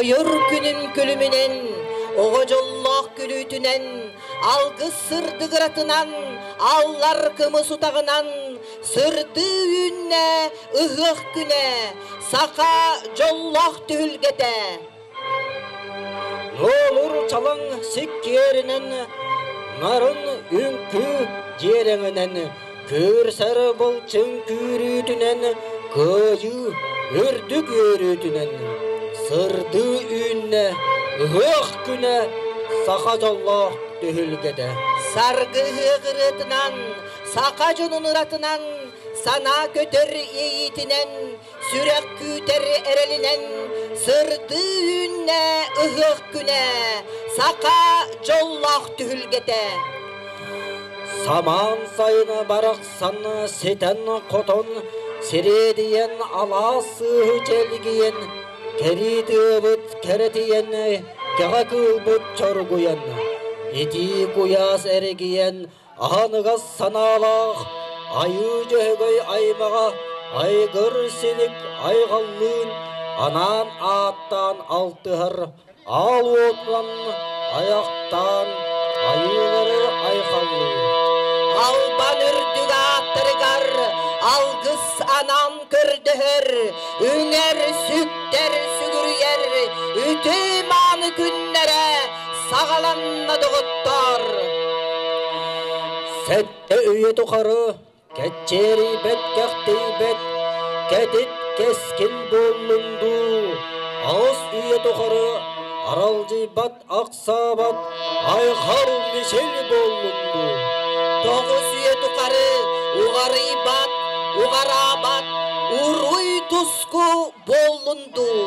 Куйур күнүн күлүмүнэн, оҕо дьоллоох күлүүтүнэн, алгыс сырдыгыратынан, аллар кымыс утаҕынан, сырдыы үүннэ ыһыах күнэ, саха дьоллоох түһүлгэтэ. Нуолур чалаҥ сиккиэринэн, нарын үҥкүү дьиэрэҥинэн, күрсэр былчыҥ күүрүүтүнэн, кыайыы үрдүк үөрүүтүнэн, сырдыы үүннэ ыһыах күнэ, саха дьоллоох түһүлгэтэ. Саргы ыһыах ырыатынан, саха дьонун ыратынан, санаа көтөр иэйиитинэн, сүрэх күүтэр эрэлинэн сырдыы үүннэ ыһыах күнэ, саха дьоллоох түһүлгэтэ. Самаан сайына барахсан ситэн-хотон, сириэдийэн алаас сыыһы чэлгийэн, кэрии тыабыт кэрэтийэн, кэҕэ кыылбыт чоргуйан, итии куйаас эргийэн, Аһыныгас санаалаах Айыы Дьөһөгөй аймаҕа Айгыр Силик айҕаллыын анаан ааттаан алтыһар аал уотунан айахтаан айыылары айхаллыыр. Албан үрдүк ааттарыгар алгыс анаан көрдөһөр, үҥэр, сүктэр, сүгүрүйэр үтүө-мааны күннэрэ саҕаланна доҕоттоор! Сэттэ үйэ тухары кэччиэрийбэт кэхтийбэт, кэтит кэскил буоллун дуу, аҕыс үйэ тухары аралдьыйбат ахсаабат айхал мичил буоллун дуу. Тоҕус үйэ тухары уҕарыйбат, уҕараабат, уруй туску буоллун дуу,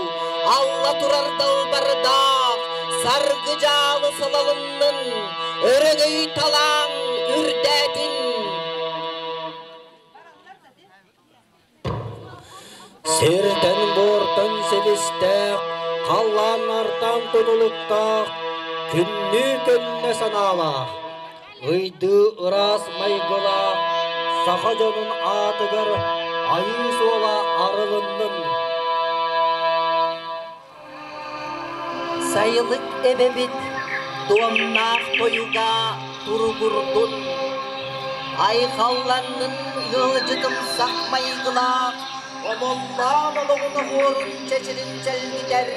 алла турар далбардаах, саргы дьаалы салалыннын, өрөгөй талаан үрдээтин. Сиртэн-буортан силистээх, халлааннартан тутулуктаах, күннүү көннө санаалаах, ыйдыы ыраас майгылаах саха дьонун аатыгар айыы суола арылыннын. Сайылык эбэбит дуомнаах тойуга туругурдун, айхалланнын ыалдьытымсах майгылаах, омоллоон олоҕун оһуорун чэчирин чэлгитэр,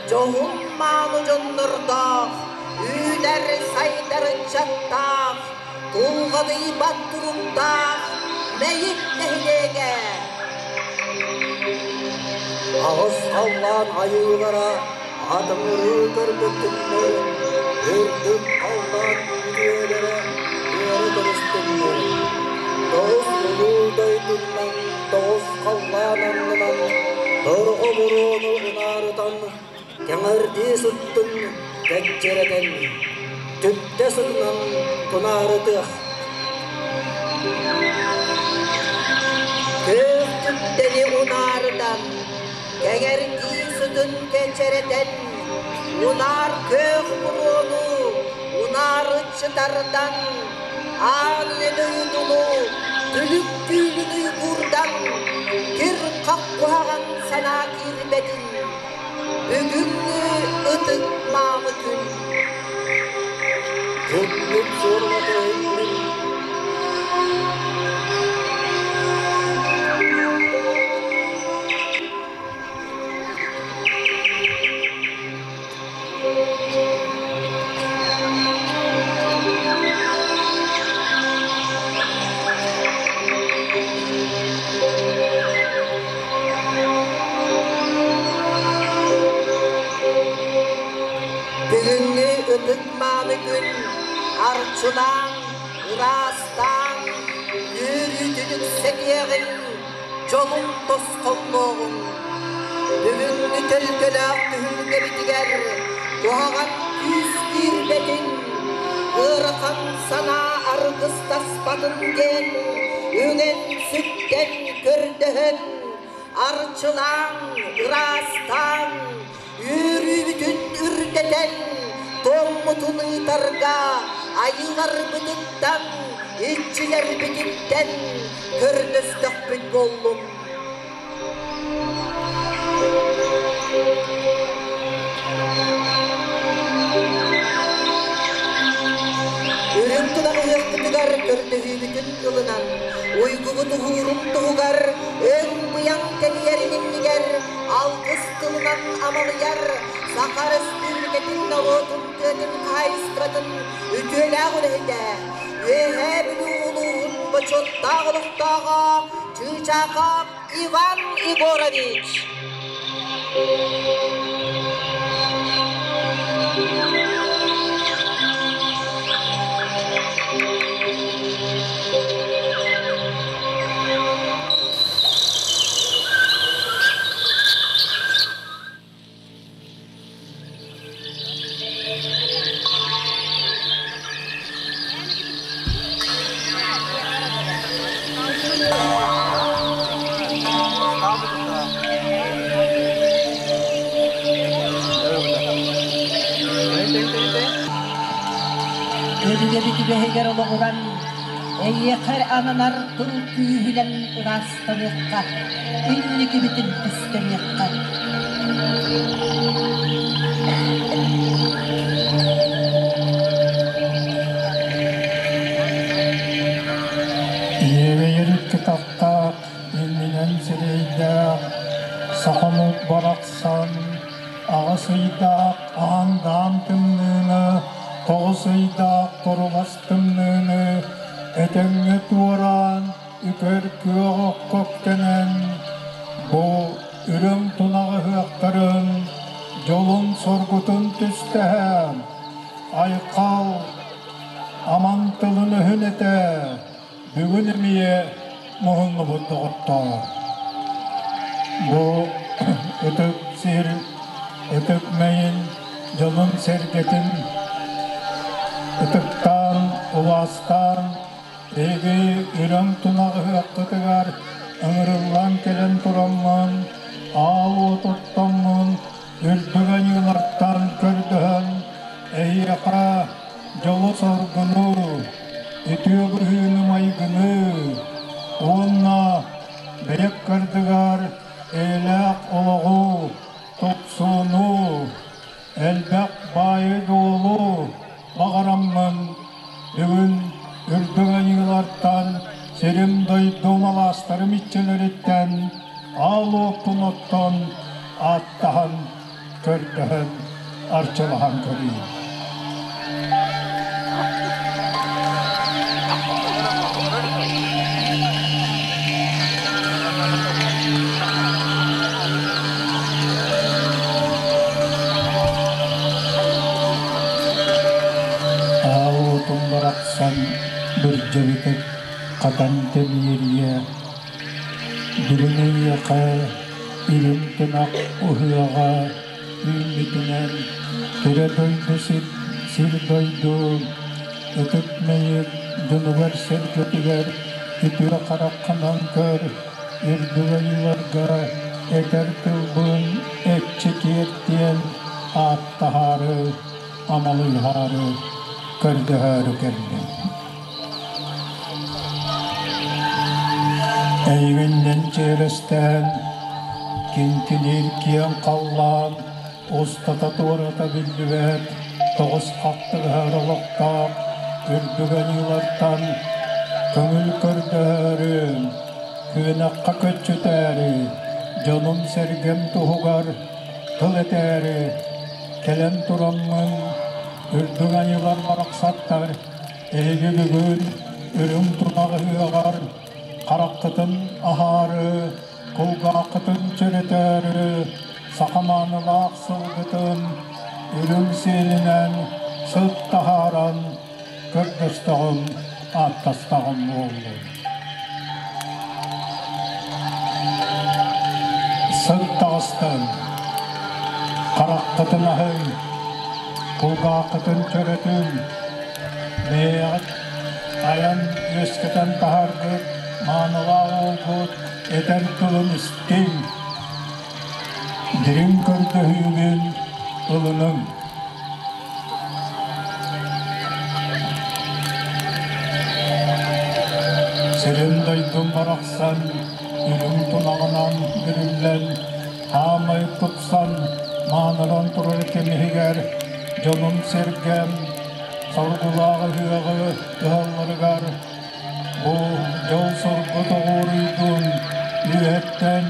дьоһун мааны дьоннордоох, үүнэр сайдар ыччаттаах, тулҕадыйбат туруктаах Мэйик нэһилиэгэ. Аҕыс халлаан айыылара атыҥырыы көрбүттүннэр, үрдүк халлаан үтүөлэрэ үөрэ көрүстүннэр. Тоҕус улуу дойдунан, тоҕус халлаан аннынан торҕо буруону унаарытан, кэҥэрдии сыттын кэччэрэтэн, түптэ сытынан тунаарытыах. Күөх түптэни унаарытан, кэҥэрдии сытын кэчэрэтэн, унаар күөх буруону унаарыччы тардан, аан дойдуну түлүк түүлүн уйгуурдан, кир-хах куһаҕан санаа киирбэтин, бүгүҥҥү ытык маамы күн. Күммүт суорҕата иһиллин. Бүгүҥҥү ытык-мааны күн арчылаан, ыраастаан, үөрүүтүн үксэтиэҕин, дьолун тосхоллуоҕуҥ. Бүгүҥҥү төлкөлөөх түһүлгэбитигэр куһаҕан күүс киирбэтин, ыарахан санаа аргыстаспатын диэн үҥэн-сүктэн көрдөһөн, арчылаан, ыраастаан, үөрүүбүтүн үрдэтэн, туоммутун ыытарга айыыларбытыттан, иччилэрбититтэн көрдөстөхпүт буоллун. Көрдөһүүбүтүн ылынан, уйгубут уһуурун туһугар өҥ-быйаҥ тэнийэрин иннигэр алгыс тылынан амалыйар Саха Өрөспүүбүлүкэтин норуотун тыатын хаһаайыстыбатын үтүөлээх үлэһитэ, Үөһээ Бүлүү улууһун бочуоттаах олохтооҕо Чыычаахап Иван Егорович. Өбүгэбит үгэһигэр олоҕуран, эйиэхэ ананар тыл күүһүнэн ыраастаныахха, инникибитин түстэниэххэ. Иэгэйэр икки тахтаах, иннинэн сирэйдээх, сахамыт барахсан аҕыс ыйдаах аан-даам тымныыны, тоҕус ыйдаах торулас тымныыны этэҥҥэ туораан, үкэр күөх окко үктэнэн, бу үрүҥ тунах ыһыахтарын дьолун-соргутун түстэһэн, айхал аман тылын өһүн этэ, бүгүн эмиэ муһуннубут доҕоттоор. Бу ытык сир, ытык мэйин дьонун-сэргэтин ытыктаан, убаастаан, Эһиги үрүҥ тунах ыһыаххытыгар ыҥырыллан кэлэн тураммын, аал уот оттоммун, үрдүк аньыылартан көрдөһөн, эһиэхэ дьолу-соргуну, үтүө быһыыны-майгыны уонна бэйэк кырдыгар эйэлээх олоҕу, тупсууну, элбэх баайы-дуолу баҕараммын бүгүн үрдүк айыылартан, сирим-дойдум алаастарым иччилэриттэн аал уоппун оттон ааттаһан, көрдөһөн, арчылаһан көрүүм. Аал уотум барахсан бүрдьэбитик хатан тэмиэрийэ, бүгүн эйиэхэ үрүҥ тунах уһуоҕа үүммүтүнэн кэрэ дойду сир, сир дойду ытык мэйик дьонугар-сэргэтигэр үтүө хараххынан көр, үрдүк айыыларга этэр тылбын экчи тиэртиэн ааттаһаары, амалыйһаары, көрдөһөөрү кэллим. Эйигиннэн чиэрэстээн, кинкиниир киэҥ халлаан устата-туората биллибэт тоҕус хаттыгаһар олохтоох үрдүк аньыылартан көҥүл көрдөһөөрү, күөнэххэ көччүтээри, дьонум-сэргэм туһугар тыл этээри кэлэн тураммын үрдүк аньыылар барахсаттар эһиги бүгүн үрүҥ тунах ыһыаҕар хараххытын аһаары, кулгааххытын чөрөтөөрү, саха маанылаах сылгытын үрүҥ сиэлинэн сыт таһааран көрдөстөҕүм, ааттастаҕым буоллун. Сыт таҕыстын, хараххытын аһыҥ, кулгааххытын чөрөтүҥ, бэйэҕит айан үөскэтэн таһааргыт маанылаах уолгут этэр тылын истиҥ, дириҥ көрдөһүүгүн ылыныҥ. Сирин дойдум барахсан үрүҥ тунаҕынан бүрүллэн, хаамай тупсан, мааныран турар кэмиһигэр дьонум-сэргэм соргулаах ыһыаҕы ыһалларыгар Бу дьол-соргу тоҕуоруйдун, үөһэттэн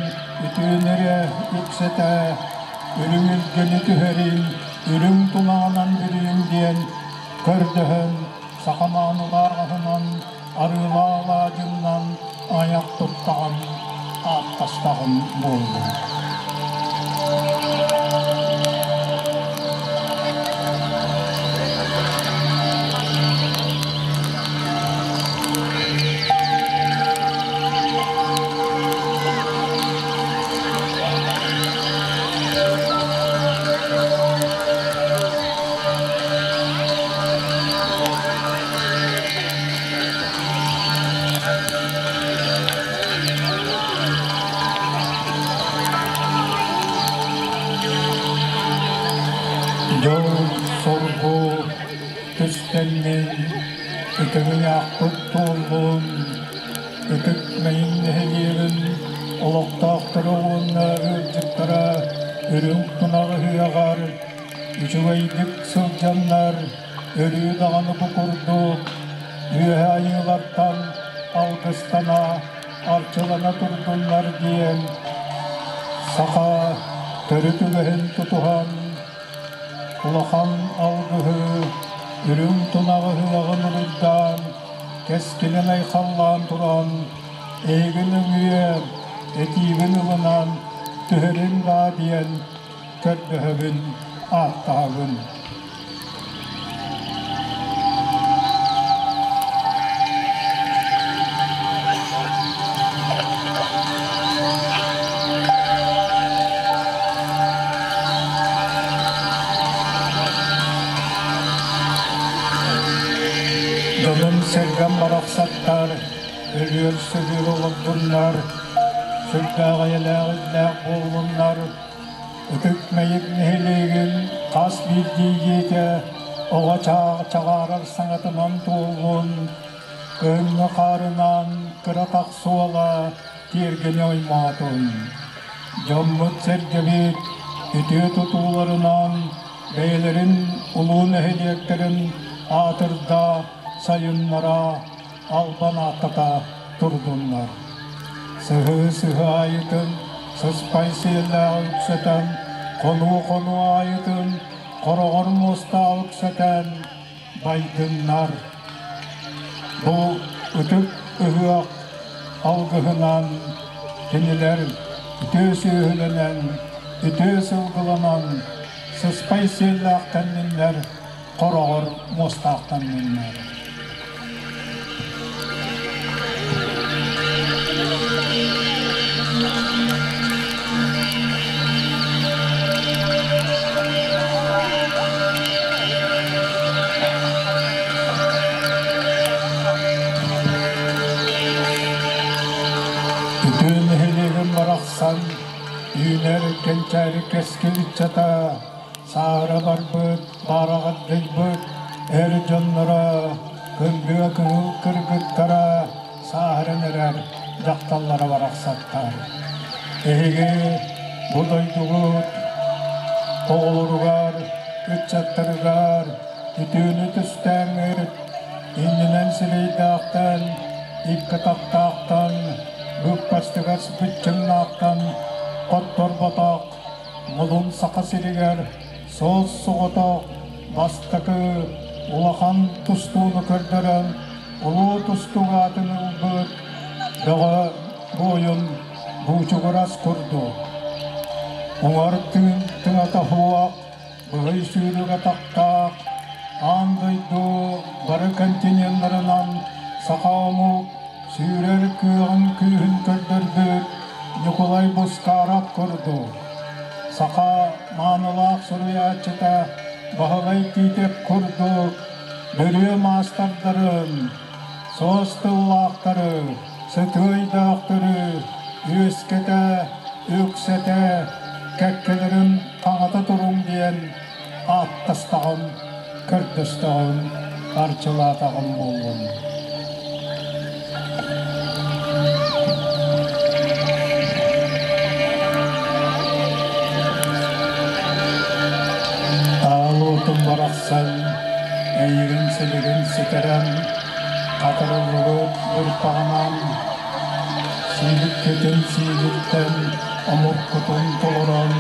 үтүөнү эрэ үксэтэ, үрүҥ илгэни түһэрин, үрүҥ тунаҕынан бүрүйүҥ диэн көрдөһөн, саха маанылаах аһынан, арыылаах алаадьыннан айах туттаҕын, ааттастаҕын буоллун. Дьол-соргу түстэннин, ытыгыйаахпыт туоллун, Ытык Мэйин нэһилиэгин олохтоохторо уонна ыалдьыттара үрүҥ тунах ыһыаҕар үчүгэйдик сылдьаннар өрүү даҕаны бу курдук үөһэ айыылартан алгыстана, арчылана турдуннар диэн саха төрүт үгэһин тутуһан улахан алгыһы үрүҥ тунах ыһыаҕын уруйдаан кэскилин айхаллаан туран эйигин үҥүө этиибин ылынан түһэрин даа диэн көрдөһөбүн, ааттаһабын. Дьонум-сэргэм барахсаттар, өлүөр-сүгүр олордуннар, сүрдээх эйэлээх-иллээх буоллуннар, Ытык Мэйик нэһилиэгин хас биирдии дьиэтэ оҕо чаҕаарар саҥатынан туоллун, кыһыҥҥы хаарынан кыра тахсуола тиэргэни оймоотун. Дьоммут-сэргэбит үтүө тутууларынан бэйэлэрин улуу нэһилиэктэрин аатырда, сайыннара, албан ааттата турдуннар. Сыһыы-сыһыы аайытын сыспай сиэллээх үксэтэн, хонуу-хонуу аайытын хороҕор муостаах үксэтэн байдыннар. Бу ытык ыһыах алгыһынан кинилэр үтүө сүөһүлэнэн, үтүө сылгыланан, сыспай сиэллээх тэнниннэр, хороҕор муостаахтанныннар. Үтүө нэһилиэгим барахсан үүнэр кэнчээри кэскил ыччата саара барбыт, баараҕардыйбыт эр дьонноро, кындыа кыһыл кыргыттара сааһыран эрэр дьахталлара барахсаттар. Эһиги бу дойдугут оҕолоругар, ыччаттарыгар үтүөнү түстээҥҥит, иннинэн сирэйдээхтэн, икки атахтаахтан, быыппастыгас быччыҥнаахтан хотторботох Модун Саха сиригэр суос-соҕотох бастакы улахан тустууну көрдөрөн улуу тустуук аатын ылбыт бөҕө буойун Буучугурас курдук. Уҥар тыын тыҥата суох, быһый сүүрүк атахтаах, аан дойду бары континеннарынан саха омук сүүрэр кыаҕын күүһүн көрдөрбүт Ньукулай Бускаарап курдук саха маанылаах суруйааччыта Баһылай Тиитэп курдук бөрүө маастардарын, суос тыллаахтары, сытыайдаахтары үөскэтэ, үксэтэ, кэккэлэрин хаҥата туруҥ диэн ааттастаҕым, көрдөстөҕүм, арчылаатаҕым буоллун. Таал уотум барахсан, эйигин силигин ситэрэн, Хатырыллыбыт бырпаҕынан сииликкитин сиилиттэн омуккутун толорон,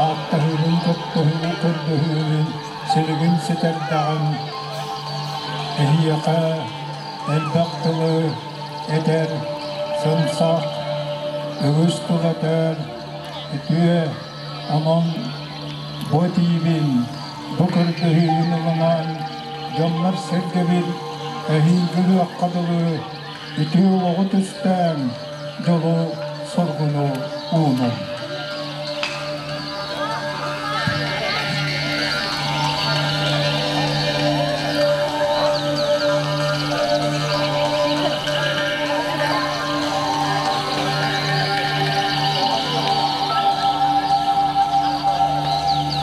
ааттаһыыбын көттөһүү көрдөһүүбүн силигин ситэрдэҕим. Эһиэхэ элбэх тылы этэр, сымсах, үгүс тыл этэр, үтүө, онон бу этиибин, бу көрдөһүүбүн ылынан, дьоннор-сэргэбит эһиилги ыһыахха дылы үтүө олоҕу түстээн, дьолу-соргуну уунуҥ.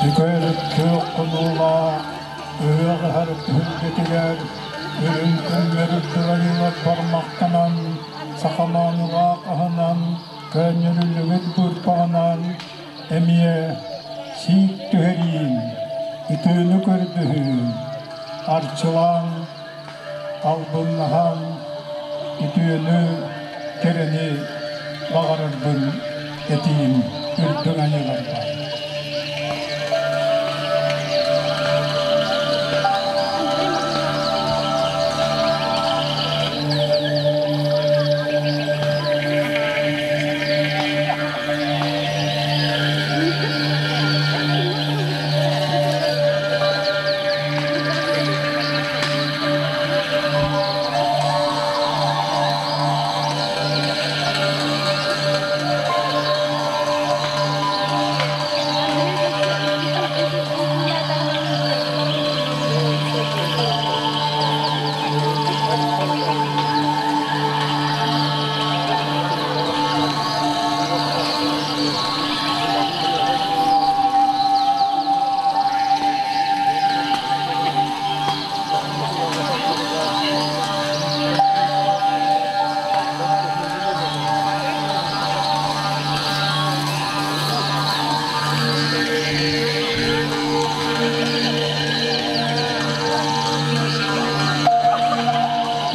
Үкэр күөх хонуулаах ыһыах ыһар түһүлгэтигэр үрүҥ күҥҥэр үрдүк бармахтанан сахамааныгаах аһынан көөнньөрүллүбүт быырпаҕынан эмиэ сиик түһэриин, үтүөнү көрдөһүүн, арчылаан, албыннаһан үтүөнү, кэрэни баҕарарбын этиим үрдүк айыыларбар.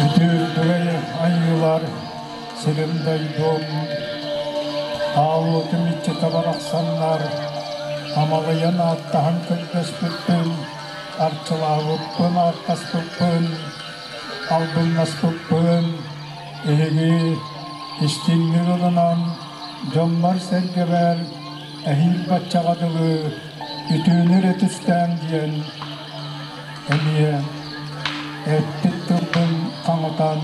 Үтүөрдүгэй айыылар сирим дойдум Ааллытым иччитэ барахсаннар амалыйан ааттаһан көрдөспүппүн, арчылаабыппын, ааттаспыппын, албыннаспыппын эһиги истиҥник ылынан дьоммор-сэргэбэр эһиил баччаҕа дылы үтүөнү эрэ түстээн диэн эмиэ эппит тылбын хаҥатан,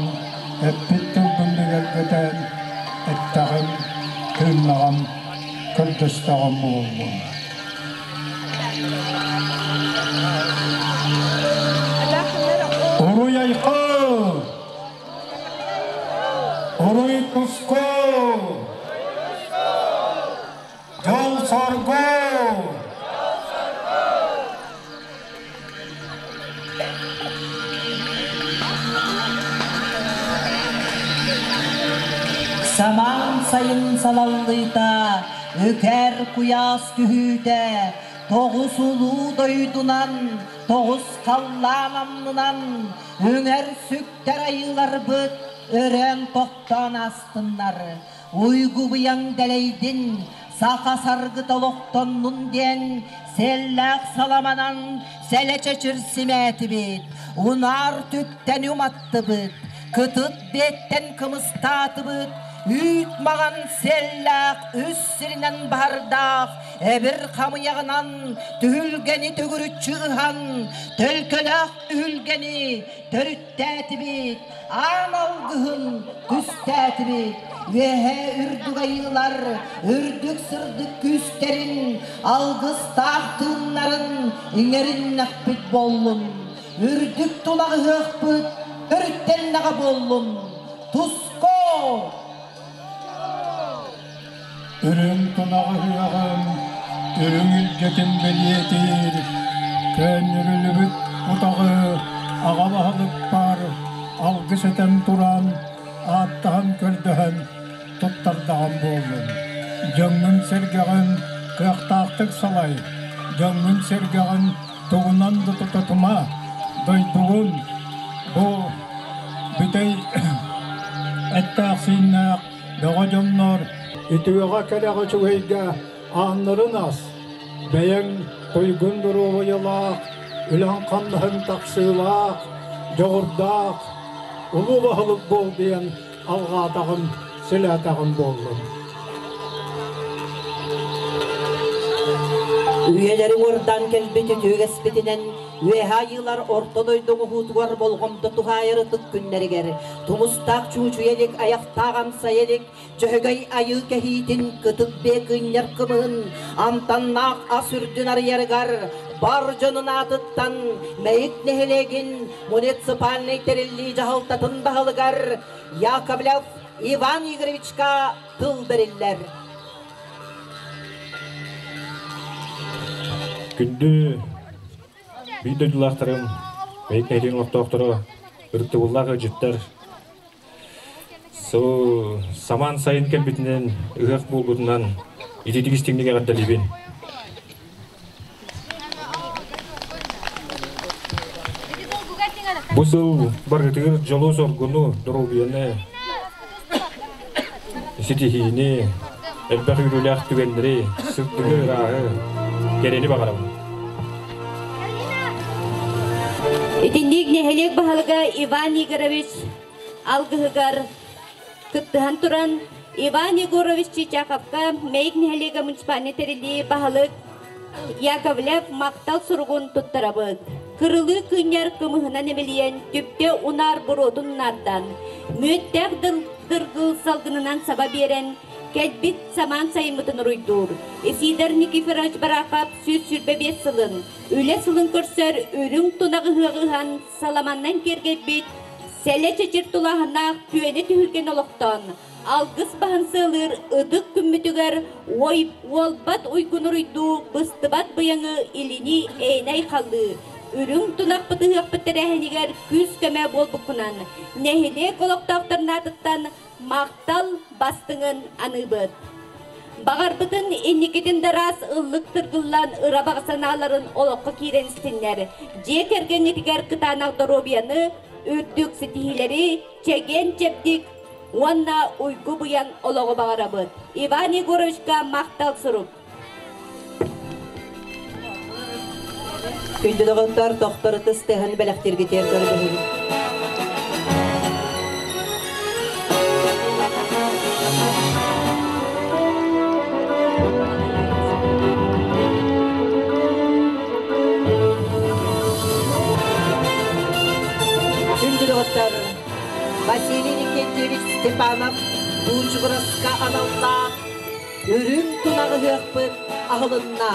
эппит тылбын бигэргэтэн эттэҕим, тыыннаҕым, көрдөстөҕүм буоллун. Уруй-айхал! Уруй-туску! Дьол-соргу! Самаан сайын салаллыыта, үкэр куйаас түһүүтэ, тоҕус улуу дойдунан, тоҕус халлаан аннынан үҥэр-сүктэр айыыларбыт өрөөн тохтоон аастыннар. Уйгу-быйаҥ дэлэйдин, саха саргыта олохтоннун диэн сиэллээх саламанан сэлэчэчир симээтибит, унаар түптэн уматтыбыт, кытыт биэттэн кымыстаатыбыт, үүт маҕан сиэллээх үс сиринэн баһардаах эбир хамыйаҕынан түһүлгэни төгүрүччү ыһан, төлкөлөөх түһүлгэни төрүттээтибит, аан алгыһын түстээтибит, үөһээ үрдүк айыылар үрдүк сырдык күүстэрин, алгыстаах тыыннарын иҥэриннэхпит буоллун, үрдүк тулаҕыһыахпыт өрүттэннэҕэ буоллун, туско! Үрүҥ тунаҕы ыһыаҕын, үрүҥ илгэтин бэлиэтиир, көөнньөрүлүбүт утаҕы аҕа баһылыкпар алгыс этэн туран, ааттаһан-көрдөһөн туттардаҕым буоллун. Дьоҥҥун-сэргэҕин кыахтаахтык салай, дьоҥҥун-сэргэҕин тугунан да тутатыма, дойдугун бу Бүтэй эттээх-сииннээх бөҕө дьоннор үтүөҕэ кэрэҕэ үчүгэйгэ ааннарын ас, бэйэҥ туйгун доруобуйалаах, үлэҥ-хамнаһыҥ тахсыылаах, дьоҕурдаах, улуу баһылык буол диэн алҕаатаҕым, силээтэҕим буоллун. Үйэлэри уордаан кэлбит үтүөгэспитинэн үөһэ айыылар орто дойду оҥоһуутугар болҕомто туһаайар ытык күннэригэр тумустаах чуучуйа илик, айахтаах амсайа илик, дьөһөгөй айыы кэһиитин кытыт биэ кыынньар кымыһын амтаннаах ас үрдүн арыйарыгар бар дьонун аатыттан Мэйик нэһилиэгин муниципальнай тэриллии дьаһалтатын баһылыгар Яковлев Иван Игоревичка тыл бэриллэр. Күндү биир дойдулаахтарым, Мэйик нэһилиэгин олохтоохторо, ытыктабыллаах ыалдьыттар, самаан сайын кэлбитинэн, ыһыах буолбутунан ититик истиҥник эҕэрдэлиибин. Бу сыл барытыгар дьолу-соргуну, доруобуйаны, ситиһиини, элбэх үөрүүлээх түгэннэри, сырдыгы, ырааһы, кэрэни баҕарабын. Итинник нэһилиэк баһылыга Иван Игоревич алгыһыгар кыттыһан туран Иван Егорович Чичаховка Мэйик нэһилиэгэ муниципальнай тэриллии баһылык Яковлев махтал суругун туттарабыт. Кырылыы кыынньар кымыһынан эмилийэн, түптэ унаар буруотун унаардан, мүөттээх дыргыл салгынынан саба биэрэн, кэлбит самаан сайыммытын уруйдуур. Исидор Никифорович Барахов 125 сылын, үлэ сылын көрсөр үрүҥ тунах ыһыаҕы ыһан саламаннан киэргэйбит сэлэ чэчир тулааһыннаах түөнэ түһүлгэн олохтоон, алгыс баһын сыалыыр ытык күммүтүгэр ой уолбат уйгун уруйдуу быстыбат быйаҥы илини эйнэй халлыы үрүҥ тунахпыт ыһыахпыт тэрээһинигэр күүс-көмө буолбуккунан нэһилиэк олохтоохторун аатыттан махтал бастыҥын аныыбыт. Баҕарбытын инникитин да ыраас ыллык тыргыллан ыра баҕа санааларын олоххо киирэн истиннэр. Дьиэ кэргэҥҥитигэр кытаанах доруобуйаны, үрдүк ситиһиилэри, чэгиэн-чэбдик уонна уйгу-быйаҥ олоҕу баҕарабыт. Иван Егоровичка махтал сурук. Күндү доҕоттор, тохтор ытыс тыаһын бэлэхтииргитигэр көрдөһөбүт. Күндү доҕоттор, Василий Никитьевич Степанов Буучугураска аналлаах үрүҥ тунах ыһыахпыт аһылынна.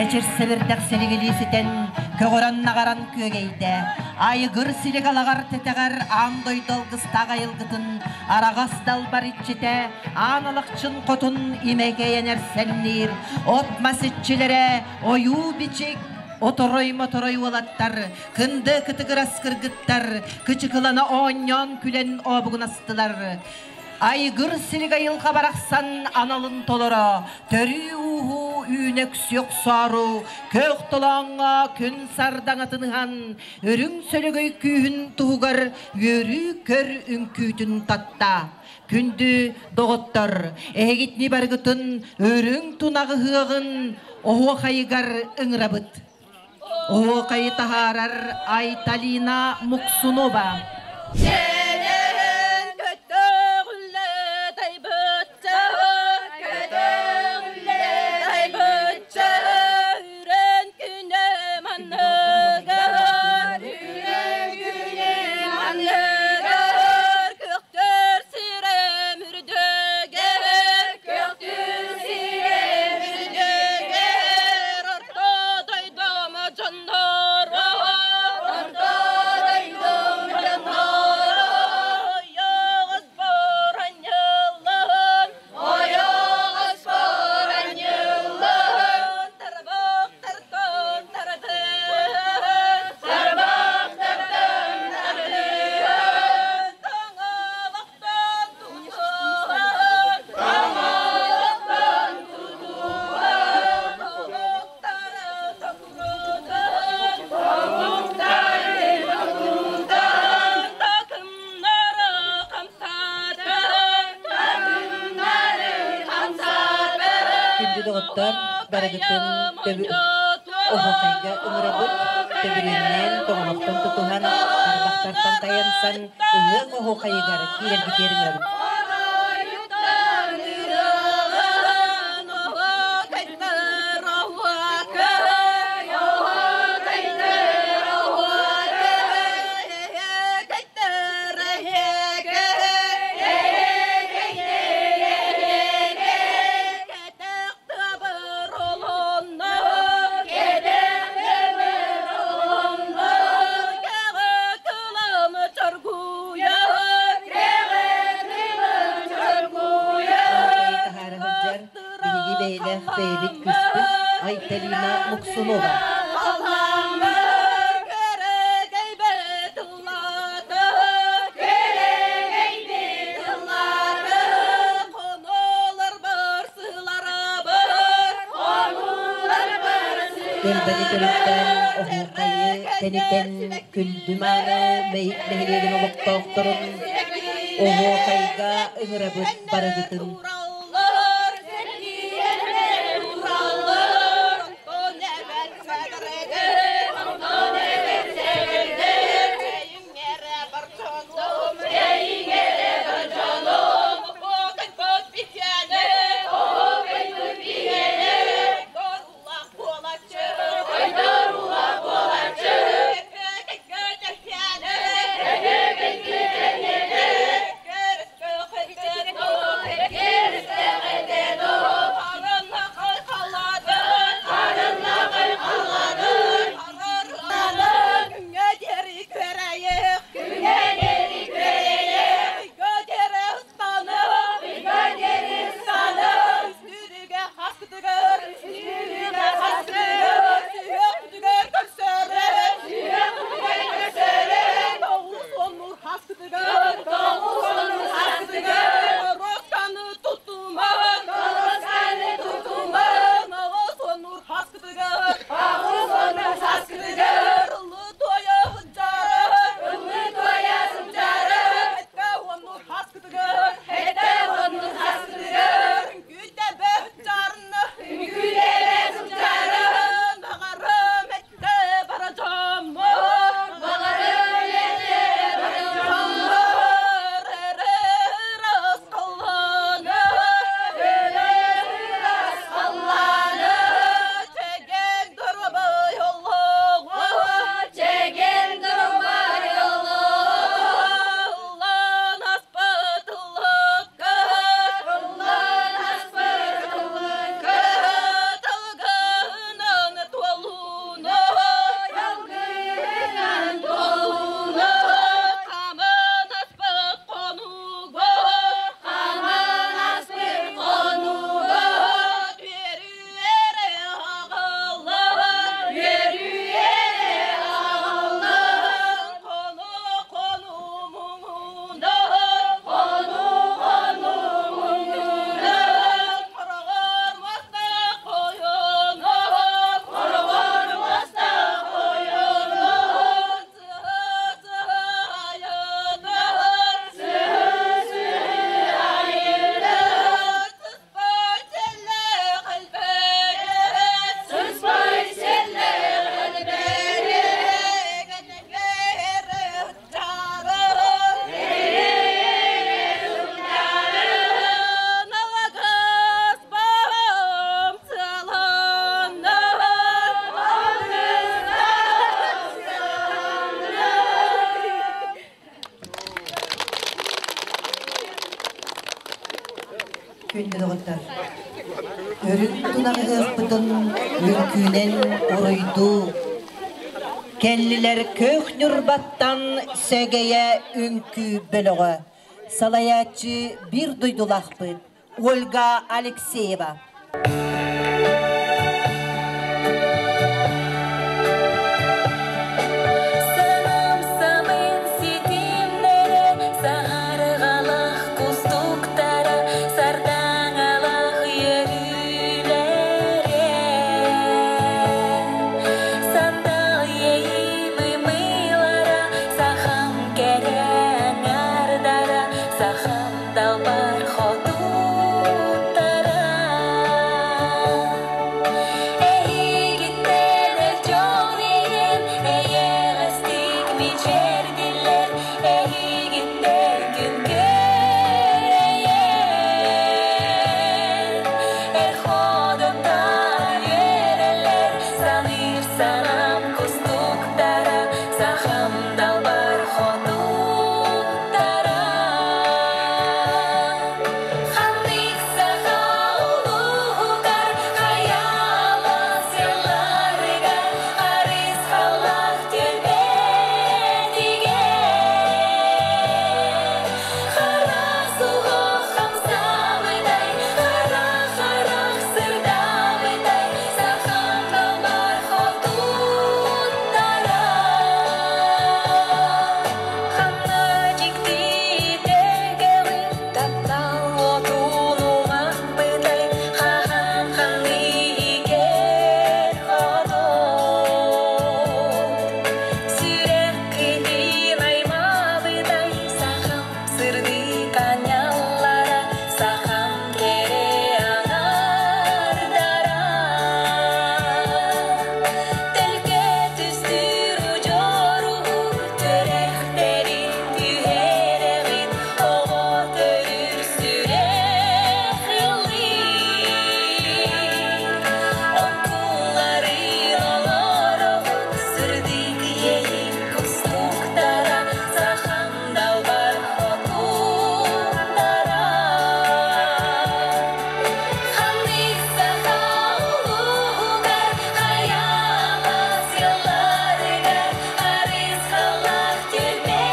Чэчир сэбирдэх силигилии ситэн, көҕөрөн-наҕаран күөгэйдэ. Айгыр силик алаҕар тэтэҕэр аан дойду алгыстаах айылгытын араҕас далбар иччитэ, аан алахчын хотун имэкэйэн эрсэнниир, от-мас иччилэрэ ойуу-бичик, оторой-моторой уолаттар, кынды кытыгырас кыргыттар, кычыкылана оонньоон күлэн ообугунастылар. Айгыр силик айылҕа барахсан аналын толоро, төрүү-ууһуу үүнэ өксүөх соору, көөх толооҥҥо күн сардаҥатын ыһан, үрүҥ сөлөгөй күүһүн туһугар үөрүү-көр үҥкүүтүн татта. Күндү доҕоттор, эһигитини барыгытын үрүҥ тунах ыһыаҕын оһуохайыгар ыҥырабыт. Оһуохайы таһаарар Айталина Муксунова. Күндү доҕоттор, барыгытын оһуохайга ыҥырабыт, төбүрүөннээн, тоҥолохтон тутуһан, тарбахтартан тайансан, ыһыах оһуохайыгар киирэргитигэр ыҥырабыт. Таһаара сылдьар биһиги бэйэлээх бэйэбит кыыспыт Айталина Муксунова. Түөлбэни төрүттээн оһуохайы тэнитэн күндү-мааны Мэйик нэһилиэгин олохтоохторун оһуохайга ыҥырабыт барыгытын. Күндү доҕоттор, үрүҥ тунах ыһыахпытын үҥкүүнэн уруйдуу кэллилэр Көөх Ньурбаттан Сэгэйэ үҥкүү бөлөҕө, салайааччы биир дойдулаахпыт Ольга Алексеева. Санам самын ситимнэрэ, саһарҕалах кустуктара, сардаҥалах үөрүүлэрэ. Сандал иэйим ымыылара, сахам кэрэ аҥаардара, сахам далбар хотуттара. Эһигиттэн эр дьон иһин эйэҕэстик мичээрдилэр, эһигиттэн күн көрөйөн. Эр ходоттор үөрэллэр, саныыр санаам кустуктара, сахам далбар хотуттара. Ханнык саха улууһугар, хайаала сылларыгар, харысхаллаах түөлбэтигэр. Хара суһуох хамсаабытай, хара харах сырдаабытай, сахам далбар хотуттара. Ханна дьикти итэгэбин, таптал уотун умаппытай, хаһан ханныгар хотот. Сүрэххитин аймаабытай, сахам сырдык аанньаллара, сахам кэрэ аҥаардара. Төлкө түстүүр удьуоругу, түрэхтэрин түһэрэҕит, оҕо төрүүр сүрэх ыллыыр. Онтуларын олороҕут, сырдык иэйик кустуктара, сахам далбар хотуттара. Ханнык саха улууһугар, хайаала сылларыгар, харысхаллаах түөлбэтигэр.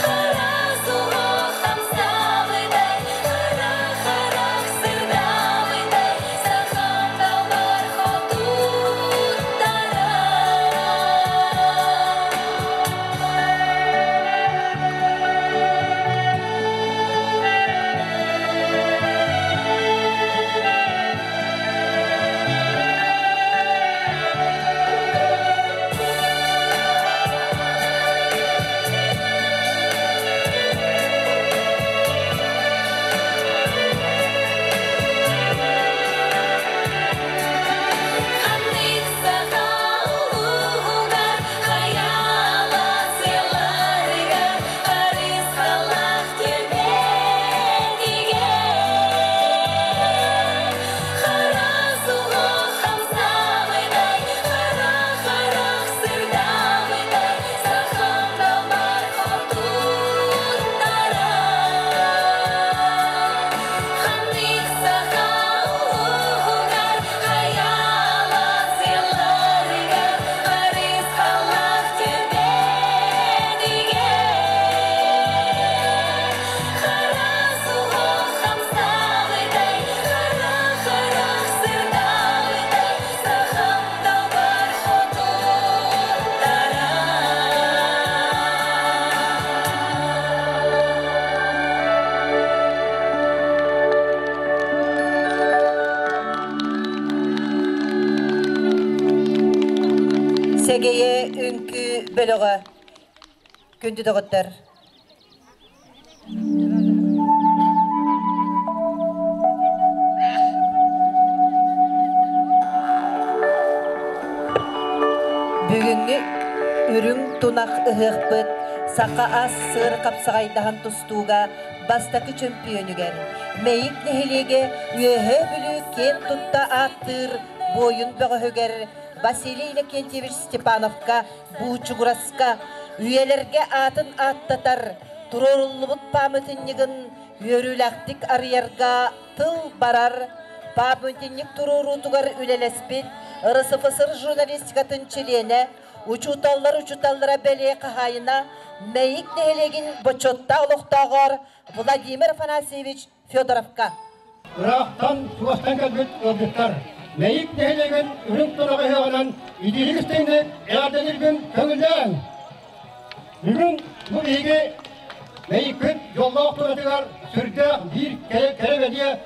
Хара суһуох хамсаабытай, хара харах сырдаабытай, сахам далбар хотуттара. Ханнык саха улууһугар, хайаала сылларыгар, харысхаллаах түөлбэтигэр. Хара суһуох хамсаабытай, хара харах сырдаабытай, сахам далбар хотуттара. Ханнык саха улууһугар, хайаала сылларыгар, харысхаллаах түөлбэтигэр. Хара суһуох хамсаабытай, хара харах сырдаабытай, сахам далбар хотуттара. Сэгэйэ үҥкүү бөлөҕө. Күндү доҕоттор. Бүгүҥҥү үрүҥ тунах ыһыахпыт Саха ас сыр хапсаҕайдаһан тустууга бастакы чөмпүйүөнүгэр Мэйик нэһилиэгэ Үөһээ Бүлүү киэн тутта ааттыыр буойун бөҕөһүгэр Василий Иннокентьевич Степановка Буучугураска үйэлэргэ аатын ааттатар туруоруллубут пааматынньыгын үөрүүлээхтик арыйарга тыл барар пааматынньык туруоруутугар үлэлэспит РСФСР журналистикатын чилиэнэ, учууталлар учууталлара бэлиэ хаһаайына Мэйик нэһилиэгин бочуоттаах олохтооҕор Владимир Афанасьевич Федоровка. Ыраахтан, чугастан кэлбит ыалдьыттар, Мэйик нэһилиэгин үрүҥ тураҕа ыһыаҕынан итиилик истиҥник эҕэрдэлиирбин көҥүллээҥ! Бүгүн бу биһиги Мэйикпит дьоллоох туратыгар сүрдээх биир кэрэ бэлиэ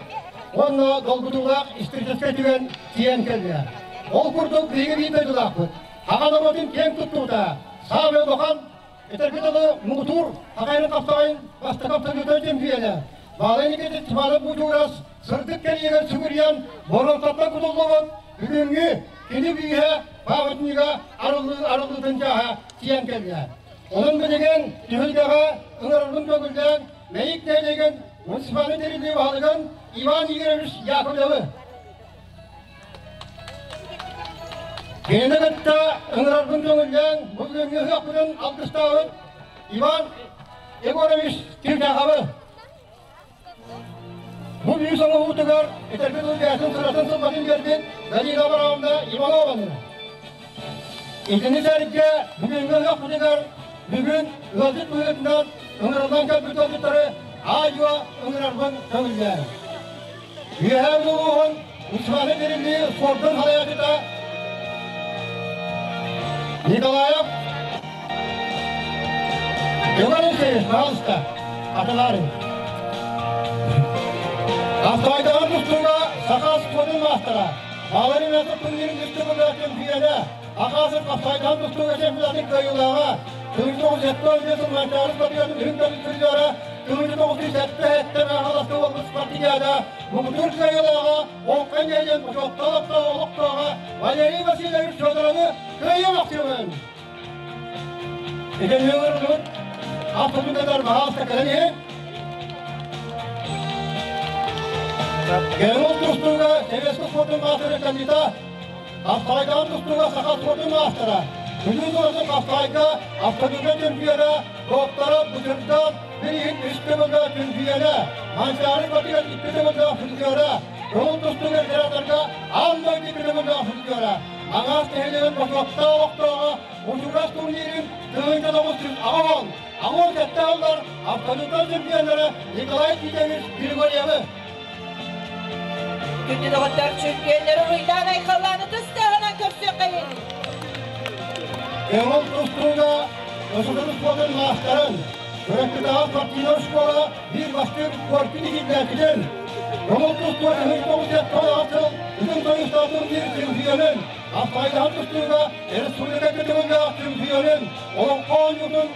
уонна долгутуулаах историческай түгэн тиийэн кэллэ. Ол курдук биһиги биир дойдулаахпыт, аҕа норуотун киэҥ туттуута, саамай улахан Этэргэ дылы, муҥутуур хахайын хапсаҕайын бастакы абсолютнай чөмпүйүөнэ Баалай Никитич Чымаадап Буучугурас сырдык кэлиигэр сүгүрүйэн боруонсаттан кутуллубут бүгүҥҥү кини бүүһэ пааматынньыга арыллыытын чааһа тиийэн кэллэ. Онон билигин түһүлгэҕэ ыҥырарбын көҥүллээн Мэйик нэһилиэгин муниципальнай тэриллии баһылыгын Иван Игоревич Яковлевы Кинини кытта ыҥырарбын көҥүллээн, бу бүгүҥҥү ыһыахпытын алгыстаабыт Иван Егорович Тирдяховы. Бу бүүс оҥоһуутугар этэрбит ылбээтин сыратын сылбатын биэрбит Галина Абрамовна Иванованы. Итини сэргэ бүгүҥҥү ыһыахпытыгар бүгүн ыалдьыт быһыытынан ыҥырыллан кэлбит ыалдьыттары аа-дьуо ыҥырарбын көҥүллээн. Үөһээ улууһун Усманы Бирилии спордун салайааччыта Николаев Иван Алексеевич, пожалуйста, атылаарын. Автоайдаҕар тустууга саха спордун маастара, Валерий Мясов турнирын үстүгүлэ чемпиона, Ахасов Автоайдаҕар тустууга чемпионатын кыайыылааҕа, 1975 сыл Манчаары спортиватын үрүҥ көмүс призера, 1977 Аҕаласка буолбут спартакиада муҥутуур кыайыылааҕа Оҥхой нэһилиэгин бочуоттаах олохтооҕо Валерий Васильевич Федоровы кыайыы махтыыбын! Итини ылырбыт автомобилдар баһаалыста кэлэн иһин. Герман тустууга Советский спортун маастара кандидат, Автоайдаҕын тустууга саха спортун маастара, Бүлүү куоратын Автоайга автомобиль чемпиона, доктора Бутырдан bir иһин үс төгүллээх чемпиона, Манчаары батыгар икки төгүллээх судьуйара, Көҥүл тустууга императорга аан дойду икки төгүллээх судьуйара, Аҥаас нэһилиэгин бочуоттаах олохтооҕо Мучугурас турнирын 1990 87 сыллар абсолютнай чемпионнара Николай Титович Григорьевы. Күндү доҕоттор, чемпионнары уруйдаан айхаллааны тустааҕынан көрсүөххэйин! Көҥүл тустууга Өсөтөр спордун маастарын, Төрөппүтаҕа спортивнай школа биир бастыҥ спортин иһиллээччитин, көҥүл тустууга 1976 сыл Бүтүн Союзтаах биир чемпионун, Аппайдаһан тустууга республика кытылыннаах чемпионун, Олоҥхо оонньуутун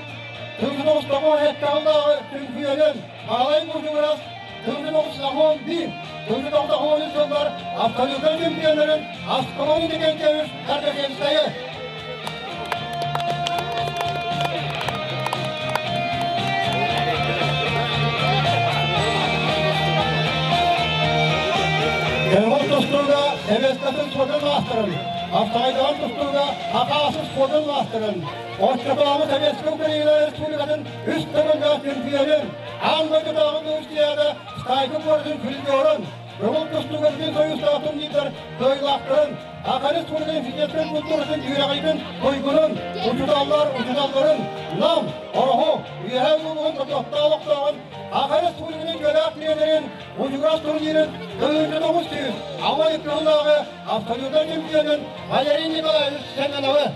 1997 сыллааҕы чемпионун Баалай Мурдугурас 1991, 1993 сыллар абсолютнай чемпионнарын Аскалон Иннокентьевич Кардашевскайы. Көҥүл тустууга Эвестатын спордун маастарын, Автоайдаҕын тустууга Хакасов спордун маастарын, оччотооҕу Советскай Украина Республикатын үс төгүллээх чемпионун, аан дойдутааҕы Турцияда Стайка куоратын призерын, Көҥүл тустууга Бүтүн Союзтаах турнирдар кыайыылаахтарын, Саха Республикатын физическэй культуратын үөрэҕиитин туйгунун, учууталлар учууталларын, Нам, Ороһу, Үөһээ улууһун бочуоттаах олохтооҕун, Саха Республикатын үтүөлээх тренерин, Мучугурас турнирын 1992 сыллааҕы абсолютнай чемпионун Валерий Николаевич Семеновы.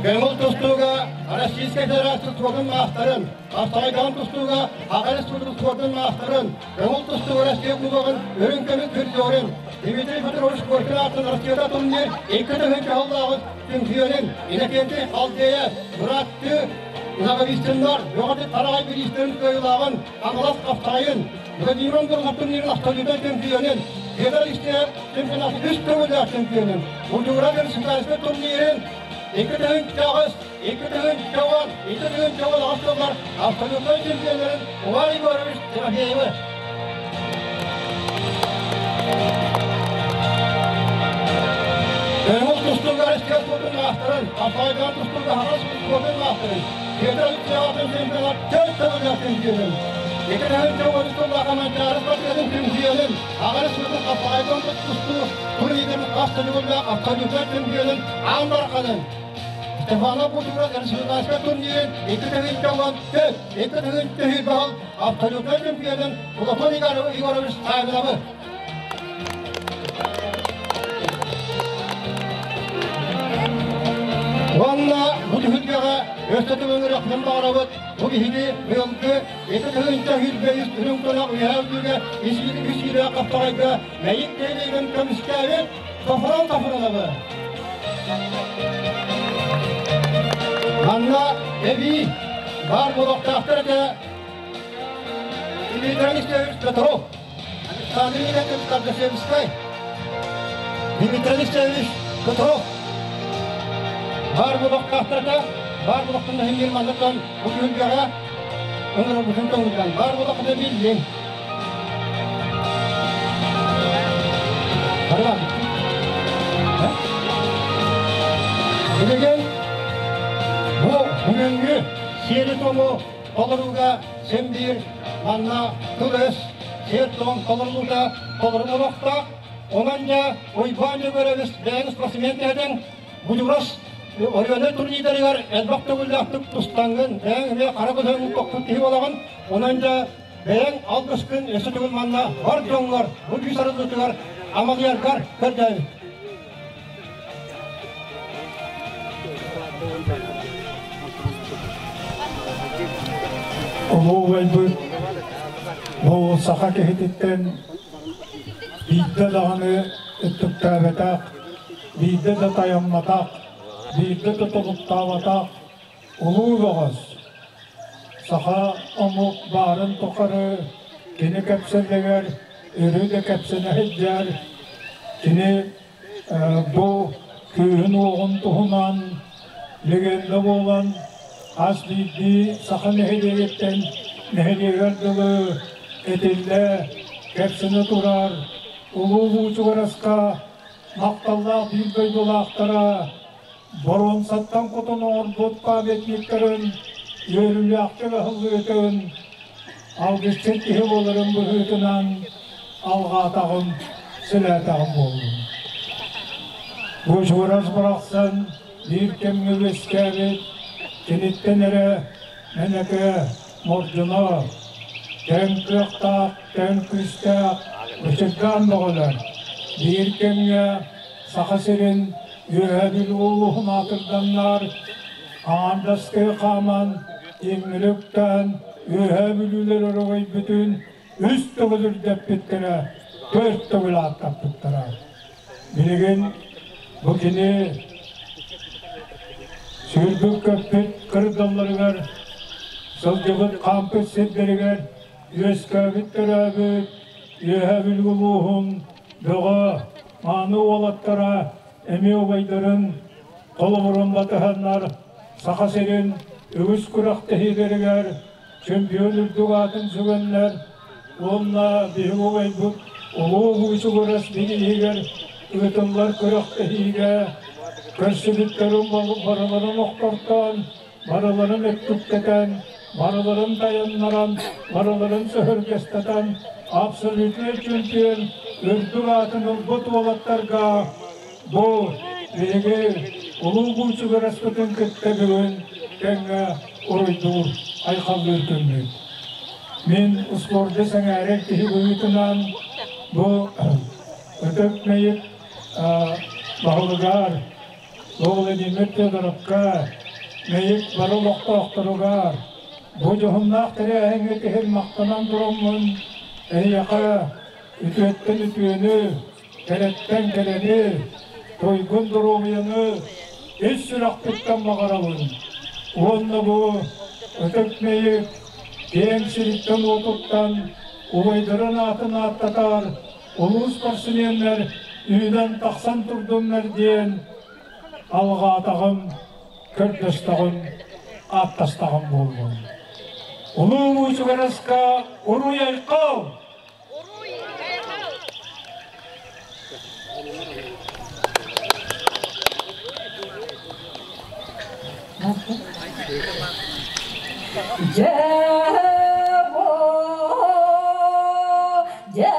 Көҥүл тустууга Российскай Федерация спордун маастарын, Хапсаҕайдаан тустууга Саха Республикатын спордун маастарын, көҥүл тустууга Россия Кубогын үрүҥ көмүс призерын, Дмитрий Петрович Коркин аатын Россияда турнир 2 сыллааҕы чемпионун Иннокентий Халдеев, бырааттыы Ноговицыннар бөҕөтү тараҕай бириистэрин кыайыылааҕын Хаҥалас Хапсаҕайын, Владимир Андронов турнирын абсолютнай чемпионун, Федор Алексеев чемпионатын үс төгүллээх чемпионун, Мудьугуран республиканскай турнирын 2008, 2010, 2018 сыллар абсолютнай чемпионнарын Иван Егорович Тимофеевы. Көҥүл тустууга Россия спортун маастарын, Афайдан тустууга Хаҥас спортун маастарын, Петр Алексееватын чемпионат төрт төгүллээх чемпионун, 2019 сыллаах Манчаары спортиватын чемпионун, Аҕа спортун Афайдан тустуу турнирын хас төгүллээх абсолютнай чемпионун Аан Барханын, Стефанов Бутугурас республиканскай турнирын 2014, 2023 абсолютнай чемпионун Платон Егорович Савиновы. Уонна бу түһүлгэҕэ өссө төгүл баҕарабыт бу биһиги быйылгы 2025 үрүҥ тунах үөһээ Бүлүүгэ үс киилээх хаптаҕайга Мэйик нэһилиэгин көмүскээбит Софрон Софроновы. Манна эбии баар буолуохтаахтар этэ Дмитрий Алексеевич Петров, Александр Игоревич Кардашевскай, Дмитрий Алексеевич Петров. Баар буолуохтаахтар баар буолуохтан иһин манныктан бу түһүлгэҕэ ыҥырылбытын көҥүллэн баар буолуоххына биллин. Барылан. Билигин бу бүгүҥҥү сиэри-туому толорууга син биир манна тыл-өс, сиэр-туом толоруллуута толору буолуохтаах. Онон дьэ Уйбаан Дьөгүөрэбис бэйэҥ спортсмен киһитиҥ Будьурас Орионер турнирдарыгар элбэх төгүллээхтик тустаҥҥын, бэйэҥ эмиэ хара быһыҥ тохпут киһи буолаҕын. Онон дьэ бэйэҥ алгыскын өссө төгүл манна бар дьоҥҥор бу күүс арыллыытыгар амалыйаргар көрдөөбүт. Улуу убайбыт бу саха киһититтэн биирдэ даҕаны өттүктээбэтэх, биирдэ да тайамматах, биирдэ да тобуктаабатах улуу бөҕөс. Саха омук баарын тухары кини кэпсэлигэр өрүү да кэпсэнэ сылдьар. Кини бу күүһүн-уоҕун туһунан легенда буолан хас биирдии саха нэһилиэгиттэн нэһилиэгэр дылы этиллэ, кэпсэнэ турар Улуу Буучугураска махталлаах биир дойдулаахтара боруонсаттан хотон оҥорбут памятниктарын үөрүүлээхтик аһыллыытын алгысчыт киһи буоларын быһыытынан алҕаатаҕым, сэлээтэҕим буоллум. Буучугурас барахсан биир кэмҥэ үөскээбит, киниттэн эрэ мэнэкэ мордьоно, тэҥ кыахтаах, тэҥ күүстээх ычыргаан бөҕөлөр. Биир кэмҥэ Саха сирин Үөһээ Бүлүү улууһун аатырданнар, аҥаардастыы хааман, иҥмилүктээн Үөһээ Бүлүүлэр өрөгөйбүтүн үс төгүл үрдэппиттэрэ, төрт төгүл ааттаппыттара. Билигин бу кини сүүрбүт-көппүт кырдалларыгар, сылдьыбыт хаампыт сирдэригэр үөскээбит-төрөөбүт Үөһээ Бүлүү улууһун бөҕө мааны уолаттара эмиэ убайдарын холобурун батыһаннар Саха сирин үгүс күрэхтэһиилэригэр чемпион үрдүк аатын сүгэннэр уонна биһиги убайбыт Улуу Буучугурас бирииһигэр ыытыллар күрэхтэһиигэ көрсүбүттэрин барыларын охтортоон, барыларын өттүктэтэн, барыларын тайаннаран, барыларын сөһүргэстэтэн абсолютнай чемпион үрдүк аатын ылбыт уолаттарга бу биһиги Улуу Буучугураспытын кытта бүгүн тэҥҥэ уруйдуур, айхаллыыр күммүт. Мин спорду сэҥээрэр киһи быһыытынан бу Ытык Мэйик баһылыгар Владимир Федоровка, Мэйик бары олохтоохторугар бу дьоһуннаах тэрээһиҥҥэ киһин махтанан тураммын эһиэхэ үтүөттэн үтүөнү, кэрэттэн кэрэни, туйгун доруобуйаны ис сүрэхпиттэн баҕарабын. Уонна бу Ытык Мэйик киэҥ сириттэн-уотуттан убайдарын аатын ааттатар улуу спортсменнар үүнэн тахсан турдуннар диэн алҕаатаҕым, көрдөстөҕүм, ааттастаҕым буоллун. Улуу Муучугараска уруй-айхал! Дьэ дьэ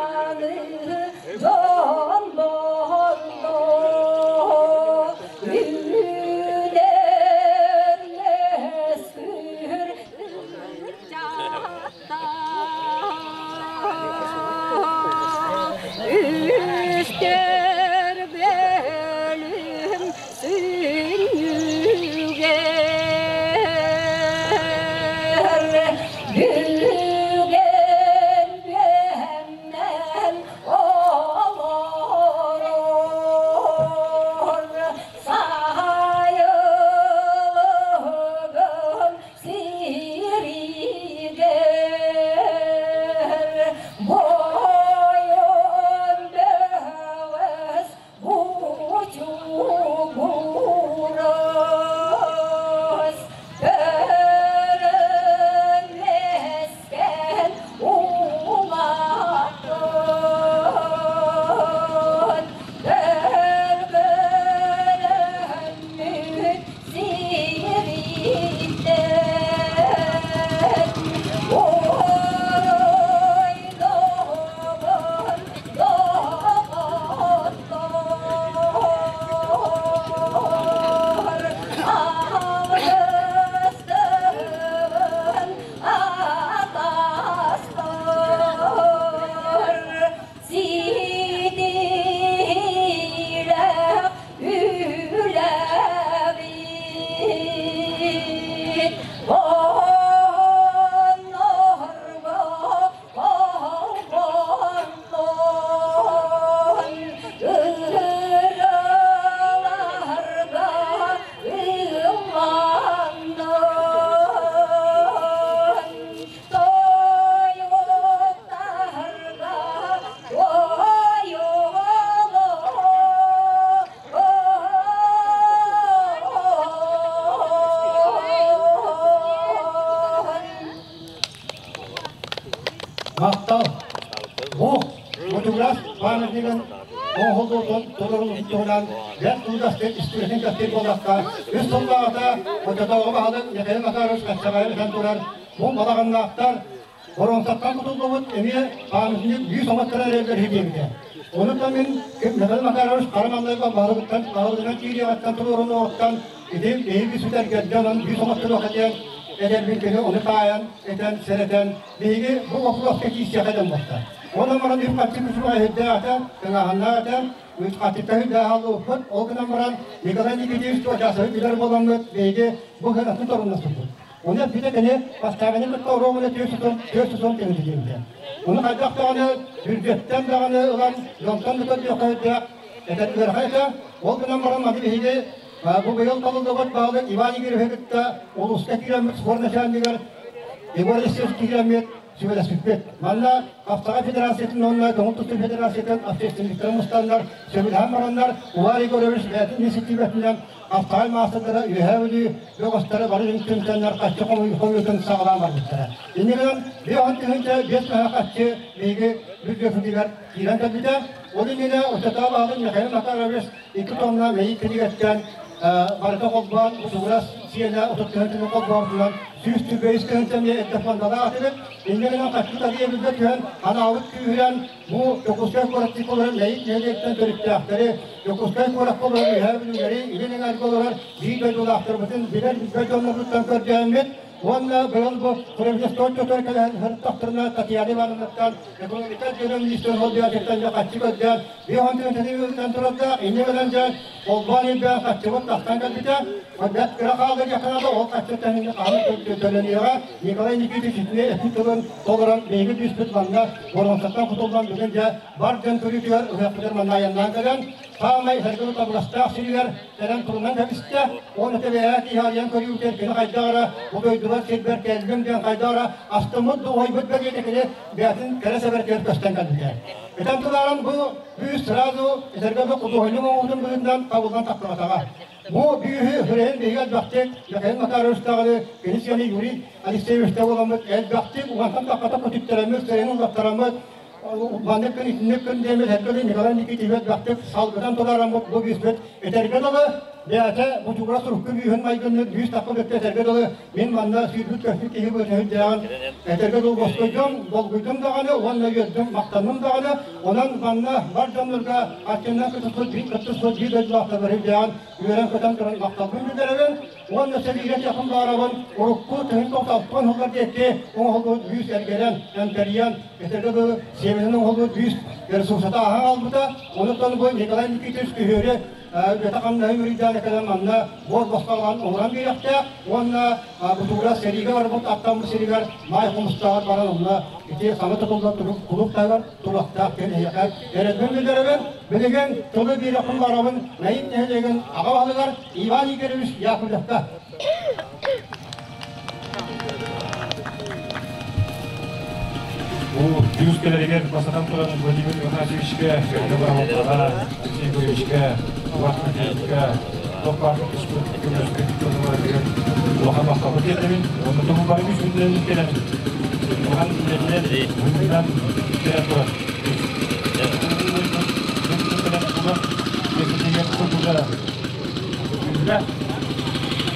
ытык-мааны дьоннорго үүнэр-үөскүүр Үстэр бөлүм сүнньүгэр бүгэн бэһэмнэн олорор сайылыгым сиригэр бойун бөҕөс бучугурас көрүнмэскэн улахан көргөрөммүт сириттэн оройдоҕун доҕоттор алгыстарын атастар ситиһиилээх үлэбит оннорго холбоннон ыраларга ылланнын тойуктарга Махтал. Бу Мотуграс памятнигын оҥоһуллуутун толоруллубут туһунан бэрт кылгастык историясын кэпсиир буоллахха, үс сыллааҕыта оччотооҕу баһылык Михаил Макарович Хаччаҕайы этэн турар, бу балаҕаннаахтар боруонсаттан тутуллубут эмиэ памятник бүүс оҥоттора эрэллэр үһү диэбитэ. Ону да мин Михаил Макарович хара маҥнайгы баһылыгыттан баһылыгынан киириэҕиттэн туруорунуоҕуттан ити биһиги сүтэргэргэ онон бүүс оҥотторуохха диэн эдэрбин кини ону таайан, этэн, сэрэтэн биһиги бу боппуруоска киирсиэхэ диэн буолта. Онон баран үп-харчы күчүмэҕэ үрдээх этэ, тыҥааһыннаах этэ, үп-харчыта үрдээх хааллыбыппыт. Ол гынан баран Николай Никитич Чуочаасовы билэр буоламмыт биһиги бу сыанатын торумнаспыппыт. Ону эппитэ кини поставины кытта оруобуна 400 тыһыынча диэбитэ. Ону хайдах даҕаны бүддьүөттэн даҕаны ылан, дьонтон да көрдүөххэ үрдээх, этэн ыарахан этэ. Ол гынан баран маны биһиги бу быйыл талыллыбыт баһылык Иван Игоревиһы кытта улууска киирэммит спорт начальнигар Егор Алексеевич киирэммит сүбэлэспиппит. Манна Хаптаҕай Федерациятын уонна Көҥүл тустуу Федерациятын общественниктара мустаннар, сөбүлэһэн бараннар, Увар Егорович бэйэтин инициативатынан Хаптаҕай маастардара Үөһээ Бүлүү бөҕөстөрө бары түмсэннэр хаччы хомуйуутун саҕалаан барбыттара. Иннигинэн 50 005 мөһө хаччы биһиги бүддьүөпүтүгэр киирэн кэлбитэ. Ол иннинэ оччотооҕу баһылык Михаил Макарович 2 тонна мэйик кинигэттэн барыта холбоон Бутугурас сиэнэ 30 тыһыынчаны холбообутунан 145 тыһыынча эмиэ эрдэ фондалаах этибит. Инньэ гынан хаччы тарыйа түһэн, анаабыт күүһүрэн бу Дьокуускай куорат олорор Мэйик нэһилиэгиттэн төрүттээхтэри, Дьокуускай куоракка олорор Үөһээ Бүлүүлэри, Илин Эҥээргэ олорор биир дойдулаахтарбытын билэр билбэт дьоннорбуттан көрдөөммүт уонна быйыл бу правительство отчуотугар кэлэн сырыттахтарына Татьяна Ивановнаттан экономика отделын министрин солбуйааччыттан дьэ хаччы көрдөөн 50 тыһыынча турардаах инньэ гынан дьэ холбоон илбээн хаччыбыт тахсан кэлбитэ. Бэрт кыра хаалла диэххэ наада, ол хаччыттан инньэ хаһан төлөнүөҕэ. Николай Никитич итини эппит тылын толорон биһиги түспүт манна боруонсаттан кутуллан бүгүн дьэ бар дьон көрүүтүгэр ыһыахпытыгар манна айаннаан кэлэн саамай сэргэни табыгастаах сиригэр кэлэн турунан кэбистэ. Оны тэбэһэ киһи арыйан көрүүтүгэр кини хайдах эрэ бу дойдубар сирбэр кэллим диэн хайдах эрэ астыммыт дуоһуйбут бэлиэтэ кини бэйэтин кэрэ сэбэрэтигэр көстөн кэлбитэ. Итэн тулааран бу бүүс сразу этэргэ бу худуоһунньук оҥоһуутун быһыытынан табыллан тахсыбатаҕа. Бу бүүһү сүрэһин биһиги элбэхтик Михаил Макарович даҕаны кини сиэнэ Юрий Алексеевичта буоламмыт элбэхтик угантан таххата көтүттэрэммит, сырайын уллаттараммыт. Маннык итинник күн диэмит эргели Николай Никитич бактык салгыдан тураран бу бүүспүт этерге дылы бэйэтэ бутугура сурукку бүүһүн майгыннык бүүс такка бүттэ этерге дылы мин манна сүүрбүт көспүт киһи быытыһын дьаан этерге дыл боскойдум долгуйдум даҕаны уонна үөрдүм мактанным даҕаны онон манна бар дьоннорго аттеннан кытыспыт биир кыттыспыт биир дойдулаахтар дьаан үөрэн көтөн туран макталбын билдеребин уонна сэриигэ тиэхин баарабын урукку тыһын тоқталпан хыллар диэкки оҥоһуллубут бүүс эргэрэн эмтэрийэн этерге дылы сиэмэнэн оҥоһуллубут бүүс ресурсата аһаң албыта. Онуттан бу Николай Никитич күһүөрү бета хамнаһы үрүйдээн кэлэн манна буор босқалған оҥорон биэрэхтээх уонна бутуура сэриигэ барбыт аттан сиригэр маай хомустааҕар баран онно ити саҥа тутуллар кулук тагар турахтаах кэн эһиэхэ эрэлбин билдеребин. Билигин тылы биэрэхпин барабын Мэйик нэһилиэгин аҕа баһылыгар Иван Игоревич Яковлевка. Бу бүүс кэлэригэр бастатан туран Владимир Афанасьевичка, Барамалтаҕа, Алексей Егоровичка, Иван Матвеевичка, топ түспүт көмөлөспүт дьонугар улахан махталбын тиэрдэбин. Онно тугу бары үс күннэрин кэлэн, улахан үлэтинэн, быһыытынан кэлэн турар.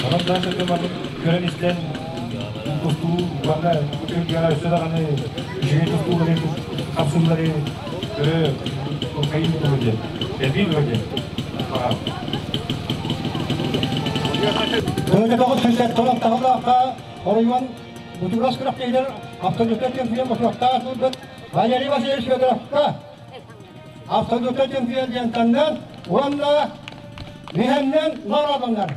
Онон да көрөн истэн тустуу уонна күтүргүөҕэ өссө даҕаны үчүгэй тустуулары хапсыылары көрө кайын туһу диэн элбии туһу диэн. Тыһыынча 976 тахылаахха оройуон Бутугурас күрэхтэһиилэр абсолютнай чемпион бочуоттаах ылбыт Валерий Васильевич Федоровка абсолютнай чемпион диэн уонна Миһэннэн наҕарааданнар.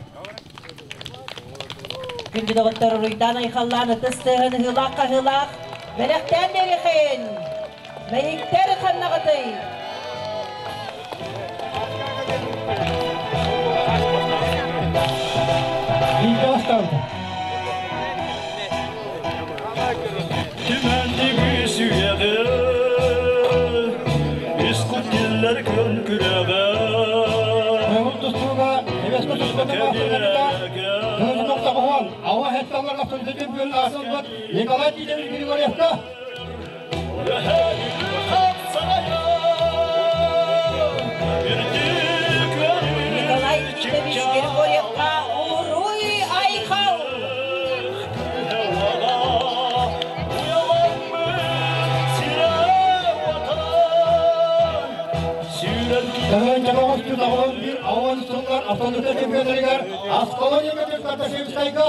Күндү доҕоттор, уруйдаан айхаллаан ытыс тыаһын ыһыылаах хаһыылаах бэлэхтээн биэриэхин! Мэйиктэр ханнаҕытый? Биирдэ бастаабыта. Түмэнник үсүйэҕэ, Искутиллэр көн күрэҕэ. Көҥүл тустууга Эбэскэ туспата маастардарга тыһыынча тоҕуһуон ауа хетталлар абсолютнай чемпион аатылбыт Николай Титович Григорьевка. Николай Титович Григорьевка уруй айхал! Тыһыынча 991 ауан сыллар абсолютнай чемпионнарыгар Аскалон Егорович Карташевскайга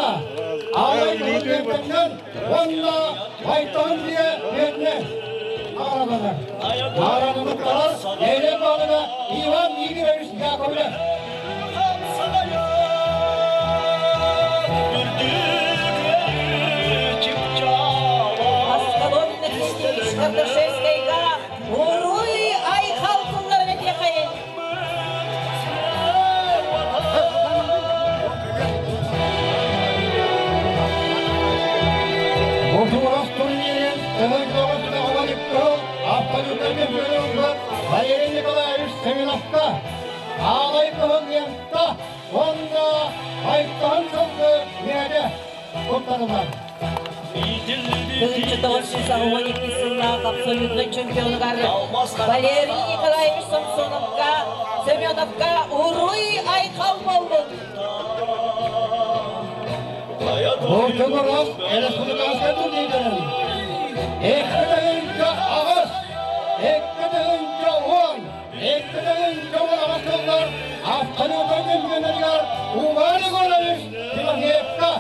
Аалай кыһыл уонна Байтаһын дие биэтинэн наҕараадаланар. Наҕараадаланыктарар нэһилиэк баһылыга Иван Игоревич Яковлев. Аскалон Иннокентьевич Кардашевскайга уруй айхал тылларын этиэхэйин! Бутугурас турнирин тыһыынча 992 абсолютнай чемпиону ылбыт Валерий Николаевич Семеновка Аалай кыһыл лента уонна Байтаһын сылгы миэдэ туттарылар. 1982 сыллаах абсолютнай чемпионугар Валерий Николаевич Самсоновка, Семеновка уруй айхал боллун! Бутугурас республиканскай турнирдарын 2 аҕыс, 2 10, 2 10 аҕыс сыллар абсолютнай чемпионнарыгар Умар Егорович Тимофеевка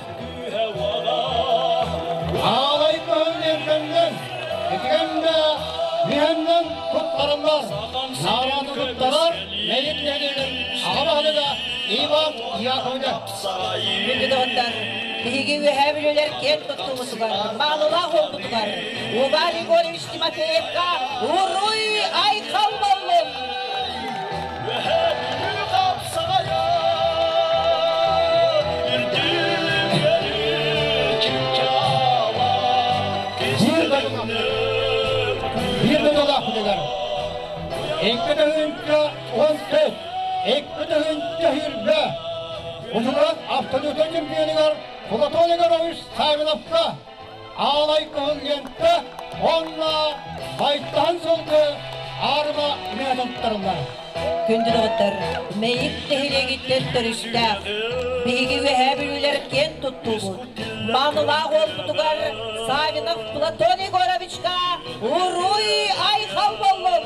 Аалай кыһыл лентэннэн, итигэннэ миһэннэн туттарыллар. Наҕараадалыктарар Мэйик нэһилиэгин аҕа баһылыга Иван Яковлев. Күндү доҕоттор, биһиги үөһээ бүлүүлэр киэн туттуубутугар, маанылаах уолбутугар Иван Егорович Тимофеевка уруй айхал боллун! Биир биир дойдулаах билигэр. 2 10 төрт, 2 20. Бутугурас абсолютнай чемпионугар Платон Егорович Савиновка Аалай кыһыл лента уонна байтаһын сылгы аарыма миэнэ туттарыллар. Күндү доҕоттор, Мэйик нэһилиэгиттэн төрүттээх, биһиги Үөһээ Бүлүүлэр киэн туттуубут. Маанылаах уолбутугар Савинов Платон Егоровичка уруй айхал буоллун!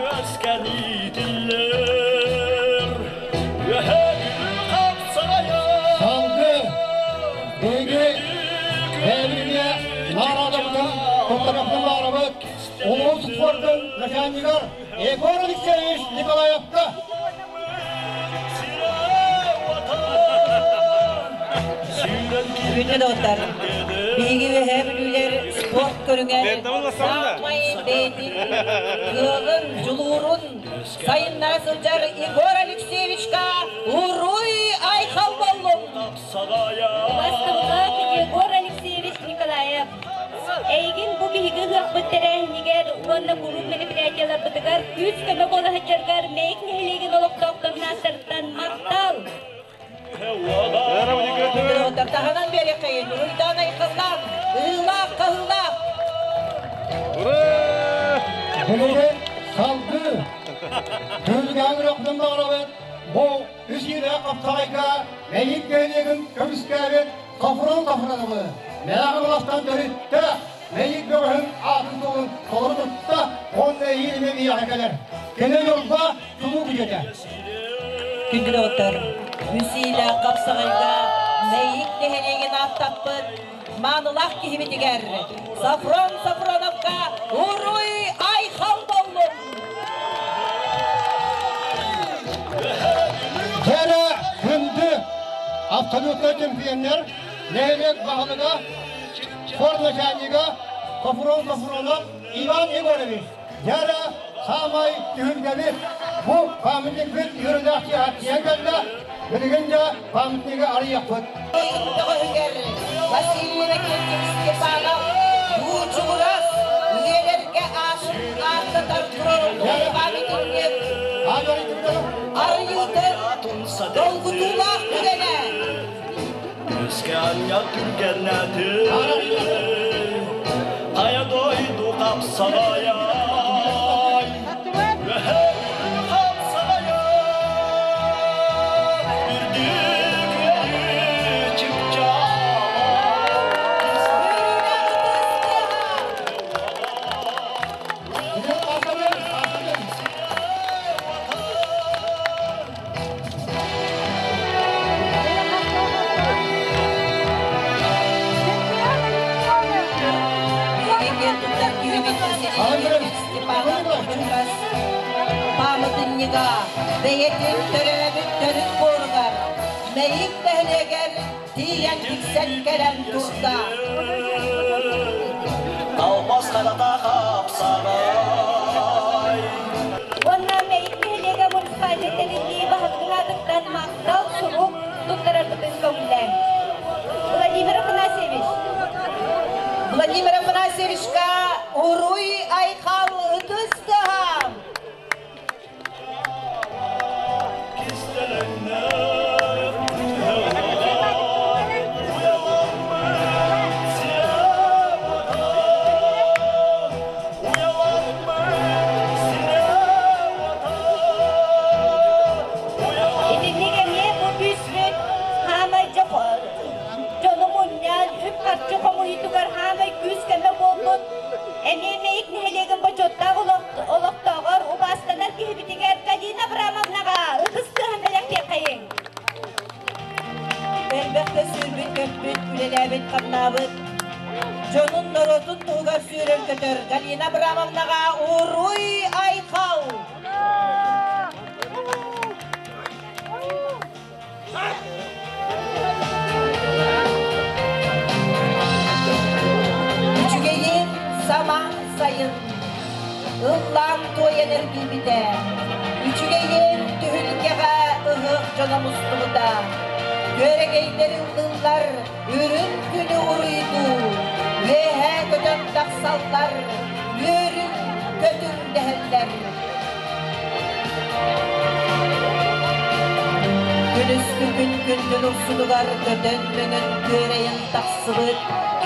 Үөскэн иитиллэр, Үөһээ Бүлүү хапсаҕайа. Салгыы биһиги бэйэбитигэ наҕараадабытын туттарыахпытын баҕарабыт. Улуус спордун начальнигар Егор Алексеевич Николаевка. Күндү доҕоттор, биһиги Үөһээ Бүлүүлэр спорт көрүҥэр саамай бэйэтин кыаҕын, дьулуурун сайыннара сылдьар Егор Алексеевичка уруй айхал буоллун! Бастыбылаах Егор Алексеевич Николаев, эйигин бу биһиги ыһыахпыт тэрээһинигэр уонна куруук мероприятиеларбытыгар күүс-көмө буола сылдьаргар Мэйик нэһилиэгин олохтоохторун ааттарыттан махтал! Күндү доҕоттор, таһынан биэриэххэйин, уруйдаан айхаллаан, ыһыылаах-хаһыылаах! Билигин салгыы түһүлгэҕэ үрэхпитин баҕарабыт. Бу үс иилээх хапсаҕайга Мэйик нэһилиэгин көмүскээбит Софрон Софроновы Мэҕэ Уластан төрүттээх Мэйик бөҕөһүн аатын-суолун толору тутта уонна эһиил эмиэ биһиэхэ кэлэр. Кини Ньурба чулуу күтүөтэ. Күндү доҕоттор, үс иилээх хапсаҕайга Мэйик нэһилиэгин ааттаппыт маанылаах киһибитигэр Софрон Софроновка уруй айхал буоллун! Дьэрэ күндү абсолютнай чемпионнар нэһилиэк баһылыга, спорт начальнига Софрон Софронов Иван Егорович. Дьэрэ саамай түһүлгэбит бу памятникпыт үөрүүлээх тиийэн кэллэ. Билигин дьэ памятнигы арыйыахпыт. Бөҕөһүгэр Василий Иннокентьевич Степанов Буучугурас үйэлэргэ ааттатар турар памятник арыйыытын долгутуулаах түгэнэ. Үскәнья түргэннәти, Ая дойду хапсаҕайай, Үөһээ Бүлүү хапсаҕайа, Үрдүк үөрүү чыпчаала. Үөрүүлээх ытыс тыаһа! Биһиги киэн туттар киһибит Василий Иннокентьевич Степанов Буучугурас пааматынньыга бэйэтин төрөөбүт төрүт буоругар Мэйик нэһилиэгэр тиийэн тиксэн кэлэн турда. Талбас харата хапсаҕай. Уонна Мэйик нэһилиэгэ муниципальнай тэриллии баһылыгын аатыттан махтал сурук туттарарбытын көҥүллээҥ. Владимир Афанасьевич. Владимир Афанасьевичка уруй айхал ытыс тыаһа! Кистэлэҥнээх уйаламмыт сирэ-уота, уйаламмыт сирэ-уота, Итинник эмиэ бу күүспүт хаамай дьону мунньан, үп-харчы хомуйуутугар хаамай күүс-көмө буолбут эмиэ Мэйик нэһилиэгин бочуоттаах олохтооҕор убаастанар киһибитигэр Галина Абрамовнаҕа ытыс тыаһын бэлэхтиэххэйиҥ. Элбэхтэ сүүрбүт-көппүт, үлэлээбит-хамнаабыт, дьонун норуотун туһугар сүүрэр-көтөр Галина Абрамовнаҕа уруй айхал! Үчүгэйин самаан сайын ыллаан туойан эргийбитэ, үчүгэйин түһүлгэҕэ ыһыах дьоно мустубута. Күөрэгэйдэр ыллыыллар үрүҥ күнү уруйдуу, үөһээ көтөн тахсаллар, үөрүҥ көтүҥ дэһэллэр. Күнүскү күн күндүн урсунугар көтөн-мөҥөн күөрэйэн тахсыбыт,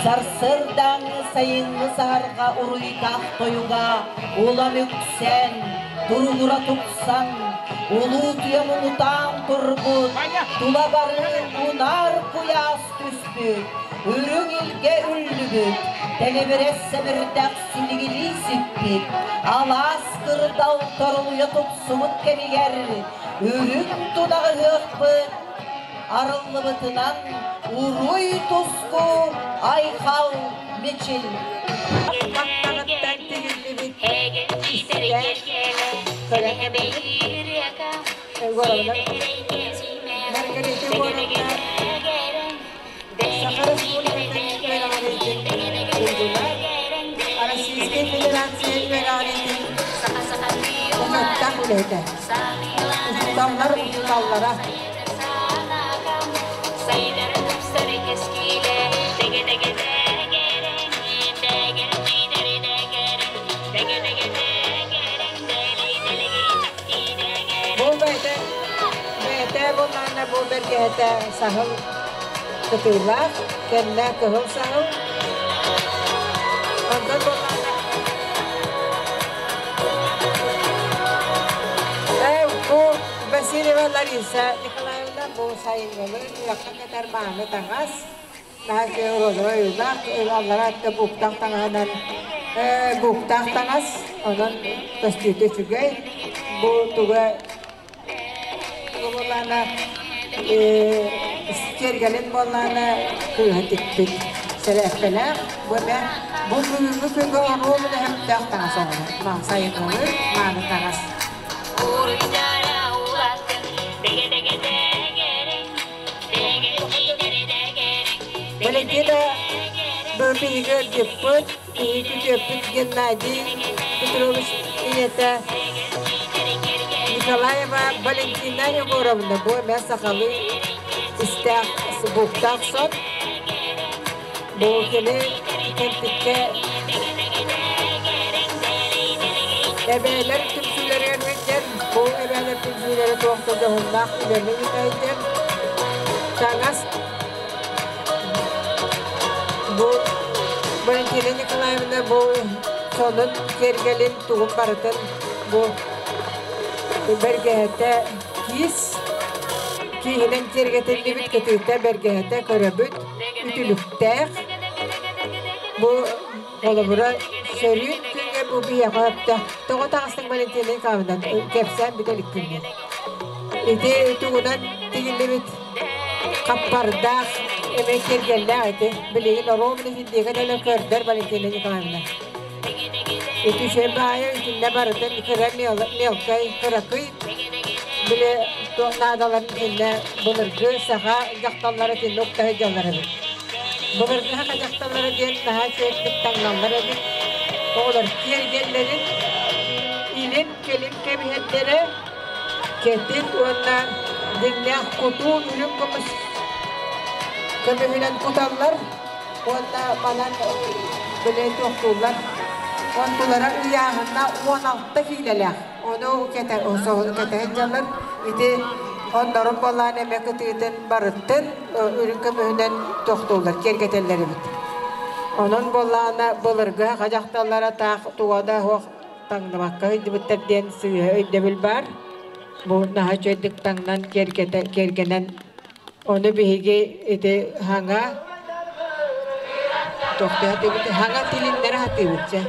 сарсыардааҥҥы сайыҥҥы саһарҕа уруйдаах тойуга улам үксээн, туругура тупсан, улуу тыа муҥутаан турбут, тула бары унаар куйаас түспүт, үрүҥ илгэ үллүбүт, тэлибирэс сэбирдэх силигилии сиппит, алаас кырдал торолуйа тупсубут кэмигэр үрүҥ тунаҕы ыһыахпыт арыллыбытынан уруй-туску айхал мичил. Баттаҕыттан тигиллибит истээх Егоровна Маргарита Егоровна Саха Республикатын үөрэҕириитин туйгуна, Российскай Федерация үөрэҕириитин бочуоттаах үлэһитэ, учууталлар учууталлара. Бу бэйэтэ бэйэтэ буоллаҕына бу бэргэһэтэ саһыл кытыылаах, кэннэ кыһыл саһыл. Онтон буоллаҕына Ээ, бу Васильева Лариса Николаевна бу сайыҥҥылы үрэххэ кэтэр мааны таҥас. Наһаа розовай уйулаах, аллара өттө бууктаах таҥаһынан бууктаах таҥас, онон көстүүтэ үчүгэй. Бу туга буоллаана киэргэлин буоллаана кыыһа тикпит сэрээппэлээх. Бу эмэ бу бүгүҥҥү күҥҥэ оруобуна сөптөөх таҥас оҥорор. Сайыҥҥылыы мааны таҥас. Валентина биһиги ырдьыппыт, биһиги күтүөппүт Геннадий Петрович ийэтэ Николаева Валентина Егоровна бу эмэ сахалыы истээх бууктаах сон. Бу кини кэнтиккэ эбээлэр түмсүүлэригэр сылдьар, бу эбээлэр түмсүүлэрэ туох да дьоһуннаах үлэни ыытайдыр. Таҥас бу Валентина Николаевна бу сонун киэргэлин тугун барытын бу бэргэһэтэ киис кииһинэн киэргэтиллибит кытыыта бэргэһэтэ көрөбүт үтүлүктээх. Бу холобура сөрүүн күҥҥэ бу биһиэхэ өптөөх. Тоҕо таҕыстыҥ Валентина Николаевна кэпсээн бүтэ илик күҥҥэ. Ити тугунан тигиллибит хаппардаах эмэ киэргэллээх ити. Билигин оруобуна синдиэгэ дэлэ көрдөр Валентина Николаевна. Ити үчүгэй баайа итиннэ барытын кыра мелкай кыракый били туох наадаларын итиннэ былыргы саха дьахталлара итиннэ укта сылдьаллар эбит. Былыргы саха дьахталлара диэн наһаа үчүгэйдик таҥналлар эбит. Оҕолор киэргэллэрин илин кэлин кэбиһэрдэрэ кэтит уонна дьиҥнээх кутуу үрүҥ көмүс көмүһүнэн куталлар уонна манан били туохтууллар онтулара ыйааһынна 16 киилэлээх ону кэтэ кэтэһин дьаллар ити оннорун боллаан эмэ кытыытын барыттын үрүҥ көмүһүнэн тохтууллар киэргэтэллэр эбит онон буоллаана былыргы саха дьахталлара таах туга да суох таҥныбакка сылдьыбыттар диэн сыыһа өйдөбүл баар бу наһаа үчүгэйдик таҥнан киэргэнэн Ону биһиги ити хаҥа тохтоо хатыыбыт, хаҥа тилиннэрэ хатыыбыт чэ.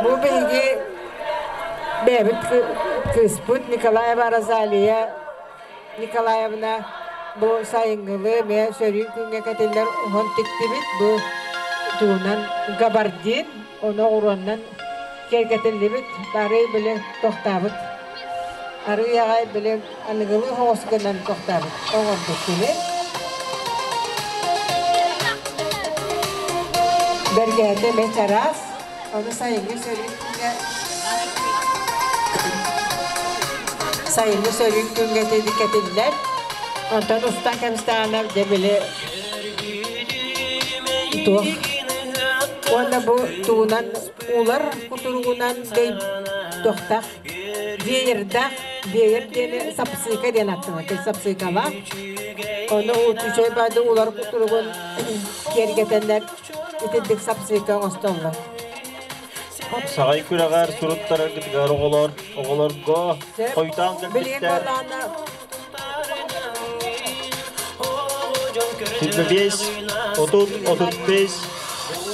Бу биһиги бэйэбит кыыспыт Николаева Розалия Николаевна бу сайыҥҥылыы эмиэ сөрүүн күҥҥэ кэтиллэр уһун тиктибит. Бу тугунан габардин, ону оҕуруоннан киэргэтиллибит, бары били тохтаабыт. Арыый аҕай били аныгылыы соҕус гынан тохтаабыт оҥорбут кини. Бэргэһэтэ эмиэ чараас, ону сайыҥҥы сөрүүн күҥҥэ сайыҥҥы сөрүүн күҥҥэ кэтиллэр. Онтон устан кэбистэҕинэ дьэ били туох уонна бу тугунан улар кутуругунан Туохтаах веердаах, веер диэни сапсыыка диэн аттына, сапсыыкалаах. Ону үчүгэй баайды улар кутуругун киэргэтэннэр итинник сапсыыка оҥостоллор. Хапсаҕай күрэҕэр суруттараргытыгар оҕолор, оҕолорго хойутаан кэлбиттэр. 25, 30, 35,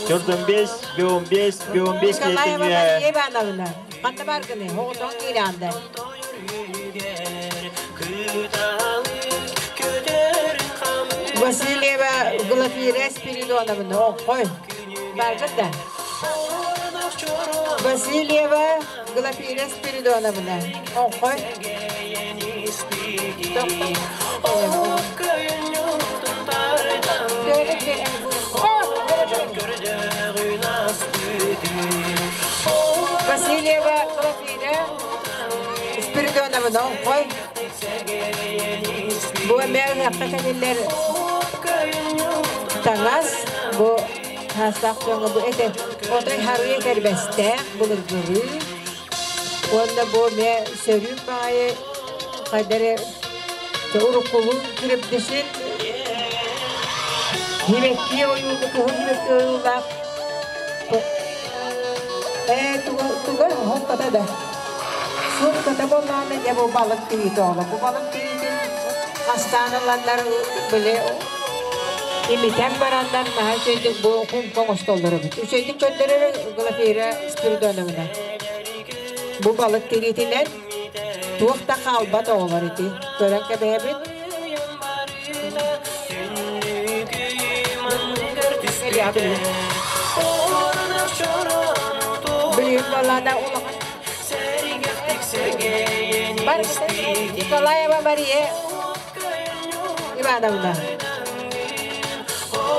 45, 15, 15 Николаева Мария Ивановна, ханна баргыны, оҕотон киирэнде. Васильева Глафира Спиридоновна, оҥхой, баргыт да. Васильева Глафира Спиридоновна, оҥхой. Васильева Глафира Спиридоновна, оҥхой. Бу эмиэ ыһыахха кэлиллэр таҥас, бу хаастаах дьоҥҥо бу этэ отой харыы этэрбэстээх былыргылыы. Уонна бу эмиэ сөрүүн баҕайы хайда эрэ уруккулуу кирэбдишин сибэкки ойуулу кыһыл сибэкки ойуулаах ээ туга туга хокката да сумката буоллаҕына дьэ бу балык тириитэ оҕолор бу балык тириитин астаан ыланнар били имитэн бараннар наһаа үчүгэйдик бу хумка оҥостоллор эбит үчүгэйдик көрдөрөр Глафира Спиридоновна бу балык тириитинэн туох да хаалбат оҕолор ити көрөн кэбиһэбит Билигин баллаана улахан Николаева Мария Ивановна.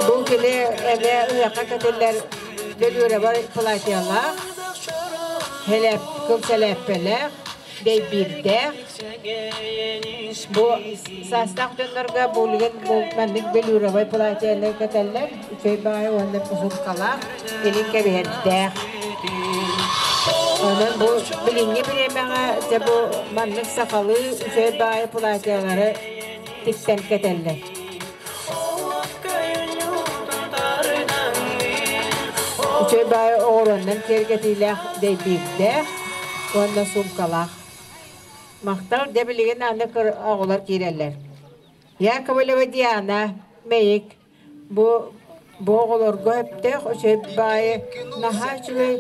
Бу кини эмиэ ыһыахха кэтиллэр Дөлүөрэбэр платьялаах, хэлэп, кыл сэлээппэлээх, дэйбиирдээх. Бу саастаах дьоннорго бу билигин бу маннык белюровай платьяны кэтэллэр. Үчүгэй баҕайы уонна сумкалаах, илин кэбиһэрдээх. Онон бу билиҥҥи бириэмэҕэ дьэ бу маннык сахалыы үчүгэй баҕайы платьялары тиктэн кэтэллэр. Үчүгэй баҕайы оҕуруоннан киэргэтиилээх дэйбиирдээх уонна сумкалаах. Махтал дьэ билигин аны оҕолор киирэллэр. Яковлева Диана, Мэйик, бу бу оҕолорго өптөөх үчүгэй баҕайы наһаа үчүгэй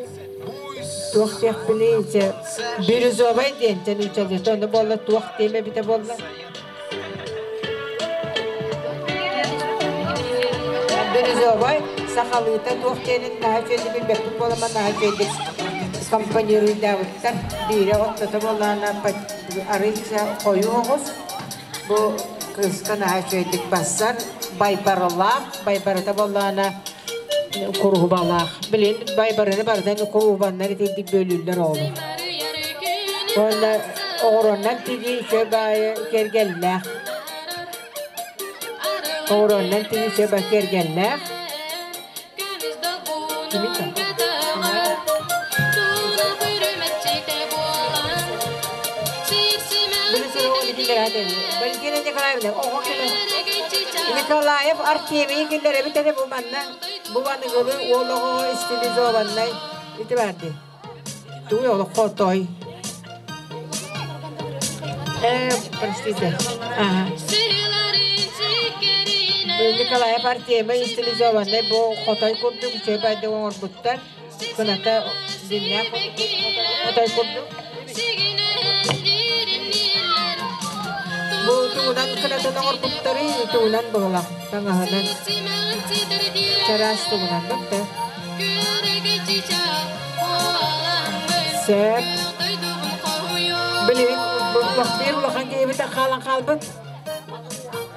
туох диэхпиний дьэ бирюзовай диэнтэн учалыыта ону буолла туох диэм эбитэ буолла бирюзовай сахалыыта туох диэнин наһаа үчүгэйдик билбэппит буоламан наһаа үчүгэйдик компонируйдаабыттар биирэ ортото буоллаҕына арыйса хойуу оҕус бу кыыска наһаа үчүгэйдик бассар байбарылаах байбарыта буоллаҕына куруһубалаах билин байбарыны барытын куруһубаннар итирдик бөлүүллэр оҕолор уонна оҕуруоннан тигии үчүгэй баайы киэргэллээх оҕуруоннан тигии үчүгэй баайы киэргэллээх Валентина Николаевна, оҕо кэлэ. Николаев Артемий киллэрэбит эрэ бу манна бу аныгылы уол оҕо стилизованнай ити бар дии. Тугуй олоххо той. Э, простите. Ага. Николаев Артемий стилизованный бу хотой курдук үчүгэй байды оҥорбуттар. Кыната диннээх хотой курдук. Бу тугунан кынатын оҥорбуттарый, тугунан быһылах таҥаһынан чараас тугунан бытта. Сөп. Билигин биир улахан киһибит хаалан хаалбыт.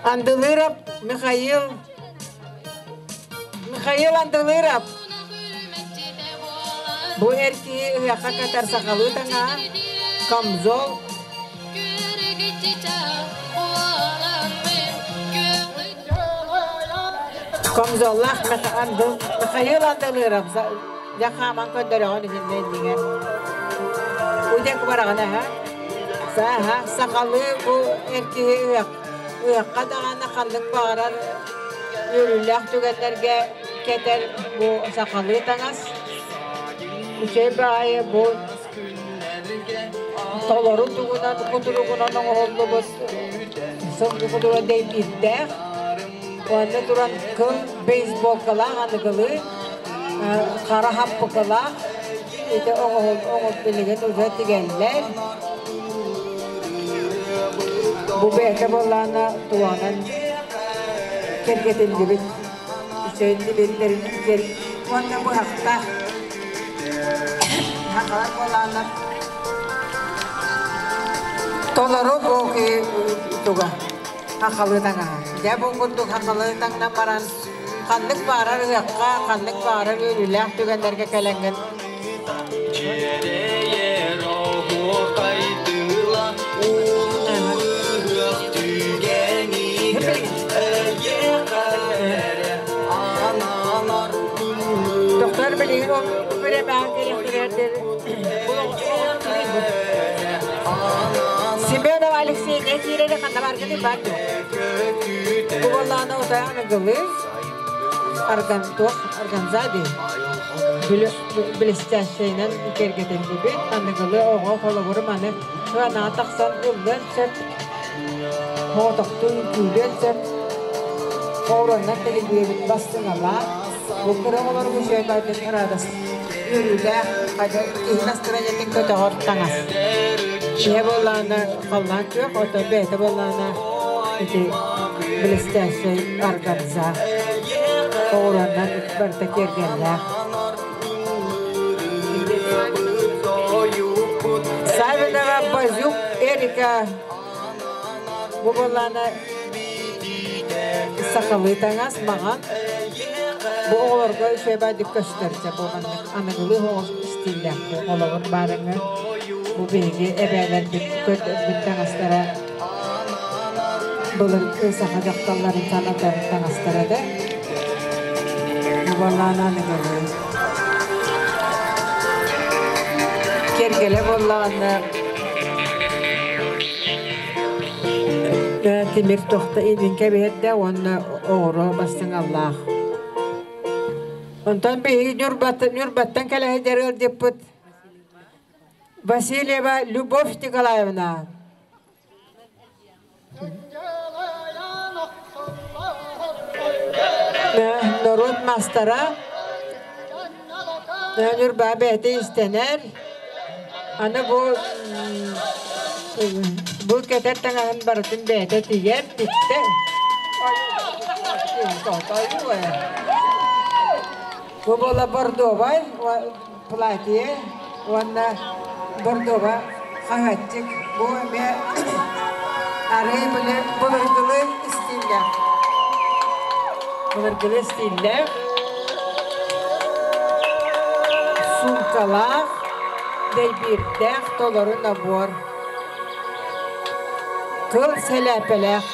Андылыров Михаил Михаил Андылыров Бу эр киһи ыһыахха кэтэр сахалыы таҥаһа, камзол, камзоллаах Михаил Андылыров дьэ хааман көрдөрөҕүн итиннэ иннигэр. Удек бараҕына ха. Сааһа сахалыы бу эр киһи ыах ыахха даҕаны ханнык баҕарар үөрүүлээх түгэннэргэ кэтэр бу сахалыы таҥас. Үчүгэй баҕайы бу толору тугунан кутуругунан оҥоһуллубут сылгы кутуруга дэйбиирдээх. Уонна туран кыл бейсболкалаах аныгылыы хара хаппыкылаах ити оҥоһул оҥоп билигин уже тигэллэр. Бу бэйэтэ буоллаҕына туоҕунан кэргэтиллибит үчүгэйдик кэр уонна быһахтаах хахалар буолааннар толору бу туга хахалы таҥаһа. Дьэ бу курдук хахалы таҥнан баран ханнык баарар ыһыахха, ханнык баарар үөрүүлээх түгэннэргэ кэлэҥҥин Доктор билигин ол биремэҕин кэлиэхтэригэр Семенов Алексей не киирэрэ ханна баргыный бар дуо? Бу буоллаҕына утаан ыгылыы арган туох органза дии блестящайынан кэргэтиллибит аныгылы оҕо холобуру маны сыанаҕа тахсан ыллыан сөп моотохтун күүлүөн сөп оҕуруоннан тэлибиэбит бастыҥалаах бу кыра оҕолорго үчүгэй ыраадас үөрүүлээх киһи настроениетын көтөҕөр таҥас иһэ буоллаҕына халлаан күөх ото бэйэтэ буоллаҕына ити блестящай органза оҕуруоннан барыта киэргэллээх. Савинова Базюк Эрика бу буоллаҕына сахалыы таҥас маҕан бу оҕолорго үчүгэй баайдык көстөр дьэ бу маннык аныгылыы оҕус стиллээх бу олоҕун баарыҥы бу биһиги эбээлэрбит көрдөрбүт таҥастара былыргы саха дьахталларын санатар таҥастара да бу буоллаҕына аныгылыы киэргэлэ буоллаҕына тимир тохто илин кэбиһэрдэ уонна оҕуруо бастыҥаллаах. Онтон биһиги Ньурбаттан, Ньурбаттан кэлэ сылдьар ыалдьыппыт Васильева Любовь Николаевна. Норуот маастара Ньурба бэйэтэ иистэнэр. Аны бу бу кэтэр таҥаһын барытын бэйэтэ тигэр, тиктэ. Бу буола бордовай платье уонна бордова хаһыатчык. Бу эмиэ арыы былыргылыы истииллээх. Былыргылыы истииллээх. Суумкалаах, дэйбиирдээх толору набор. Кыл сэлээпэлээх.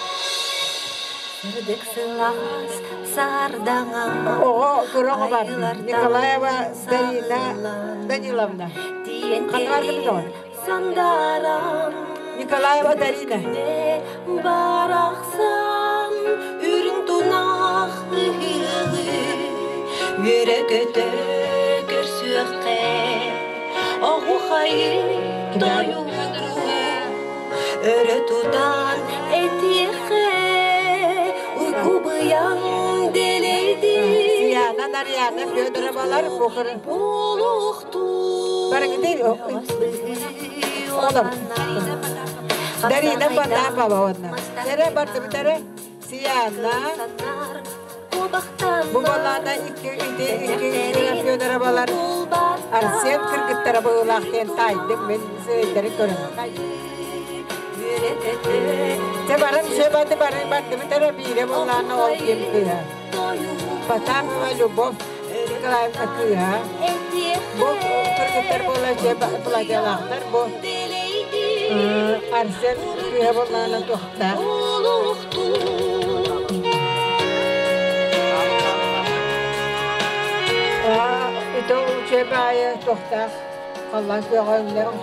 Сырдык сылаас сардаҥа Оҕо кыра оҕо бар. Николаева Дарина Даниловна. Тиийэн Ханна баргын тоҕо? сандаран Николаева Дарина. Барахсан үрүҥ тунах ыһыаҕы үөрэ-көтө көрсүөххэ оһуохайы тойугу өрө тутан этиэххэ уйгу быйаҥ дэлэйдин Сияна Нарьяна Федоровалар бухырын. Барыгыты олор. Дарина Потапова онна. Тере бардыбытары Сияна бу балаана икки ити икки Федоровалар Арсен кыргыттара быылаах диэн таайдым мен сирэйдэрин көрөн. Те барым сөбаты барым бардыбытары биире буллаана ол ким кыыһа. Потапова Любовь Николаевна кыыһа. Бу кыргыттар буола платьялаахтар бу Арсен кыыһа буоллаана туохтаах. Ito учебая туохтаах халлаан күөҕэ өҥнөөх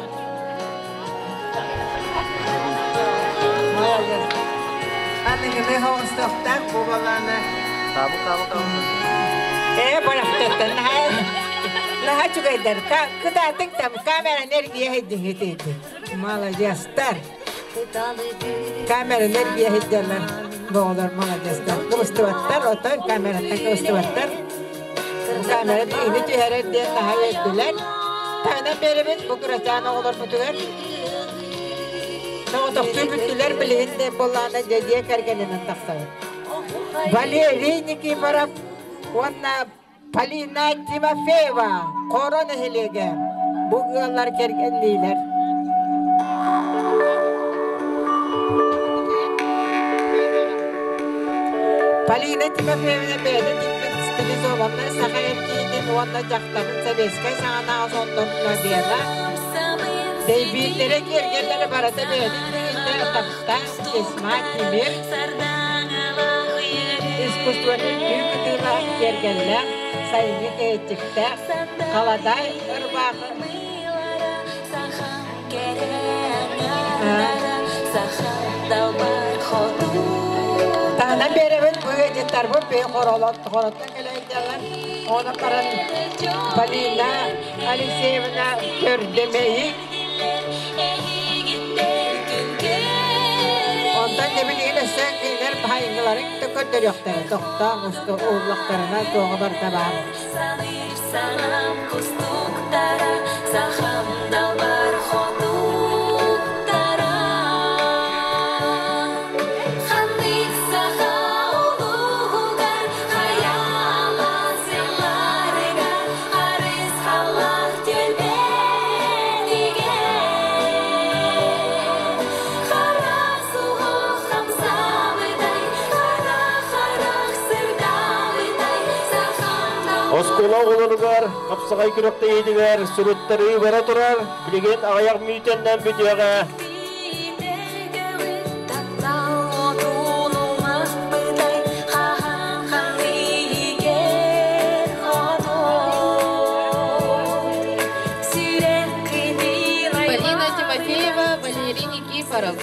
Аныгыны хоҕустуохтаах бу балаана. Ээ, барахтаттан наһаа үчүгэйдэр. Кытаатыҥ там камераны эргийэ сылдьыҥҥыт Маладьыастар. Камераны эргийэ сылдьаллар. Оҕолор маладьыастар. Кыбыстыбаттар, оттон камераттан кыбыстыбаттар. Камера биһини түһэрэр диэн наһаа үөрдүлэр. Таһынан биэрэбит бу кырачаан оҕолорбутугар. Соҕотохтуу бүттүлэр билигин де буоллаҕына дьэ дьиэ кэргэнинэн тахсабыт. Валерий Никифоров уонна Полина Тимофеева Хоро нэһилиэгэ бу ыаллар кэргэнниилэр. Полина Тимофеевна бэйэтэ тикпит стилизованнай саха эркиитин уонна дьахтарын сэбиэскэй саҕанааҕы соннорун Лена Дэйбиирдэрэ киэргэллэрэ барыта бэйэтин тигиннэ таптаан Тесма тимир искусственнай түү кытыылаах киэргэллээх сайыҥҥы кэһиэччиктээх халадаай ырбаахы Таһынан биэрэбин бу ыалдьыттарбыт бэйэ хоролоттон кэлэйдэллэр. Ону баран Полина Алексеевна Төрдемейик Онтон дьэ билигин өссө кинилэр баһайыҥҥыларын да көрдөрүөхтэрэ, тохтоон уһуллахтарына туоҕа барыта баар. Сахам далбар хотуктара Ханнык саха улууһугар хайаала сылларыгар Харысхаллаах түөлбэтигэр Хара суһуох хамсаабытай, хара харах сырдаабытай, Сахам Оскуола оҕолоругар хапсаҕай күрэхтэһиитигэр суруттарыы бара турар. Билигин аҕыйах мүнүүтэннэн бүтүөҕэ. Полина Тимофеева, Валерий Никифоров.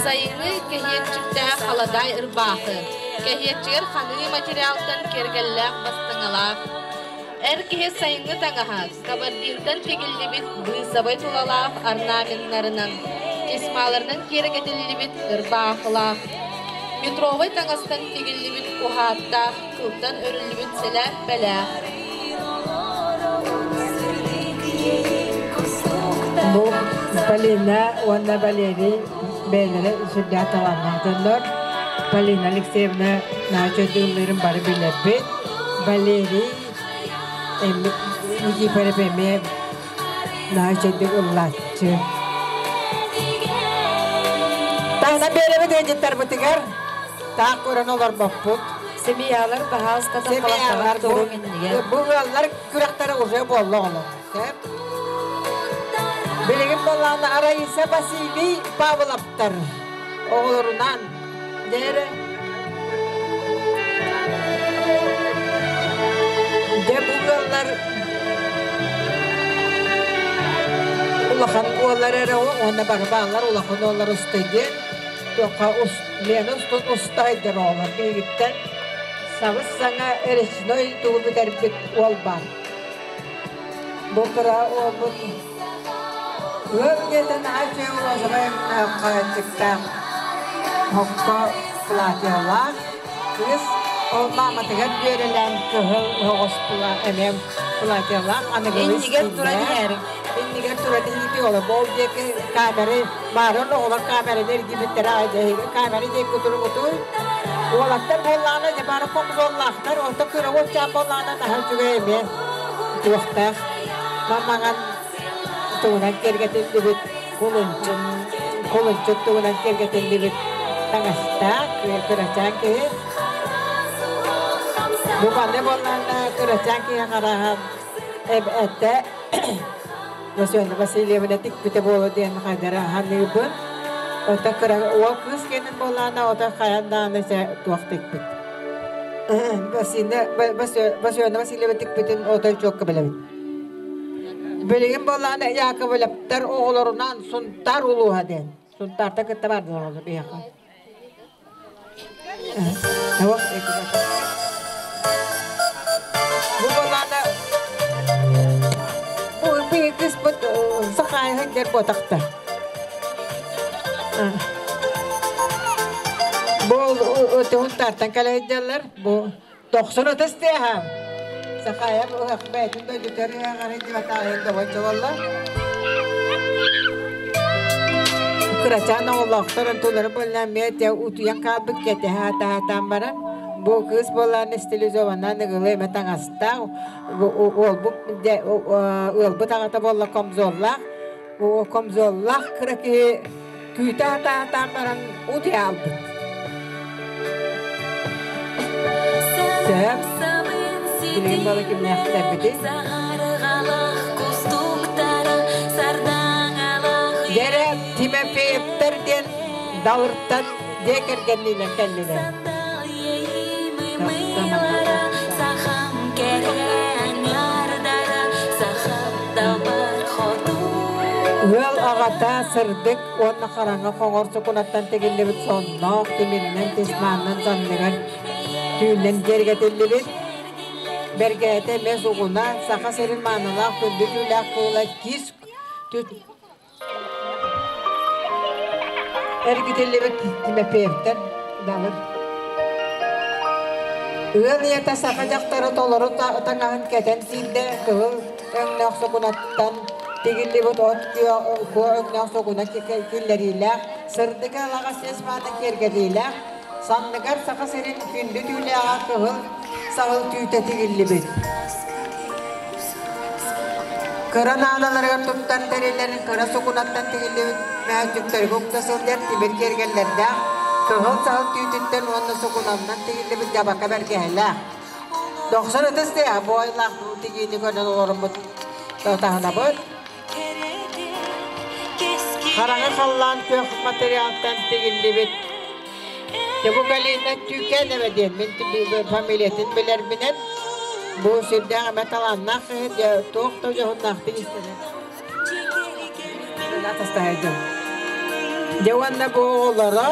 Сайыҥҥы кэһиэччиктээх халадаай ырбаахы. Кэһиэччигэр ханыы материалтан киэргэллээх бастыҥалаах. Эр киһи сайыҥҥы таҥаһа, кабардинтан тигиллибит быысабай тулалаах орнаменнарынан, тесьмаларынан киэргэтиллибит ырбаахылаах, метровай таҥастан тигиллибит уһааттаах, кылтан өрүллүбүт сэлээппэлээх. Бу Полина уонна Валерий бэйэлэрэ сүрдээх талааннаах дьоннор. Полина Алексеевна наһаа ыллыырын бары билэрбит. Валерий Никифоров эмиэ наһаа үчүгэйдик ыллааччы. Таһынан биэрэбит ыалдьыттарбытыгар таах көрөн олорбоппут. Семьялар баһаалыста Семьялар бу ыаллар күрэхтэрэ уже буолла оҕолор. Билигин буоллаҕына Раиса Василий Павловтар оҕолорунан дьэ дьэ бу ыаллар улахан уоллар эрэ уонна бары бааллар улахан уоллар устудьуон туохха Лена устун устайдар оҕолор биһигиттэн сабыс саҥа речной тугу бүтэрбит уол баар. Бу кыра уолбут ыал ийэтэ наһаа үчүгэй розовай хааччыктаах хокко платьелаах кыыс ол мааматыгар дьүөрэлээн кыһыл оһоҕос эмиэ платьелаах аныгылыы Иннигэр туран иһээриҥ. Иннигэр туран иһити ола бол диэки камеры баарын оҕолор камераны эргибиттэрэ камеры диэки туругутуй уолаттар буоллаҕына дьэ бары хомзоллаахтар онто кыра уолчаан буоллаҕына наһаа үчүгэй эмиэ туохтаах мамаҥан тугунан киэргэтиллибит кулунчук кулунчук тугунан киэргэтиллибит таҥастаах кырачаан киһи бу манна буоллаҕына кырачаан киһи хараһан эбэтэ Василий Васильевна тикпитэ буолуо диэн хайдара саныыбын. Ото кыра уол кыыс киэнин буоллаҕына ото хайан даҕаны туох тикпит. Василина Васильева тикпитин ото чуокка билэбин. Билигин буоллаҕына Яковлевтар оҕолорунан Сунтаар улууһа диэн. Сунтаарта кытта бардылар олор биһиэхэ. Бу балаана бу кыспыт сахайһын дер ботакта. Бу өтөһүн тартан кэлэйдэллэр. Бу 90 тыаһа. Сахая бу бэйтин дойдутар ыаҕары дибатааһын добончололлор. Кырачаан оҕолоохтор онтулары буоллаан миэтэ утуйан хаалбыт кэтэһэ атаатаан баран бу кыыс буоллаан стилизованнан ыгылы эмэ таҥастаах уолбут ыалбыт аҕата буолла комзоллаах комзоллаах кыра киһи күүтэ атаатаан баран утуйа албыт. Сөп. Билигин бала кимнээхтэрбитий? Дэрэ Тимофеевтар диэн Далыртан дьиэ кэргэнниилэр кэллилэр. Ыал аҕата сырдык уонна хараҥа хоҥор сукунаттан тигиллибит сонноох тимиринэн тисмаанынан санныгар түүннэн дьэргэтиллибит. Бэргээтэ эмиэ сугуна Саха сирин маанылаах күндү түүлээх кыыла кис эргитиллибит Тимофеевтэр Далыр. Ыал ийэтэ саха дьахтара толору таҥаһын кэтэн киирдэ, кыһыл өҥнөөх сукунаттан тигиллибит от куо өҥнөөх сукуна киллэриилээх, сырдык алаҕас сиэс мааны киэргэлиилээх, санныгар Саха сирин күндү түүлээҕэ кыһыл саһыл түүтэ тигиллибит. Кыра наадаларыгар туттар тэриллэрин кыра сукунаттан тигиллибит мөһөөччүктэргэ укта сылдьар тимир киэргэллэрдээх, кыһыл саһыл түүтүттэн уонна сукунаннан тигиллибит дьабака бэргэһэлээх. Дохсун ытыс тыаһа бу айлаах тигиини көрөн олороммут таһынабыт. Хараҥа халлаан күөх материалтан тигиллибит Бу Галина Түүкээнэбэ диэн мин фамилиятын билэрбинэн бу сүрдээх эмэ талааннаах киһи туох да дьоһуннаахтык истэнэр. Дьэ уонна бу оҕолоро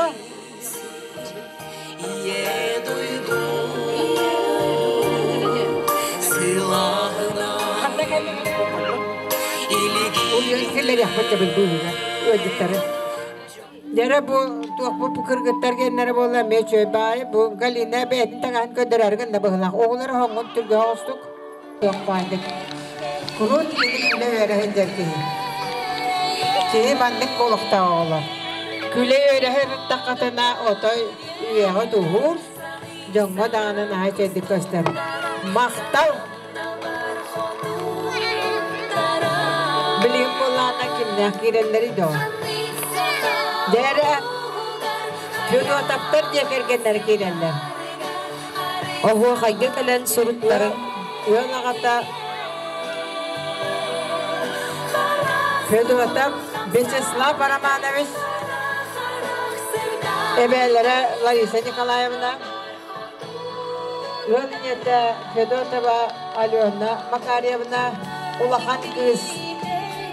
Дьэрэ бу туох бу кыргыттар геннэрэ буолла эмиэ үчүгэй баайы бу Галина бэйэтин таҥаһын көрдөрөөрү гынна быһыылаах оҕолор хоҥҥун түргэ оҕустук туох баайдык куруут кини күлэ үөрэ сылдьар киһи киһи маннык буолуохтаах оҕолор күлэ үөрэ сырыттаххытына отой үйэҕит уһуур дьоҥҥо даҕаны наһаа үчүгэйдик көстөр махтал Билигин буоллаҕына кимнээх киирэллэрий доо? Дээрэ Федотовтар дьиэ кэргэннэрэ киирэллэр. Оһуохайга кэлэн суруттарын Ыал аҕата Федотов Вячеслав Романович, эбээлэрэ Лариса Николаевна, Ыал ийэтэ Федотова Алена Макарьевна улахан кыыс,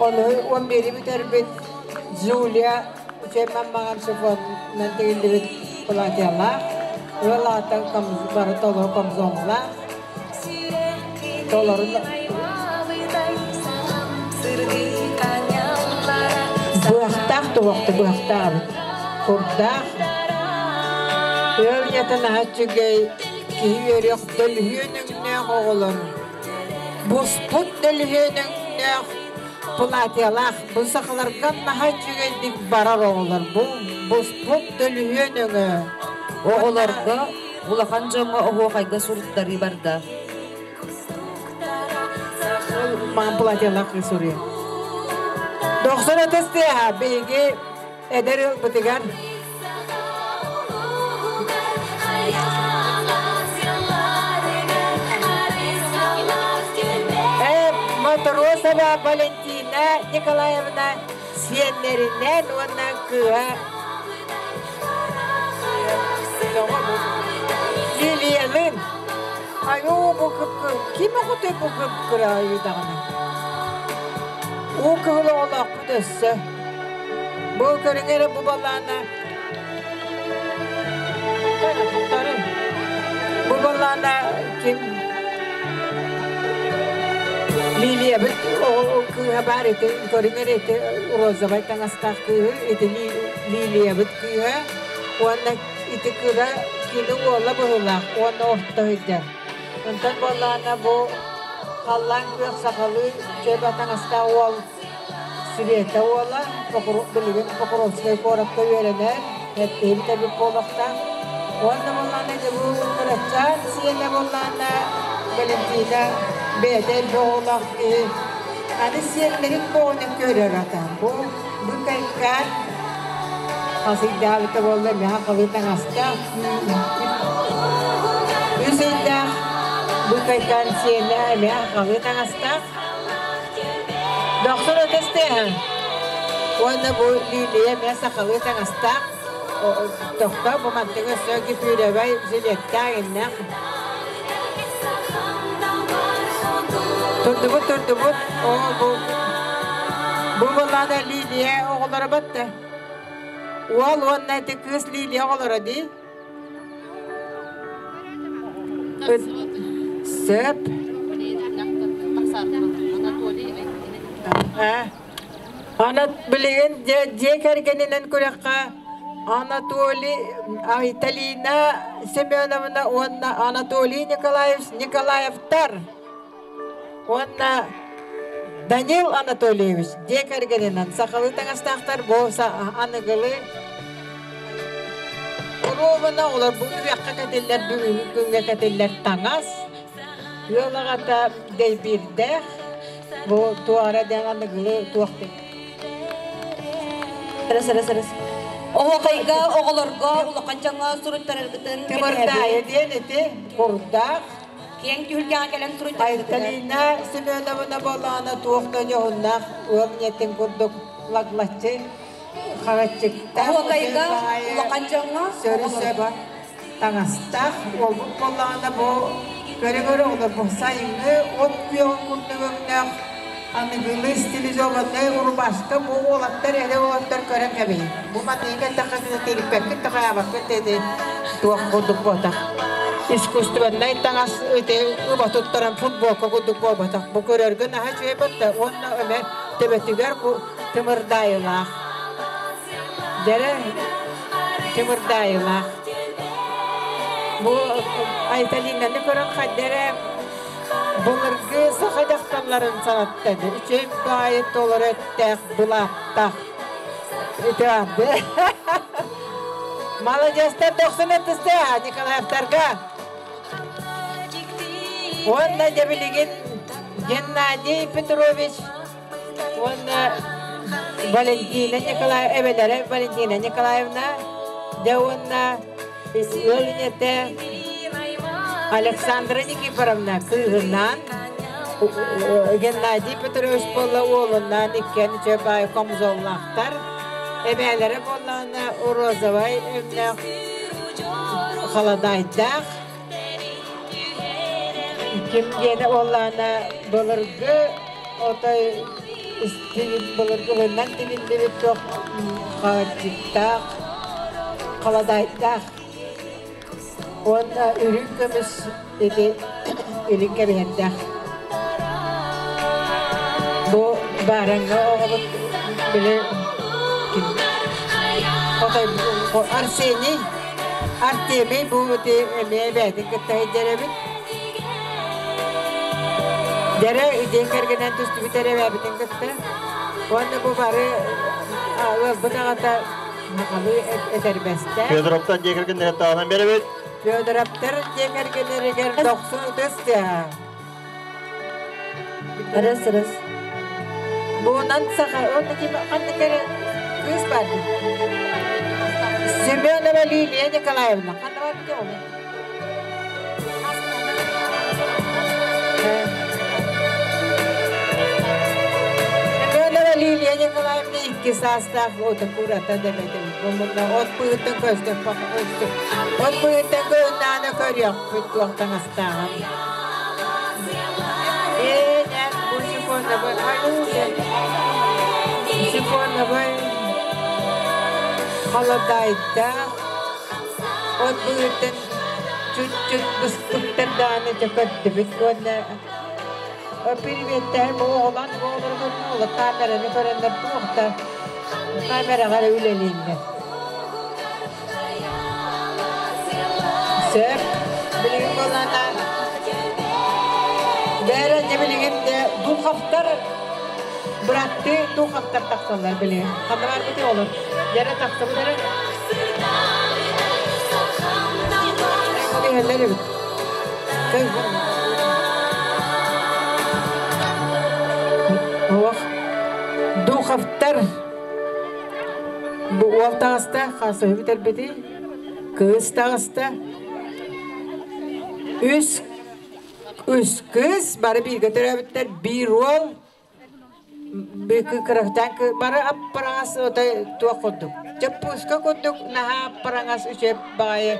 ону 11-и бүтэрбит Джулия үчүгэй маҥан шифонунан тигиллибит платьялаах, ыал аата бары толору комзонлаах, толору быахтаах туһахты быахтаабыт курдаах ыал ийэтэ наһаа үчүгэй киһи үөрүөх дөлүһүөн өҥнөөх оҕолор буспут дөлүһүөн өҥнөөх платьялаах бу сахаларга наһаа үчүгэйдик барар оҕолор бу буспут дөлүһүөн өҥө оҕолорго улахан дьоҥҥо оһуохайга суруттарыы барда Маҥан платьялаах кыыс суруйар. Дохсун ытыс тыаһа биһиги эдэр ыалбытыгар Матросова Валентина Николаевна сиэннэринэн уонна кыыһа Лилиялыын Айуу, бу ким оҕотой бу кып-кыраайы даҕаны. Уу кыһыл оҕолоохпут өссө. Бу көрүҥ эрэ бу балаана. Туттары, Бу боллаана ким Лилиябыт кыыһа баар ити көрүҥэр ити розовай таҥастаах кыыһы ити Лилиябыт кыыһа уонна ити кыра кини уола быһыылаах уонна орто сылдьар. Онтон буоллаҕына бу халлаан күөх сахалыы чөп таҥастаах уол Света уола билигин Покровскай куоракка үөрэнэр, эттиһибит эбит буолуохтаах. Уонна буоллаҕына дьэ бу кырачаан сиэнэ буоллаҕына Валентина бэйэтэ элбэх оҕолоох киһи аны сиэннэрин боҕунан көрөр ата. Бу бу кайкаан хас ыйдаабыта буолла эмиэ халы таҥастаах үс ыйдаах бу кайкаан сиэнэ эмиэ халы таҥастаах Дохсун ытыстыаһа уонна бу Лилия эмиэ сахалыы таҥастаах тохтоо бу мантыҥ өссө гипюревай жилеттээх иннээх турдубут турдубут оо бу бу буоллаҕына Лилия оҕолоро батта уол уонна ити кыыс Лилия оҕолоро дии Сөп. Ана билигин дьиэ кэргэнинэн күрэххэ Анатолий Айталина Семеновна уонна Анатолий Николаевич Николаевтар уонна Данил Анатольевич дьиэ кэргэнинэн сахалыы таҥастаахтар бу аныгылыы Оруобуна олор бу үрэххэ кэтиллэр бүгүҥҥү күҥҥэ кэтиллэр таҥас ыал аҕата дэйбиирдээх бу туора диэн аныгылыы туох Рас, рас, рас. Оһуохайга оҕолорго улахан дьоҥҥо суруттараргытын Тымырдаайа диэн ити курдаах Киэҥ түһүлгэҕэ кэлэн суруйтараргытыгар. Айталина Семеновна буоллаҕына туох да дьоһуннаах ыал ийэтин курдук лаглаччы хаҕаччыктаах Оһуокайга улахан дьоҥҥо сөрү-сөп таҥастаах уолбут буоллаҕына бу көрө-көрө олорбут сайыҥҥы от күөҕүн курдук өҥнөөх аныгылыы стилизованнай рубашка бу уолаттар эрэ уолаттар көрөн кэбиһин бу манныгы эттэххитинэ тириппэккит да хайаабаккыт ити туох курдук буотах искусственнай таҥас ити ыба туттаран футболка курдук буолбатах бу көрөргө наһаа үчүгэй батта уонна эмэ төбөтүгэр тымырдаайылаах дьэрэ тымырдаайылаах бу Айталинаны көрөн хайда эрэ былыргы саха дьахталларын санатта үчүгэй баайы толору эттээх былааттаах ити Молодецтар дохсун ытысты Николаевтарга. Уонна дьэ билигин Геннадий Петрович уонна Валентина Николаевна, эбэлэрэ Валентина Николаевна, дьэ уонна ыал ийэтэ Александра Никифоровна кыыһынаан Геннадий Петрович буолла уолунаан иккиэн үчүгэй баай комзоллаахтар. Эбээлэрэ буоллаҕына розовай өҥнөөх халадаайдаах. Ким диэни буоллаҕына былыргы отой былыргылынан тигиллибит туох халадчиктаах халадаайдаах уонна үрүҥ көмүс ити илин кэбиһэрдээх. Бу баараҥҥа оҕобут били ким отой Арсений Артемий бу ити эмиэ бэйэтин кытта сылдьар эбит. Дьэрэ дьиэ кэргэнэн түстүбүт эрэ эбээбитин кытта. Уонна бу бары ыалбыт аҕата сахалыы этэрбэстээх. Федоровтар дьиэ кэргэннэрэ таһынан биэрэбит. Федоровтар дьиэ кэргэннэригэр дохсун ытыс тыаһа. Ырыс, ырыс. Буунан саха уонна ким ханнык эрэ кыыс баар дии. Семенова Лилия Николаевна. Ханна бар дии ол? Семенова Лилия Николаевна икки саастаах отокурата дэмэтим. Бу от быһыттан көстө от быһыттан көһүннэҕинэ көрүөхпүт туох таҥастааҕын. Ээ, бу шифоновый, шифоновый халадаайдаах. От быһыттан чуть-чуть быстыктар даҕаны дьэ көрдүбүт уонна Приветтээһин бу оҕолоон оҕолору көрдүм, камераны көрөннөр туох да камераҕа эрэ үлэлииллэр. Сөп. Билигин буоллаҕына бээрэ дьэ билигин дьэ Духовтар быраттыы Духовтар тахсаллар билигин. Ханна барбытый олор? Дьэрэ тахсыбыт эрэ. Иһэллэр эбит. Ох, Духовтар бу уол таҕыста, хасыһы бүтэрбити, кыыс таҕыста. Үс, үс кыыс бары бииргэ төрөөбүттэр, биир уол, Кырахтаан бары аппараҥас отой туох курдук. Чоппууска курдук наһаа аппараҥас үчүгэй баҕайы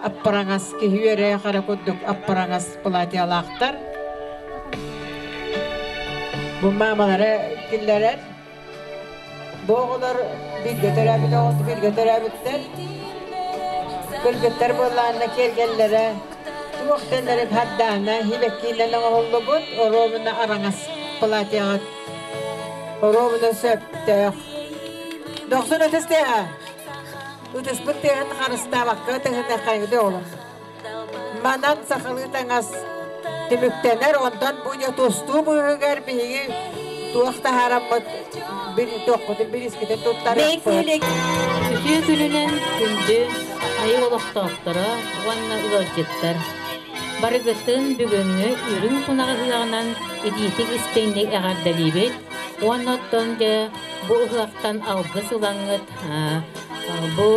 аппараҥас киһи үөрэ хара курдук аппараҥас платьялаахтар. Бу маамалара киллэрэр. Бу оҕолор бииргэ төрөөбүт оҕолор бииргэ төрөөбүттэр. Кыргыттар буоллаҕына киэргэллэрэ туох дэнэрин хардаана хилэккиинэн оҥоһуллубут оруобуна араҥас платьяҕа оруобуна сөптөөх. Дохсун ытыс тыаһа. Ытыспыт тыаһын харыстаабакка ытыһыныаххайгыты оҕолор. Манан сахалыы таҥас түмүктэнэр, онтон бу дьэ тустуу быыһыгар биһиги туох таһаараммыт туохпутун бириискитин туттарыахпыт. Үтүө күнүнэн күндү айыы олохтоохторо уонна ыалдьыттар! Барыгытын бүгүҥҥү үрүҥ тунаҕы ыһыаҕынан итиитик истиҥник эҕэрдэлиибит уонна оттон дьэ бу ыһыахтан алгыс ылаҥҥыт бу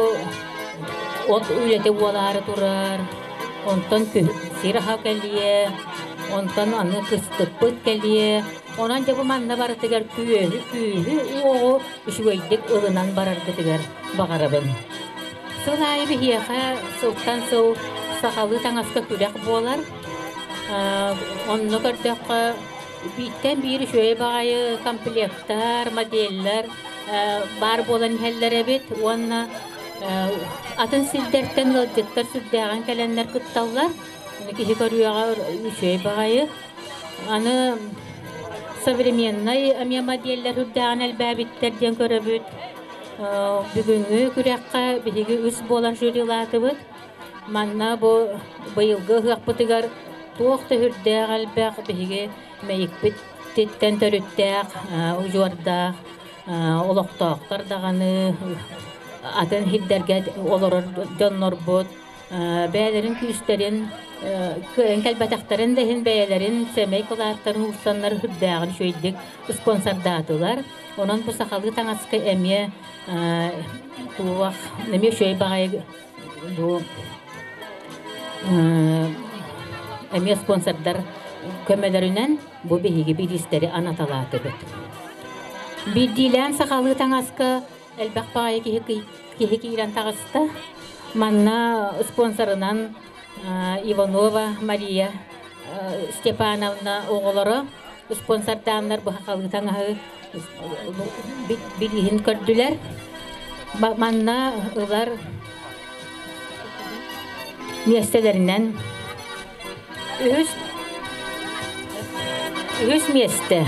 от үлэтэ буолаары турар, онтон сир аһа кэлиэ, онтон аны кыстыкпыт кэлиэ. Онон дьэ бу манна барытыгар күөһү, күүһү-уоҕу үчүгэйдик ылынан бараргытыгар баҕарабын. Сыл аайы биһиэхэ сылтан сыл сахалыы таҥаска күрэх буолар. Онно көрдөххө, бииртэн биир үчүгэй баҕайы комплектар, моделлэр баар буолан иһэллэр эбит уонна атын сирдэртэн ыалдьыттар сүрдээҕин кэлэннэр кытталлар. Киһи көрүөҕэ үчүгэй баҕайы. Аны современнай эмиэ модельлэр үрдээҕин элбээбиттэр диэн көрөбүт. Бүгүҥҥү күрэххэ биһиги үс буолан жюрилаатыбыт. Манна бу быйылгы ыһыахпытыгар туох да үрдээх элбэх биһиги Мэйикпит титтэн төрүттээх, удьуордаах олохтоохтор даҕаны атын сирдэргэ олорор дьоннорбут бэйэлэрин күүстэрин кыайан кэлбэтэхтэрин да иһин бэйэлэрин сэмэй кылааттарын уурсаннар үрдээҕин үчүгэйдик спонсордаатылар. Онон бу сахалыы таҥаска эмиэ туох эмиэ үчүгэй баҕайы бу эмиэ спонсордар көмөлөрүнэн бу биһиги бириистэри анаталаатыбыт. Биирдиилээн сахалыы таҥаска элбэх баҕайы киһи, киһи киирэн таҕыста. Манна спонсорынан Иванова Мария Степановна оҕолоро спонсордааннар бу сахалыы таҥаһы билиһин көрдүлэр. Манна ылар миэстэлэринэн үһүс үһүс миэстэ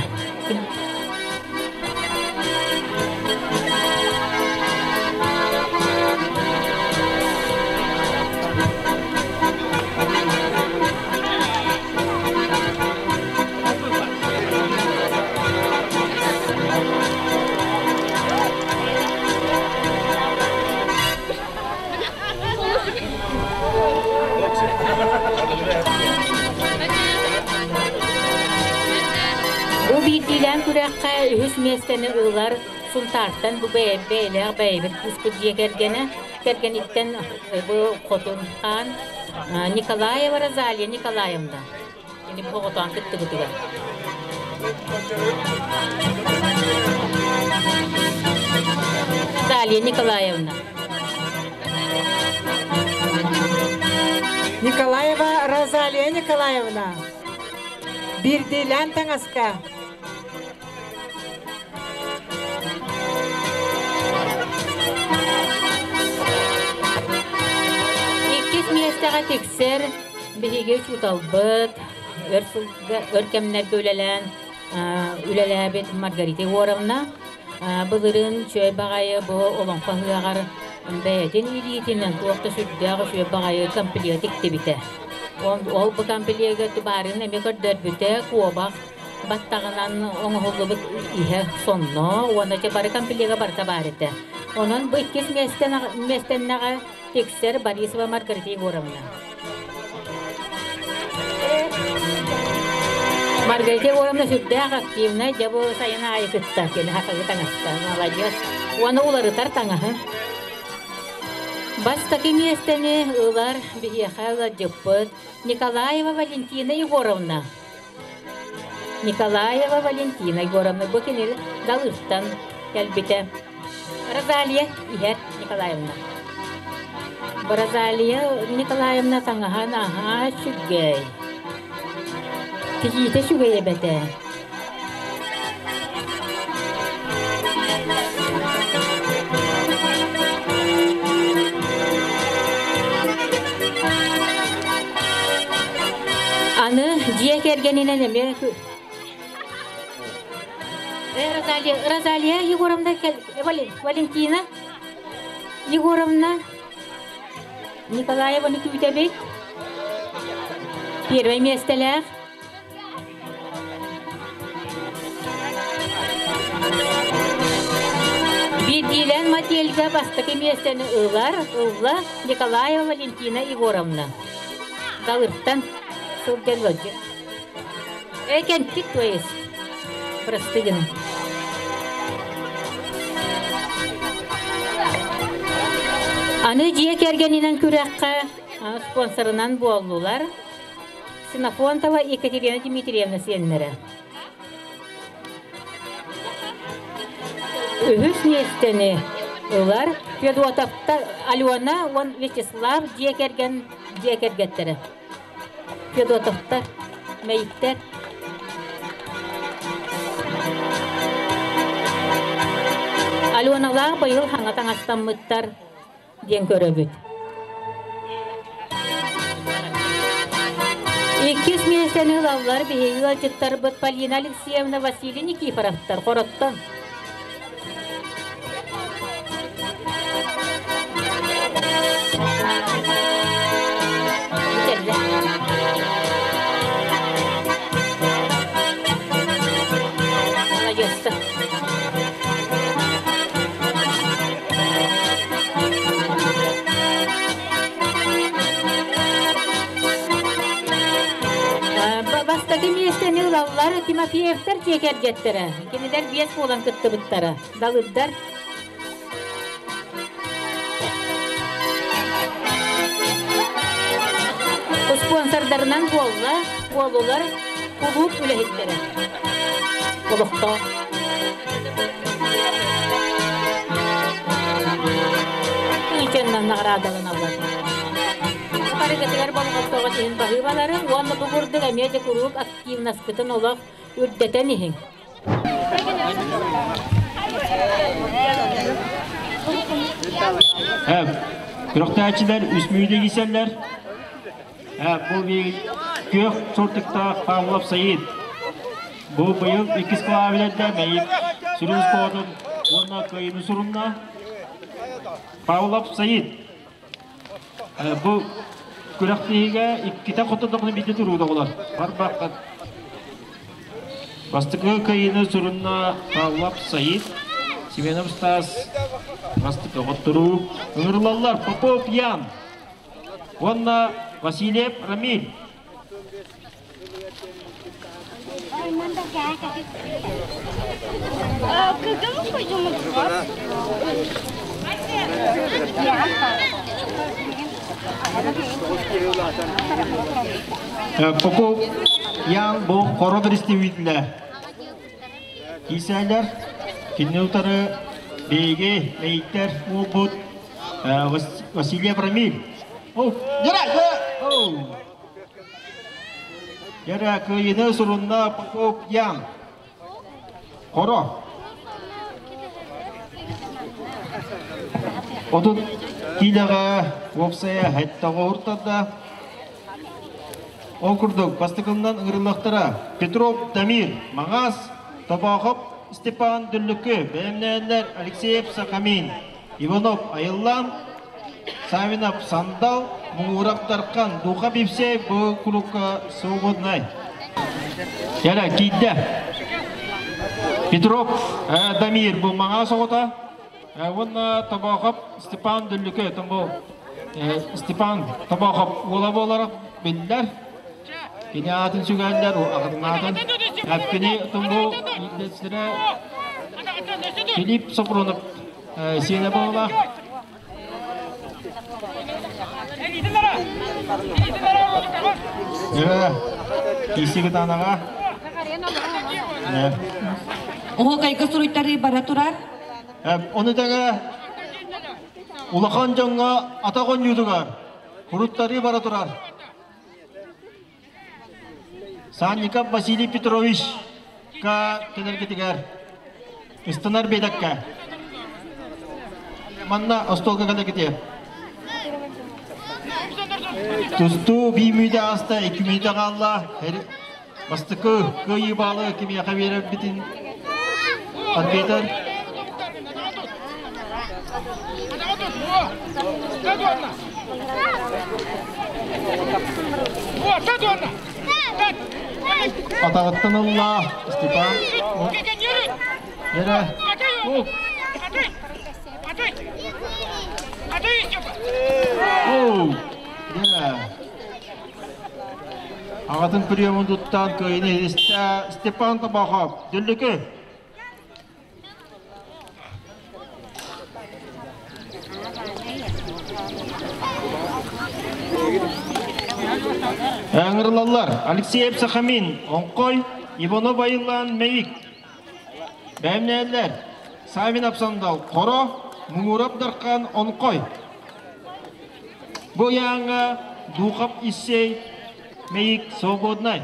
Бу биирдиилээн күрэххэ үһүс миэстэни ылар Сунтаартан бу бэйэлээх бэйэбит кыыспыт дьиэ кэргэнэ кэргэниттэн бу Хотун хаан Николаева Розалия Николаевна Ини оҕотоон кыттыбытыгар. Наталья Николаевна. Николаева Розалия Николаевна. Биирдиилээн таҥаска. Иккис миэстэҕэ тиксэр биһиги учууталбыт, өр сылга, өр кэмнэргэ үлэлээн үлэлээбит Маргарита Егоровна былырыын үчүгэй баҕайы бу олоҥхо ыһыаҕар бэйэтин илиитинэн туох да сүрдээх үчүгэй баҕайы комплект тиктибитэ. Ол бу комплегы баарын эмиэ көрдөрбүтэ, куобах баттаҕынан оҥоһуллубут иһэ сонно уонна дьэ бары комплега барыта баар этэ. Онон бу иккис миэстэннэҕэ тиксэр Борисова Маргарита Егоровна. Маргарита Егоровна сүрдээх активнай, дьэ бу сайын аайы кытта кини хахыгы таҥаста, молодец. Уонна уларытар таҥаһы. Бастакы миэстэни ылар биһиэхэ ыалдьыппыт Николаева Валентина Егоровна. Николаева Валентина Егоровна бу кини Далыртан кэлбитэ. Розалия иһэр Николаевна. Розалия Николаевна таҥаһа наһаа үчүгэй. Тигиитэ үчүгэй эбэтэ. Аны дьиэ кэргэнинэн эмиэ Розалия, Розалия Егоровна, Валентина Егоровна Николаеваны күүтэбит. Первое миэстэлээх. Биирдиилээн Мательга бастакы миэстэни ылар, ылла Николаева Валентина Егоровна. Далыртан сылдьар ыалдьыт. Экентик, то есть, простыгын. Аны дьиэ кэргэнинэн күрэххэ спонсорынан буоллулар Ксенофонтова Екатерина Дмитриевна сиэннэрэ. Үһүс миэстэни ылар Федотовтар Алена уон Вячеслав дьиэ кэргэн дьиэ кэргэттэрэ. Федотовтар, Мэйиктэр. Аленалаах быйыл хаҥа таҥастаммыттар диэн көрөбүт. Иккис миэстэни ылаллар биһиги ыалдьыттарбыт Полина Алексеевна Василий Никифоровтар Хороттон. Молодецтар. Бастакы миэстэни ылаллар Тимофеевтар дьиэ кэргэттэрэ. Кинилэр биэс буолан кыттыбыттара. Далырдар. Спонсордарынан буолла, буоллулар кулууп үлэһиттэрэ. Олохтоох. Ичэннэн наҕараадаланаллар. Барыгытыгар болҕомтоҕо иһин баһыыбаларын уонна бу курдук эмиэ де куруук активнаскытын олох үрдэтэн иһиҥ. Күрэхтээччилэр үс мүнүүтэ киирсэллэр. Бу күөх сортуктаах Павлов Саид. Бу быйыл иккис клавилерде Мэйик сүрүн спортун уонна кыайыыны сурунна. Павлов Саид. Бу күрэхтэһиигэ иккитэ хотодоҕуна биирдэ турууда оҕолор. Барбаххат. Бастакы кыайыыны сурунна Павлов Саид. Семенов Стас бастакы хотторуу. Ыҥырылаллар Попов Ян уонна Васильев Рамиль. Когда мы пойдем отдыхать? Попов Ян бу хоро представителэ. Киисээлэр кинини утары биһиги мэйиктэр уолбут Васильев Рамиль. Дьэрэ кыайыыны сурунна Попов Ян. Хоро. Киилэҕэ уопсайа 7 уртарда. Ол курдук бастакылынан ыҥырыллыахтара Петров Дамир, Маҥаас, Тобоохоп Степан Дүллүкү, бэлэмнээннэр Алексеев Сахамин, Иванов Айыллаан, Савинов Сандал, Муҥуров Дархан, Духа Бипсей бу курукка свободнай. Кэлэ, киирдэ. Петров Дамир бу Маҥаас оҕото. Уонна Тобоохоп Степан Дүллүкү, бу Степан Тобоохоп уола буолара биллэр. Кини аатын сүгэллэр, аҕатын аатын. Кини бу Филипп Сопрунов сиэнэ буолла. Киси кытаанаҕа. Оһуокайга суруйтарыы бара турар. Ону тэҥэ улахан дьоҥҥо атах оонньуутугар суруттарыы бара турар. Санников Василий Петрович ка кэлэргитигэр ыстанар биэтэккэ манна остуолга кэлэргитигэр тустуу биир мүнүүтэ ааста икки мүнүүтэ хаалла бастакы кыайыы баалы кимиэхэ биэрэрбитин арбитр Атаҕыттан ылла Степан. Эрэ. Аҕатын приемун туттан кыайыны истэ Степан Табахов. Дүллүкү. Ыҥырылаллар Алексеев Сахамин, Оҥхой, Иванов Айыллаан Мэйик. Бэйэмнээллэр Савин Апсандал, Хоро, Муҥурап Дархан, Онхой. Бу ыйааҥҥа Духов Иссей, Мэйик Свободнай.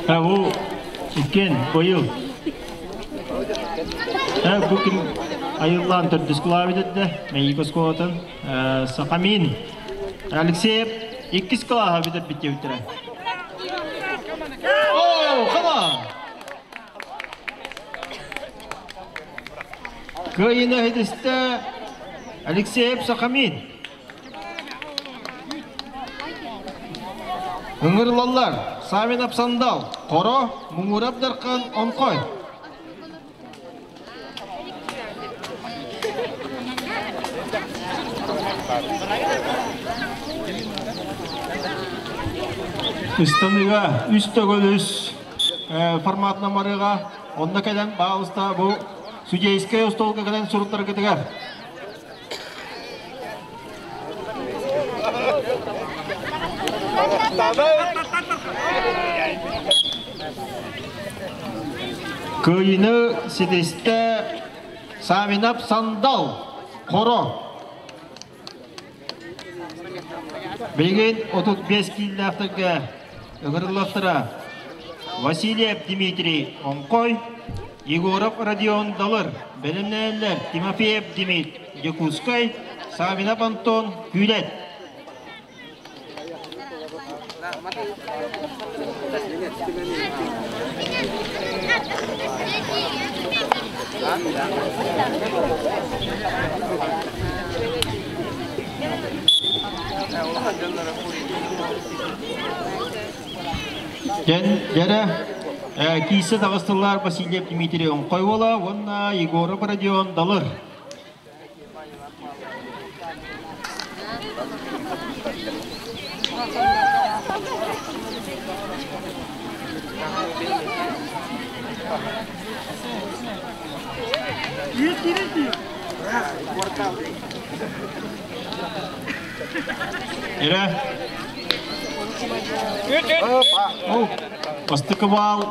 Бу иккиэн быйыл бу ким айыллаан төрдүс кылаабыт этэ Мэйик оскуолатын Сахамин Алексеев иккис кылааһа бүтэрбит диэбиттэрэ. О, хана! Кыайыыны иһитистэ Алексеев Сахамин. Ыҥырылаллар Савинов Сандал, Хоро, Муҥурап Дархан, Онхой. Ыстаныыга үс төгүл үс форматынан барыаҕа. Онно кэлэн баалыста бу судейскай остуолга кэлэн суруттаргытыгар. Кыайыны ситистэ Савинов Сандал, Хоро. Билигин 35 кииллээхтэргэ ыҥырыллахтара Васильев Дмитрий Оҥхой, Егоров Родион Далыр, бэлэмнээннэр Тимофеев Дмит Дьокуускай, Савинов Антон Күүлэт. Дьэн дьэрэ киисэ таҕыстылар Васильев Дмитрий Оҥхой уола уонна Егоров Родион Далыр. Эрэ. Бастакы баал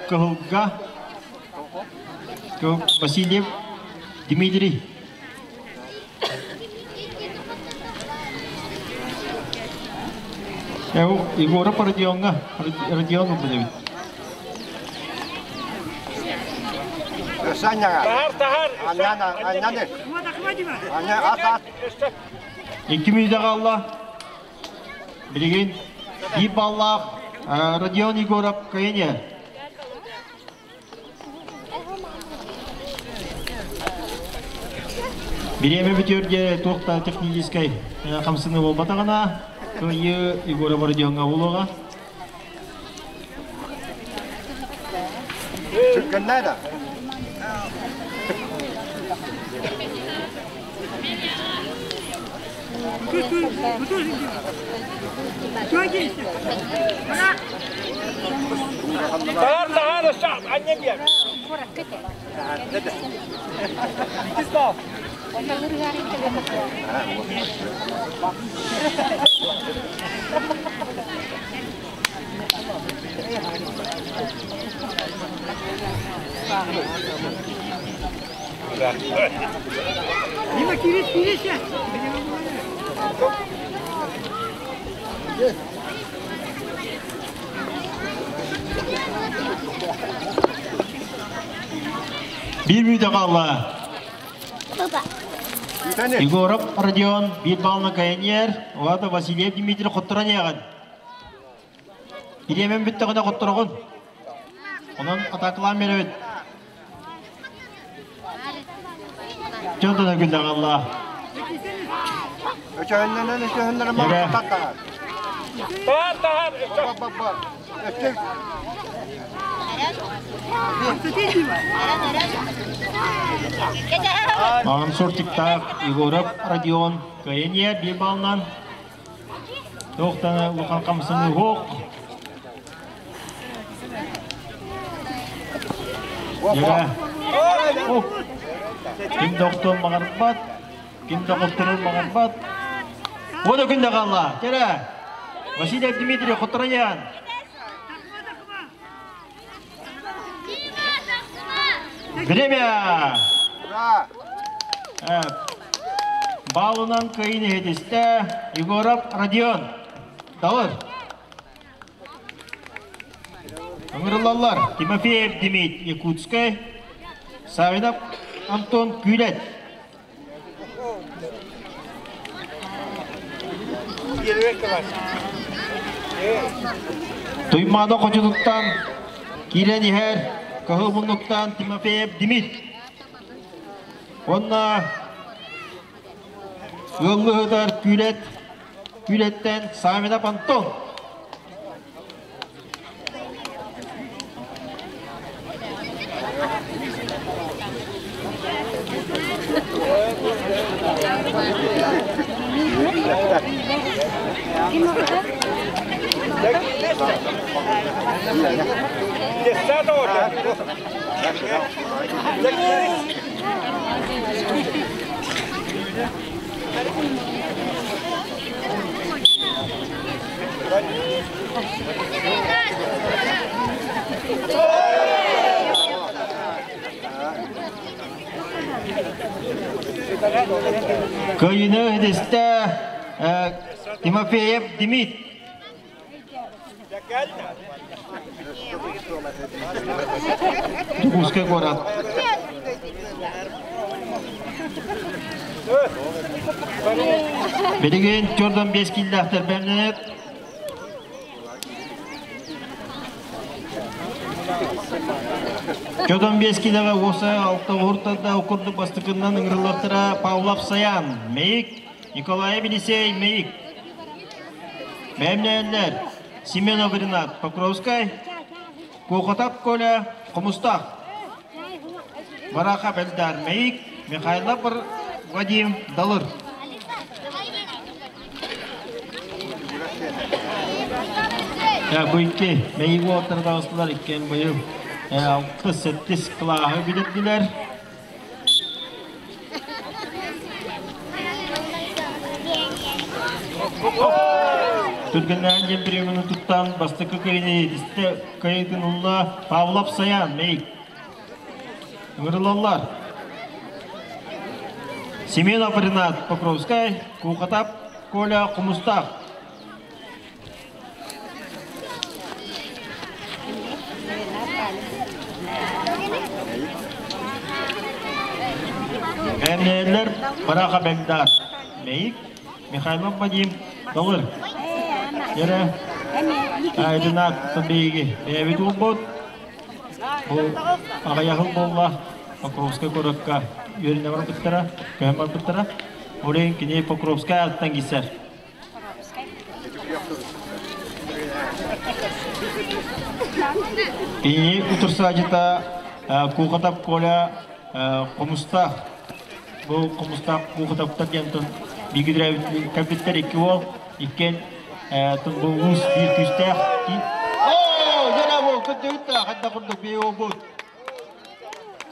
Кыһылга Васильев Дмитрий. Егоров Родионҥа, Родион ылбыт эбит. Тахар, тахар. Икки мүнүүтэ хаалла. Билигин биир баллаах Родион Егоров кыайан Бириэмэ бүтүөр диэри туох да техническэй хамсаныы буолбатаҕына, кыайыы Егоров Родиоҥҥа буолуоҕа. Түргэннээ да. Тахар, тахар, анньа диэн. Биир мүнүүтэ хаалла. Егоров Родион биир баллына кайаньер, Улата Васильев Дмитрий хотторон иэҕин. Бириэмэн бүттэҕинэ хоттороҕун. Онон атаакалаан биэрэбит. Дьон күллэҕэ Аллах. Өчөһүннэнэн өчөһүннэрэ махтаттаҕар. Тахар, тахар. Маҕан Сортиктаах Егоров Родион кыайан биир балынан туохтан улахан хамсаныы суох. Дьэ, ким да охтуон баҕарбат, ким да хотторуон баҕарбат. Уода күн да хаалла. Кэрэ. Василий Дмитриев Хотороян. Время! Балынан кыайын иһитистэ Егоров Родион. Далыр. Ыҥырыллаллар Тимофеев Дмитрий Якутскай, Савинов Антон Күүлэт. Туймаада хочотуттан киирэн иһэр Кыһыл муннуктан Тимофеев Дмит. Уонна ыаллыһытар Күүлэт Күүлэттэн Савинов Антон. Кыайыыны үһүстэ Тимофеев Дмит. Дьокуускай куорат. Билигин 45 кииллээхтэр бэлэмнэнэр. Чодон 5 килэҕэ уоса алта уһуртарда курдук бастакыннан ыҥырыллахтара Павлов Саян, Мэйик, Николаев Елисей, Мэйик. Бэлэмнээннэр Семенов Ренат Покровскай, Куохотап Коля Хомустаах, Барахов Эльдар Мэйик, Михайлов Вадим Далыр. Бу икки Мэйик уолаттара таҕыстылар иккиэн быйыл алтыс-сэттис кылааһы бүтэрдилэр. Түргэннээн диэн приемunu туттан бастакы кыайыны истэ кыайыытын ылла Павлов Саян Мэйик. Ыҥырылаллар. Семенов Ренат Покровскай, Куукатап Коля Хомустаах. Бэлэмнээллэр Бараха Бэгдар, Мэйик, Михайлов Вадим, Далыр. Эрэ Айдынаат биһиги бэйэбит уолбут. Бу аҕыйахыл буолла Покровскай куоракка үөрэнэ барбыттара, көһөн барбыттара. Ол иһин кини Покровскай ааттан киирсэр. Кини утурсаачыта Куукатап Коля Хомустаах. Бу Хомустаах Куукатаптар диэн тон бииргэ кэлбиттэр икки уол, иккиэн тон бу уус биир күүстээх. Оо, дьэ бу көрдүгүт да хайдах курдук бии уолбут.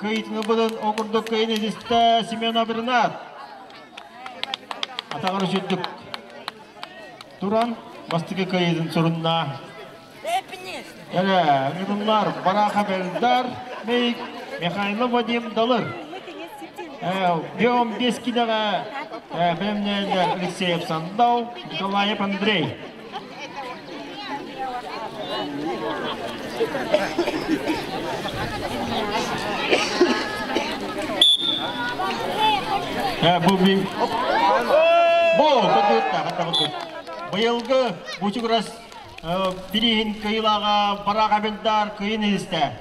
Кыйытыны булан ол курдук кыйын илистэ Семенов Ренат. Атаҕар үчүрдүк туран бастакы кыайыытын сурунна. Эрэ, ыҥырыллар Бараха Бельдар, Мейк, Михайлов Вадим Далыр. Биом бес кинеҕэ бэлэмнээллэр Алексеев Сандал, Николаев Андрей. Бу бу быйылгы бучугурас бирииһин кыйылааҕа Бараах Абилдар кыйын иһистэ.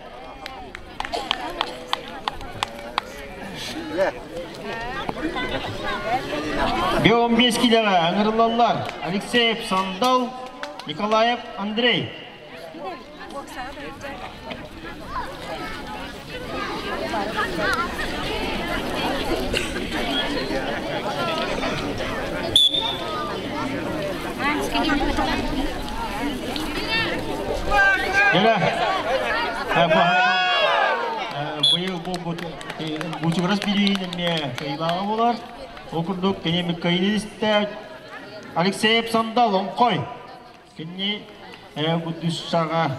Биом бес килэҕэ ыҥырыллаллар Алексеев Сандал, Николаев Андрей. Кэлэ. Быйыл бу бучугурас билиин эмиэ кыйылааҕа буолар. Ол курдук кини Микаилистэ Алексеев Сандал Оҥхой. Кини бу дүссаҕа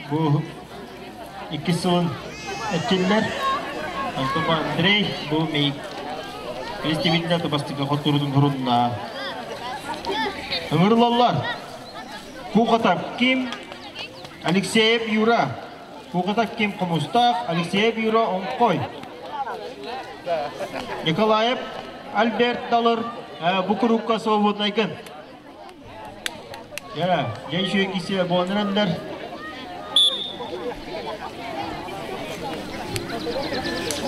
бу иккис сылын этиллэр. Онтон Андрей бу мейик Кристибинне тубастыга хотурутун хурунна. Ыҥырылаллар. Куукатап Ким, Алексеев Юра, Куукатап Ким Хомустаах, Алексеев Юра Оҥхой. Николаев Альберт Далыр бу курукка свободнайгын. Дьэ, дьэ үчүгэй кисе буолан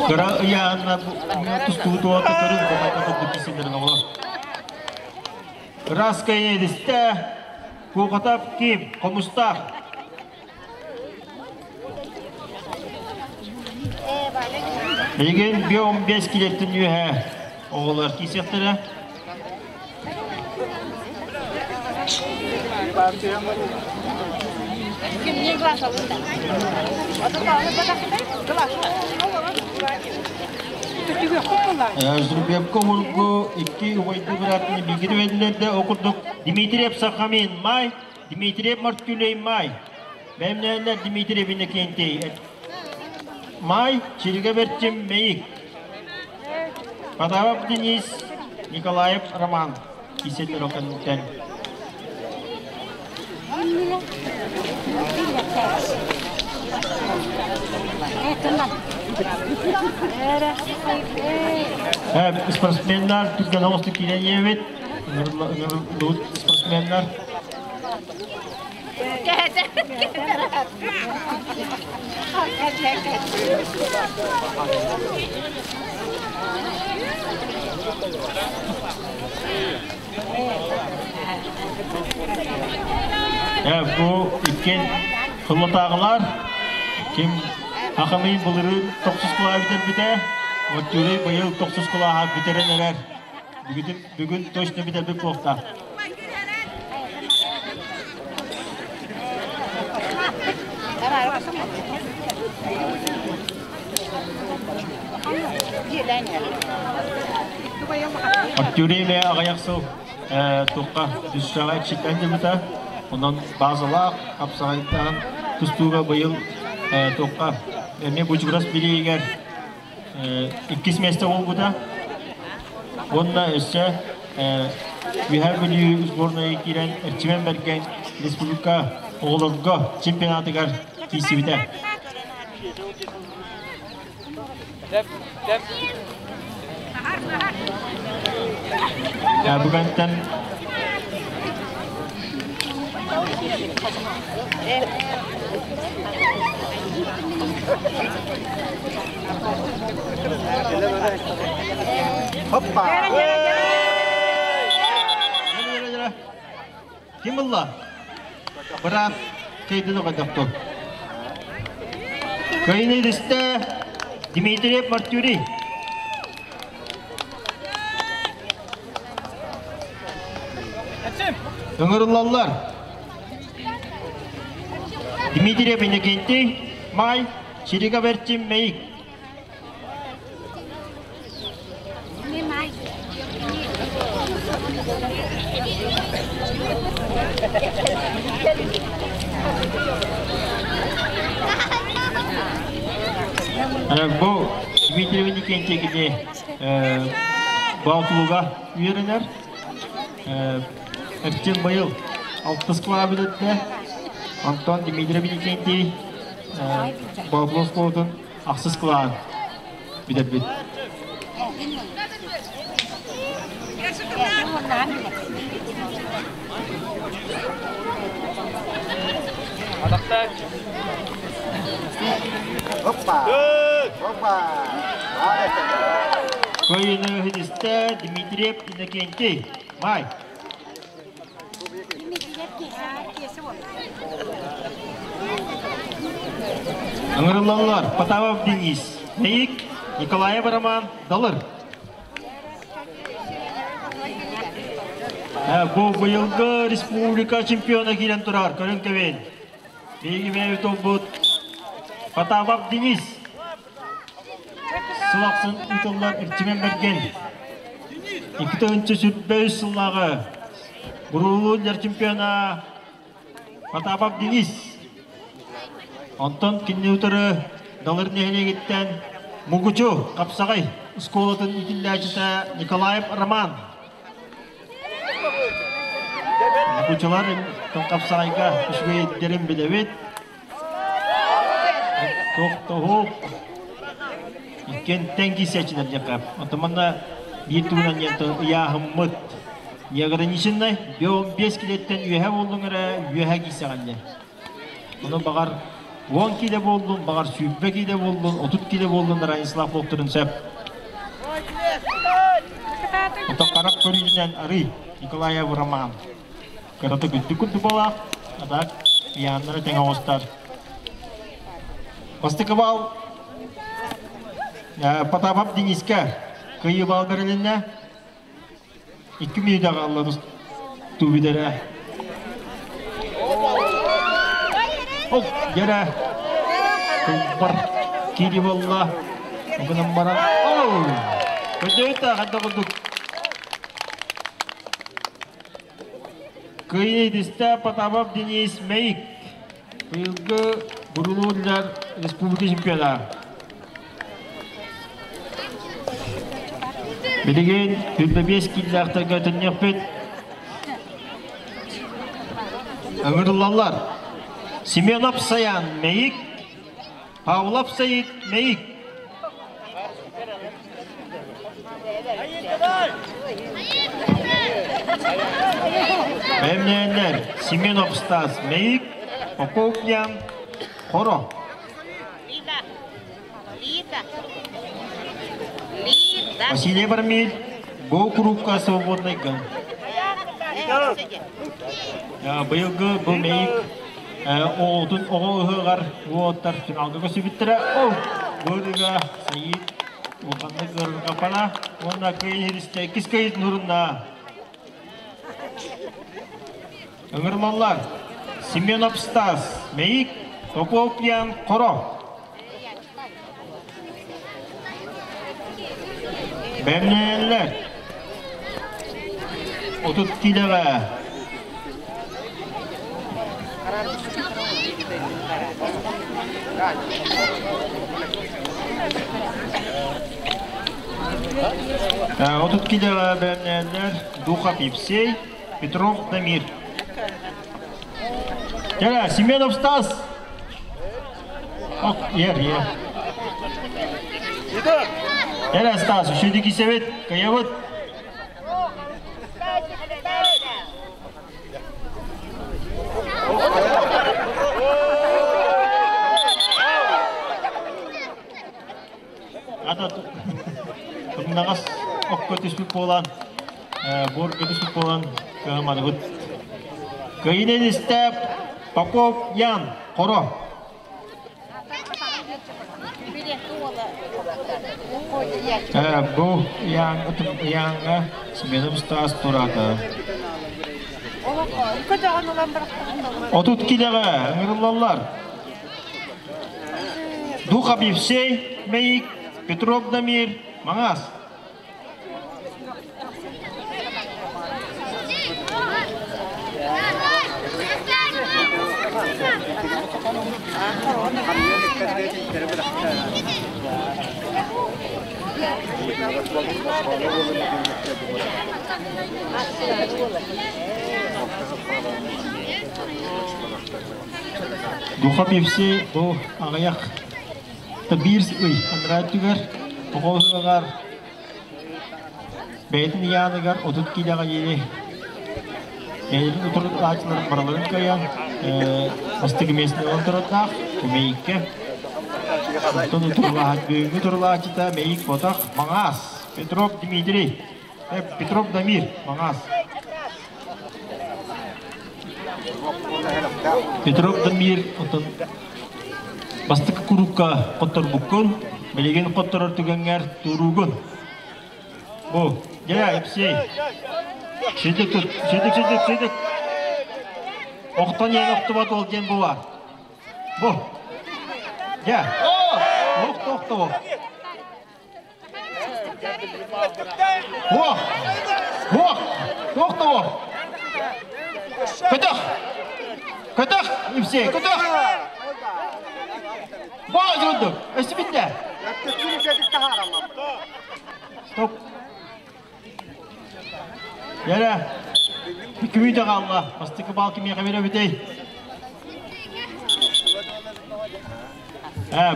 Кыра ыйааһынна тустуу туота көрүҥ бухайда курдук кисилэрин оҕолор. Ыраская эдистэ, Куукатап Ким, Хомустаах. Билигин биом 5 килеттин үөһэ оҕолор киисиэхтэрэ. Зрубевка ургу икки убайдыы быраатыны бииргэ түбэдилэр ол курдук Дмитриев Сахамин Май, Дмитриев Мартюлей Май. Бэмнээллэр Дмитриев Иннокентий Май, Чилгэ Бэрчим Мэйик. Потапов Денис, Николаев Роман. Кисетер оканнытен. Спортсменнар түргэн оҕустук киирэн иэбит. Спортсменнар. Бу иккиэн хыллатааҕылар ким Ахамый былырыын тохсус кылааһы бүтэрбитэ, Моччуурай быйыл тохсус кылааһа бүтэрэн эрэр. Бүгүн, бүгүн точно бүтэрбит буолуохтаах. Артюрий аҕыйах сыл туохха түсчэҕэ иччиттэн дьыбыта. Онон базалаах, хапсаҕайдаан тустууга быйыл туохха эмиэ бучугурас билиигэр иккис миэстэ буолбута. Уонна өссө Үөһээ Бүлүү сборнайа киирэн Эрчимэн Бэргэн республика оҕолорго чемпионатыгар киирсибитэ. Бүгүнтэн Hoppa! Ким ылла? Быраат кыйдыны қойдоқту. Кыйны илисте Дмитриев Мартюрий. Ыҥырыллаллар. Дмитриев Иннокентий, Май, Чириков Эрчим Мэйик. Бу Дмитрий Иннокентий кини Боотулуга үөрэнэр. Эрчим быйыл алтыс кылаа бүтэрдэ. Онтон Дмитрий Иннокентий Боотулу оскуолатын ахсыс кылаан бүтэрбит. Hoppa! Hoppa! Кыайыны иһитистэ Дмитриев Иннокентий. Май. Ыҥырыллаллар Потапов Денис, Мэйик, Николаев Роман, Далыр. Бу быйылгы республика чемпиона киирэн турар, көрүҥ кэбин. Биһиги бэйэбит олбут Потапов Денис. Сыл ахсын ыытыллар Эрчимэн Бэргэн 2023 сыллааҕы Буруулуур чемпиона Потапов Денис. Онтон кинини утары Далыр нэһилиэгиттэн Мугучу Хапсаҕай оскуолатын иитиллээччитэ Николаев Роман. Мугучулар Хапсаҕайга үчүгэйдэрин билэбит. Тохтоһук. Иккиэн тэҥ киирсээччилэр диэххэ. Оттон манна биир тугунан диэн ыйааһыммыт неограниченнай 5 килэттэн үөһэ буоллуҥ эрэ үөһэ киирсэҕин диэн. Ону баҕар 10 киилэ буоллун, баҕар 20 киилэ буоллун, 30 киилэ буоллун Ранислав буолтурун сөп. Оттон харах көрүүтүнэн арый Николаев Роман. Кырата күндү курдук буолаах, а так ыйааннара тэҥ оҕустар. Бастакы бал Потапов Дениске кыайыы бал бэрилиннэ. 2 мүнүүтэ хаалла тубидэрэ. Ол дьэрэ кылбар киири буолла. Гынан баран оу! Көдөйт ханна курдук Кыайыы Потапов Денис Мэйик быйылгы Бурулууллар республика чемпиона. Билигин 25 кииллээхтэргэ төннүөхпүт. Ыҥырыллаллар. Семенов Саян Мэйик, Павлов Саид Мэйик. Бэлэмнээннэр Семенов Стас Мэйик, Попов Ян, Хоро. Василий Бармиль, Го курупка свободный ган. Быйылгы бу Мэйик оҕотун оҕо ыһыаҕар уоттар финалга көсүбүттэрэ. Ол быырыга Саид улаханнык ыарырҕапана уонна кыайыы иккис кыайыытын урунна. Ыҥырылаллар Семенов Стас, Мэйик, Попов Ян, Хоро. Бэмнээллэр 30 киилэҕэ 30 киилэҕэ бэлэмнээллэр Духов Евсей, Петров Дамир. Кэлэ, Семенов Стас! Ок, ер, ер. Эрэ Стас, үчүгэй кисэбит, кыйабыт. Ата тумнаҕас окко түспүт буолан, буорга түспүт буолан кыһаманыбыт. Кыйын истэ Попов Ян Хоро. Бу Яҥҥа смена устаас турата. 30 килеҕэ ыҥырыллаллар. Духов Евсей Мэйик, Петров Дамир, Маҥаас. Духов Евсей бу аҕыйах биир ый анараа өттүгэр оҕо ыһыаҕар бэйэтин ыйааныгар 30 киилэҕэ диэри бэйэтин утарылааччыларын барыларын кыайан бастакы миэстэни ылан турардаах Мэйиккэ. Онтон бүгүҥҥү утарылааччыта Мэйик Ботах Маҥаас Петров Дмитрий Петров Дамир Маҥаас Петров Дамир оттон бастакы курукка хотторбуккун, билигин хотторор түгэҥҥэр тууруугун. Бу, дьэ, Епсей. Сидик тут, сидик, сидик, сидик. Охтон иэн охтубат ол диэн бу бар. Бу. Дьэ. Охто, охто. Ох! Ох! Ох да ох! Көтөх! Көтөх, Евсей, көтөх! Баа дьондук, өссө биттэ. Стоп. Яра, күмүйдэ хаалла. Бастакы бал кимиэхэ беребитей?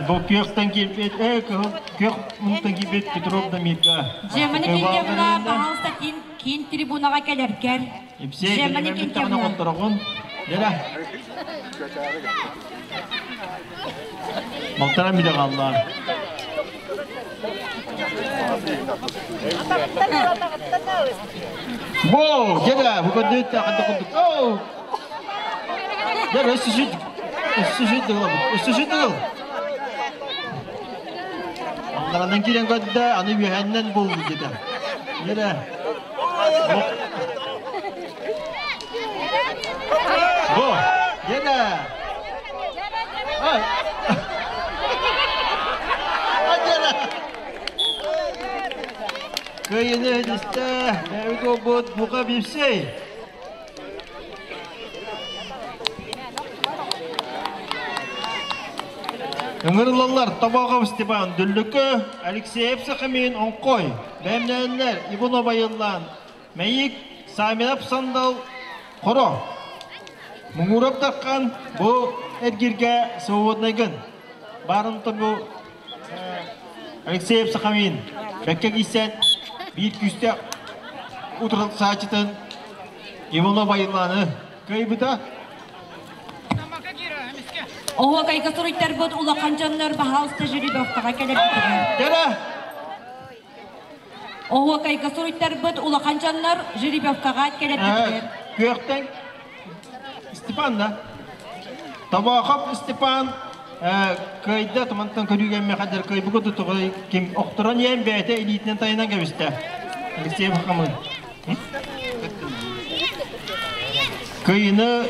Бу күөхтэн киирбит, кыһыл күөх мунтан киирбит Петров Дамирга. Жемани Кингевна, пожалуйста, киин трибунаға кэлэргэр. Жемани Кингевна. Хоттороҕун. Яра. Малтара миде қалла. Воу, деда, бу көдөттө ханта курдук. Оу! Дьэ, өссө сүт, өссө сүт дыгыл, өссө сүт дыгыл. Алларанан киирэн көрдө, аны үөһэннэн булду дедэ. Дедэ. Бу, дедэ. Ай. Дедэ. Кыайыны истэ, бэйбит уолбут Бука Бипсей. Ыҥырыллаллар Тобоҕов Степан Дүллүкү, Алексеев Сахамин Оҥхой, бэйэмнээннэр Иванов Айыллаан, Мэйик, Саминов Сандал, Хоро. Муҥурап Дархан бу эргиргэ свободнайгын. Баарын бу Алексеев Сахамин бэккэ киирсэн биир күүстээх утарсааччытын Иванов Айыллааны кыайбыта. Оһуокайга суруйтарбыт улахан дьоннор баһаалыста жеребьевкаҕа кэлэрбитигэр. Кэлэ! Оһуокайга суруйтарбыт улахан дьоннор жеребьевкаҕа кэлэрбитигэр. Күөхтэн Степан да? Тобоохоп Степан кыайда тумантан көрүүгэммэ хадыр кыайбыгы тутугу ким охторон иэн бэйэтэ илиитинэн тайынан кэбистэ. Алексей Хамын. Кыйыны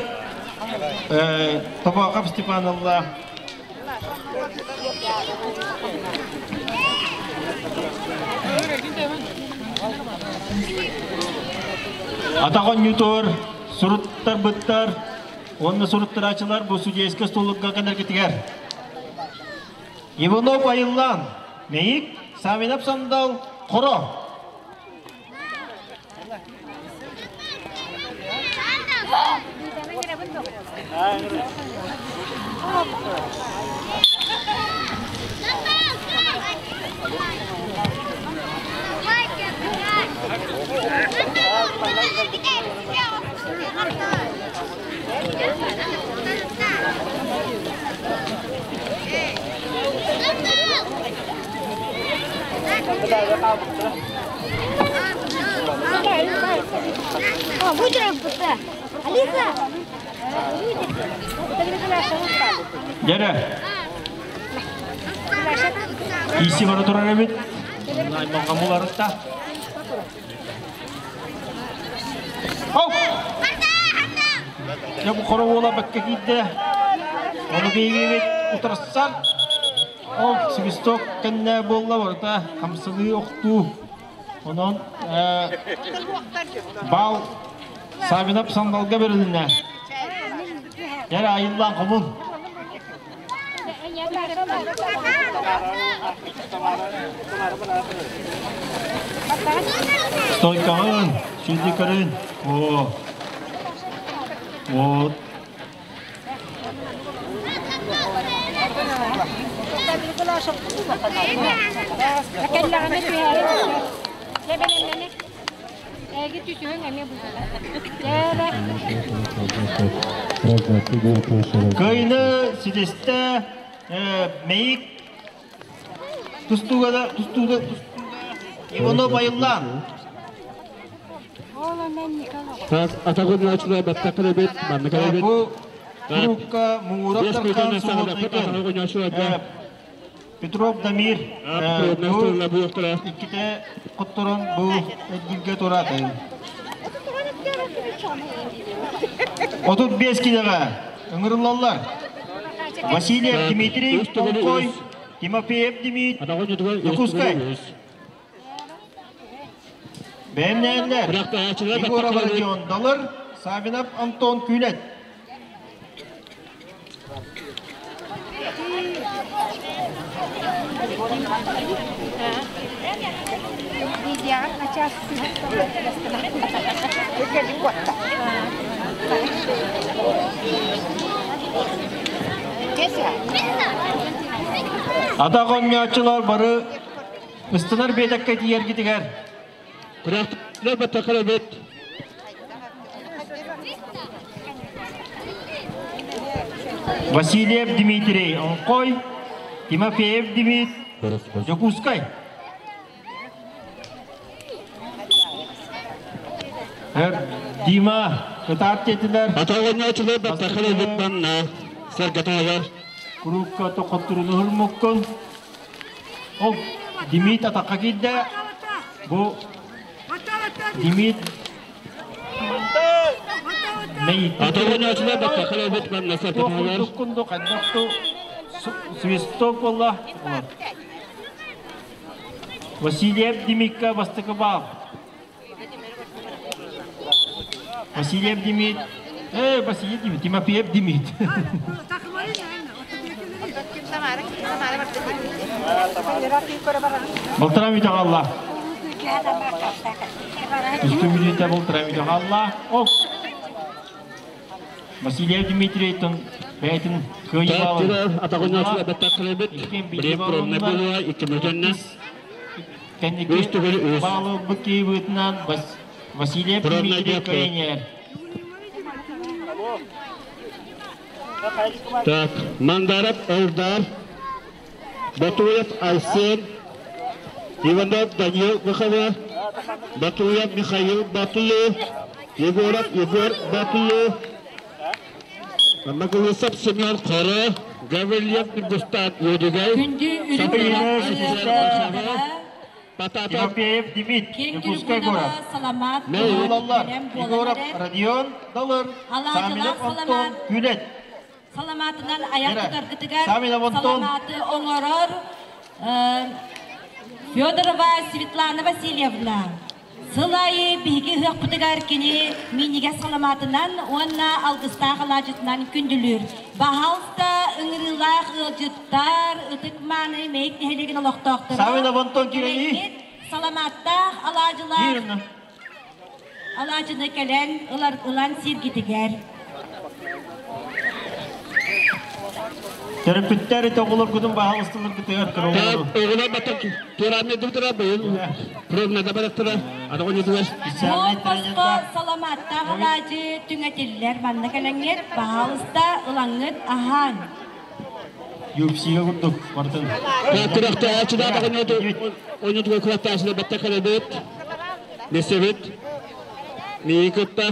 Тобоохоп Степан ылла. Атах оонньуутугар суруттарбыттар уонна суруттарааччылар бу судейскай столугга кэлэргитигэр. Иванов Айыллаан, Мэйик, Савинов Сандал, Хоро. Дьэрэ. Киси бара турар эбит. Аймаҕа буларытта. Хоп! Дьэ бу хоро уола бэккэ киирдэ. Ону биһигибит утарсар. Ол свисток кэннэ буолла барыта хамсаныы охтуу. Онон бал Савинов сандалга берилинне. Дьэ айыллаан хомун. Стойкаҕын, сүдү көрүн. О. Вот. Кыайыны ситистэ Мэйик тустууга да тустууга Иванов айыллаан. Атагын баттакыр эбит, маннык эбит. Бу курукка муҥурап тархан Петров Дамир иккитэ хотторон бу эргилгэ тураатын. 35 килоҕа ыҥырыллаллар. Васильев Дмитрий Толкой, Тимофеев Дмитрий, Дьокуускай. Бэйэмнээннэр Егоров Родион Далыр, Савинов Антон Күлэт. Атах оонньооччулар бары ыстанар биэтэккэ тиийэргитигэр Васильев Дмитрий Оҥхой, Тимофеев Дмитрий Дьокуускай. Дима, кытаат диэтилэр. Курукка тохотtuруну хурмуккун. Ол Димит атаққа киирдэ. Бу Димит Свисток буолла. Васильев Димикка бастакы баал. Васильев Димит. Э, Васильев Димит, Тимофеев Димит. Балтара мүтэ қалла. Үстү мүнүүтэ балтара мүтэ қалла. Оп. Васильев Дмитрийтон бэйтин кыайы Кэнники баалы быккиыбытынан Васильев Дмитрий кыайынер. Так, Мандаров Элдар, Батуев Айсен, Иванов Даниил Михайлов, Батуев Михаил Батуев, Егоров Егор Батуев, Магулусов Семен Хоро, Гаврилев Индустан Едигай, Тимофеев Димит, Якутскай город. Улаллар, Егоров Родион Далыр, Самилов Антон Күлет. Саламатынан аяқ тутаргытыгар саламаты оҥорор Федорова Светлана Васильевна. Сыл айы биһиги ыһыахпытыгар кини минигэ саламатынан уонна алгыстаах алаадьытынан күндүлүүр. Баһаалыста ыҥырыылаах ыалдьыттар, ытык-мааны Мэйик нэһилиэгин олохтоохторо Савинов Антон Кирилли. Саламаттаах алаадьылаах алаадьыны кэлэн ылар ылан сиргитигэр. Төрөппүттэр ити оҕолоргутун баһаалыстыларгытыгар көрөҕөр. Оҕолор батан тураамне дутара быйыл пробнада бараттара адаҕын Буол босхо саламааттаах алаадьы түҥэтиллэр манна кэлэҥҥит, баһаалыста ылаҥҥыт аһаан. UFC-га курдук бартын. Күрэхтээччилэр даҕаны. Ойнутуга кылаттаачыда бэтте кэлэбит. Билсэбит. Миигин кытта.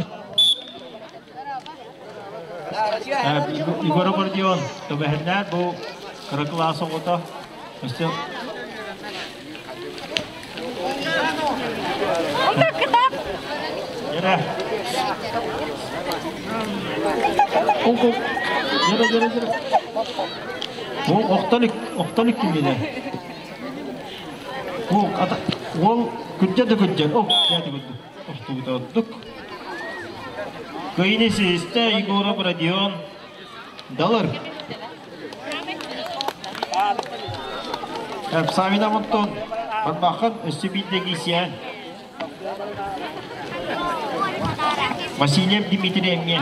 Егор Гордион, төбөһүннээх бу кыра кылаас оҕото. Өссө Yere. Yere yere yere. Бу охтолик, охтолик кимине. Бу ата ол күрдьэ да күрдьэ. О, дьэ күрдьэ. Охтубута ордук. Кыйны систэ Егоров Родион Далыр. Савина Монтон Барбахын өссө биирдэ киисиэн. Васильев Дмитрий эмиэ.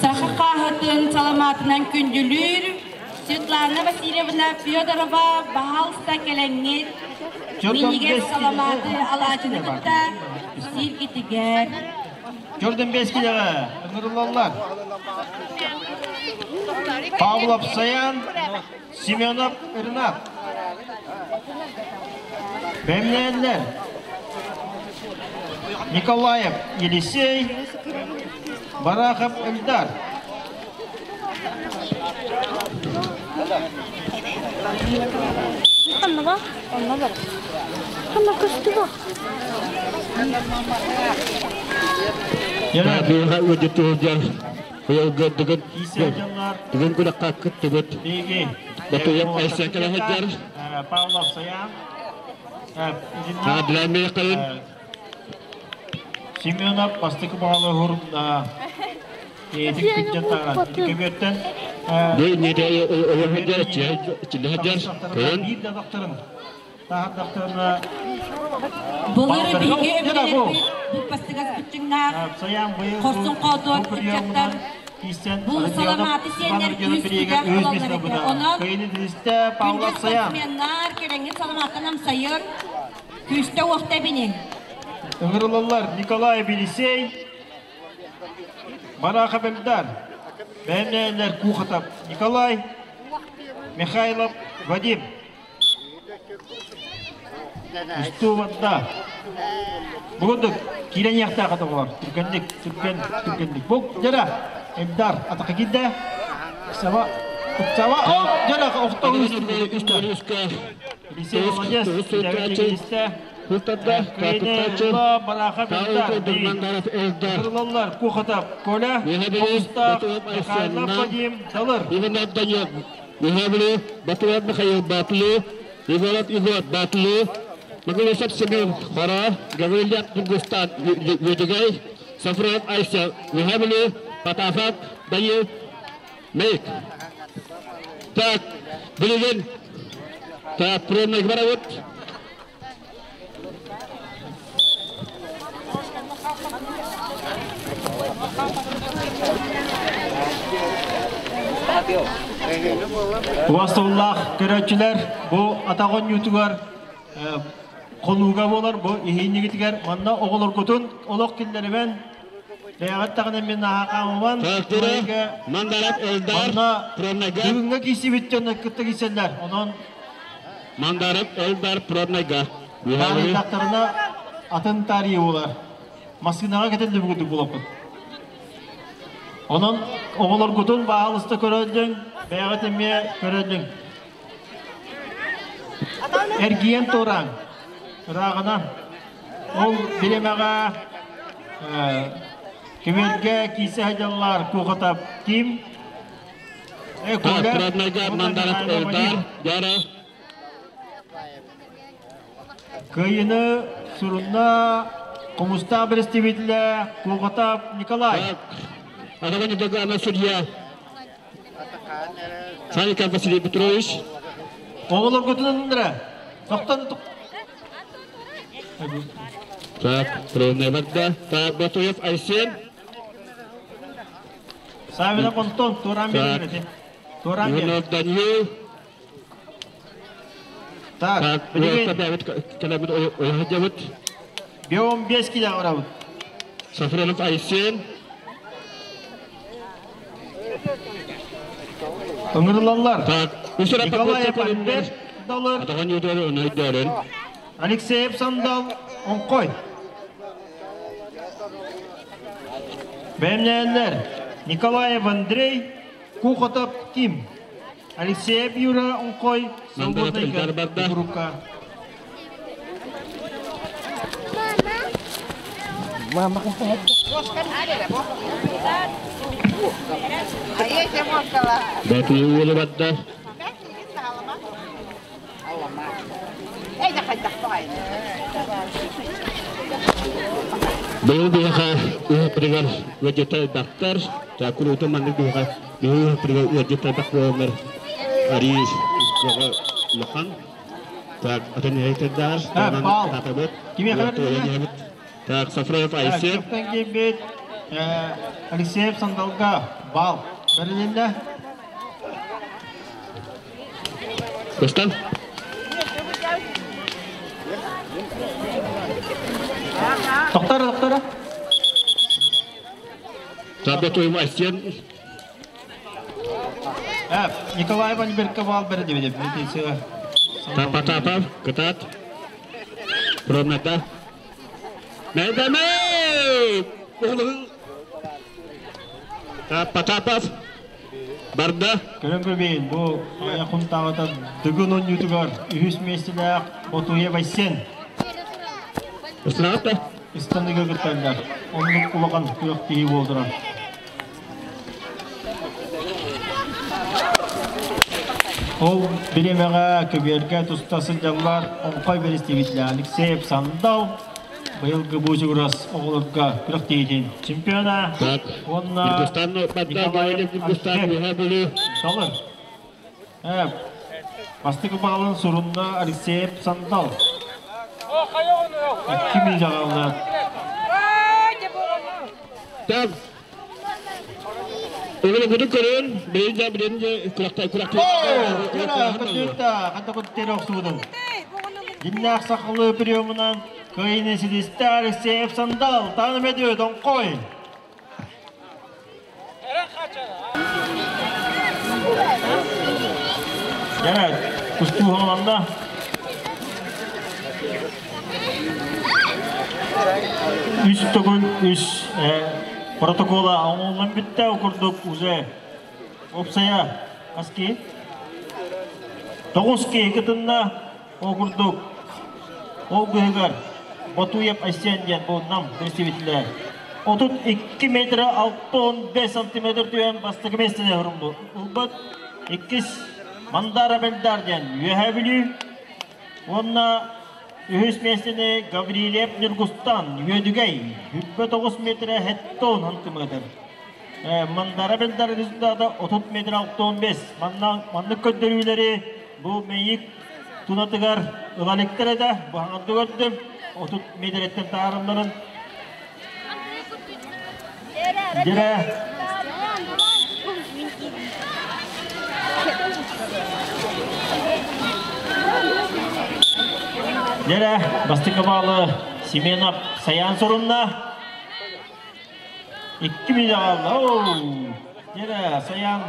Саха хааһытын саламаатынан күндүлүүр Светлана Васильевна Федорова баһаалыста кэлэҥҥит минньигэс саламааты алаадьыны кытта сииргитигэр. Jordan Бескилеҕэ ыҥырыллаллар. Павлов Саян, Семенов Ренат. Бэмнээннэр Николаев Елисей, Барахов Эльдар. Ханна Онно бар. Ханна көстүбэ. Быыха ыдьытыылдьар быйылгы дыгын дыгын күрэххэ кыттыбыт Батуев Айсен кэлэһэддэр Павлов Саян Адлан Михаил Семенов бастакы баҕалы хурунна Этик күнтэн тааран көбүөттэн биир да дохторун таһардахтарына Былыр биһиги өбүгэлэрбит быппастыгас быччыҥнаах хорсун хоодуот ыччаттар бу саламааты сиэннэр күүс-күдэх ылаллар этэ. Онон күндү спортсменнар кэлэҥҥит саламааттан амсайыр, күүстэ-уохта эбиниҥ. Ыҥырылаллар Николай Белисей, Барахов Эльдар, бэйэмнээллэр Кухотов Николай, Михайлов Вадим. Устуубатта. Бугундук киирэн иэхтээх оҕолор. Түргэнник, түргэн, түргэнник. Бу дьара Эльдар атака киирдэ. Саба, Саба, о, дьара охто Елисей молодец, Кутарда, Кыйны Барахов Эльдар. Кырылаллар Кухотов Коля, Хомустаах Михайлов Вадим Далыр. Иванов Данил, Михайлов Батуев Михаил Батлы, Иванов Егор Батлы, Магомедов Семен Хора, Гаврилов Тунгустан Ведигай, Сафронов Айся Михайлов, Потафов Данил Мейк. Так, билигин так, пробный барабыт. Убастабыллаах көрөөччүлэр, бу атах оонньуутугар хонууга буолар бу иһиинньигитигэр манна оҕолоргутун олох киллэримэн бэйэҕит даҕаны мин наһаа хаамыман Мандарат Элдар манна бүгүҥҥэ киирсибит дьону кытта киирсэллэр онон Мандарат Элдар Пробнайга Таарыйдахтарына атын таарыйа буолар. Массыынаҕа кэтэллибит курдук буолаппыт. Онон оҕолоргутун баһаалыста көрөллүҥ, бэйэҕит эмиэ көрөллүҥ. Эргийэн туораҥ, ырааҕынан. Ол бириэмэҕэ көмүөлгэ киирсэ сылдьаллар Куохатап Ким, Коля, Пробнайга Мандарат Элдар, Яра Кыайыны сурунна Хомустаах бэрэстэбиитэлэ Куохатап Николай. Аҕабын Дагана судья Саников Василий Петрович. Оҕолоргутун ылындыра. Тохтон Так, пробная барда. Так, Батуев Айсен. Савина Понтон, Туран берин. Туран берин. Иванов Даниил. Так, билигин Биом 5 киле барабыт. Сафронов Айсен. Ыҥырылаллар. Николаев Альберт, Далыр. Атаҕын юутугар өнөйдөөрүн. Алексеев Сандал Оҥхой. Бэлэмнээннэр Николаев Андрей, Кухотов Ким. Алексеев Юра Оҥхой, Свободный группа. Бөтү уолу барда. Быйыл биһиэхэ ыһыппытыгар ыалдьыттар элбэхтэр. Куруутун маннык биһиэхэ биһиги ыһыппытыгар ыалдьыттар элбэх буоланнар арыы улахан. Так, атын эһэйтердаар, татабыт, Так, Сафроев Айсен. киирбит Алексеев Сандалга бал бэрилиннэ. Кыстан. Доктора, доктора. Табе Айсен. Николай Альберка бал бэрдибит. Тапа тапа, кытаат. Промната. Мэйдэмэй! Потапов барда. Көрөн көрбейін, бу аяқын тағыта Дыгын оннютугар үһүс миэстэлээх Ботуев Айсен. Ыстанаҕыт да? Ыстаныга кытталлар. Оннук улахан күөх киһи буолдурар. Ол бириэмэҕэ көбүөргэ туста сылдьаллар Оҥхой бэрэстэбиитэлэ Алексеев Сандал быйылгы буучугурас оҕолорго күрэхтэһиитин чемпиона уонна Николай Далыр. Бастакы баалын сурунна Алексеев Сандал. Икки миля Так, Öyle bunu көрөн, бейде биринде кулакта кулакта. Ханта куттер охсуудун. Диннах сақылы приемынан кыйны сидисте Алексеев Сандал, таным эдиө Донкой. Яна, кустуу холанда. Үс төгүл үс протокола оҥоһуллан бүттэ курдук уже опсая аски тоҕус киһи кытынна ол курдук ол быһыгар Ботуев Айсен диэн бу нам представителэ 32 метр 65 сантиметр түһэн бастакы миэстэни ылбыт иккис Мандара Бельдар диэн Үөһээ Бүлүү уонна үһүс миэстэни Гаврильев Ньургустан Үөдүгэй 29 метр 70 сантиметр. Мандара Бельдар результата 30 метр 65. Маннык көрдөрүүлэри бу мэйик тунатыгар ылаликтер да бу хаңарды көрдүм. 30 метреттен таарымларын. Дире Дере, бастыкы балы Семенов Саян сорунна. Икки миля қалды. Дере, Саян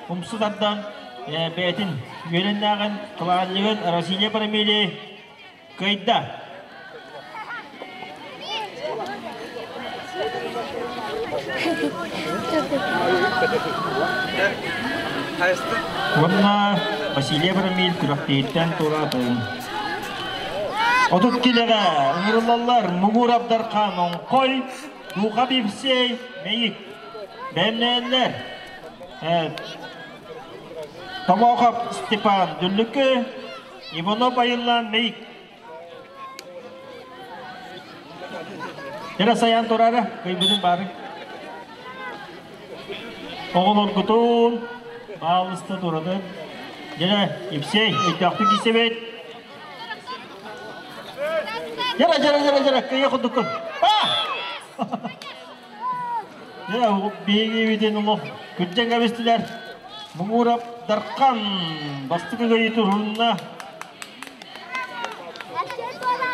умсудардан бәтін үйреннәғін қылағанлығын Россия парамеле кайда. Онна Василий Парамель күрәктейттен туратын. Отут килеге ыңырылалар Мугур Абдархан Оңқой, Дуға Бипсей, Мейік, Бәмнәлер, Томоқов Степан Дүллүкі, Иванов Айыллан Мейік. Тера саян турары, кыйбыдын бары. Оғылор күтун, балысты турады. Дене, Ипсей, өйтақты кисебет. Жара, жара, жара, жара, кыя құдықын. Жара, бейге беден ұлы, күтжен кәбестілер. Мұңырап Дарқан, бастықы көйі тұрғынына.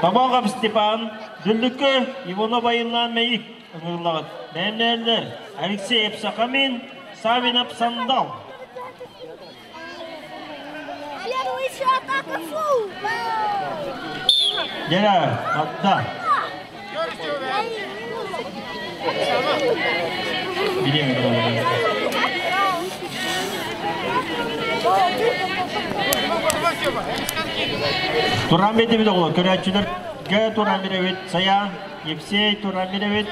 Табағап Степан, Дүллүккө Иванов айылынан Мейік ыңғырлағыт. Бәмнәлер Алексеев Сақамин, Савинов Сандал. Дьэрэ, хатта. Туран биэрдибит оҕолор, көрөөччүлэргэ туран биэрэбит. Сайаан, Евсей туран биэрэбит.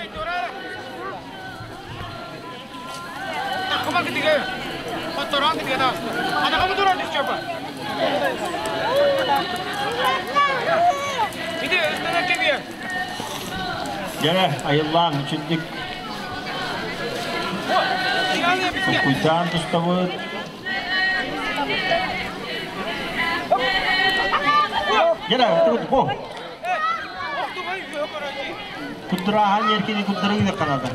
Дьэ, айыллаан үчүгдүк толкуйдаан тустабыт. Дьэ, бу. Куддурааһан еркини куддары канада.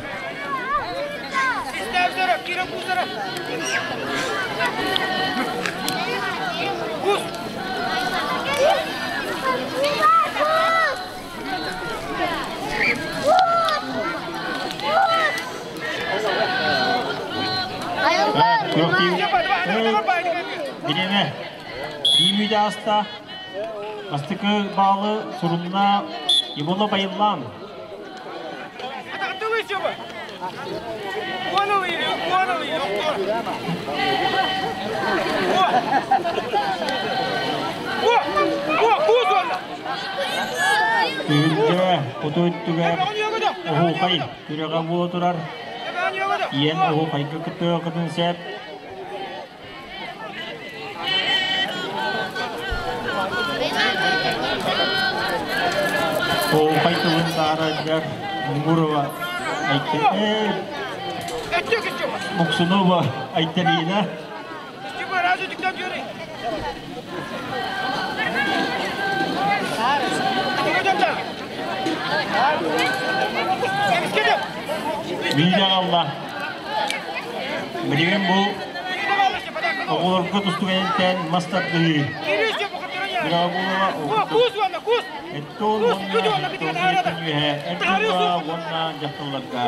Бириэмэ. Биир ааста. Бастакы баалы сурунна Ивона Байыллаан. Түһүлгэ хоту өттүгэр оһуохай күрэҕэ буола турар. Иэн оһуохайга кыттыаххытын сөп. Оһуохай тылын таарайдар Муҥурова Муксунова Айталина Биир аҕалла. Билигин бу оҕолорго тустугэнтэн мас тардыһыы. Эттон уонна үөһэ эр дьоҥҥо уонна дьахталларга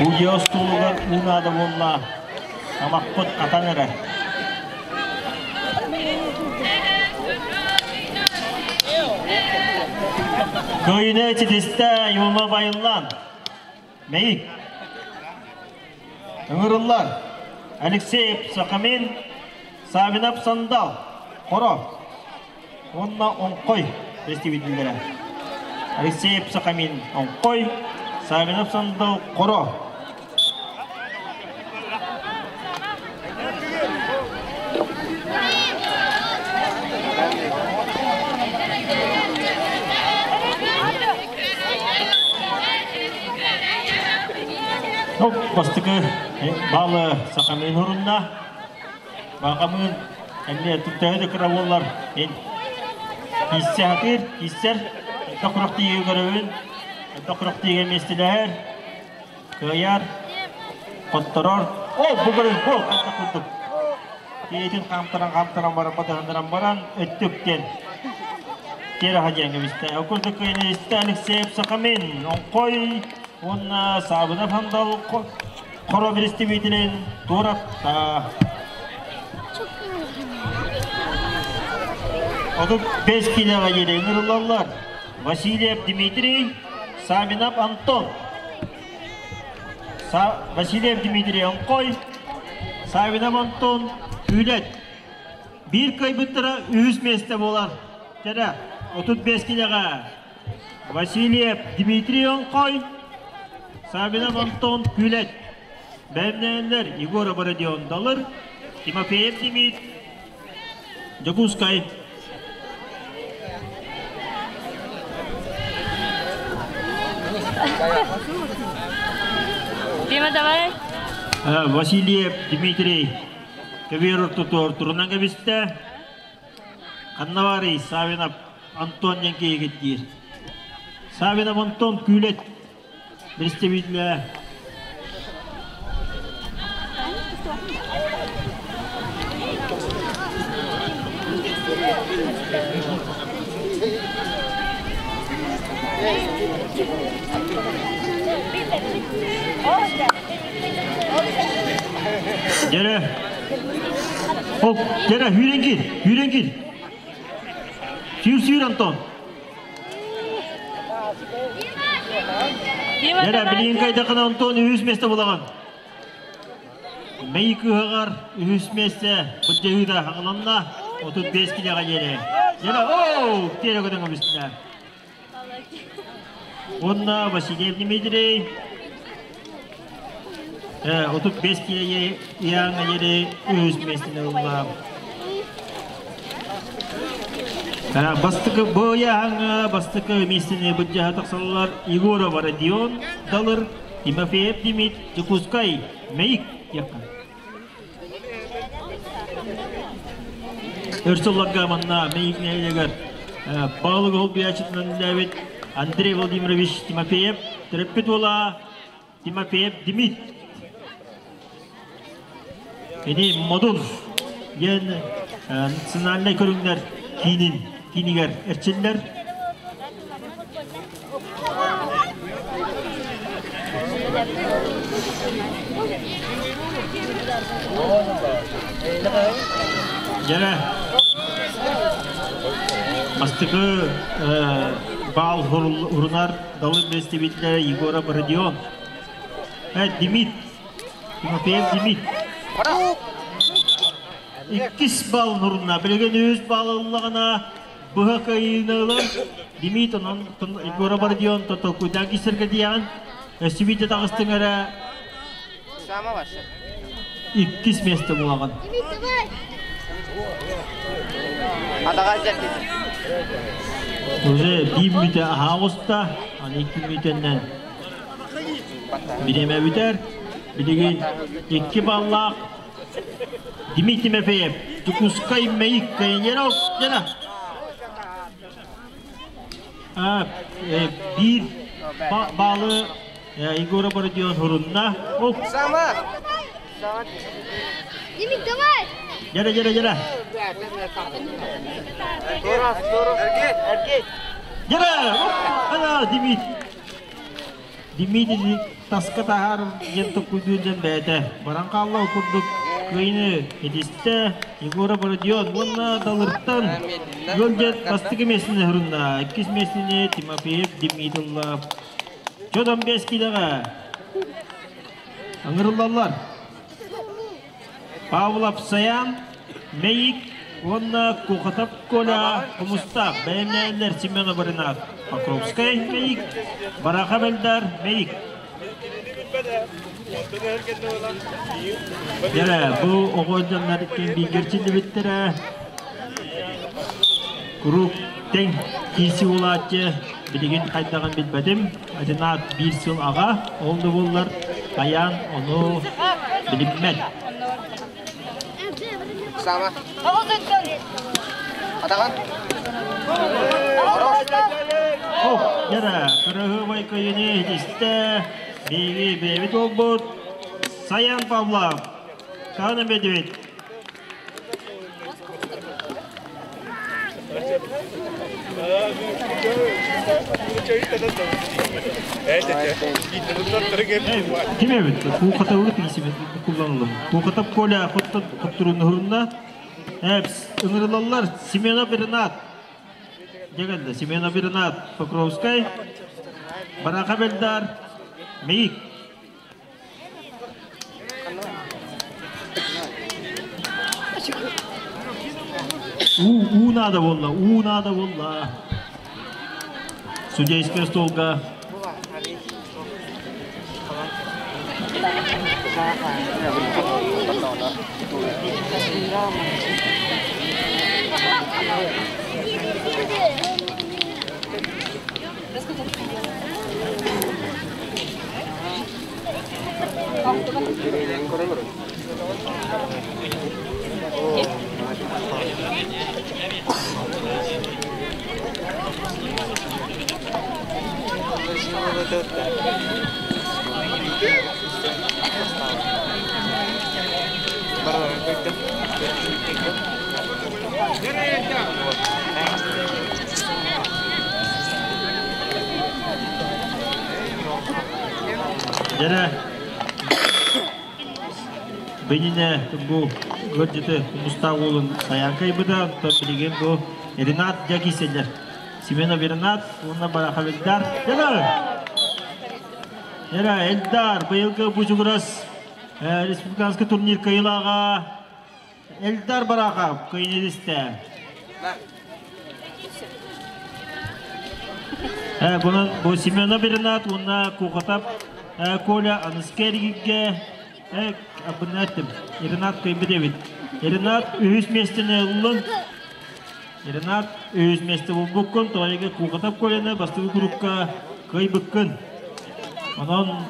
Удьуо остуолугар уу наада буолла, тамахпыт хатан эрэр. Кыайыыны ситистэ Юма Байыллан. Мэйик. Ыҥырыллар. Алексеев Сахамин, Савинов Сандал, Хоро уонна Оҥхой бэстибитиллэрэ. Алексеев Сахамин Оҥхой, Савинов Сандал Хоро. Бастакы баалы Сахамин урунна. Баҕамыын эмиэ төһө да кыра буоллар кииссе сатыыр, кииссэр элбэх күрэхтиигэ көрөбүн, элбэх күрэхтиигэ миэстэлэһэр, кыайар, хотторор. О, бу көрүҥ, бу хайдах курдук. Киһитин хаамтаран-хаамтаран баран, батыһыннаран баран, өттүк диэн Тераха диэн кэбистэ. Ол курдук кыайан Алексеев Сахамин, Оҥхой уонна Саабынов Хандал Хоро биристибиитинэн туоратта. 35 килоҕа диэри ыҥырыллаллар. Васильев Дмитрий, Савинов Антон. Васильев Дмитрий Оҥхой, Савинов Антон Күүлэт. Биир кыайбыттара үһүс миэстэ буолар. Кэрэ, 35 килоҕа Васильев Дмитрий Оҥхой, Савинов Антон Күлэт, бэлэмнэнэллэр Егоров Родион Далыр, Тимофеев Демид, Дьокуускай. Дима, давай. Васильев Дмитрий көбүөр ортотугар турунан кэбистэ. Ханна баарый Савинов Антон диэн киһигит диир. Савинов Антон күүлэт представителэ. Дьэрэ. Оп, дьэрэ, сүүрэн киир, сүүрэн киир. Сүүр-сүүр, Антон. Дьэрэ, билигин кайдахына Антон үһүс место булаҕын. Мэйик ыһыаҕар үһүс миэстэ былдьаһыыта хаҕыланна, 35 килэҕэ диэри. Дьэрэ, оу, тиэрэ көтөн көмүстүлэр. Уонна Васильев Дмитрий 35 килэ ыйааҥҥа диэри үһүс миэстэни ылла. Бастакы бу ыйааһыҥҥа бастакы миэстэни былдьаһа тахсаллар Егоров Родион Далыр, Тимофеев Димит, Дьокуускай, Мэйик диэххэ. Өр сылларга манна Мэйик нэһилиэгэр баҕалык олбуйааччытынан үлэлээбит Андрей Владимирович Тимофеев төрөппүт уола Тимофеев Дмит. Кини Модун диэн национальнай көрүҥнэр киинин киинигэр эрчиллэр. Дьэрэ, бастакы баал урунар Далын представителэ Егоров Родион. Димит, Тимофеев Димит. Иккис балл урунна. Билигин үс балл ыллаҕына быһа кыайыыны ылан Димит онон Егоров Родион толкуйдаан киирсэргэ диэҕин. Өссө таҕыстыҥ эрэ иккис место булаҕын. Уже биир мүнүүтэ аһаа оҕуста, аны икки мүнүүтэннэн бириэмэ бүтэр. Билигин икки баллаах Дмитрий Тимофеев, Дьокуускай Мэйик Кайнеров, биир баалы Егоров Родион хурунна. Димик, давай! Дьэрэ, дьэрэ, дьэрэ. Дьэрэ! Ана, Димит. Дмитрий таска таһаар диэн токкуйдуур дьон бэйэтэ баран хаалла курдук кыайыны этистэ Егоров Родион уонна Далыртан ыалдьыт бастакы миэстэни хурунна, иккис миэстэни Тимофеев Дмитрий ылла. Чодон бес килэҕэ ыҥырыллаллар. Павлов Саян, Мэйик уонна Кухатап Коля Хомустаах бэлэмнээллэр Семенов Ренат Покровскай Мэйик, Бараха Бельдар Мэйик. Дьэрэ, бу оҕо дьоннор иккиэн бииргэр чиллибиттэрэ. Куруук тэҥ киирсии улааччы билигин хайдаҕын билбэтим. Ренат биир сыл аҕа, ол да буоллар хайаан ону билиммэт. Ох, дьэрэ, кыраһыабай кыйыны иһитистэ, биһиги бэйэбит уолбут Саян Павлов, Каана Медведь. Ким эбит? Куукатабы тигисибит кулланалым. Куукатап Коля хотторунуһурунна. Эпс ыҥырылаллар Семенов Ренат. Дьэ Семенов Ренат Покровскай. Бараха Бельдар Мейик. Уу, уу надо буолла, уу надо буолла. Судейская столга. Дьэрэ бининэ бу ыалдьыты Мустаах уолун Сайаан кыайбыта, оттон билигин бу Ренат дьэ киирсэллэр. Семенов Ренат уонна Барахов Эльдар. Дьэ Эра Эльдар быйылгы Бучугурас республиканский турнир кыайыылааҕа Эльдар Барахов кыайыылаах. Бунан бу Семенов Ренат уонна Кухатап Коля аныска эргиргэ абынаттым. Ренат кыайбыт эбит. Ренат үһүс миэстэни ыллын. Ренат үһүс миэстэ булбуккун, тоҕойга Кухатап Коляны бастакы курукка кыайбыккын. Онон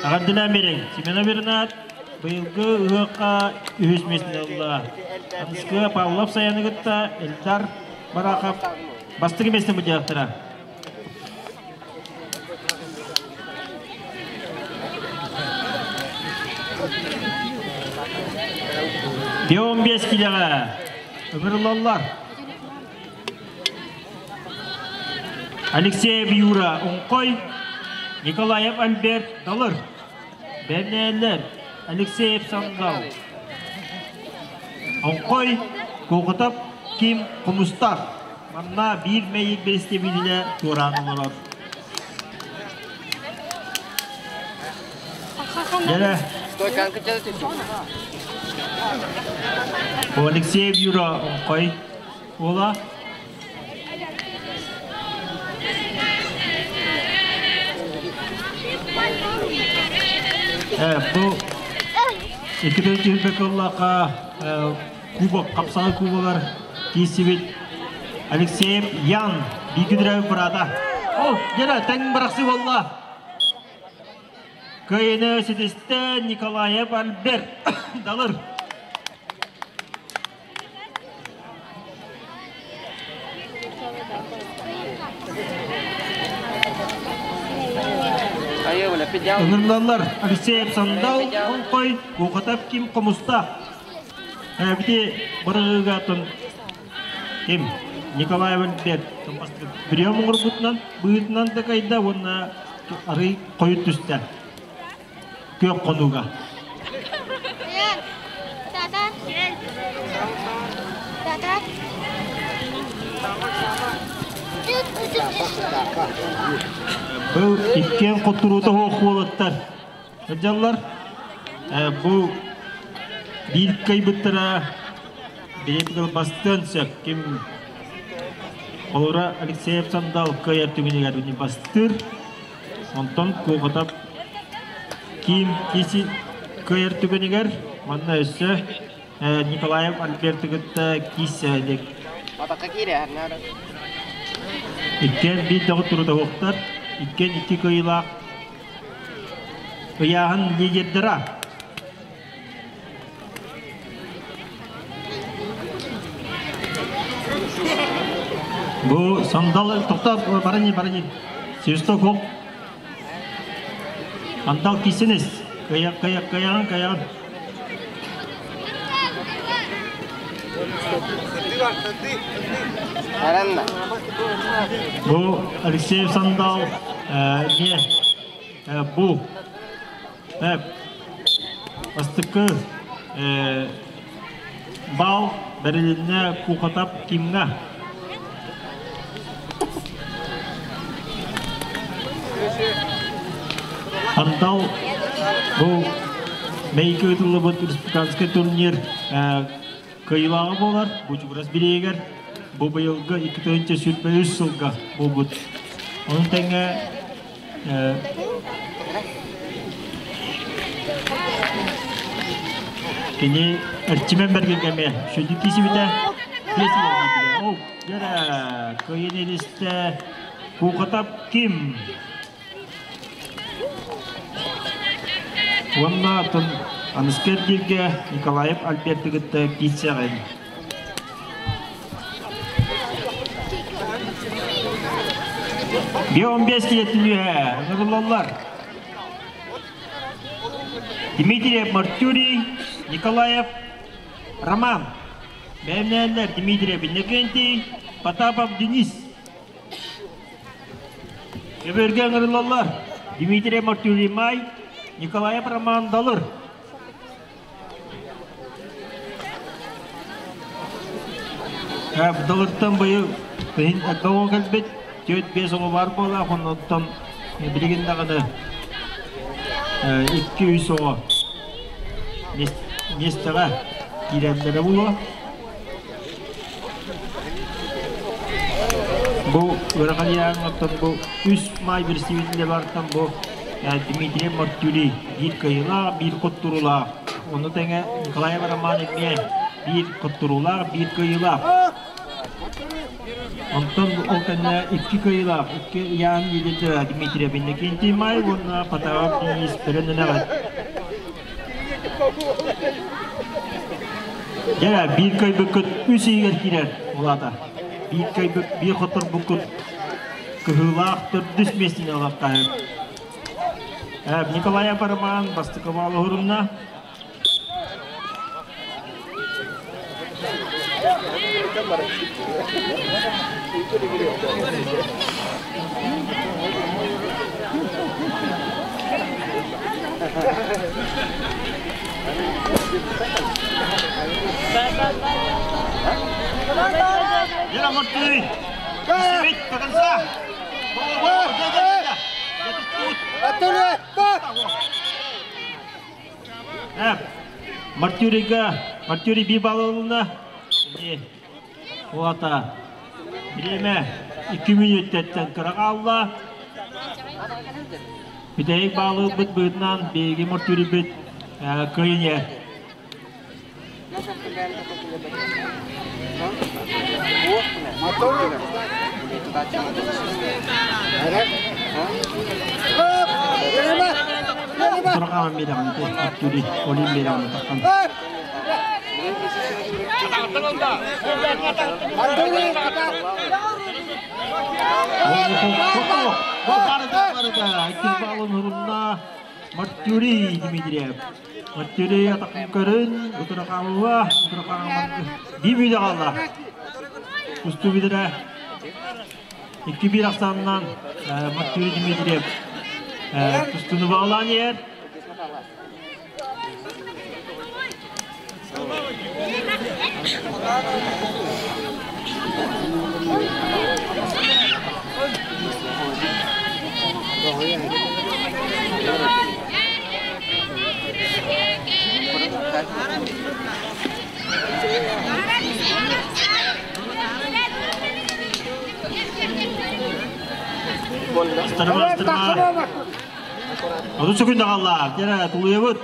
аҕардылаан биэриҥ. Семенов Ренат быйылгы ыһыахха үһүс миэстэни ылла. Аныскы Павлов Саяны кытта Эльдар Барахов бастакы миэстэни былдьаахтара. Бион 5 килэҕэ ыҥырыллаллар. Алексеев Юра Оҥхой, Николаев Альберт Далыр, Бэрнээллэр Алексеев Сандал, Оҥхой, Куокутап Ким Хомустаах. Манна биир мэйик бэрэстэбиитэлэ туораан олорор. Дьэрэ. Алексеев Юра Оҥхой уола. Бу икки түһүлбэ кыллаха кубок, хапсаҕай кубогар киирсибит Алексеев Ян бииргэ быраата. О, дьэрэ, тэҥ бырахсыы буолла. Кыайыны ситистэ Николаев Альберт Далыр. Ыҥырыллаллар Алексеев Сандал, Оҥхой, Куохатап Ким Хомустаах. Бити бырыгыга ким Николаев Альберт прием оҥорбутунан быһыытынан да кайда уонна арый хойут түстэ. Күөх хонууга. Бу иккиэн хотуруута суох уолаттар сылдьаллар. Бу биир кыайбыттара бэйэтигэр бастыан сөп. Ким Холура Алексеев Сандал кыайар түгэнигэр бастыыр. Онтон Куохатап Ким Киси кыайар түгэнигэр манна өссө Николаев Альберты кытта киирсээдик. Иккиэн биир даҕы турутаһуохтар, иккиэн икки кыайыылаах ыйааһын лидердара. Бу сандал тоқтап барани барани Свисток хоп. Андал кисинес. Кая кая каян каян. Бу Алексеев Сандал не бу Бастакы бал бэрилиннэ Кухатап Кимҥа. Антал бу Мэйки ыытыллыбыт республиканскай турнир кыайыылааҕа буолар. Бу Чугурас бириэгэр бу быйылгы 2023 сылга буолбут. Onun тэҥэ Кини Эрчимэн Бэргэнгэ эмиэ сүдү киисибитэ биэс О, дьэрэ, кыайын илистэ Куукатап Ким. Уонна атын аныскы эргииргэ Николаев Альберты кытта киирсэҕин. Бион бес килетин үһэ ыҥырыллаллар. Дмитриев Мартюрий, Николаев Роман. Бэйэмнээллэр Дмитриев Иннокентий, Потапов Денис. Көбөргө ыҥырыллаллар. Дмитрий Мартюрий Май, Николаев Роман Далыр. Далыртан быйыл кыһын элбэх оҕо кэлбит, 4-5 оҕо баар буолаах, оннуттан билигин даҕаны 2-3 оҕо миэстэҕэ киирэллэрэ буолуо. Бу ыарахан ыйааһыҥҥаттан бу үс маай бэрэстэбиитэлэ баартан бу Дмитрий Мартюри биир кыайыылаах, биир хотторуулаах. Ону тэҥэ Николай Роман эмиэ биир хотторуулаах, биир кыайыылаах. Онтон ол кэннэ икки кыайыылаах, икки ыйааһын лидердэрэ Дмитрий Иннокентий Май уонна Потапов Денис Бөрөнүнэҕит. Дьэ, биир кыайбыккыт үс иһигэр киирэр, улаата. Биир кыайбыт, биир хотторбуккут кыһыылаах төрдүс миэстэни ылар Николай Роман бастакы баал уһурунна. Вера Мартын! До конца! Мартюрига, Мартюри би балылына. Уата. Бириэмэ 2 мүнүүттэн кыра хаалла. Бүтэһик баалыырбыт быһыытынан биһиги Мартюрибит кыайын Турахаан биэрэҕин Артури Олин биэрэҕин таххан. Иккис баалын урунна Мартюри Дмитриев. Мартюри атахын көрүн, утурахаалла, утурахааман би бүдэ қалла. Усту бүдірі 2-1 ахсанынан Мартюри Дмитриев тустуну бағалан ер. Астырма, астырма. 30 секунд қалла. Тері, тулуйабыт.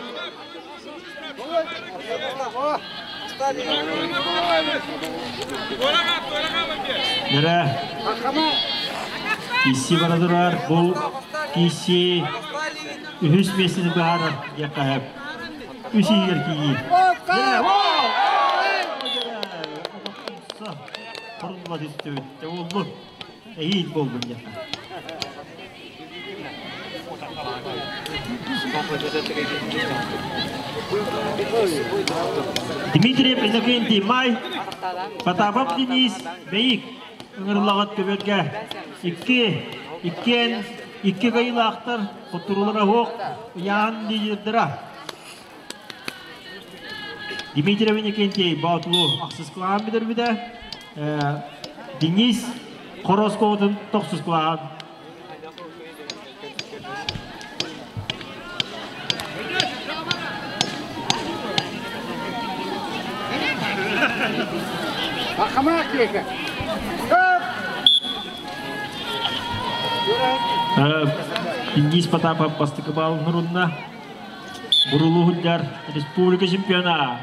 Нере? Киси барадырар. Бұл киси үһүс миэстэни быһаарар диэххэ Үс иһигэр киирии. Хорулла түстүбүт. Болду. Эйиил болдун диэххэ. Дмитрий Иннокентий Май, Потапов Денис, Бэйик ыҥырыллаҕыт көбүөргэ икки, иккиэн икки кыайыылаахтар хотторуулара суох ыйааһын лидердара. Дмитрий Иннокентий Боотулу ахсыс кылаан бүтэрбитэ. Денис Хороскоотун тохсус кылаан. Денис Потапов бастакы баалын урунна. Бурулуу сылдьар республика чемпиона.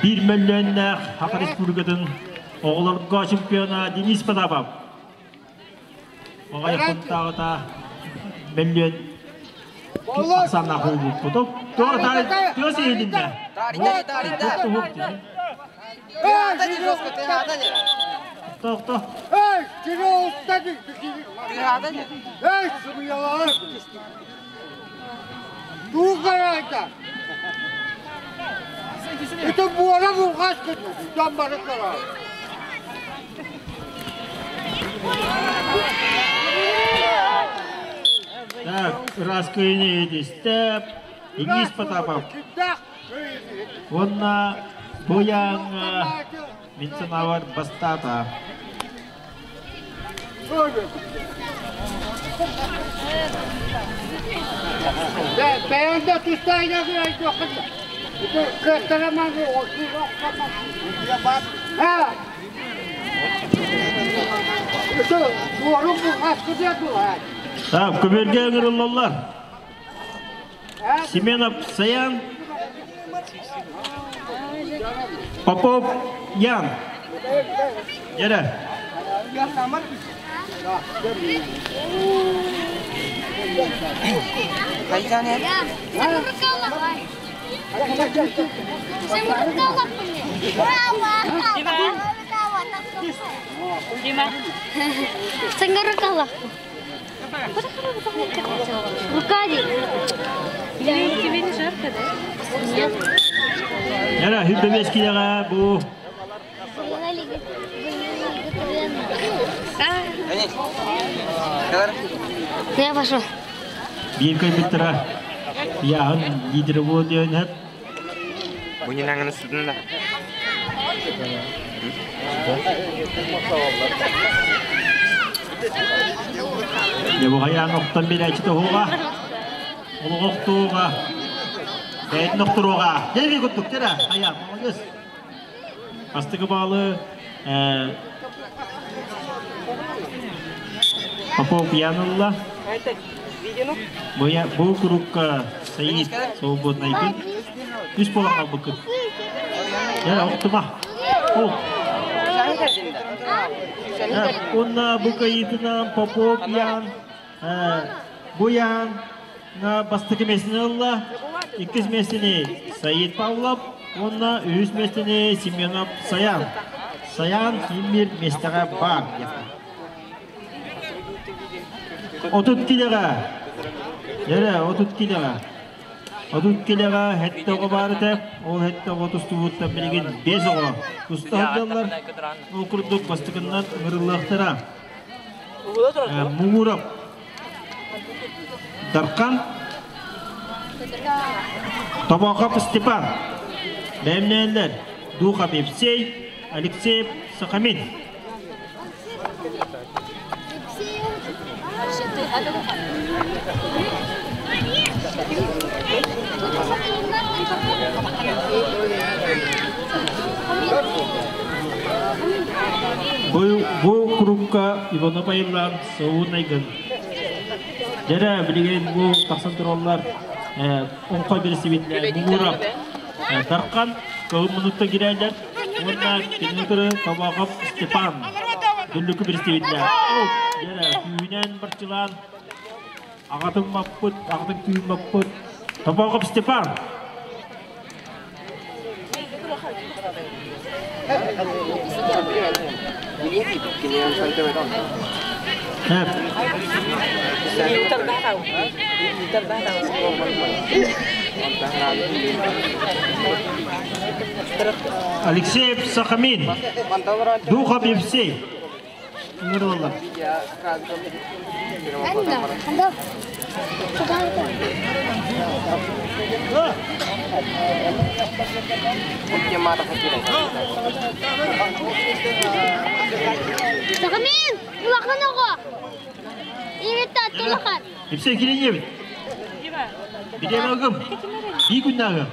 Биир мөллөөннөөх Саха Республикатын оҕолорго чемпиона Денис Потапов. Оҕайах хонтааҕыта мөллүөн ахсааннаах буолбуппут. Туора тыас иһилиннэ. Тохто. Эй, сымыялар! Тугайда! Это буора булгас дам барыктара. ыраас кыайыыны иһитистэ Денис Потапов. Уонна бу ыйааҥҥа мин санаабар бастаата. Бэйэҥ да тустаайна кыаттараман Так, көбүөргэ ыҥырыллаллар. Семенов Саян, Попов Ян. Дьэрэ. Тебе не жарко, да? Нет. Дьэрэ, хүрбэбиэс киилэҕэ бу Я пошел. Биир көйбүттэрэ Яһын лидері буол диэн сөп. Дьэ бу хайаан охтон биэрээччи тоһууга, олох охтууга, бэйэтин охторуоҕа. Дьэ курдук дьэ хайаан, молодец. Бастакы баалы Попов Ян ылла. Бу курукка Саид свободнайгын. Үс буолан хаалбыккын. Дьэ, охтума. Уонна бу кыайыытынан Попов Ян бу Ян бастакы миэстэни ылла, иккис миэстэни Саид Павлов уонна үһүс миэстэни Семенов Саян. Саян син миэстэҕэ баар. 30 килэҕэ. Эрэ, 30 килэҕэ. 30 килэҕэ сэттэ оҕо баар этэ. Ол сэттэ оҕо тустубуттан билигин 5 оҕо туста сылдьаллар. Ол курдук бастакыннан ыҥырыллыахтара. Муҥуров Дархан Тобоохоп Степан Бэйэмнээллэр Духов Евсей Алексеев Сахамин Бу курукка Иванов айыллаан Саунайгын. Дьэрэ, билигин бу тахсан тураллар оҥхой бирисибитлэр Муҥуров Дархан кыһыл муннуктан киирэллэр уонна кинини кытары Тобоохоп Степан Дүллүкү бирисибитлэр. Дьэрэ, күүһүнэн барчылаан аҕатын маппыт, аҕатын күүһүн маппыт Тобоохоп Степан. Алексеев Сахамин, Духов Евсей. Ыҥырыллар. Сахамин, улахан оҕо. Иритат улахан. Евсей кириниэбит. Бириэмэ Бии күннээҕи.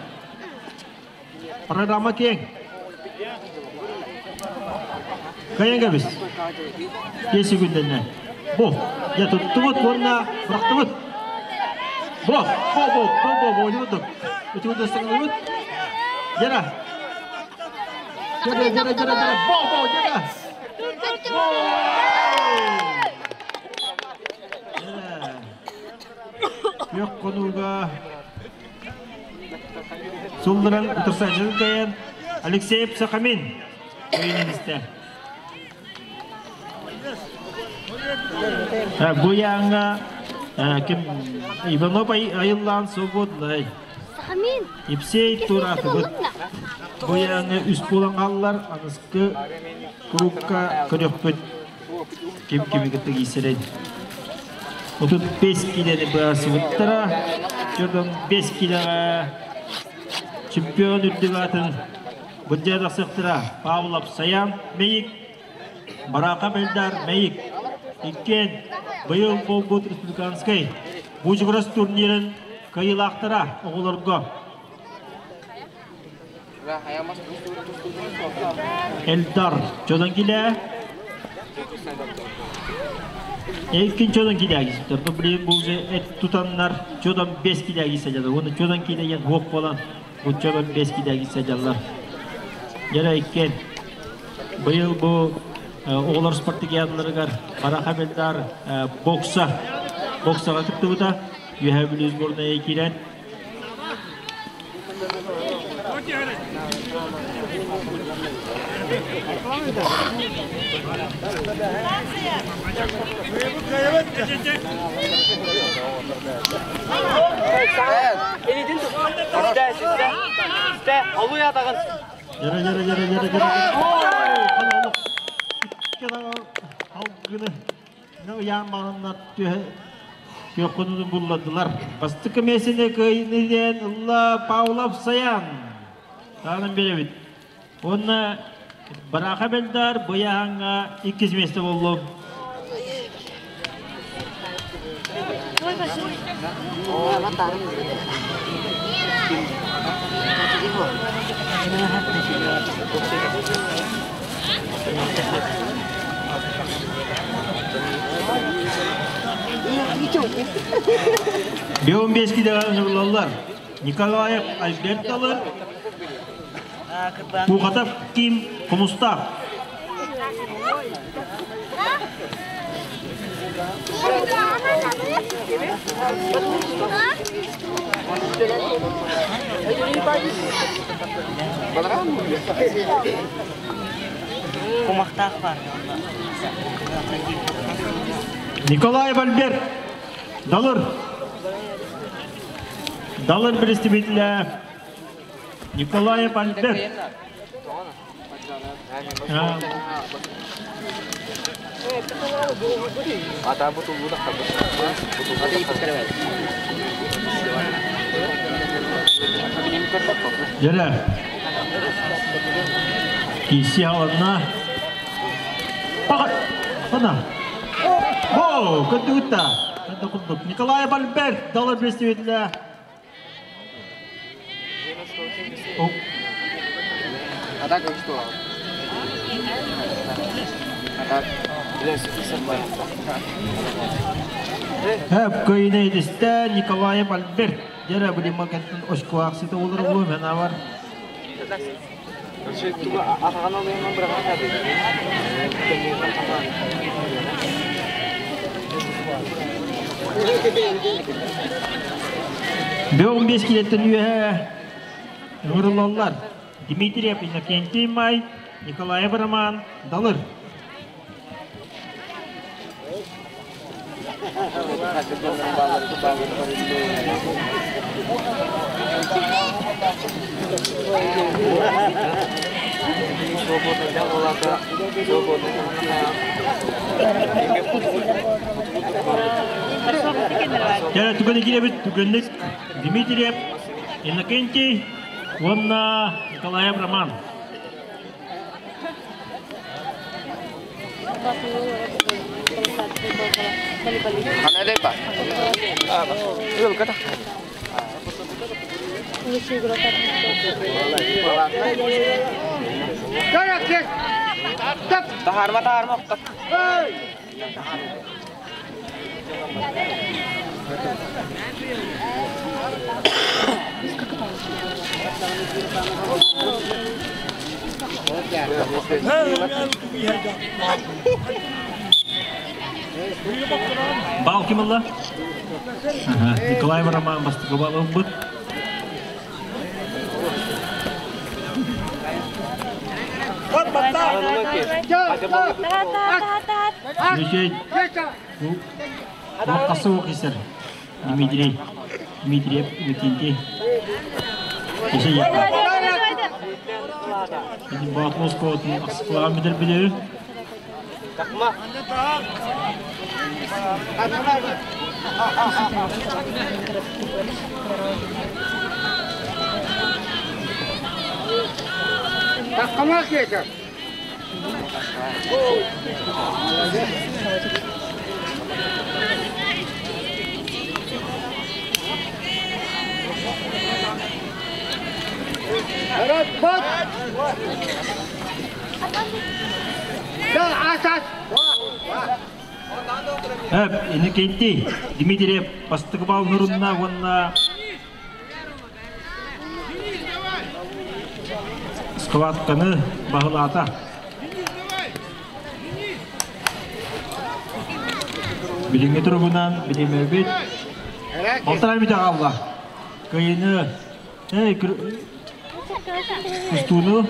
Программа киэҥ. Кайан кэбис. Киэси күннэннэ. Бу, я туттубут уонна бырахтыбыт. Бу, бу, бу, бу, бу, бу, ойнубут. Үтүгүн ыстаҥныбыт. Жара. Жара, жара, жара, жара. Бу, бу, жара. Күөх хонууга Сулларан утарсааччытын кыайан Алексеев Сахамин ойун истэ. Бу яҥа ким Иванов айыллаан свободный. Сахамин. Ипсей тураатыбыт. Бу яҥа үс буолан хааллар аныскы курукка көрөхпүт. Ким кими кытта киисэрэй. 35 киилэни быһаарсыбыттара. Чодон 5 киилэҕэ чемпион үрдүк аатын былдьаан тахсыахтара. Павлов Саян Мэйик, Бараакап Эльдар Мэйик. Иккиэн быйыл буолбут республиканскай Бучугурас турнирын кыайыылаахтара оҕолорго. Эльдар чодон килээ. Эркин чодон килээ киситтэр. Бу билигин бу уже эт тутаннар чодон 5 килээ кисэлэр. Уонна чодон килээ хуох буолан бу чодон 5 килээ кисэлэр. Дьэрэ иккен быйыл бу оҕолор спартакиадаларыгар Бараха Эльдар бокса боксаҕа кыттыбыта. Үөһээ Бүлүү сборная киирэн Ыйаан бараннар түөххүнүн булладылар. Бастакы миэстэни кыайыыны диэн ылла Павлов Саян. Таанан биэрэбит. Уонна Бараха Бельдар быйаһаҥҥа иккис миэстэ буоллум. Беон бескиде ылаллар. Николаев Альберт алыр. Кухатов Ким Хомустаах. Кумахтаах бар. Николаев Альберт Далыр. Далыр представителя Николаев Альберт. Дьэрэ. Киси алынна. Пахат. Пана. О, көттүгүтта. Николаев Альберт Далыр представителя. А так как что? А так, Хөп көйүнэ идистэ Николаев Альберт. Дьэрэ билима кэнтин очкуаах сыта олор улуу мен авар. Бөҕүн 5 килеттен үөһэ ыҥырыллаллар. Дмитриев Иннокентий Май, Николаев Роман, Далыр. Дьэ, түгэни киирэбит түгэнник Дмитриев, Иннокентий уонна Николаев Роман. Taharma taharma. Бал ким ылла? Николаев Роман бастакы бал ылбыт. Включить. Қасы оқисыр. Дмитрий. Дмитриев Викентий. Кеше Баатмос коотун ақсықлаған бідір білі. Таккама киэтэ. Бат! Эп, Иннокентий Дмитриев бастакы бал нурунна уонна схватканы баһылаата. Билиҥҥи туругунан билимэбит. Балтараа мүтэ хаалла. Кыайыыны Кустууну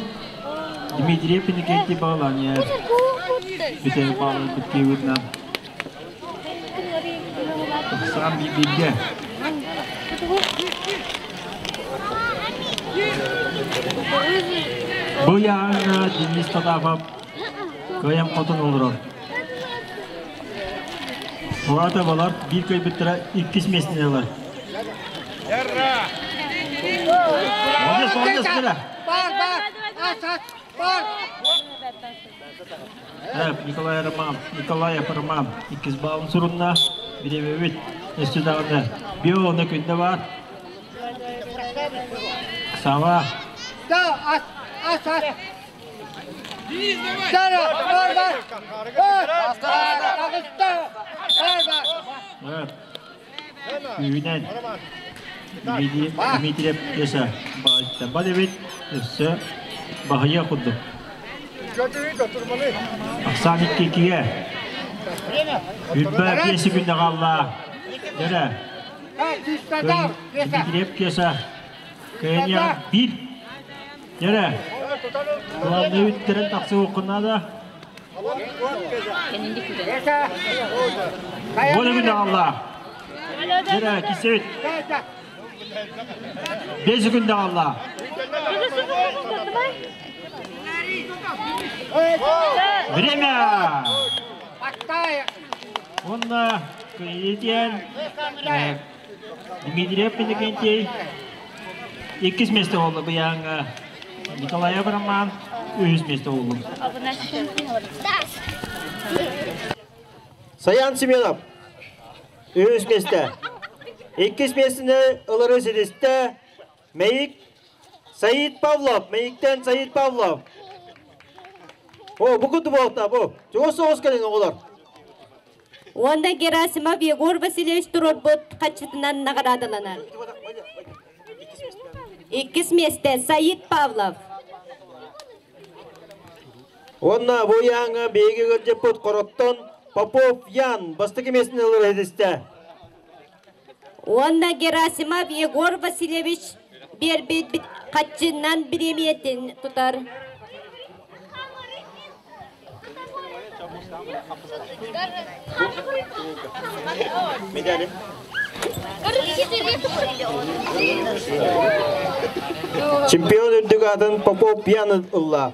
Дмитриев Иннокентий баҕалаан бүтэһик баҕаларбыт киэбитинэн саам бииргэ Бу ыйааһыҥҥа Денис Потапов кыайан хотун олорор. Улаата балар биир кыайбыттара иккис миэстэни ылар. Молодец, молодец, Мира. Бар, бар, ас, ас, бар. Николай Роман, Николаев Роман иккис баалын сурунна. Бириэмэбит өссө даҕаны био күндэ бар. Сава. Да, ас, ас, ас. Дара, бар, бар. Бар, бар. Күүһүнэн Дмитриев Кеша баҕайыттан эбит, өссө баһыйа курдук. Ахсаан иккигэ. Үрбэ биэс күннэ хаалла. Дэрэ. Дмитриев Кеша кыайан биир. Дэрэ. Главный үттэрин тахсыы наада. Бу күн даҕалла. Дэрэ кисэбит. Бес күн даҕалла. Время! Онна кыйытиэн Дмитриев Иннокентий иккис месте болду быйаҥҥа Николаев Роман үһүс месте болду. Саян Семенов үһүс месте. Иккис местини ылары ситистэ Мейик Саид Павлов, Мейиктен Саид Павлов. О, бу куту буолта бу. Чугас соҕус кэлин оҕолор. Уонна Герасимов Егор Васильевич туруорбут хаччытынан наҕараадаланар. Иккис миэстэ Саид Павлов. Уонна бу ыйааҥҥа биһиги ыалдьыппыт Хороттон Попов Ян бастакы миэстэни ылар иһитистэ. Уонна Герасимов Егор Васильевич биэрбит хаччынан бириэмийэтин тутар. Медали. Чемпион үрдүк атын Попов Ян ылла.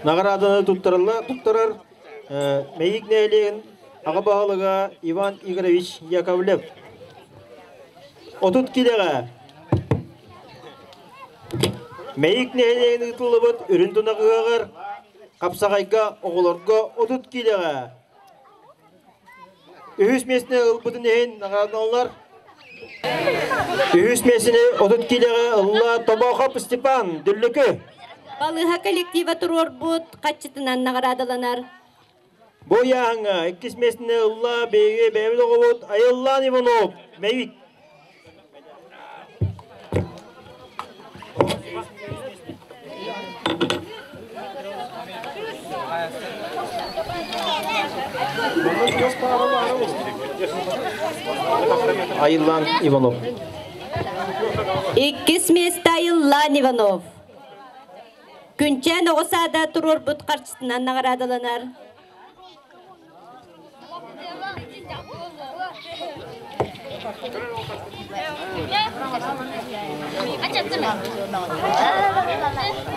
Наҕарааданы туттарылла туттарар Мэйик нэһилиэгин аҕа баһылыга Иван Игоревич Яковлев. 30 килэҕэ Мэйик нэһилиэгин ыытыллыбыт үрүн тунах ыһыаҕар хапсаҕайга оҕолорго 30 килэҕэ Үһүс миэстэни ылбытын иһин наҕараадаланар. Үһүс миэстэни 30 киилэҕэ ылла Тобоохоп Степан Дүллүкү. Балыыһа коллектива туруорбут хаччытынан наҕараадаланар. Бу ыйааһыҥҥа иккис миэстэни ылла биһиги бэйэбит оҕобут Айыллаан Иванов Мэйик. Айыллаан Иванов. Иккис миэстэ Айыллаан Иванов. Күнчээн оҕо саада туруорбут харчытынан наҕараадаланар.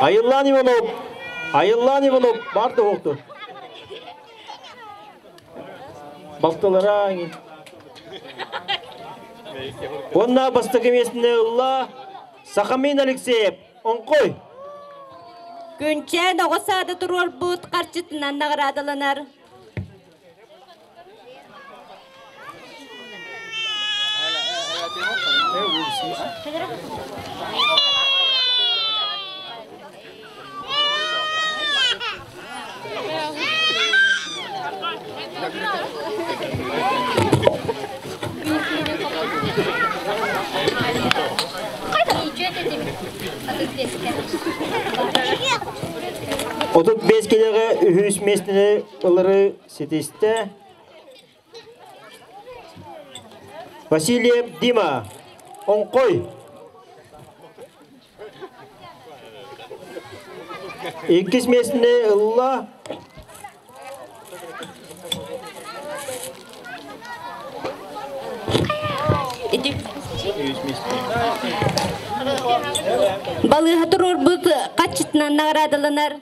Айыллаан Иванов. Айыллаан Иванов бар да уоқту. Балтылара Онна бастакы миэстини ылла Сахамин Алексеев, Оҥхой. Күнчээн оҕо саада туруорбут харчытынан наҕараадаланар. 35 килоҕа үһүс миэстэни ылары ситистэ. Васильев Дима, Оҥхой. Иккис миэстэни ылла Балыыһа туруорбут хаччытынан наҕараадаланар.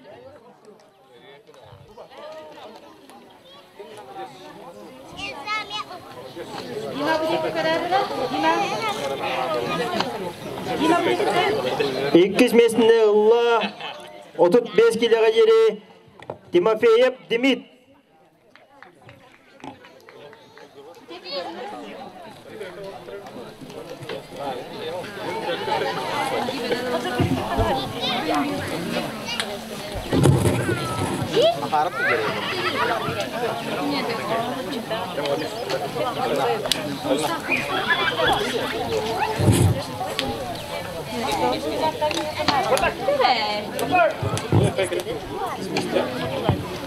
Иккис миэстэни ылла 35 килоҕа диэри Тимофеев Демид.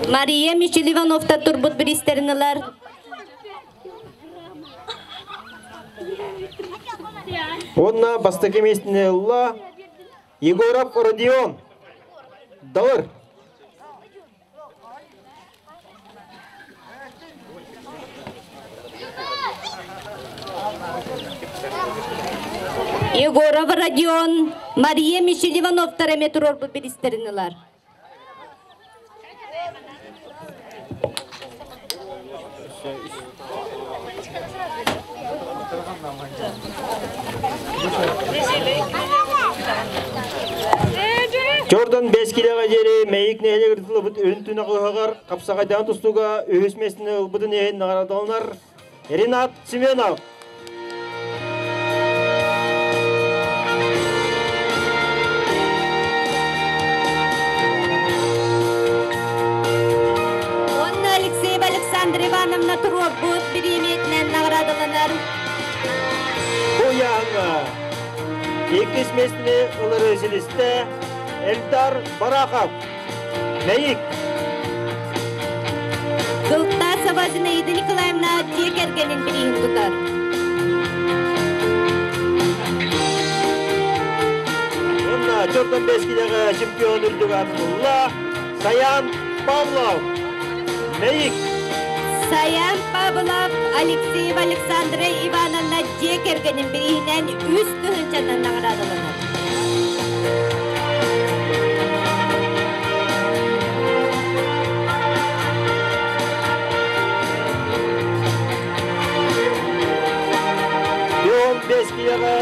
Мария Мичил Ивановта турбут биристерин ылар. Онна бастакы миэстэни ылла Егоров Родион. Далыр. Егоров Родион, Мария Мичил Ивановтар эме турорбут биристерин ылар. Чордон 5 килоға диэри Мэйик нэһилиэгэр ытыллыбыт үрүн түнэх ыһыаҕар хапсаҕайдаан тустууга үһүс миэстэни ылбытын иһин наҕараадаланар Ренат Семенов. Уонна Алексеева Александра Ивановна туруорбут бириэмийэтинэн наҕараадаланар. Бу ыйааһыҥҥа иккис миэстэни ылары силистэ Эльдар Барахов. Мэйик. Кылтасова Зинаида Николаевна дьиэ кэргэнин бирииһин тутар. Уонна Чордон Бэскидэҕэ чемпион үрдүк аатын ылла Саян Павлов. Мэйик. Саян Павлов Алексеева Александра Ивановна дьиэ кэргэнин бирииһинэн үс тыһыынчанан наҕараадаланар. Дион Бэскидэҕэ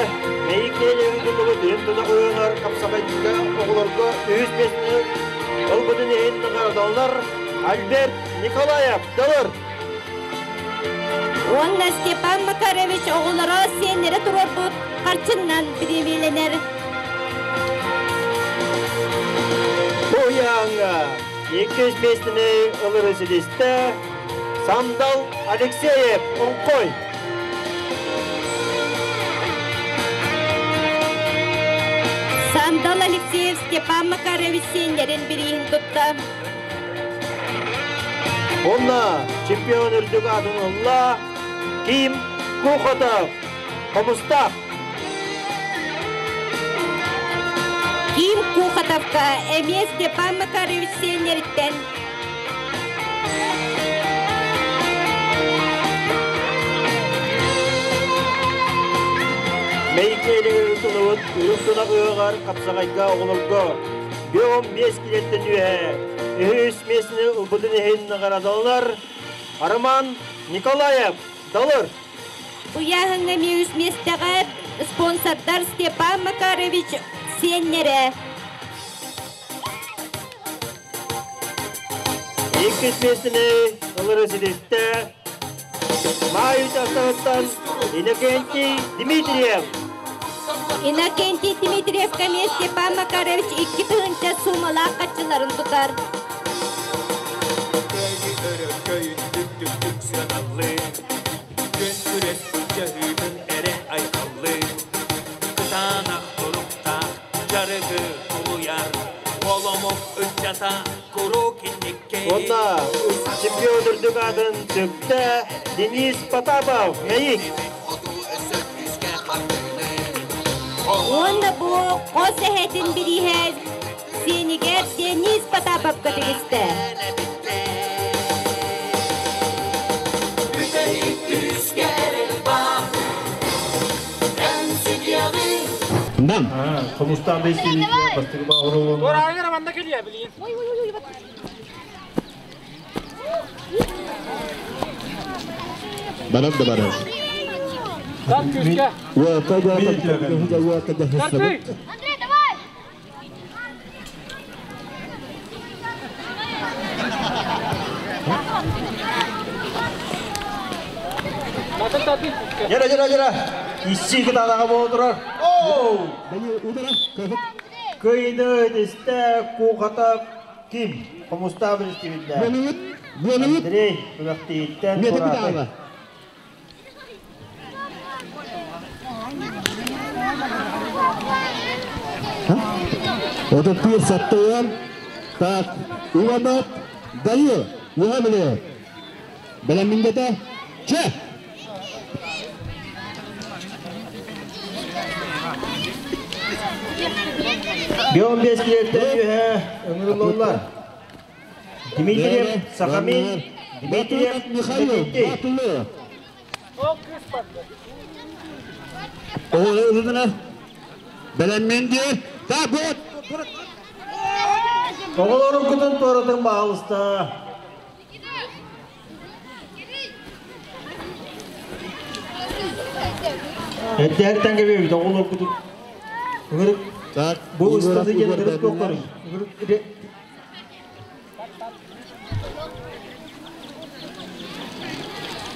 Мэйик нэһилиэгин туллубут үрүҥ тунах ыһыаҕар хапсаҕайга оҕолорго үһүс миэстэни ылбытын иһин наҕараадаланар Альберт Николаев Далыр. Уонна Степан Макарович оҕолоро сиэннэрэ туруорбут харчыннан бириэмийэлэнэр. Бу ыйааҥҥа иккис миэстэни ылары ситистэ Сандал Алексеев Оҥхой. Сандал Алексеев Степан Макарович сиэннэрин бирииһин тутта. Онно чемпион үрдүк аатын ылла Ким Кухотов, Хомустаах. Ким Кухотовка эмиэ Степан Макарович сиэннэриттэн Мэйиккиэлигэр тунубут үрүҥ тунах ыһыаҕар хапсаҕайга оҕолорго. 5 килеттен үйе. Үһүс миэстэни ылбытын иһин наҕараадаланар Роман Николаев, Далыр. Ыйааһыҥҥа эмиэ үс миэстэҕэ спонсордар Степан Макарович сиэннэрэ. Иккис миэстэни ылары ситистэ Маай учаастагыттан Иннокентий Дмитриев. Иннокентий Дмитриевка эмиэ Степан Макарович 2000 суумалаах хаччыларын тутар. Өрөкөй түк сыаналлыы, күн күрэс былдьаһыытын эрэ айхаллыы, кытаанах туруктаах дьарыгы тулуйар, оломук ыччата куруук инникке. Онна чемпион үрдүк аатын сүктэ Денис Потапов, Мэйик. Уонна бу хос эһэтин бирииһэ сиэнигэр Денис Потаповка тигистэ. Нам. Хомустаан бэстиилик бастыгы баҕырылын. Туорааңыр манна келия билин. Барар да барар. Так күүскэ. Уота Тарпый. Матын таты күүскэ. Жара, жара, жара. Исси кытаанаҕа буола турар. Оу! Кыйны тистэ куухата ким? Хомустаах билистибитлэ. Андрей күрэхтииттэн турааты. 31 саттыан. Так, Иванов, Данил, Юхамиле. Бэлэмминдете. Че! Бион бес килеттен үһэ ыҥырыллаллар. Дмитриев Сахамин, Дмитриев Михаил, Иннокентий. Батулы. Ол кыыс барды. Оğlu Бэлэмминде. Так, вот. Оҕолорун кутун туоратын баалыста. Эрдээттэн кэбиэбит оҕолор кутун. Ыҥырык. Так, Бу ыстаты диэн ырыт туохтарын. Ыҥырык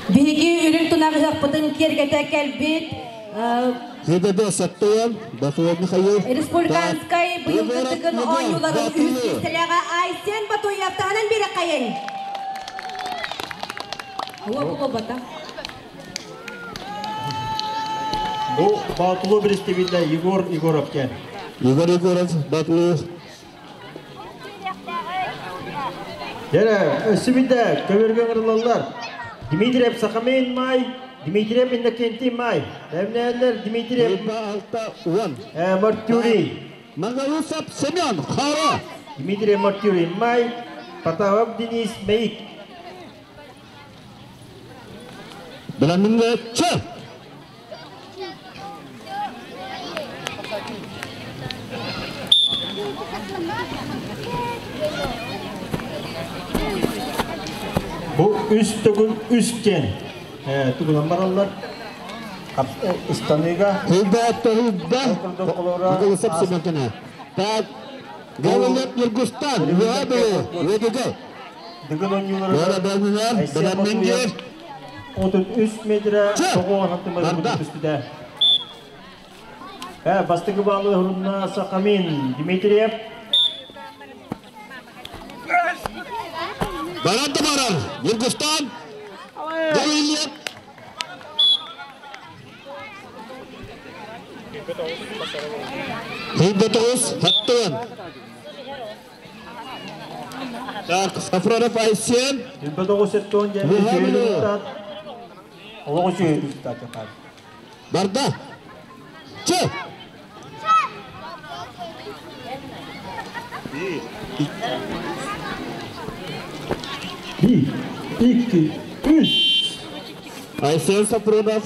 Биһиги үрүҥ тунах ыһыахпытын киэргэтэ кэлбит ХДБ Саттыан, Батуев Михаил. республиканскай быйылгы тыгын оонньууларын үһүс миэстэлээҕэ Айсен Батуев таһынан биэрэххэйиҥ. Уо буолбата. Бу Баатулу биристибитэ Егор Егоров диэн. Егор Егоров, Батуев. Дьэрэ, өссүбүтэ көбөргө ыҥырылаллар. Дмитриев Сахамин Май, Дмитриев Иннокентий Май. Бэмнээллер Дмитриев Алта уон. Мартюрий. Мангалусов Семен, Хара. Дмитрий Мартюрий Май, Потапов Денис Мейк. Бэлэмминде. Че! Бу үс төгүл үс диэн тугунан бараллар. Ыстаныыга Хылда, хылда. Мангалусов Семен кene. Так, Гавилет Нургустан, Юхабиле, Ведиге. Дыгын оонньуулары Бара бэлэмнэр, бэлэмминде. 33 метре тоҕуон Барда. хаттымар түстүдэ. Бастакы баалы хурунна Сахамин Дмитриев. Барар да барар. Нургустан, Гавилет. Хылда тоғыз, Хаттыан. Так, Сафронов Айсен. 29 сеттон диэн Юхабиле. Олоҕу сүйүлүттаат. Барда. Че! Bir, iki, üç. Айсен Сафронов.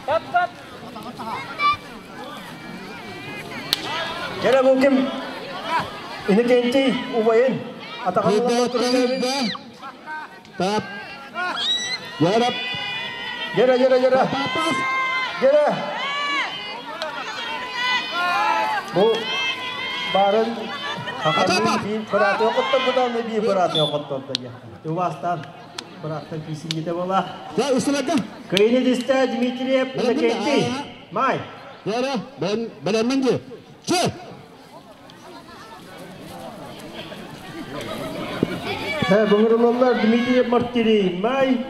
Тат тат. Дьэрэ бу ким? Иннокентий убайын атаҕын ылан турар. Тап. Ярап. Гера, гера, гера. Гера. Бу барын хаханын биир бырааты окотторбута, оны биир бырааты окотторду. Тубастан быраттан кисингите бола. Да, үстүләргә. Кыйны дистә Дмитриев Иннокентий. Май. Яра, бен беләмен Че? Бұңырылалар Дмитриев Мартирий Май.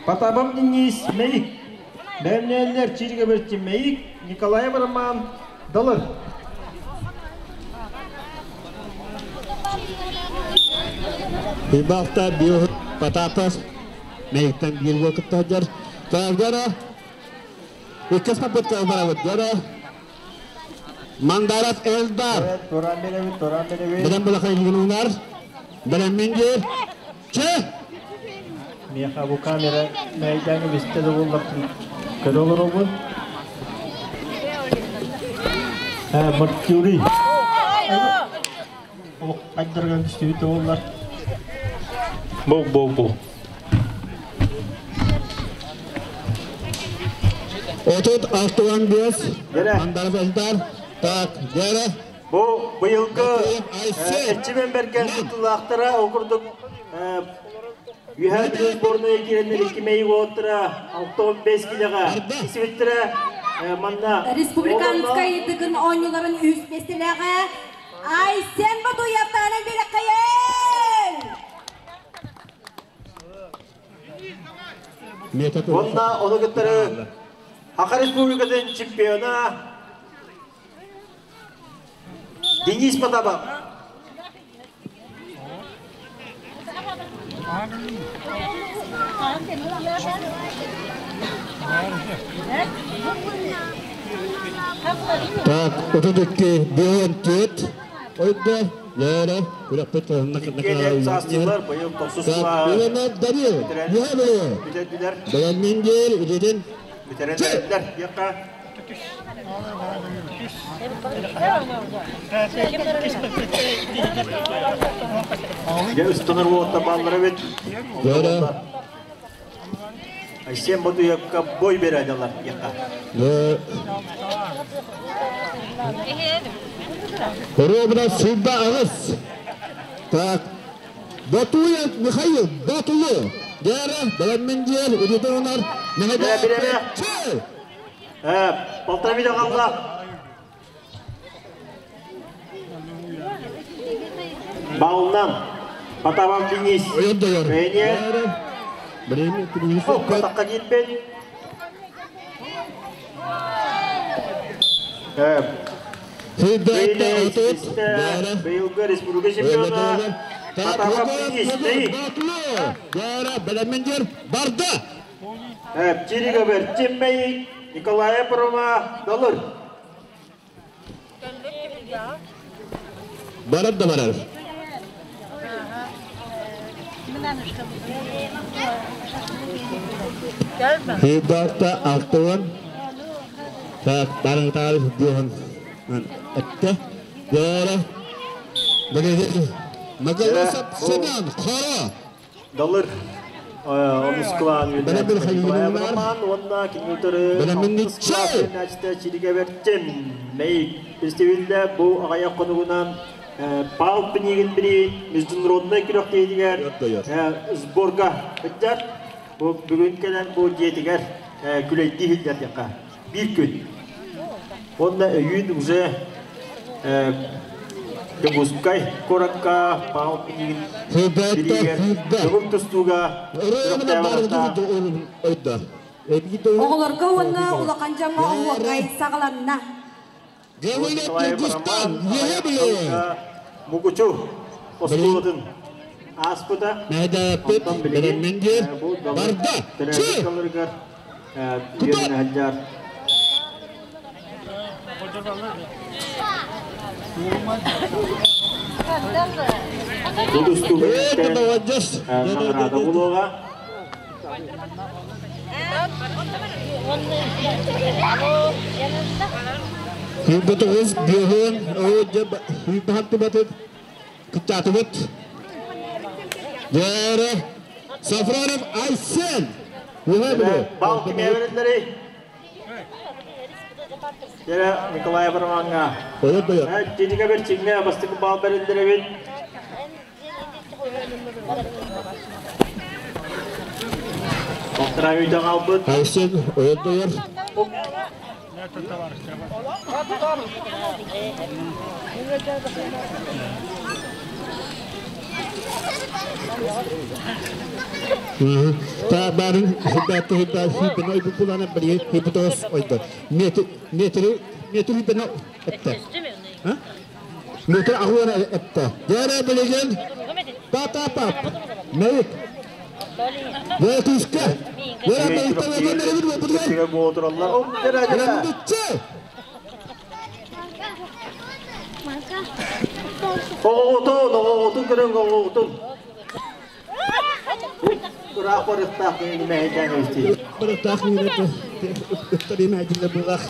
Потапов Денис Мейик. Бәмнәнләр Чирге Берти Мейик, Николаев Роман Далыр. Бибахта био Потапов Мейиктен бир вакытта жар. Тагара. Иккес попытка барабыт. Яра. Мандаров Элдар. Туран беребит, туран беребит. Белен булака илгинунар. Белен мингер. Че? Меха бу камера мәйдәңе бисте де булдык. Көрөлөр обу. Мартюри. О, айдырган түстүбүт олар. Бу, бу, бу. Отут Алтуан Бес. Мандаров Элдар. Так, Гера. Бу быйылгы Эчимен берген тутулактара окурдук Үйәр сборная киреннер iki мейг оттыра 65 килога исибиттире манна Республиканскай тыгын оонньууларын үс миэстэлээҕэ Айсен Батуев таанан биэрэххэйин! Онна оны кыттары Хака Республикатын чемпиона Денис Потапов. Так, отут икки бион түт. Ойда, яра, күрәкпет Иккелер састилар быйыл тохсусла. Ивана Данил, Юхабы. Бүтәдиләр. Белен мингер, үдеден. Бүтәрәләр. Якка. Я үстөнөр уотта баллары бит. Яра. Айсен Батуевка бой берәделәр якка. Робна Сюда Агыс. Так. Батуев Михаил Батулы. Яра, Белен мингер, үдеден онар. Бирә, бирә, бирә. Полтора видео қалды. Балынан Потапов Денис. Бәйне. Атаққа кетпен. Быйылгы республика чемпионы Потапов Денис. Яра, Белен мингер, барды. Чирига бер Тиммей Николаев Рома Далыр. Барар да барар. Хибарта Алтуан. Так, барың тарих дион. Этте. Яра. Бәгәй. Магаласап Семен, Хара. Далыр. Онус клан Николаев Роман, онна кингүтөрү Начта чириге бертим. Мей фестивалде бу агая конугунан Пал Пенигин бири международный күрәк дейдигер сборга битер. Бу бүгүн келен бу диетигер күләйти хиллер яка. Бир күн. Онда өйүн уже Кыбускай коракка Пал Пенигин биригер Бүгүн тустуга Оҕолорго уонна улахан дьоҥҥо оһуокай саҕаланна. Мукучу остулатын аспыта. Мәдәпет, Белен мингер, барда. Че? Хаджар. Тудустуга награда булуга. Хүйбэтоҕус биэһин хүйбэхаттыбатыт кыттаатыбыт. Дьээрэ Сафронов Айсен. Бал кимиэбэриллери. Дьэрэ Николай Романга. Тинигэ бэрчиҥҥэ бастакы бал бэриллэребит. Полтора үйден албыт. Айсен ойор. Та барын хибаты хиба хибено ибукулана бри хибутос ойдо. Метр метр метр хибено этте. Метр агуана этте. Дара билеген пата пап. Мейт. Ветушка. Дара мейта Күрәк болдыралар. Оп, дара дара. Оҕотун, оҕотун көрөн оҕотун. Ыраах барыктаах мэһэйдээн исти. Барыктаах мэһэйдэн булах.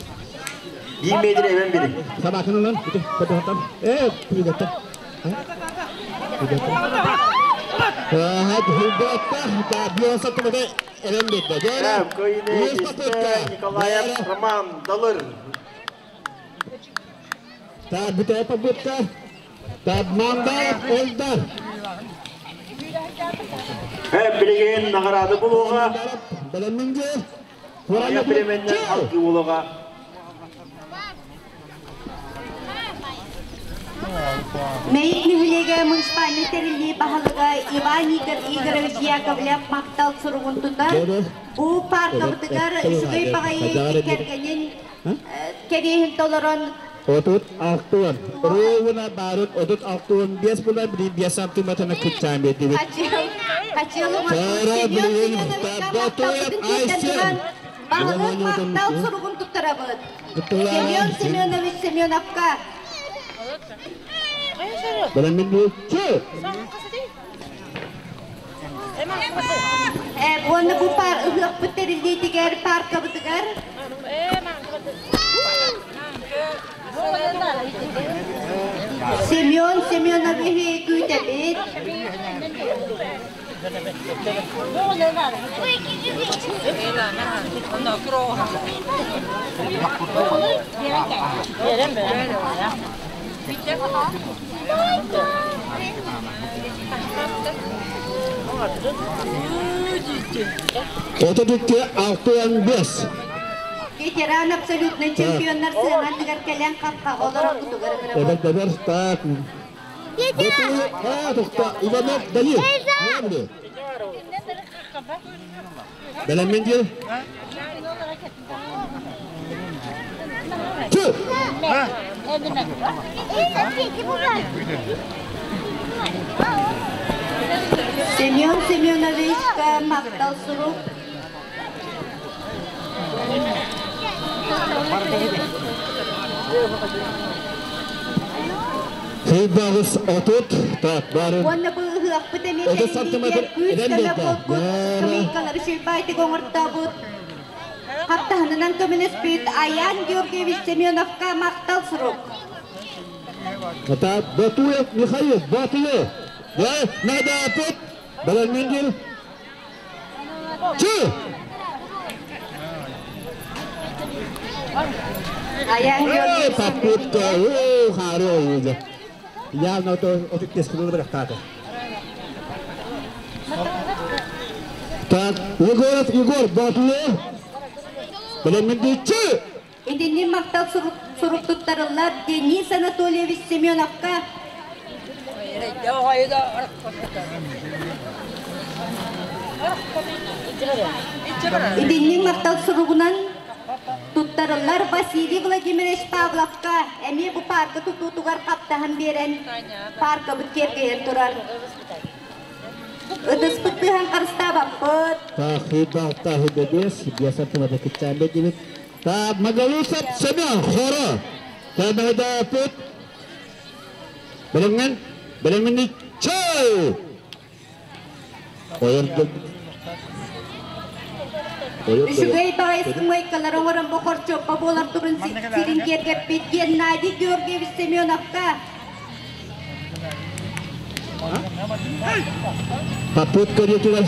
Биир метр эбэн бири. Сабакын ылан, көтөтөм. Э, күлгәттә. Николаев Роман Далыр. Та бүтәпә бүтә. Та манда Элдар. Э, билеген награды булуга. Белеминге. Ая племеннен халкы булуга. Мәйік нөхілеге муниципальный терилли баһалыга Иван Игоревич Яковлев мактал суругун тутар. Бу паркабытыгар үчүгэй багайы кергенин керейин толорон Отут алтуан. Руына барут отут алтуан бес була бри бес сантиметр кытчан беди. Качылы Семен Баһалык мактал суругун туттарабыт. Семен Семенович Семеновка. Белемин бу. Чы. Оны бу пар ыһыах биттерилдиитигэр паркабытыгар Семен Семенович күүтэбит. Отут икки алтуан бес. Ветеран абсолютный чемпионнар сыанатыгар кэлэн хахха олорон кутугар Эбер бебер так. А, тохта Иванов Данил. Белеминге. Чы. Семен Семенович мактал сурук. Хейбагыс отут. Так, барын. Онна бу ыһыахпыт эмиэ Отут сантиметр күүс эден көмө бетте. буолбут, кымыйкалары шүйбайты гоңортабыт. Хаптаһынынан көмөнөспүт Аян Георгиевич Семеновка мактал сурук. Это Батуев Михаил, Батуев. Да, надо опять. Белемингер. Чы. Аян Георгиевич Попытка. О, хорош. Явно то отут кескілі бірақтады. Так, Егоров Егор, Батуев. Белемингер. Чы. Итинни мактал сурук туттарылар Денис Анатольевич Семеновка. Итинни мактал суругунан туттарылар Василий Владимирович Павловка. Эми бу парка тутутугар каптахан берен парка бүткергейен турар. Ыдыспыттыхан карыстабаппыт. Так, хиба, тахи, бес, biasa telah kecambe gitu. Так, Магалусов Семен, хоро. Та пут. Беленген, беленген чой. Ойыр. Үчүгэй баҕайы сымыйкалар оҥорон бу хорчуоппа буолар турун сирин киэргэппит Геннадий Георгиевич Семеновка. Попытка диэтилэр.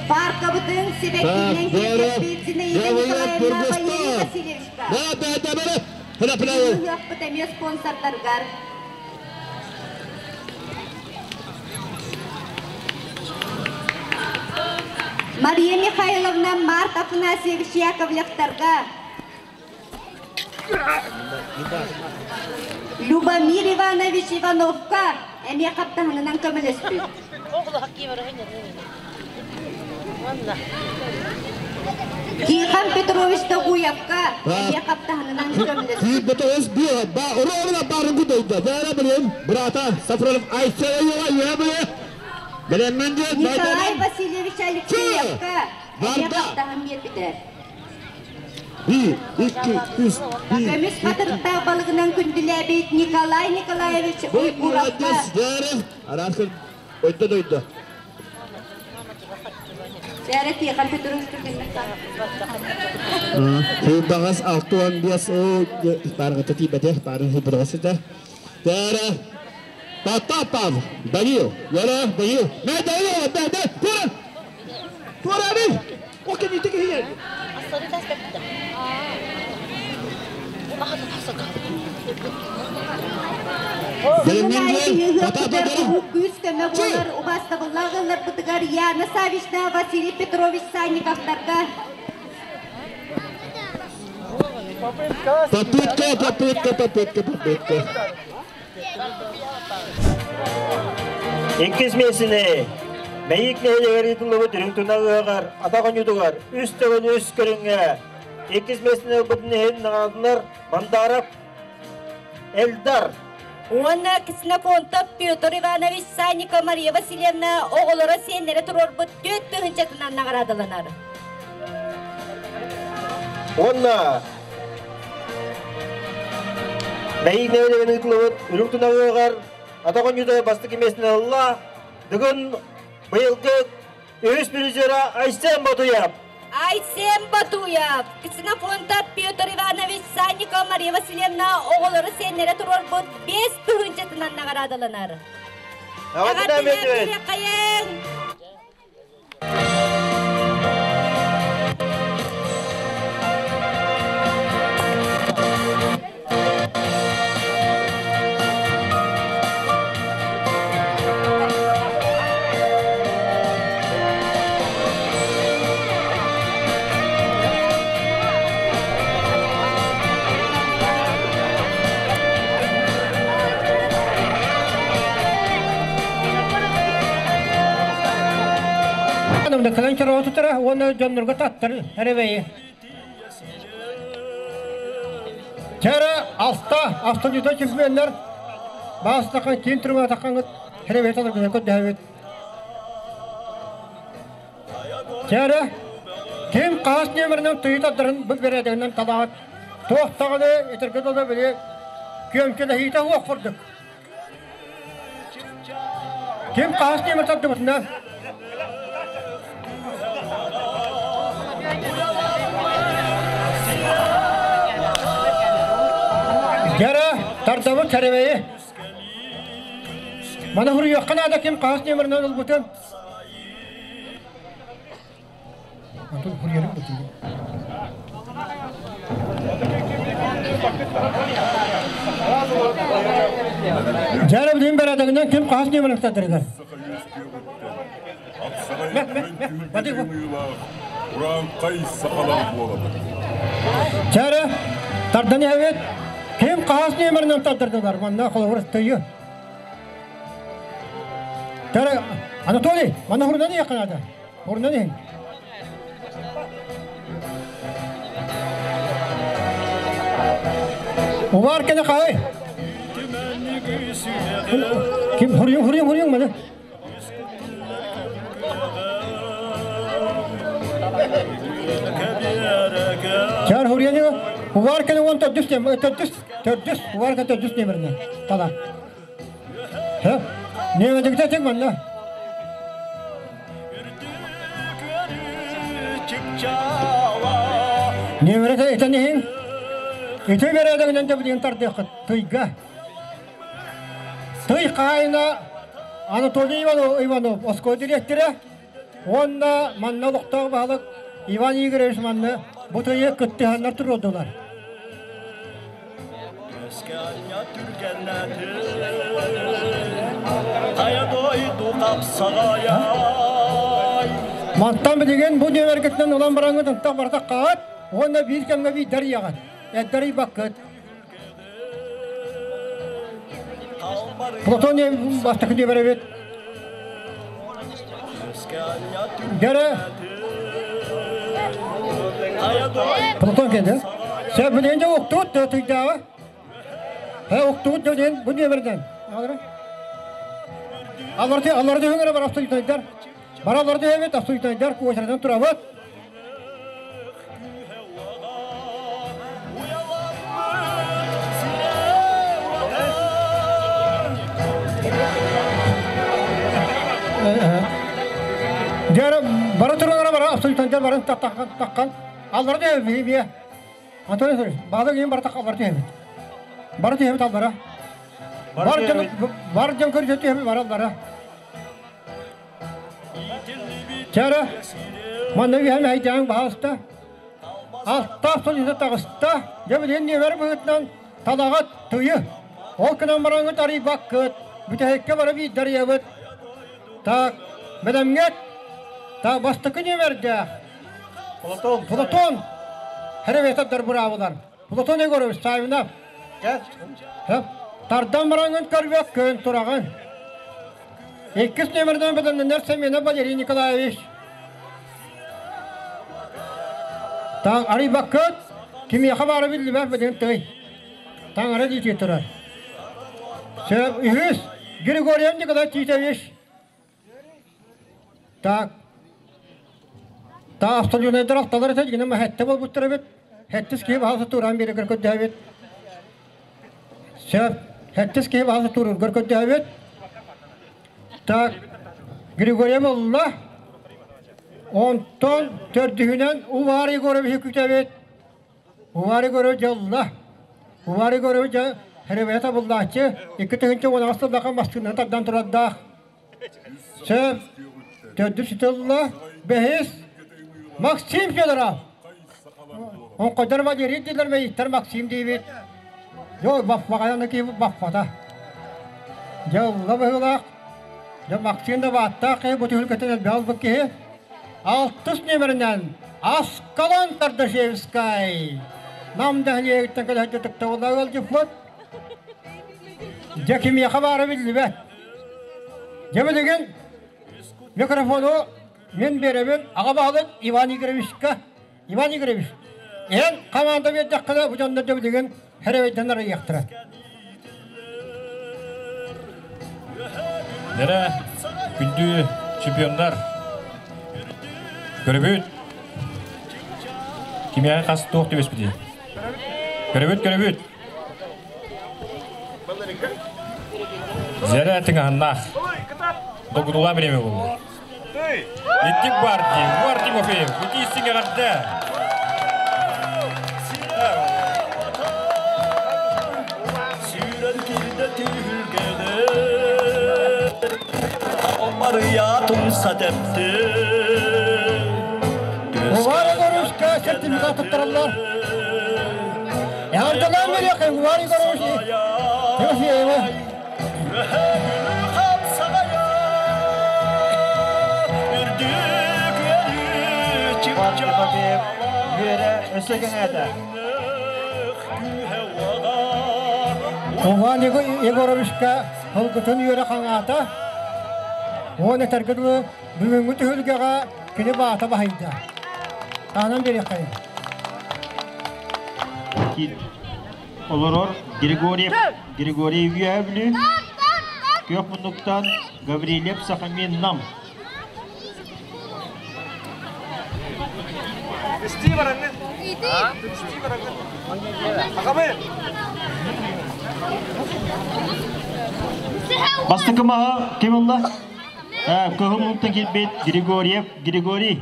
Паркабытын сибэккинэн киэргэппит Зинаида Николаевна Валерий Васильевичка. Ыһыахпыт эмиэ спонсордаргар. Мария Михайловна Март Афанасьевич Яковлевтарга, Любомир Иванович Ивановка эмиэ хаптаһынынан көмөлөспүт. Тихон Петрович Тогуевка эмиэ хаптаһынынан көмөлөспүт. Киирбэтэ биэ ба уруогуна барын кудойда. Бэра билим брата Сафронов Айсеева юэбэ. Билеммен диэн Николай Васильевич Алексеевка эмиэ хаптаһын биэрбитэ. 1 2 3 Көмүс хатырыктаах балыгынан күндүлээбит Николай Николаевич Уйгуровка. Арасын ойда дойду. Сээрэ Тихон Петрович түргэнник Хыйбаҕас 65 о барҕата тиийбэтэ, барын хыйбаҕас этэ. Тара Потапов, Данил, Яра, Данил, Мэ Данил, да, да, тура! Тура, би! Окей, не тик here. Күүс көмө буолар убаастабыллаах ылларбытыгар Яна Савична Василий Петрович Санниковтарга. Попытка, попытка, попытка, попытка. Иккис миэсини Мэйик нэһилиэгэр ыытыллыбыт үрүҥ тунал ыһыаҕар атах оонньуутугар үс төгүл үс көрүҥҥэ иккис миэстэни ылбытын иһин наҕараадалар Мандаров Эльдар. Уонна Ксенофонтов Петр Иванович Санникова Мария Васильевна оҕолоро сиэннэрэ туруорбут түөрт тыһыынчатынан наҕараадаланар. Уонна Мэйик нэһилиэгин ыытыллыбыт үрүҥ тунал ыһыаҕар атах оонньуута бастакы миэстэни ылла. Бүгүн быйылгы үһүс призера Айсен Ботуев. Айсен Ботуев, Ксенофонтов Петр Иванович Санникова Мария Васильевна оҕолору сиэннэрэ туруорбут биэс тыһыынчатынан наҕараадаланар. Эҕэрдэлээн хайыҥ! Кылан чароотутара уонна дьоннорго таттар эрэбэйи. Чара алта автодюта чемпионнар баастахан киин турбатахаҥыт эрэбэйи таларгына көрдөһөбүт. Чара ким хаас нүөмэринэн тыйы тардарын бу бэрээдэгинэн талаҕыт. Туох даҕаны этэргэ дылы били күөҥкэлэһиитэ суох курдук. Ким хаас нүөмэр тардыбытына Дьара тардабыт кэрэбэйи. Маны хуруйуохха наада ким хаас нүөмэринэн ылбытын. Антон хуруйарым бутун. Дьара билин бэрээдэгинэн ким хаас нүөмэрин тардырыгар. Урааҥхай сахалар буолабыт. Чара тардан иһэбит. Ким хаас нүөмэринэн тардырдылар? Манна холобур тыйы. Чара Анатолий, манна хурунан иһиэххэ наада. Хурунан иһин. Увар кene хай. Ким хуруйун хуруйун хуруйун маны. Чар хуруйан Увар кene он төрдүс төрдүс төрдүс увар кene төрдүс нөмерine. Тала. Ха? Не дегте тек манна. Нөмірі этен иһин. Үтө бэрээдэгинэн да билигин тардыаххыт тыйга. Тый хаайына Анатолий Иванов, Иванов оскуола дириэктэрэ уонна манна олохтоох баһылык Иван Игоревич манна бу тыйы кыттыһаннар туруордулар. Мантан билигин бу нүөмэргитинэн ылан бараҥҥыт ынтах барыта хаат уонна биир кэмҥэ биирдэр ийэҕит, эрдэр ыйбаккыт. Платон бастакы нүөмэр эбит. Дэрэ Платон кэлdi. Sen билигин де уктуут тыйдааҕы. He уктуут диэн бу нүөмэрден. Аларды аларды өңөрө бар абсолютнайдар. Бар аларды эбит абсолютнайдар куочарадан турабыт. Дьэ бара туралара бара абсолютнайдар барын таққан. Алларды эбит Антон Исаевич, баалык иһин барыта аллара түһэбит. Бары түһэбит аллара. Бар дьон бар дьон көрүсэ түһэбит бар аллара. Чара, манна үһэм әйдээн баһаста. Алтаах сол иһэ таҕыста. Дьэ билигин нүөмэр быһыытынан талаҕат тыйы. Ол гынан бараҥҥыт арыйбаккыт. Бүтэһиккэ бары биирдэрийэбит. Так, бэлэмҥет. Так, бастакы нүөмэрдээх. Платон. Платон. Херебетер быраабылар. Платон Егорович Савинов. Тардан бараҥын көрбөк көн тураҕын. Иккис нүөмэрдэн бэлэмнэнэр Семенов Валерий Николаевич. Таң арыйбаккыт, кимиэхэ баара биллибэт билигин тый. Таҥара дии турар. Үһүс Григорьев Николай Титович. Так. Та автолюнайдар алталар этэ гинэ мэхэтте болбуттар эбит. Хэттис киһи баһа тууран биэригэр көрдөһөбүт. Сөп. Хэттис киһи баһа туурургар көрдөһөбүт. Так. Григорьев олла. Онтон төрдүһүнэн Увар Егоровичы күтэбит. Увар Егорович дьолла. Увар Егорович херебе табыллааччы. 2016 сыллаха массыынаны тардан турардаах. Сөп. Төрдүс сытылла. Бэһис. Максим Федоров. Оҥкойдор Валерий дииллэр мэйиттэр Максим диибит. Дьол баппаҕайаны киһи баппата. Дьолла быһыылаах. Дьэ Максим да бааттаах киһи бу түһүлгэтин элбэх ылбыт киһи. Алтыс нүөмэринэн Аскалон Кардашевскай. Нам нэһилиэгиттэн кэлэһэргэ тыктабылла ыалдьыппыт. Дьэ кимиэхэ баара биллибэт. Дьэ билигин микрофону мин биэрэбин аҕа баһылык Иван Игоревичка. Иван Игоревич, эн команда биэрдэххинэ бу дьоннор дьэ билигин хэрэбэйдэн арыйыахтара. Нэрэ, күндү чемпионнар, көрөбүт. Кимиэхэ хас туох түбэспитий? Көрөбүт, көрөбүт. Зәрә тыҥаһыннаах. Догудулаа бириэмэ буолла. Итик бар дии, бар Тимофеев, ити истиҥ эҕэрдэ. Сүүрэн киирдэ түһүлгэҕэ, Мария тумса тэпти. Увар Егоровичка сертификат туттараллар. Эҕэрдэлээн биэриэххэ Увар Егорович Тимофеева. Иван Тимофеев үөрэ өссө кэҥээтэ. Иван Егоровичка ылгытын үөрэ хаҥаата. Уон этэргэ дылы бүгүҥҥү түһүлгэҕэ кини баата баһыйда. Таһынан биэриэххэйин. Олорор Григорьев Григорий Үөһэ Күөх муннуктан Гаврильев Сахамин Нам. Бастакы маһа ким ылла? Кыһыл мунтан киирбит Григорьев Григорий.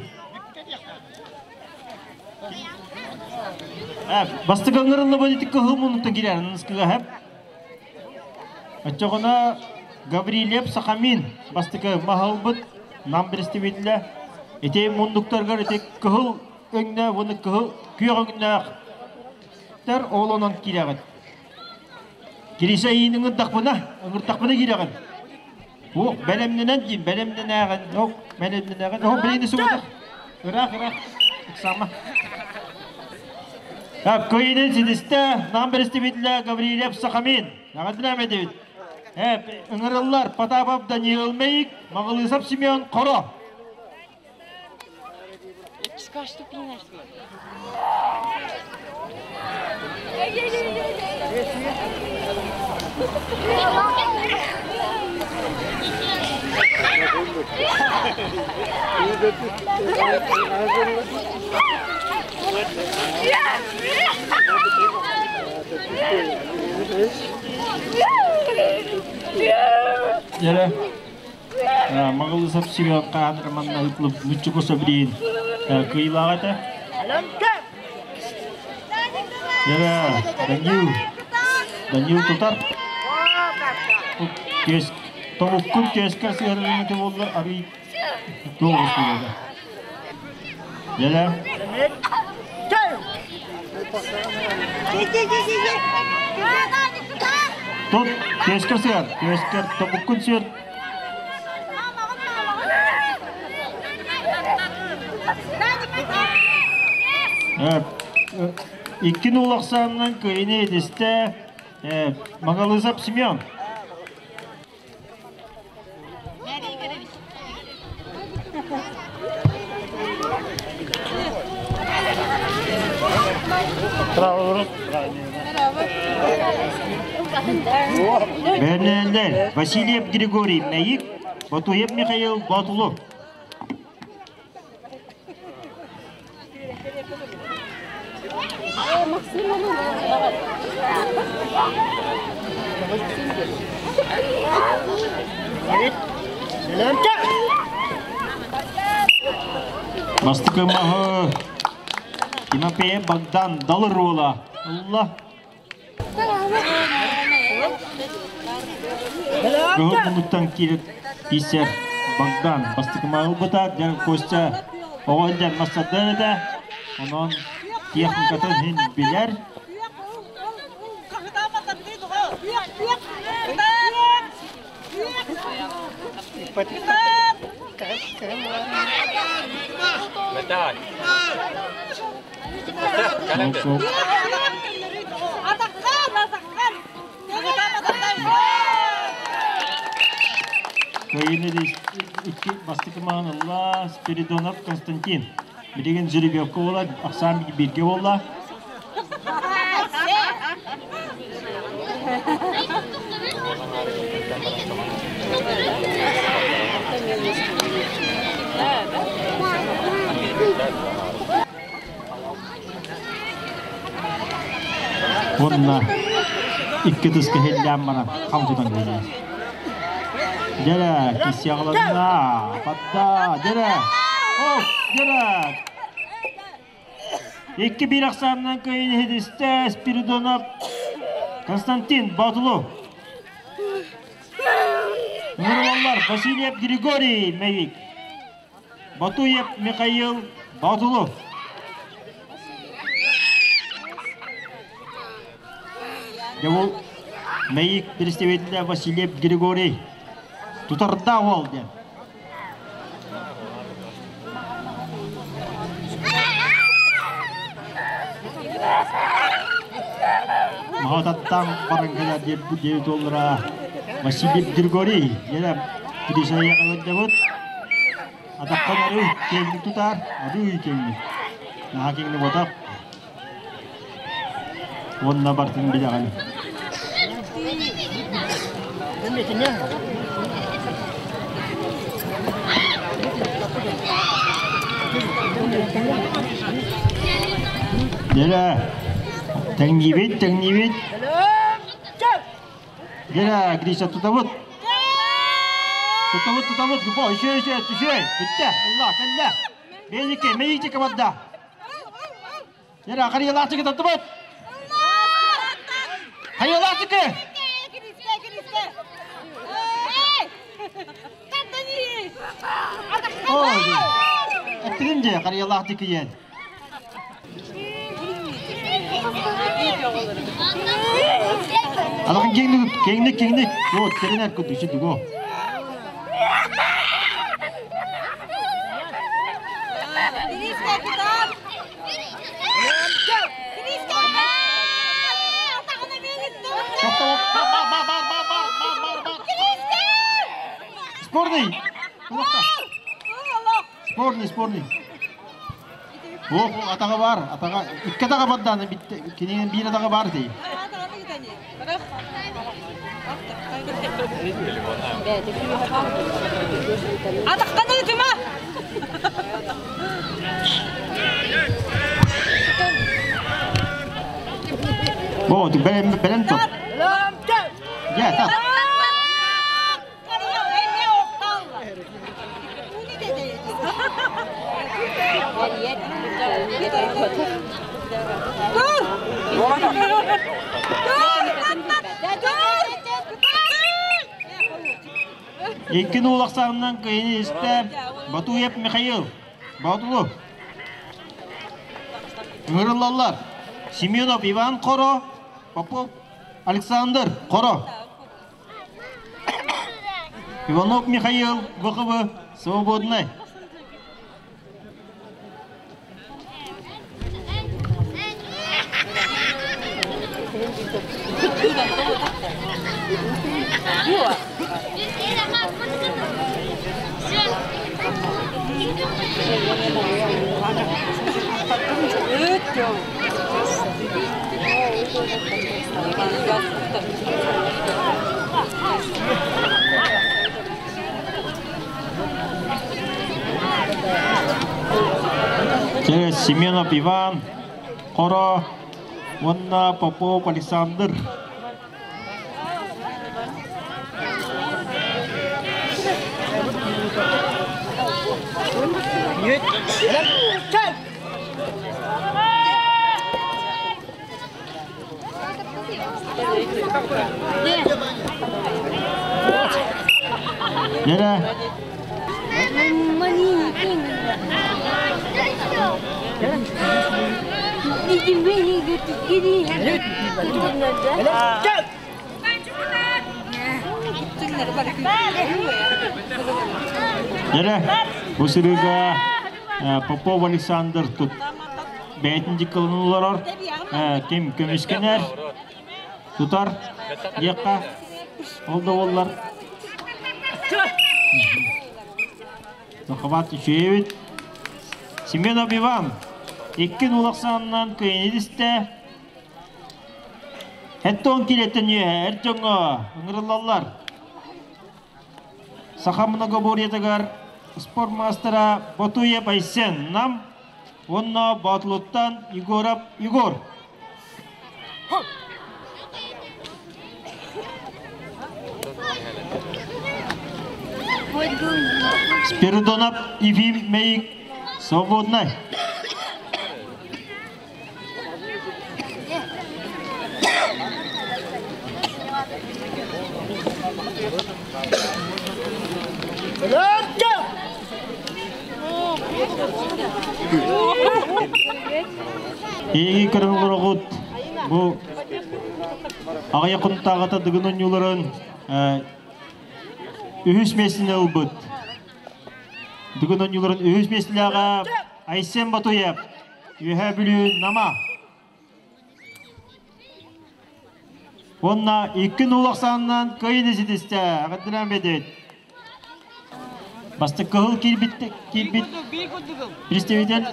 Бастакы ыҥырыллыбыт ити кыһыл муннуктан киирэр ыныскыга хэп. Оччоҕуна Гаврильев Сахамин бастакы маһылбыт нам представителэ. Ити муннуктаргар ити кыһыл өҥнөөх уонна кыһыл күөх өҥнөөх тар ол онон киирэҕит. Кириса иин ыҥырдахпына, ыҥырдахпына киирэҕин. О, бэлэмнэнэн диин, бэлэмнэнээҕин, о, бэлэмнэнээҕин, о, билини сугутах. Ыраах, ыраах, ыксаама. Так, көйүнэн ситистэ, нам представителя Гаврилев Сахамин. Наҕадынаам эдибит. Ыҥырыллар Потапов Даниил Мейик, Маҕылысов Семен Хоро. Дьэрэ, Маҕылысов Семен хаан романна ытлып Мүччүку Собрин кыйылаах этэ. Дьэрэ, Данил, Данил тутар. Кес, тобуккун кескер сыһарыгын буолла арый туох устулада. Дьэрэ. Тут кескер сыар, кескер тобуккун сыар. Икки нулахсаанынан кыайыны этистэ Магалызап Семен. Бэрнэллэр Васильев Григорий Мэйик, Ботуев Михаил Ботулу. Бастакы маһы Тимофей Богдан Далыр уола ылла. Кыһыл муннуктан киирэр тиисэр Богдан бастакы маһы ылбыта, дьэ Костя оҕо илдьэн массардан этэ. Онон техникатын иһин билэр. Кыайыыны икки бастакы маҕан ылла Спиридонов Константин. Билигин жеребьевка буолар, ахсаан бииргэ буолла. Уонна икки тыска иһиллээн баран хам тутан кэлэр. Дьэрэ, кисиэҕэлэннэ, батта, дьэрэ, о, дьэрэ. Икки биир ахсаанынан кыайын иһитистэ Спиридонов Константин Боотулу. Ыҥырылаллар Васильев Григорий Мэйик, Батуев Михаил Боотулу. Дьэ Мэйик представителэ Васильев Григорий тутардаах уол диэн. Маһататтан баран кэлэр диэбит уоллара Василий Григорий дьэ Гришайга ыалдьабыт. Атаххан арый киэҥник тутаар, арый киэҥник. Наһаа киэҥник ботах. Уонна бартын билэҕин. Дьэрэ, тэҥниибит, тэҥниибит. Дьэрэ, Гриша, тутабыт. Тутабыт, тутабыт. Үчүгэй, үчүгэй, үчүгэй. Бүттэ, ылла, кэллэ. Мэйики, мэйики барда. Ера харыйалааччыгы таттыбыт. Хайалааччыкы! Эттигин же харыйалаахтык иен. Алахан киҥник, киҥник, киҥник. Вот, теренер куту, го. Спорный! Спорный, спорный. О, атаҕа бар, атаҕа. Икки атаҕа бардааны кинин биир атаҕа бар дии. Атахтан ыытыма! О, бэлэм бэлэм топ. Я, так. Икки нуулахсаанынан кыйыны истэ Батуев Михаил Боотулу. Ыҥырыллаллар. Семенов Иван Хоро, Попов Александр Хоро. Иванов Михаил ВХВ Свободный. Семенов Иван, Хоро уонна Попов Александр. Нера. Нера, бу сырыыга Попов Александр тут бэйэтин дьыккылын олорор, ким көмүскэнэр, тутар диэххэ, ол да буоллар. Махабат үчүгэйбит. Семенов Иван икки нулахсаанынан кыайын истэ. Хэттон килеттен үөһэ эр дьоҥҥо ыҥырыллаллар. Саха многоборьетыгар спорт маастара Ботуев Айсен Нам уонна Боотулуттан Егоров Егор. Спиридонов Ефим Мейик свободный. Эйиги көрөн олороҕут бу аҕыйах хонуктааҕыта Дыгын оонньууларын үһүс миэстэни ылбыт. Дыгын оонньууларын үһүс миэстэлээҕэ Айсен Батуев, Үөһээ Бүлүү Нама. Уонна икки нул ахсаанынан кыайыыны ситистэ. Эҕэрдэлээн биэрдибит. Бастакы кыһыл киирбит киирбит представитель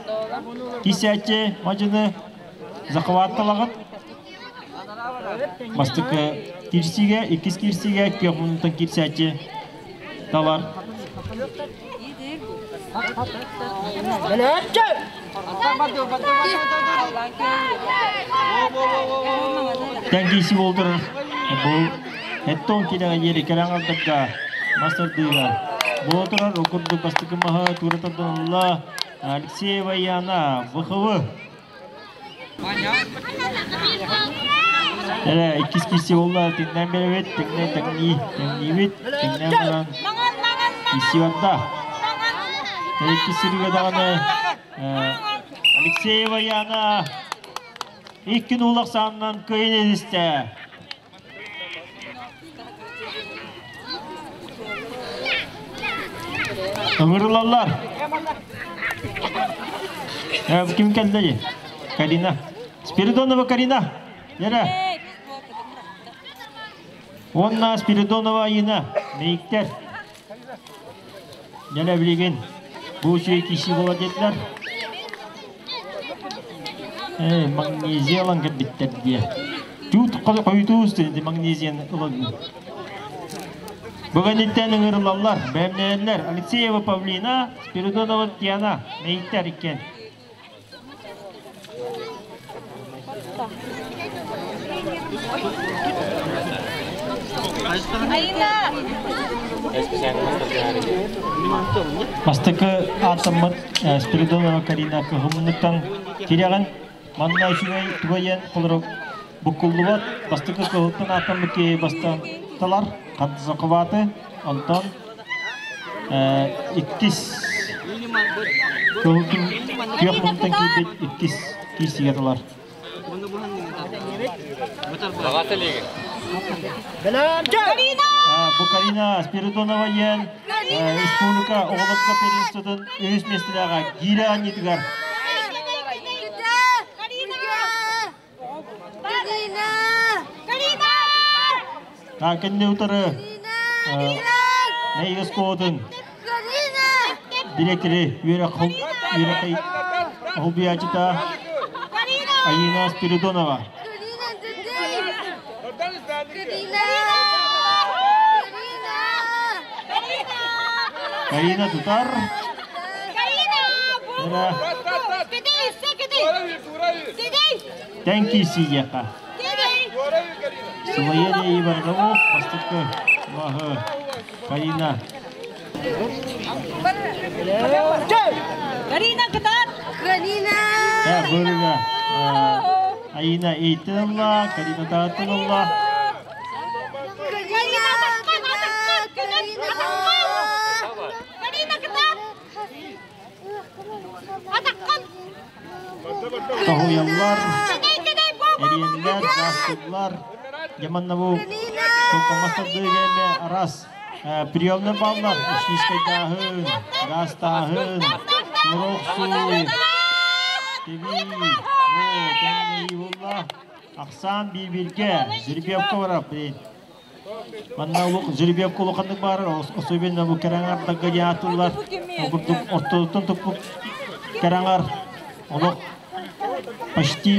киисээччи мадьыны захватталагыт. Бастакы киирсиигэ, иккис киирсиигэ күөх муннуктан киирсээччи талар. Тэҥкиси буолтурар. Бу эттон килэҕэ диэри кэлэн алдарга мастардыыга. Буола турар ол курдук бастакы маһы туура тарданылла Алексеева Яна ВХВ. Эрэ иккис киси буолла тиҥнээн биэрэбит, тиҥнээн тэҥнии, тэҥниибит, тэҥнээн баран киси барда. Иккис сиргэ даҕаны Алексеева Яна икки нуллах саанынан кыайын эдистэ. Ыҥырылаллар. Ким кэллэ Карина. Спиридонова Карина. Нера. Уонна Спиридонова Айына. Мейиктер. Неле билигин бу үчүгэй киси буола диэтилэр. Э, магнезия ылан кэлбиттэр диэ. Тут хойутуу устун магнезияны ылан. Бүгүнүттэн ыҥырылаллар, бэлэмнэнэллэр Алексеева Павлина, Спиридонова Татьяна, Мейиктер иккен. Бастакы ааттаммыт Спиридонова Карина кыһыммыныттан тирэҕин манна үчүгэй тугайан холорук буккуллубат бастакы кыһылтан ааттаммыт киһи бастаан талар Хантысакыбааты онтон иккис кыһыл күөх муннуктан киирбит иккис киирсигэ талар. Бу Карина Спиридонова диэн республика оҕолорго первенствотын үһүс миэстэлээҕэ гиирэ анньытыгар. Кэнни утары Мэйик оскуолатын дириэктэри үөрэх уһулбуйааччыта Айыына Спиридонова. Карина тутар. Тэн киирсииһиэххэ. Сылайа Иванову бастакы маһы Карина. Карина кытаат! Карина! Бырыга Айина ииттин ылла, Карина тааттын ылла. Карина! Карина кытаат! Тоһуйаллар, эриэннэр, гаастыыллар. Дьэ манна бу толкомастардыга эмэ араас приемнар бааллар. Ишнискайдааһын, гаастааһын, туруохсуй, тибии, оо, тэҥнэһии буолла. Ахсаан биир-бииргэ, жеребьевка барар, блин. Манна жеребьевка улаханнык баар, особенно бу кэрэҥардарга диаатыллар. Ол курдук ортотуттан туппут кэрэҥар олох почти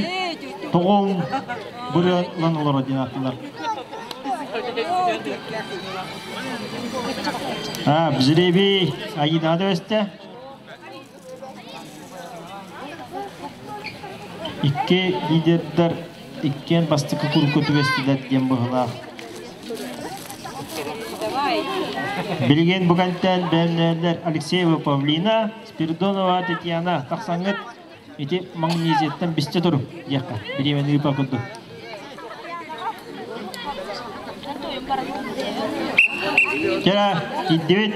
тоҕоон бырыан олоро диэн ааттылар. А, жребий Аида өстө. Икки лидердэр иккиэн бастакы курукка түбэстилэр диэн быһыылаах. Билигин бу кэнтэн бэлэмнээллэр Алексеева Павлина, Спиридонова Татьяна тахсаҥҥыт ити магнезияттан бистэ туру диэххэ бириэмэни ыыпа курдук. Кэлэ, киирдибит.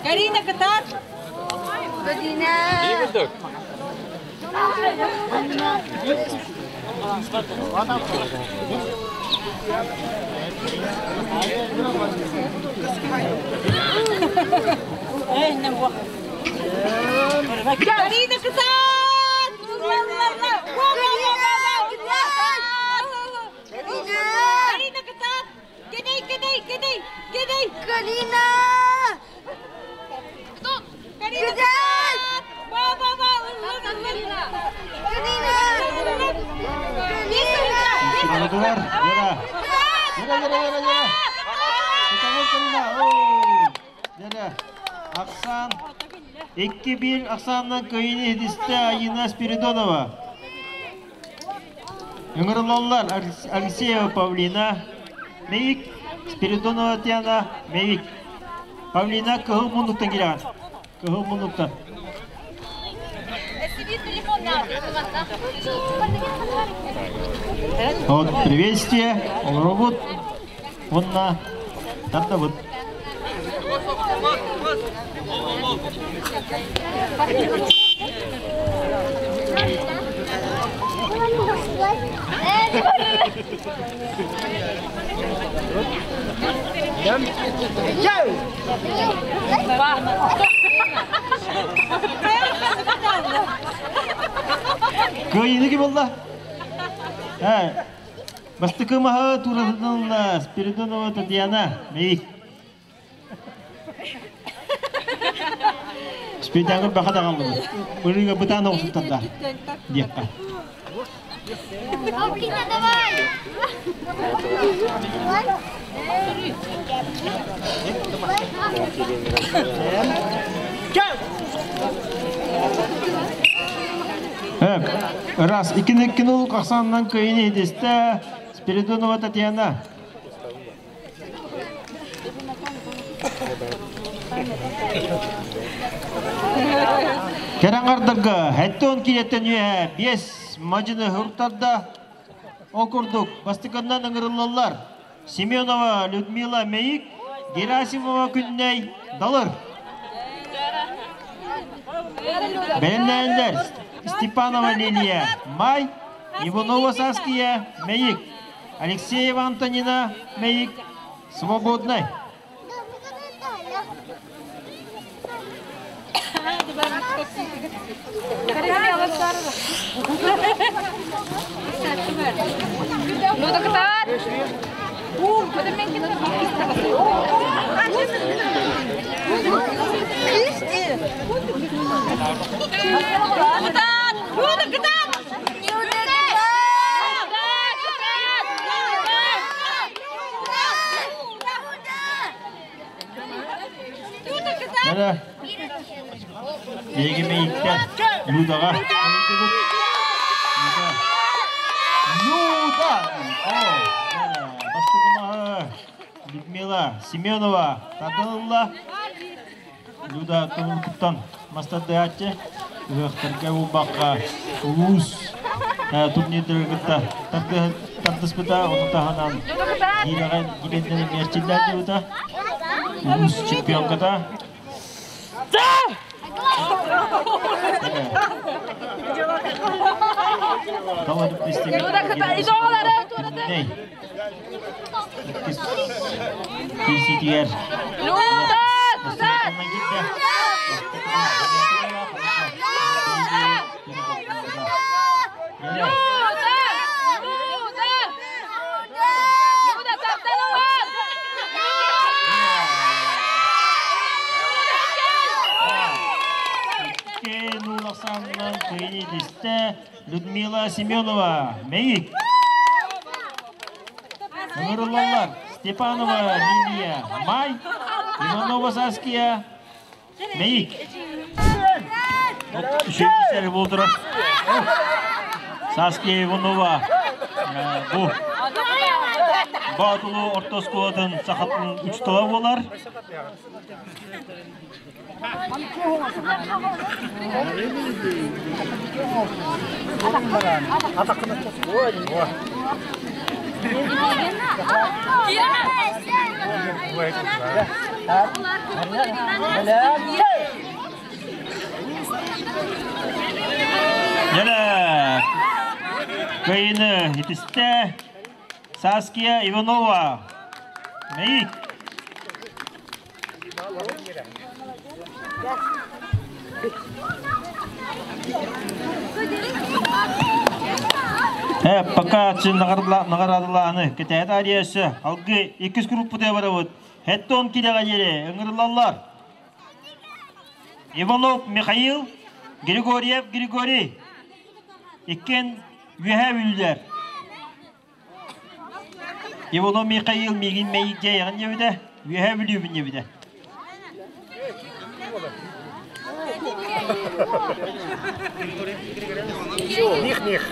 Карина кытаат! Карина! Карина кытаат! Карина кытаат! Кедей, кедей, кедей, кедей! Карина! Карина кытаат! Ба-ба-ба! Карина! Сигалатылар, Вера! Вера, Вера, Вера, Вера! Карина! Вера! Ахсан 2-1 Ахсаннан кыайыны иһитистэ Айина Спиридонова. Ыҥырыллаллар Алексеева Павлина, Мэйик, Спиридонова Татьяна, Мэйик. Павлина кыһыл муннуктан кирэҕин. Кыһыл муннуктан. Вот приветствие, олоробут, уонна тардабыт. Кыайыыны ким ылла? Бастакы маһы туратытын Спиридонова Татьяна Мэйик. Спиридоҥҥа баха даҕаллыбыт. Ырыыга бытаан оҕусуттарда диэххэ. давай! Раз, иккини иккини ахсаанынан кыайыны иһитистэ Спиридонова Татьяна. Кэрэҥардарга хэттон кириэттэн үөһэ биэс мадьыны һуртарда. Ол курдук бастакыннан ыҥырыллаллар Семенова Людмила Мэйик, Герасимова Күннэй Далыр. Бэлэмнээннэр Степанова Лилия Май, Иванова Саския Мэйик, Алексеева Антонина Мэйик, Свободнай. Ну так так. Нара биһиги Мэйиктэн Людаҕа Люда! Бастакы Людмила Семенова тардылла. Люда тылын мастардыааччы ыһыахтарга булбакка улуус турнирдары кытта тардыспыта, ону таһынан гиирэҕэ гиирэннэн эмиэрчиллээдибыта, улуус чемпионката. Киирситигэр Людмила Семенова, Мэйик. Ыҥырыллаллар Степанова Лилия Май, Иванова Саския Мэйик. Үчүгэй буолтура. Саския Иванова бу Боотулу орто оскуолатын сахатын учуутала буолар. Дьэ, кыайыыны итистэ Саския Иванова. Мэйик. Э, пока наҕараадалааны кэтэһэ таарыйа өссө алгы иккис группутуя барабыт. Хеттон килэҕэ диэри ыҥырыллаллар. Иванов Михаил, Григорьев Григорий. Иккиэн үөһээ бүлүүлэр. Иванов Михаил миигин мэйик дьайаҕын диэбитэ, үөһээ бүлүүбүн диэбитэ. Них-них.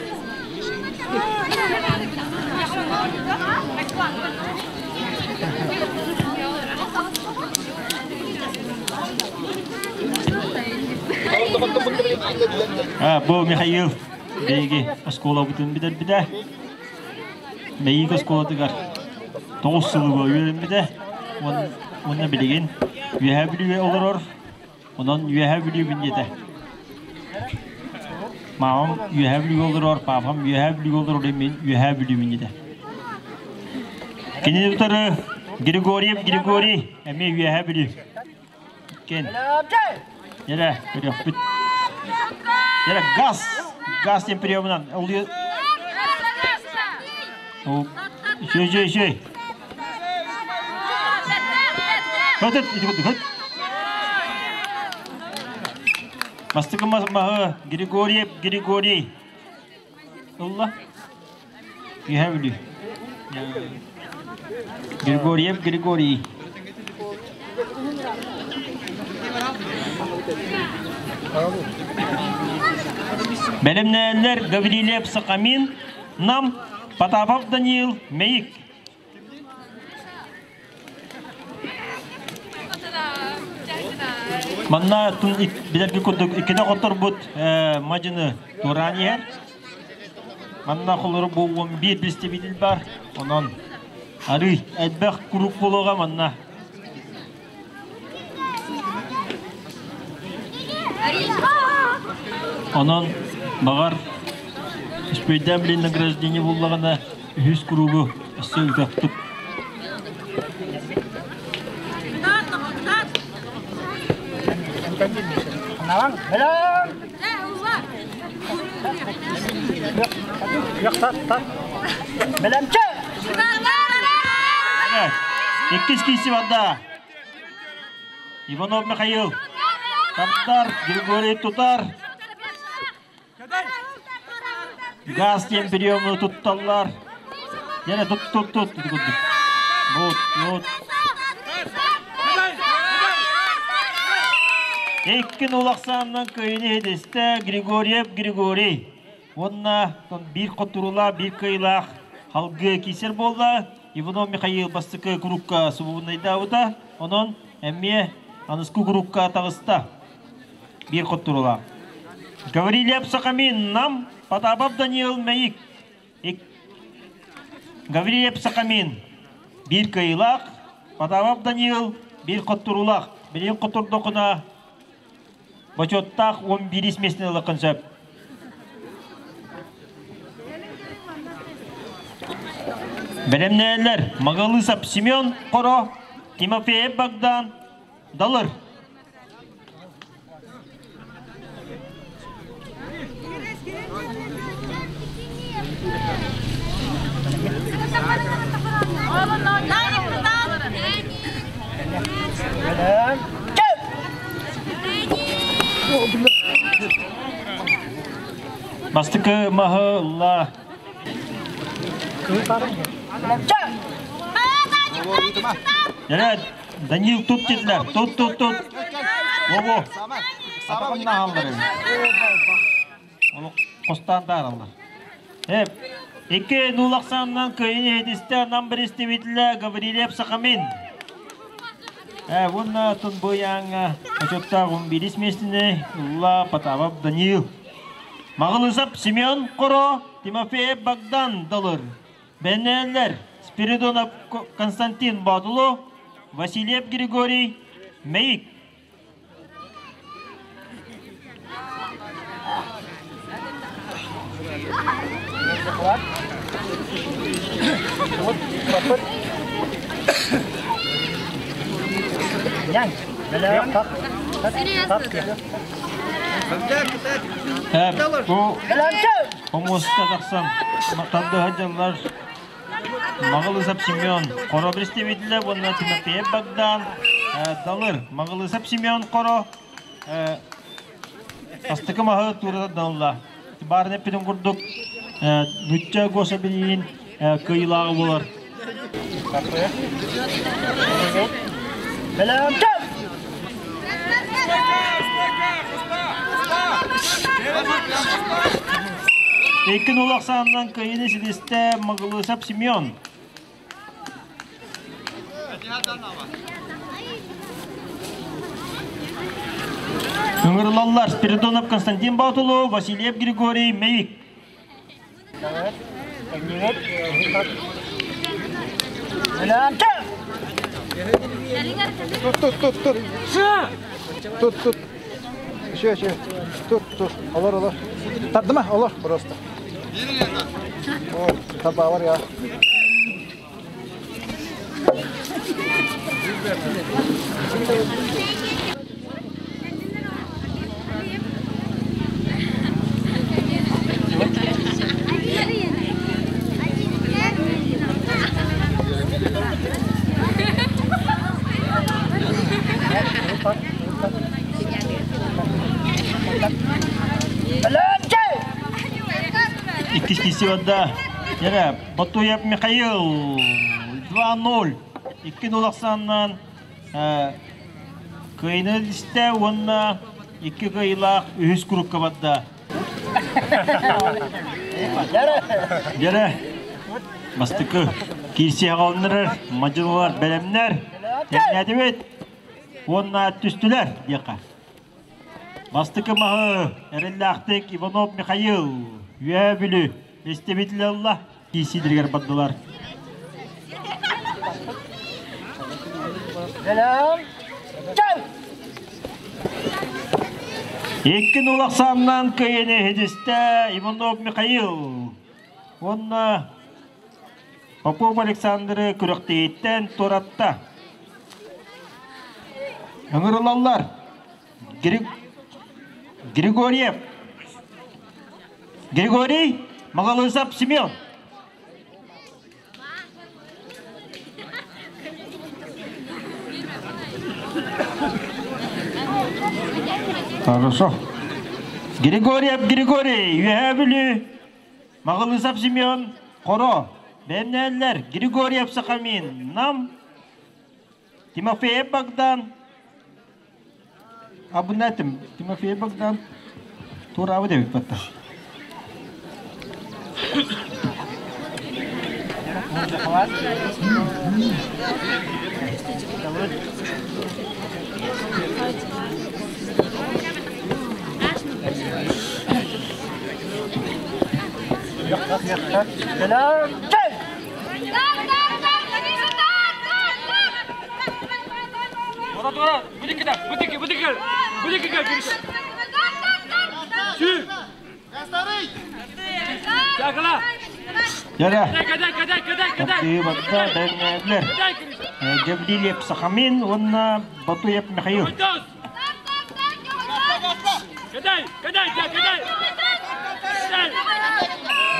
Бу Михаил биһиги оскуолабытын бүтэрбитэ. Мэйиик оскуолатыгар 9 сылыга үөрэммитэ. Уонна билигин Үөһээ Бүлүүгэ олорор. Онон Үөһээ Бүлүүбүн диэтэ. Маамам Үөһээ Бүлүүгэ олорор, паапам Үөһээ Бүлүүгэ олорор, мин Үөһээ Бүлүүбүн диэтэ. Кинини утары Григорьев Григорий эмиэ Үөһээ Бүлүү. Кен. Дьэрэ, көрүөхпүт. Дьэрэ, газ! Газ диэн приемунан. Үчүгэй, үчүгэй, үчүгэй. Хөт, хөт, хөт. Бастакы маһы Григорьев Григорий ылла. Үһэ Бүлүү. Григорьев Григорий. Бэлэмнээллэр Гаврилев Сахамин, Нам, Потапов Даниил, Мэйик. Манна билэрги курдук иккитэ хотторбут мадьыны туораан иһэр. Манна холору бу 11 представитель бар. Онон арый элбэх куруук буолуоҕа манна. Онон баҕар үспүйдээн билин награждение буллаҕына үһүс куруугу өссө ыытыахпыт. Иккис киisi барда. Иванов Михаил. Таптар, Григорий Тутар. Газ диэн приемы тутталлар. Яна тут тут тут Вот, вот. Иккин улахсааннан кыйыны хедесте Григорьев Григорий. Уонна биир хотуруулаах, биир кыайыылаах халгы киисэр буолла. Иванов Михаил бастакы курукка субуннайдаабыта. Онон эмиэ аныскы курукка таҕыста. Биир хотуруулаах. Гаврильев Сахамин Нам, Потапов Даниил Мэйик. Гаврильев Сахамин биир кыайыылаах, Потапов Даниил биир хотуруулаах. Билигин хотурдохуна Бочуоттаах 11 миэстэни ылыаххын сөп. Бэлэмнээллэр Магалысов Семен Хоро, Тимофеев Богдан, Далыр. Бастакы маһы ылла. Дэрэ, Данил тут диэтилэр. Тут, тут, тут. Бобо. Атаҕын наһаллар. Олох хостаан таараллар. Эп, икки нулахсаанынан кыайын иһитистэ нам представителя Гаврилев Сахамин. Уонна Тунбуяҥҥа очоттоох 11 миэстэни ылла Потапов Даниил. Маҕылысап Семен Хоро, Тимофеев Богдан Далыр. Бэнээллэр Спиридонов Константин Боотулу, Васильев Григорий Мэйик. Бу хомуска тахсан тардыһа дьаллар Маҕылысап Семен Хоро представителэ уонна Тимофеев Богдан Далыр Маҕылысап Семен Хоро бастакы маһы туурата далла. Баарын эппитин курдук нучча гособилиин кыайыылааҕы буолар. 2-0 ахсаанынан кыайыыны ситистэ Маглысов Семен. Ыҥырылаллар Спиридонов Константин Баутулу, Васильев Григорий Мейик. Тут, тут, тут, тут. Тут, тут. Еще, еще. Тут, тут. Олор, олор. Тардыма, олор просто. Вот, табалар я. Иккис киси барда. Яра, Батуев Михаил 2-0. 2-0 ахсаанынан кыайыны илистэ уонна икки кыайыылаах үһүс курукка барда. Дьэрэ, бастакы киирсиэҕэ олоннорор мадьыналар бэлэмнэр, тэҥнээтибит уонна түстүлэр диэххэ. Бастакы маһы эрэллээхтик Иванов Михаил Үөһээ Бүлүү истибитилэ ылла. Киирсиилэригэр бардылар. Икки нул ахсааннаан кыайыны иһитистэ Иванов Михаил уонна Попов Александры күрэхтэһииттэн туоратта. Ыҥырылаллар. Григорьев. Григорий Магалысов Семен. Хорошо. Григорьев Григорий, Үөһээ Бүлүү, Маҕылысов Семен, Хоро, Бэннээллэр, Григорьев Сахамин, Нам, Тимофеев Богдан, Абынатым, Тимофеев Богдан, туораабы дебит батта. Яра. Таптыы бэрнээлэр. Гаврильев Сахамин уонна Батуев Михаил.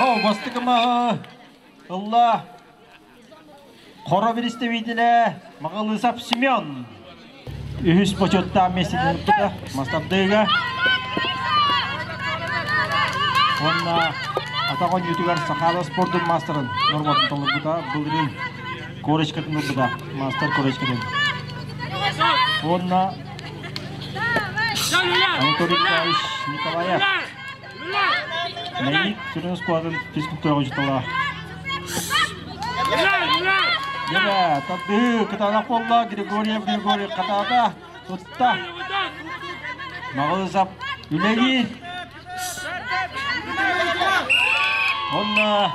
О, бастыкыма ылла Хоро биристэбиитилэ Маҕалыысап Семен үһүс бочуоттаах миэстэтин ылбыта Мастардыыга уонна атах оонньуутугар Сахаала спордун маастарын норматын толорбута былырыын корочкатын ылбыта маастар корочкатын уонна Анатолий Николаевич Николаев Мэйик сүрүн оскуолатын физкультура учуутала. Дьэ, тардыы кытаанах буолла Григорьев Григорий хатаата тутта. Маҕылысап үлэлиир. Онно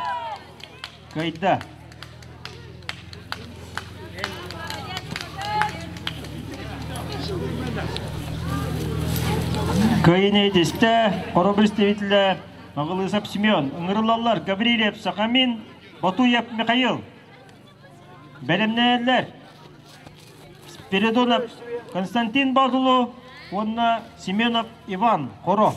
кыайда. Кыайыны этистэ, хоро представителэ Маҕылысап Семен, ыҥырылаллар Гаврильев Сахамин, Батуев Михаил. Бэлэмнээллэр Спиридонов Константин Боотулу уонна Семенов Иван Хоро.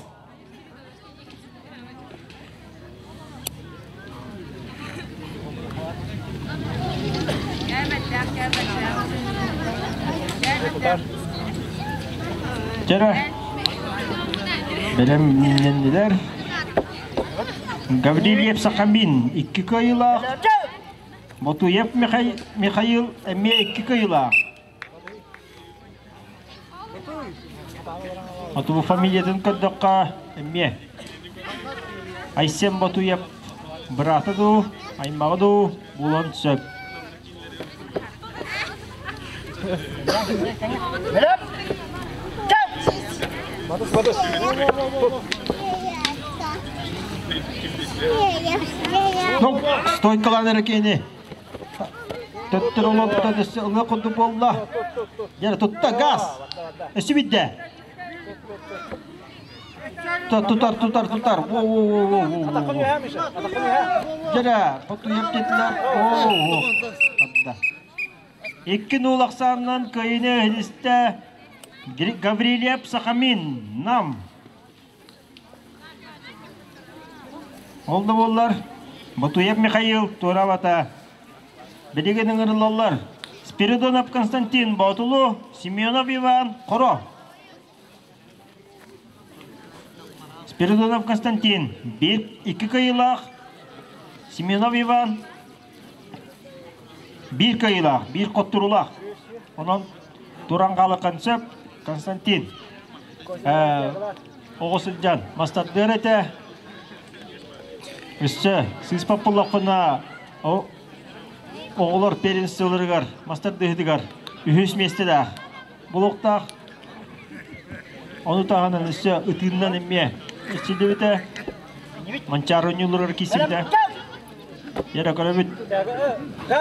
Чара бэлэмнэннилэр. Гаврильев Сахамин икки кыайыылаах, Ботуев Михаил эмиэ икки кыайыылаах. Оту фамилиятын көрдөххө эмиэ. Айсен Ботуев быраата дуу, аймаҕа дуу буолуон сөп. Ну, стойкалаан эрэ киини. Төттөр олопта өссө ылыа курдук буолла. Дьэ, тутта газ. Өссө бидде. Тутар, тутар, тутар. Во, во, во, во, во, во. Дьэ, потуйап диэтилэр. О, о. Икки нуул ахсаанынан кыайыны иһилистэ Гаврильев Сахамин, Нам. Ол да буоллар, Ботуев Михаил туорабата. Билигин ыҥырыллаллар. Спиридонов Константин Боотулу, Семенов Иван Хоро. Спиридонов Константин биир икки кыайыылаах, Семенов Иван биир кыайыылаах, биир хотторуулаах. Онон туран хаалыаххын сөп, Константин. Оҕо сылдьан мастардыар этэ. Өссө сыыспат буоллахпына, оҕолор первенстволарыгар, мастардыһытыгар үһүс миэстэлээх Булуктаах. Ону таһынан өссө ытыыннан эмиэ иччилибитэ. Манчаары ойнуулларыгар киирсибитэ. Яра көрөбүт.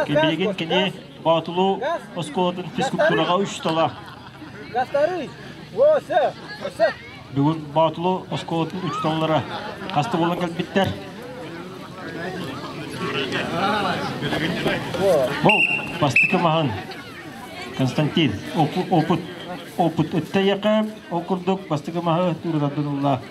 Билигин кини Боотулуу оскуолатын физкультураҕа учуутала. Бүгүн Боотулуу оскуолатын учууталлара хаста буолан кэлбиттэр. Ол бастакы маһын Константин, опыт, опыт өттөйэхэ, ол курдук бастакы маһы туурутардын улла.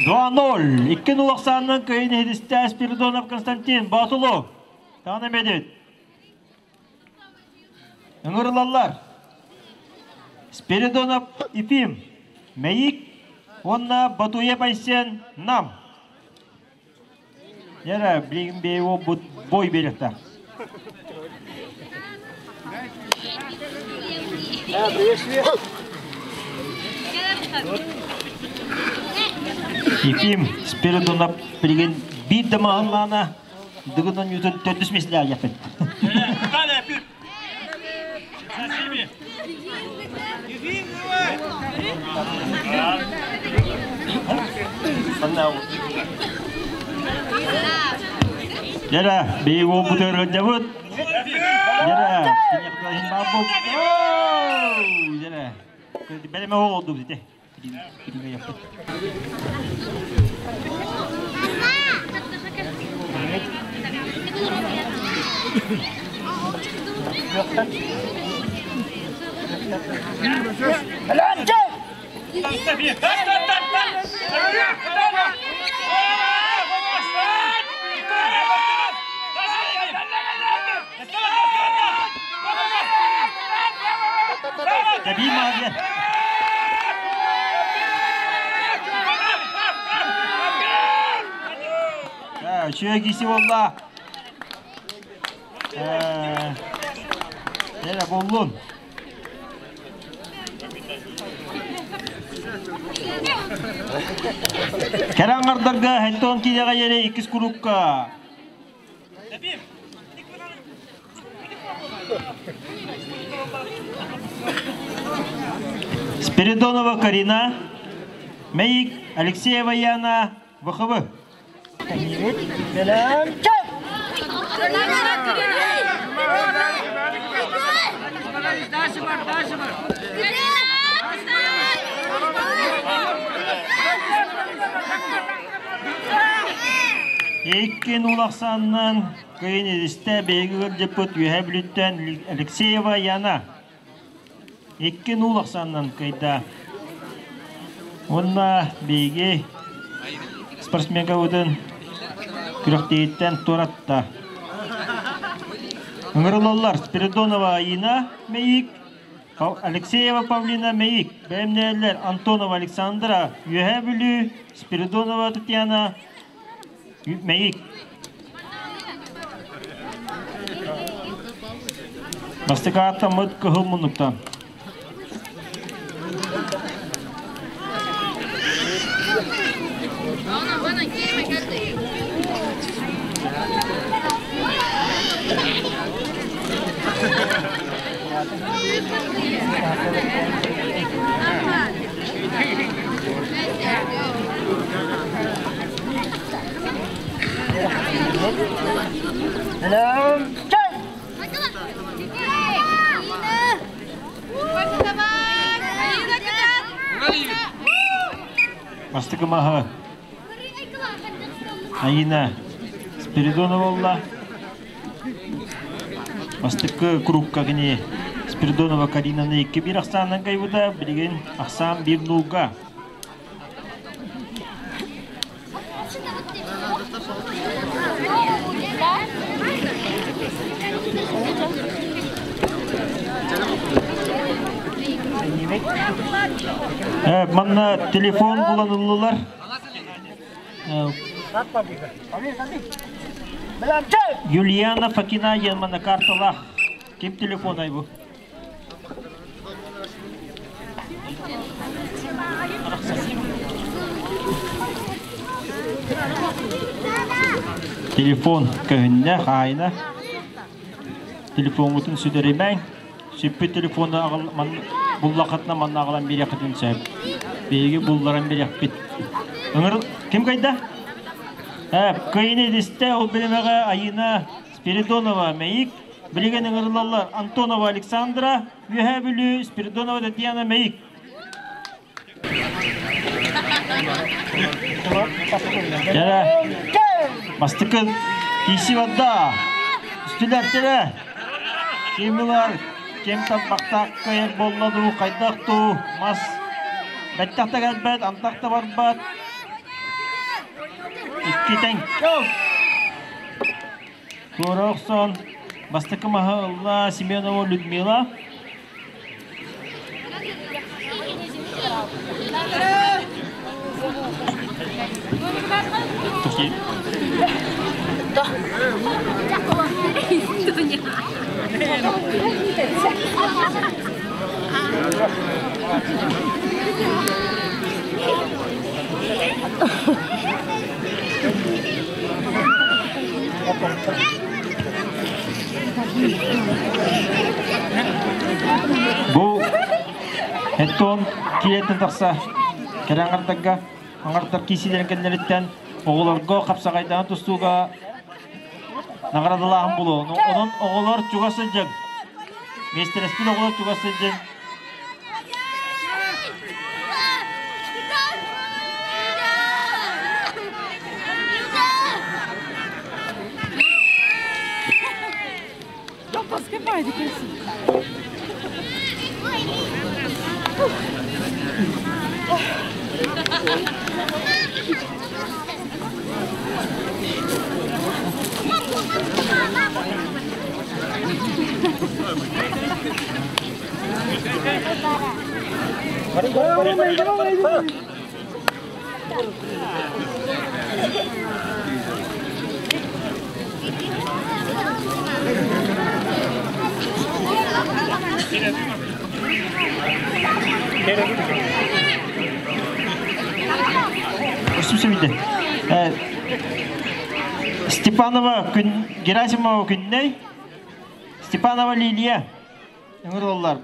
Два ноль. Икки нул ахсаанынан кыайын иһитистэ Спиридонов Константин Боотулу. Таана медит. Ыҥырылаллар. Спиридонов Ефим, Мэйик уонна Батуев Айсен Нам. Яра, билигин бэйэ бой биэриэхтээх. Ефим Спиридонов билигин биир да маһыллаана Дыгын Ньютон төрдүс миэстэлээх Дьэрэ, биһиги уолбутугар ыалдьабыт. Дьэрэ, Дьэрэ, бэлэмэ оҕолдубут ити. Тэбии маһа Үчүгэй киси буолла. Эре боллун. Кэрэ аҥардарга хентон киилэҕэ ере иккис курукка Спиридонова Карина, Мэйик Алексеева Яна, ВХВ. Иккин улахсаннан кыйын илистэ биһиги ыалдьыппыт Үөһээ Бүлүүттэн Алексеева Яна. Иккин улахсаннан кыйда. Уонна биһиги спортсменкабытын күрэхтэһииттэн туоратта. Ыҥырылаллар Спиридонова Аина Мэйик, Алексеева Павлина Мэйик, бэлэмнээллэр Антонова Александра Үөһээ Бүлүү, Спиридонова Татьяна Мэйик. Бастакы ааттаммыт кыһыл муннуктан. Бастакы маһы Айина Спиридонова буолла. Бастакы курукка кини Спиридонова Каринаны 2-1 ахсаанынан кайбыта, билигин ахсаан 1-0-га. Манна телефон булан ыллылар. Юлиана Факина диэн карталаах. Ким телефонай бу? Телефон көһүннэ, хаайына. Телефоҥҥутун сүтэримэҥ. Сүппүт телефону буллаххытына манна аҕалан биэриэххитин сөп. Биһиги булларан биэриэхпит. Ыҥыр ким кайда? Кыйыны илистэ ол биримэҕэ Айына Спиридонова Мэйик Билигин ыҥырыллаллар Антонова Александра, Үөһээ Бүлүү, Спиридонова Татьяна Мэйик. Кэрэ, бастакы киси барда. Үстүлэртэрэ. Ким ылар, ким тарбахтаах кыайар буолла дуу, хайдах дуу, мас бэттэх да кэлбэт, антах да барбат. Икки тэҥ. Туора охсон бастакы маһы ылла Семенова Людмила. Бу Эттон киэттэн тахса кэрэ аҥардарга аҥардар киисилэрин кэннилэриттэн оҕолорго хапсаҕайдаан тустууга наҕараадалааһын булуо. Онон оҕолор чугас сылдьыҥ. Миэстэлэспит оҕолор чугас сылдьыҥ. Степанова күн Герасимова Күннэй, Степанова Лилия ыҥырыллар.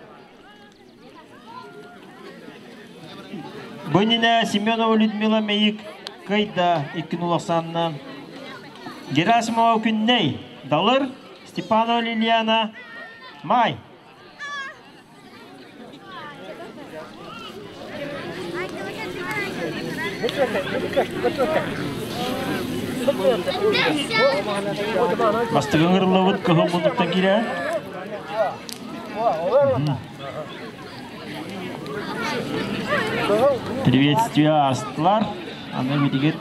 Бу иннинэ Семенова Людмила Мэйик кыайда иккин улахсаанна. Герасимова Күннэй, Далыр, Степанова Лилиана, Май. Бастыгы ыҥырыллыбыт кыһыл муннуктан киирэ. Приветствие астылар. Аны билигин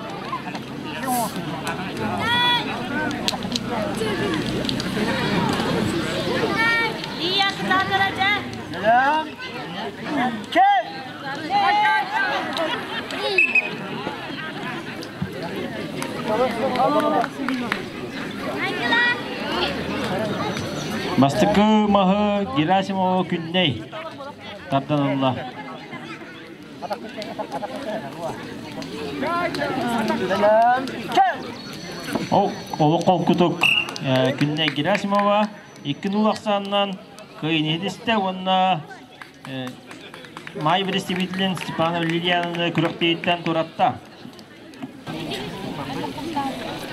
Бастакы маһы Герасимова Күннэй тардан ылла. Ол олох холкутук Күннэй Герасимова 2-0 ахсаанынан кыайыыны ситистэ уонна Май представителин Степанова Лилиананы күрэхтэһииттэн туратта.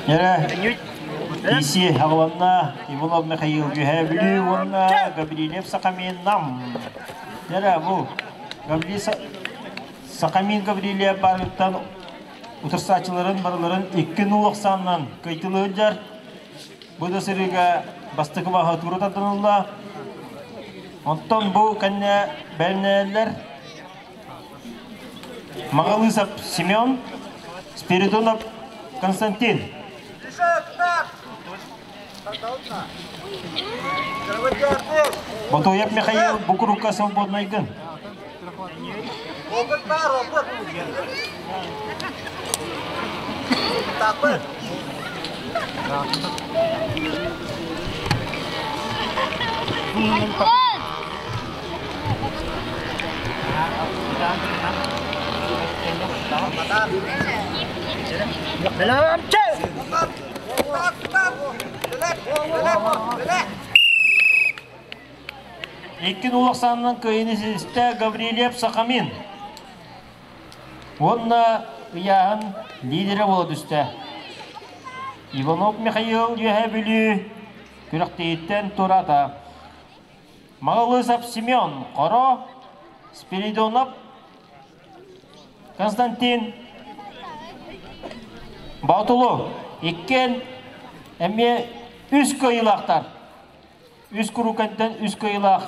Эрэ Иси аҕаланна Иванов Михаил Үөһээ Бүлүү уонна Гаврильев Сахамин Нам. Эрэ бу Сахамин Гаврильев барыттан утарсааччыларын барыларын 2-0 ахсаанынан кыайтылыы сылдьар. Бу да сырыыга бастакы баһа тура тардынылла. Онтон бу кэннэ бэлэмнэнэллэр Маҕалыысап Семен, Спиридонов Константин. Ботуев Михаил Букурукка свободнайгын. Икки улахсаанынан кыайыны ситистэ Гаврильев Сахамин. Уонна ыйааһын лидерэ буола түстэ. Иванов Михаил Үөһээ Бүлүү күрэхтэһииттэн туораата. Маҕалыысап Семен Хоро, Спиридонов Константин Боотулу иккиэн эмиэ үс кыайыылаахтар. Үс курукантан үс кыайыылаах.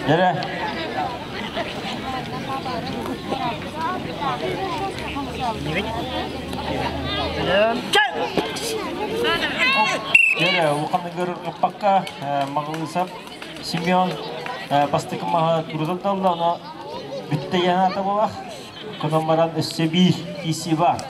Дьэрэ. Дьэрэ, улаханныгар ыппакка Маҕалыысап Семен бастакы маһа турутан талла, ону бүттэ яната буолах. Кынан баран өссө биир киирсии баар.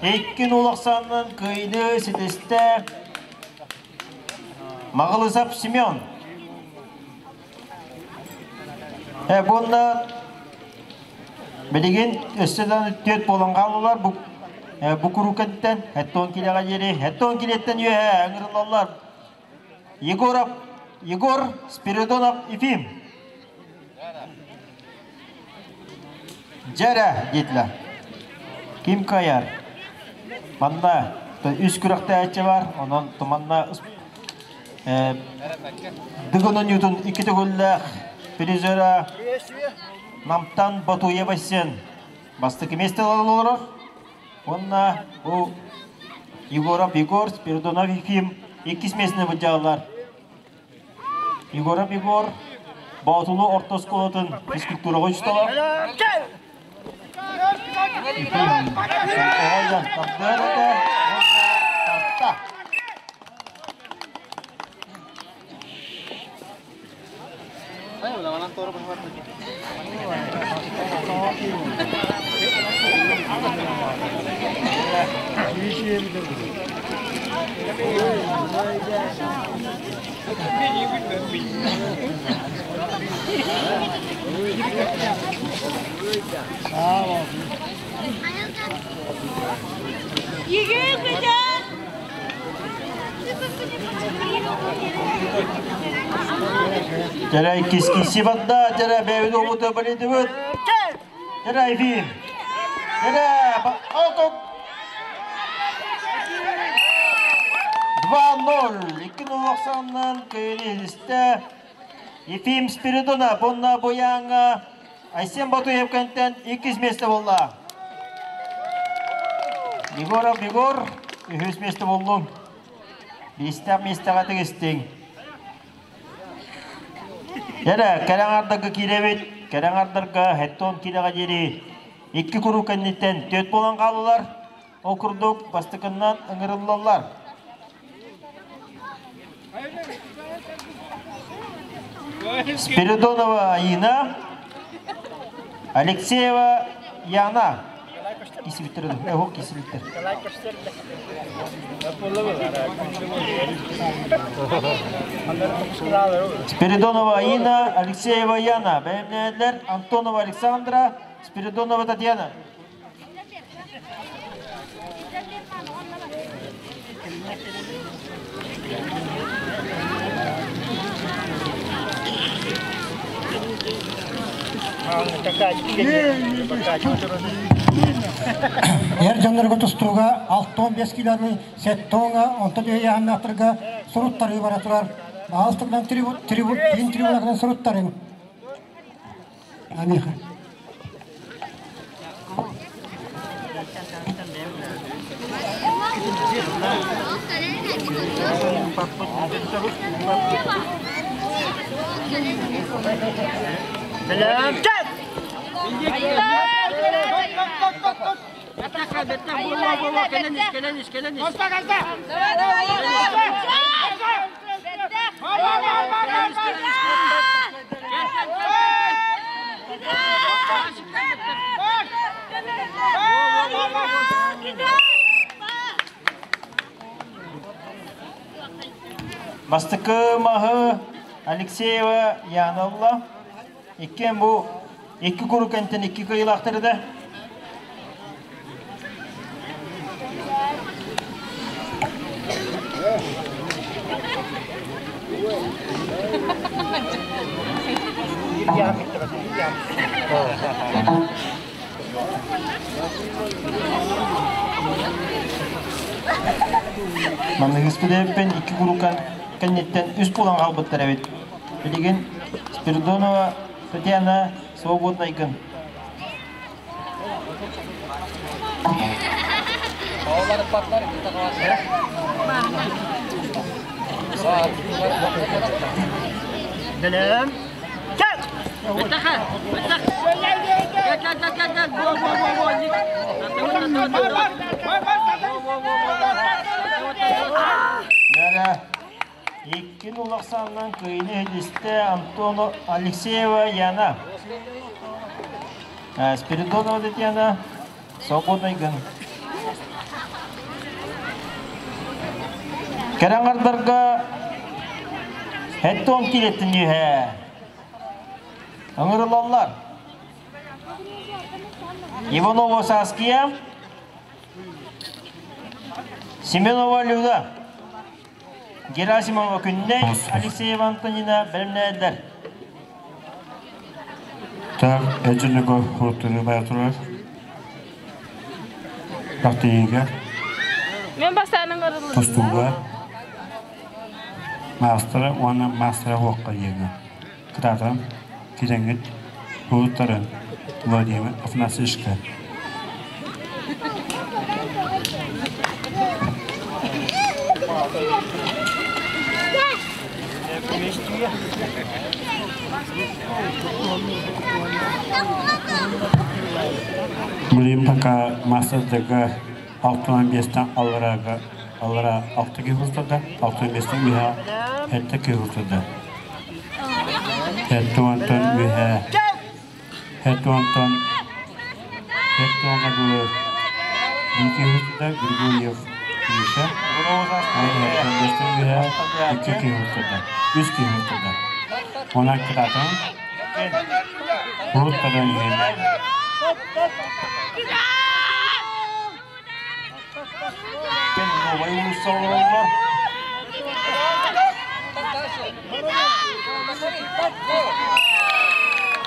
Иккин улахсаннан кыайды ситистэ Маҕалысап Семен. Буонна билигин өссө да түөрт буолан хааллылар бу бу курукаттан 70 килеҕэ диэри 70 килеттэн үөһэ ыҥырыллаллар. Егоров Егор Спиридонов Ефим. Дьэрэ диэтилэр. Ким кыайар? Манна үс күрэхтэһээччи бар, онон туманна Дыгын оонньуутун икки төгүллээх призера Намтан Батуева Сен бастакы миэстэ олорор. Уонна бу Егоров Егор, Спиридонов Ефим иккис миэстэни былдьааллар. Егоров Егор Боотулу орто оскуолатын физкультураҕа учуутала. Ефим оҕойон тардыар этэ уонна тарта. Дьэрэ кискиси барда, дьэрэ бэйбит уобута балидыбыт. Дьэрэ Ефим. Дьэрэ отук. 2-0. Икки нуллахсаннан кыйын Ефим Спиридонов уонна Буяҥҥа Айсен Батуев кэнтэн иккис миэстэ буолла. Егоров Егор, үһүс миэстэ буоллуҥ. Биэстээх миэстэҕэ тигистиҥ. Эрэ, кэрэ аҥаардарга киирэбит. Кэрэ аҥаардарга хеттон киирэҕэ диэри икки куруук кэнниттэн түөрт буолан хааллылар. Ол курдук бастакыннан ыҥырыллаллар. Спиридонова Аина, Алексеева Яна. Кисибиттер, эһок кисибиттер. Спиридонова Аина, Алексеева Яна, бэлэмнээдилэр Антонова Александра, Спиридонова Татьяна. Эр дьоннорго тустууга 65 килоны 7 онтон ыйааһыннаахтарга суруттарыы бара турар. Аалыстырынан трибунакынан суруттарыҥ. Амиха. Бастакы маһы Алексеева Яна ылла. Иккиэн бу икки куру кэнтэн икки кыайыылаахтар да. Манныгыспыдэппин икки курукан кэнниттэн үс буолан хаалбыттар эбит. Билигин Спиридонова Татьяна свободнайгын. Бэлэм. Кэл! Бэтэхэ! Бэтэх! Кэл, кэл, кэл, кэл, кэл! Во, во, во, во! Нара, иккин улахсааннан кыйыны иһилистэ Антон Алексеева Яна. Спиридонова Татьяна, свободный гын. Кэрэҥардарга хеттон килеттин үһэ. Ыҥырылаллар. Иванова Саския, Семенова Люда, Герасимова Күннэй, Алексеева Антонина бэлэмнээдилэр. Так, эдьиниго хуруттуруу бара турар. Тахтыйыга. Мен бастаанын ырыллым. Тустууга. Маастара уонна маастара хуокка диэҥҥэ. Кытаатан, кирэҥҥит хуруттарын Владимир Афанасьевичка. Билим пока мастердыга 65-тен алларага аллара 6 киһи 65-тен үһэ 7 киһи 7 онтон үһэ 7 онтон 7 онга дылы 2 киһи Григорьев Миша 75-тен үһэ 2 киһи 3 киһи Онон кытаатан уруттаран иһин Новай уулусса олороллор.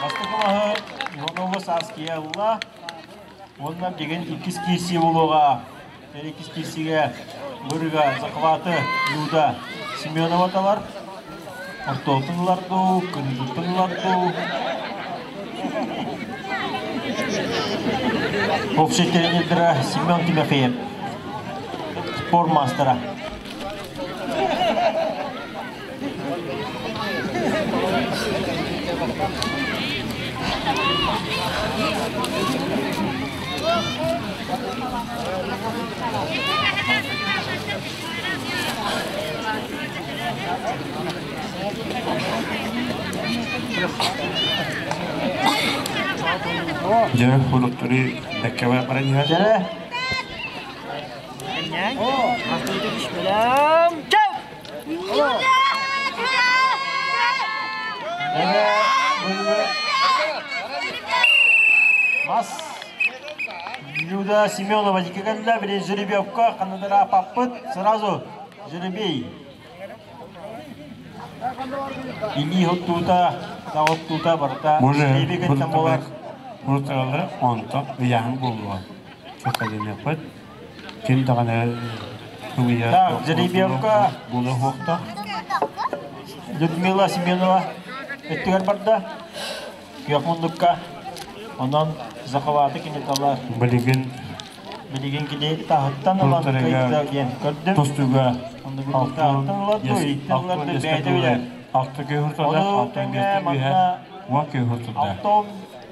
Бастакы маһы Иванова Сааския ылла. Уонна билигин иккис киирсии буолуоҕа. Иккис киирсиигэ Бырыга захваты Люда Семенова талар. Ортоотун ылар дуу, кырыытыттан ылар дуу. Общий тренердара Семен Тимофеев. Спорт мастера. Дьэ, хуруттору бэккэбэ баран иһэр. Мас Люда Семенова дикегенле били жеребьевка ханадара паппыт сразу жеребей. Илии хоттуута, таҕоттуута барыта жеребий болар. Урутаралары онтон ыйааһын буолуо. Чокалыныахпыт. Ким даҕаны ылыйа Так, жеребьевка буола хуохта. Людмила Семенова өттүгэр барда. Күөх мундукка. Онон захваты кини талар. Билигин Билигин кини таһыттан ылан кыйда диэн көрдүм. Тустууга Онно билигин таһыттан ылар дуо, иттэн ылар дуо бэйэтэ билэр. Алта көһүр Ону алтан тэҥэ биэстэн манна үһэ уон көһүр турда.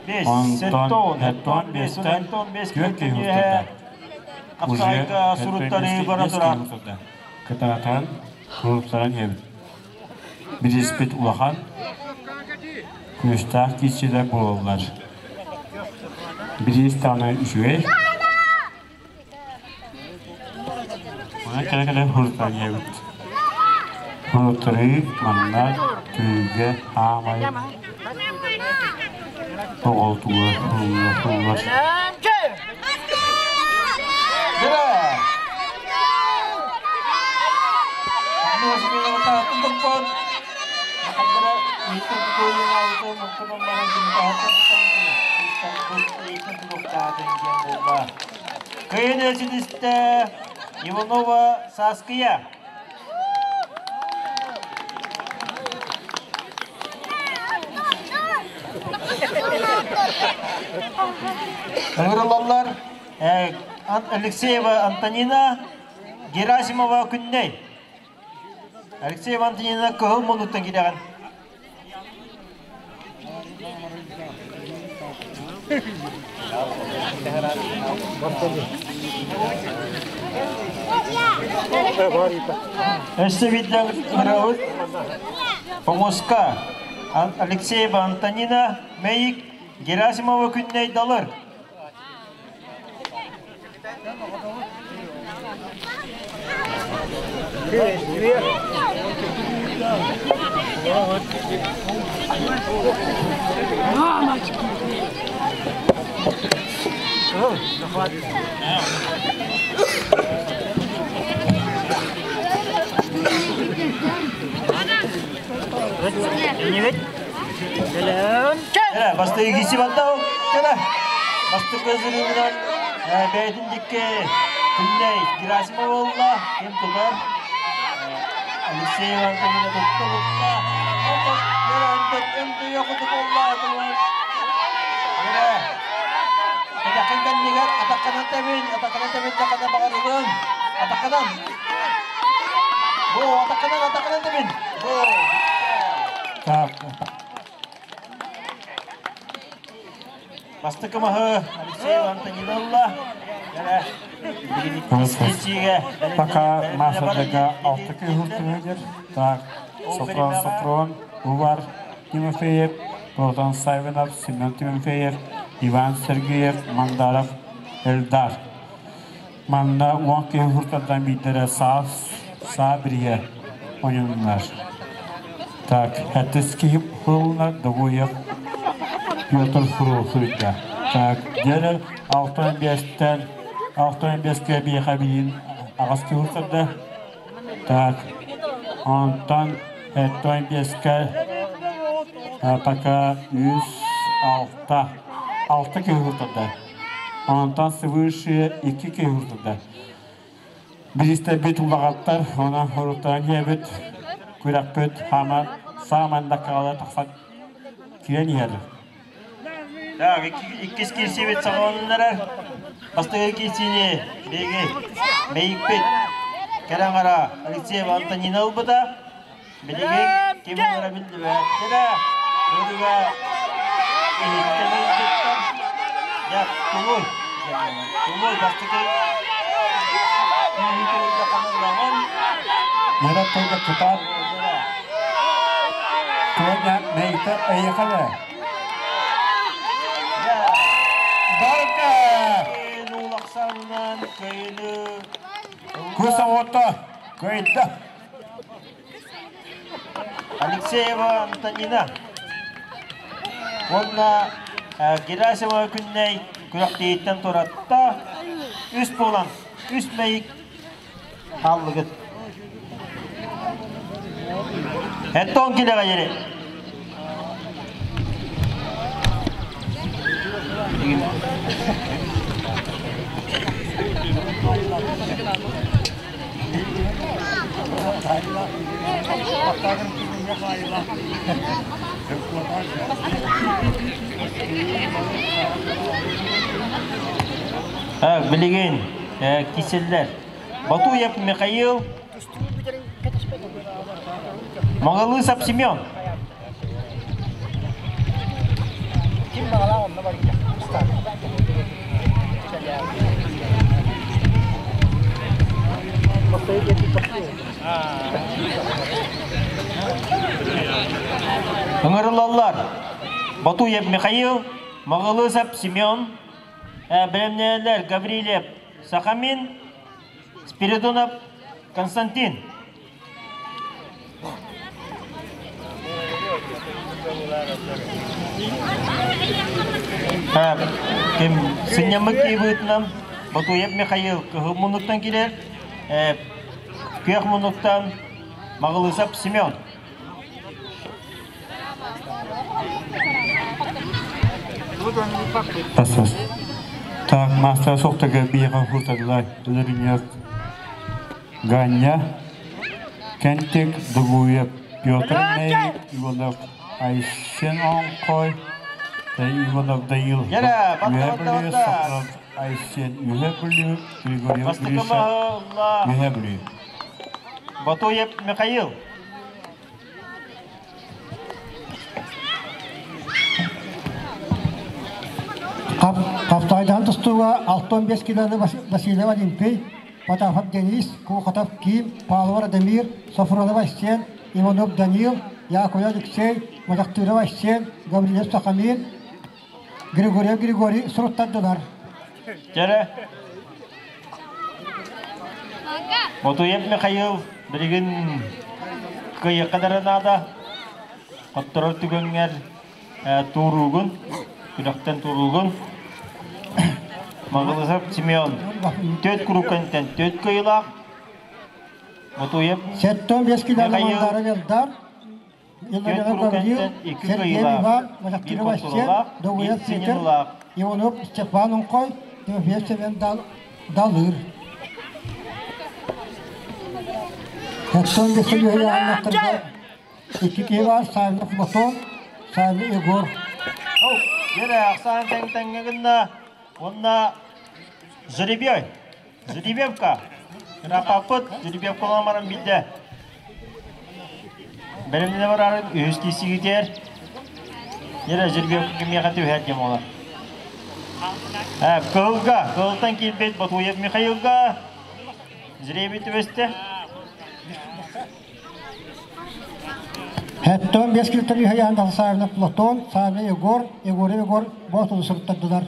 65, Онтон 75, биэстэн 75 түөрт көһүр үһэ турда. Уже хапсаайга суруттарыы бара турар. Кытаатан курупсаран иһэбит. Бириспит улахан, күүстээх киирсиилэр буолаллар. Бириис даҕаны үчүгэй. Манна кэлэ-кэлэ хурутан иһэбит. Хуруттарыы манна түүгэ хаамай оҕолтуга хуруллар. Кыйын өсүтүстэ Иванова Саскыя. Ыҥырылаллар Алексеева Антонина, Герасимова Күннэй. Алексеева Антонина кыһыл муннуктан кирэҕин. Өссө биирдэ ырыабыт Помоска Алексеева Антонина, Мэйик Герасимова Күннэй Далыр. Бастыгы киси баттау, кара. Бастык көзүрүгүнөн бэйэтин дикке Күннэй Герасимов болла, ким тутар? Алексей Антонина тутта тутта. Атакканан табин, атакканан. Бу, атакканан, атакканан табин. Бу. Так. Бастакы маһы Алексей Антониналла. Пока Маша алты көһүр Так, Сопрон, Сопрон, Увар Тимофеев, Платон Савинов, Семен Тимофеев, Иван Сергеев, Мандаров, Эльдар. Манна уон көһүр биирдэрэ саа саа бирие ойуннар. Так, хәттис киһи хурулна Догуев Петр Хурул суйда. Так, дьэрэ алтан биэстэн алтан биэскэ биэхэ биин аҕас киһи Так, онтон эттон биэскэ пока үс алта алта киһи хуртарда. Онтон свыше икки киһи хуртарда. Биристе бит улаҕаттар, онон хоруттаран иһэбит, күрэхпит хаама сааман даккаҕала тахсан киирэн иһэр. Так, иккис киирсиибит саҕаланнарар. Бастакы киирсиини биһиги Мэйикпит. Кэрэҥара Алексеева Антонина ылбыта. Билигин ким ылара биллибэттэрэ. Быдыга иһиттэн ылбыттар. Дьэ, тулуй. Тулуй бастакы күүһү тулуйдаххына ылаҕын. Яра тойда кытаат. Тоня мэйте эйэхэлэ. Балка! Улахсанынан көйүнү Кус оҕото кыайда. Алексеева Антонина уонна Герасимова Күннэй күрэхтэһииттэн туратта. Үс буолан, үс мэйик хааллыгыт. Эттон килэҕэ yeri. Билигин киселлэр. Батуев Михаил, Магалысов Семен. Ыҥырылаллар. Батуев Михаил, Магалысов Семен, бэлэмнээлэр Гаврилев Сахамин, Спиридонов Константин. Ким сынньаммыт киһи быһыытынан Ботуев Михаил кыһыл муннуктан киирэр, күөх муннуктан Маҕылысов Семен. Тасас. Так, мастер соқтага биэҕэ хуртадылар өлөрүнүөх Ганя, Кентик Дугуев, Петр Мейик, Иванов Айсен Оҥхой, Иванов Даил, Үһэ Бүлүү, Соколов Айсен Үһэ Бүлүү, Григорьев Гриша Үһэ Бүлүү. Батуев Михаил. Хаптайдаан тустууга 65 килоны Васильев Олимпий, Потапов Денис, Кухотов Ким, Павлов Радомир, Софронов Айсен, Иванов Данил, Яковлев Алексей, Мадахтыров Айсен, Гаврилев Сахамин, Григорьев Григорий суруттардылар. Дьэрэ. Ботуев Михаил билигин кыайыахха дара наада. Хотторор түгэҥҥэр туоруугун, күрэхтэн туоруугун. Маҕылысов Семен төрт куруккантан төрт кыайыылаах. Ботуев 75 килоны Мандара Велдар, Илларионов Гаврил, Сергей Иван, Мадахтыров Айсен, Дугуев Петр, Иванов Степан Оҥхой, Тимофеев Семен Далыр. Херсон Васильевич Аннаттарга икки киһи баар, Савинов Платон, Савин Егор. Дьэрэ, ахсаан тэҥ-тэҥҥэ гынна. Уонна жеребьей. Жеребьевка. Кырааппаппыт жеребьевкалаан баран билдэ. Бэлэмнэнэ барарын үһүс киисигитигэр. Дьэрэ, жеребьевка кимиэхэ түһэр диэн буолар. Кыһылга, кыһылтан киирбит Ботуев Михаилга жребий түбэстэ. Хэттон бес килтер Юхаян Савина Платон, Савина Егор, Егор Егор Ботулу сырыттардылар.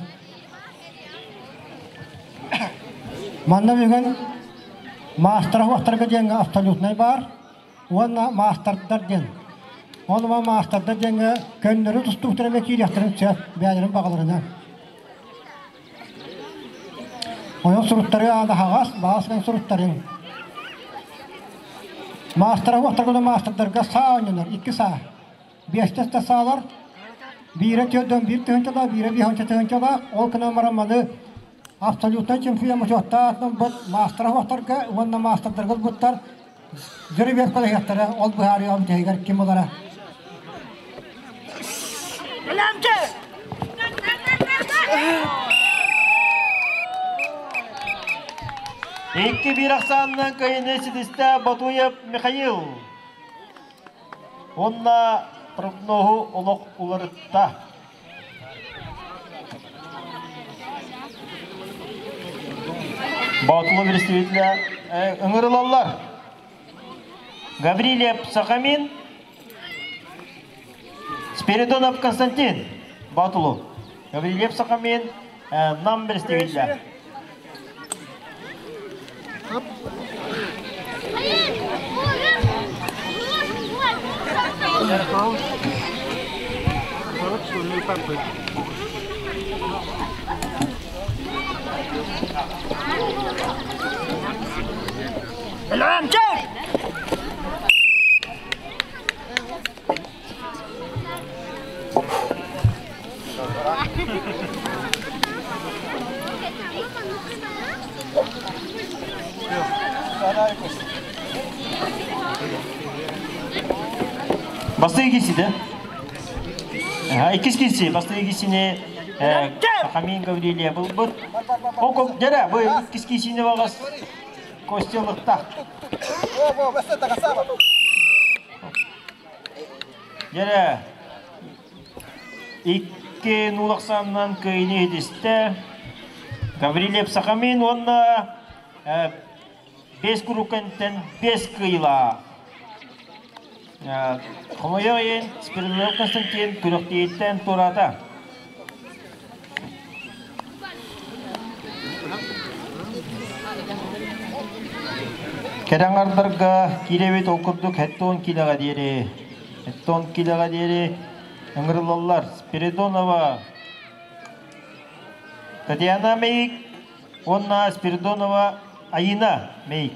Манна бүгүн маастар уохтарга диэҥҥэ абсолютнай баар уонна маастардар диэн. Онума маастардар диэҥҥэ көннөрү тустууктар эмэ киириэхтэрин сөп бэйэлэрин баҕаларынан. Онон суруттары аана хаҕас, баҕас суруттарын. Маастара уохтарга маастардарга саа оонньонор, икки саа. Биэстэс да саалар, биирэ түөрдөн биир тыһыынчалаах, биирэ биэс тыһыынчалаах, ол гынан баран маны абсолютнай чемпион учуоттаах бут маастара уохтарга уонна маастардарга ылбыттар жеребьевка балаһыахтара, ол быһаарыа бүтэһигэр ким булара. 2-1 ахсаанынан кыайыыны ситистэ Ботуев Михаил. Уонна прогноһу олох уларытта. Боотулу представителя ыҥырылаллар. Гаврилев Сахамин, Спиридонов Константин, Боотулу. Гаврильев Сахамин, Нам представителя. Бастыгы киси да? Иккис киси, бастыгы кисини Хамин Гаврилия булбут. Око, дәрә, бу иккис кисини багас Костелыктах. Дәрә, икки нулақсаннан кыйны етісті. Гаврилев Сахамин уонна бес курукантен бес кыйла. Хомойо иин Спиридонов Константин күрөхтииттен турата. Кэрэҥардарга киирэбит ол курдук хэттон килэҕэ диэри. Хэттон килэҕэ диэри ыҥырыллаллар. Спиридонова Татьяна Мейик уонна Спиридонова Айина Мейик.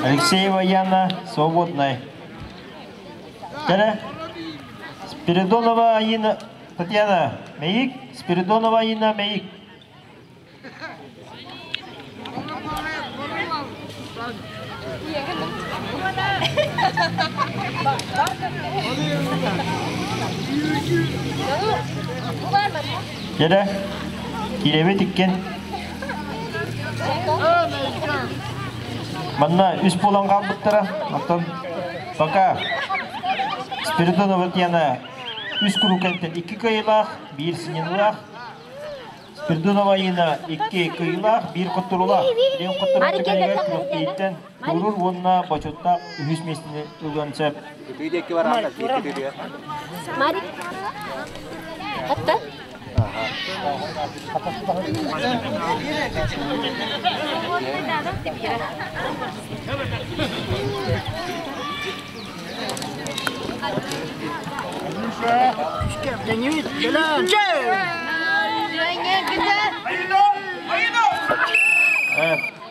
Алексеева Яна свободная. Кэрэ Спиридонова Аина Татьяна Мейик, Спиридонова Аина Мейик. Кэрэ кирэбит иккен. Манна үс буолан хаалбыттара. Оттон пока Спиридонова Татьяна үс курукантан икки кыайыылаах, биир синьылаах. Спиридонова Ина икки кыайыылаах, биир хотторуулаах. Биир хотторуу түгэнигэр күрэхтэһииттэн туоруур уонна бочуоттаах үһүс миэстэни ылыан сөп. Марик. Хатта?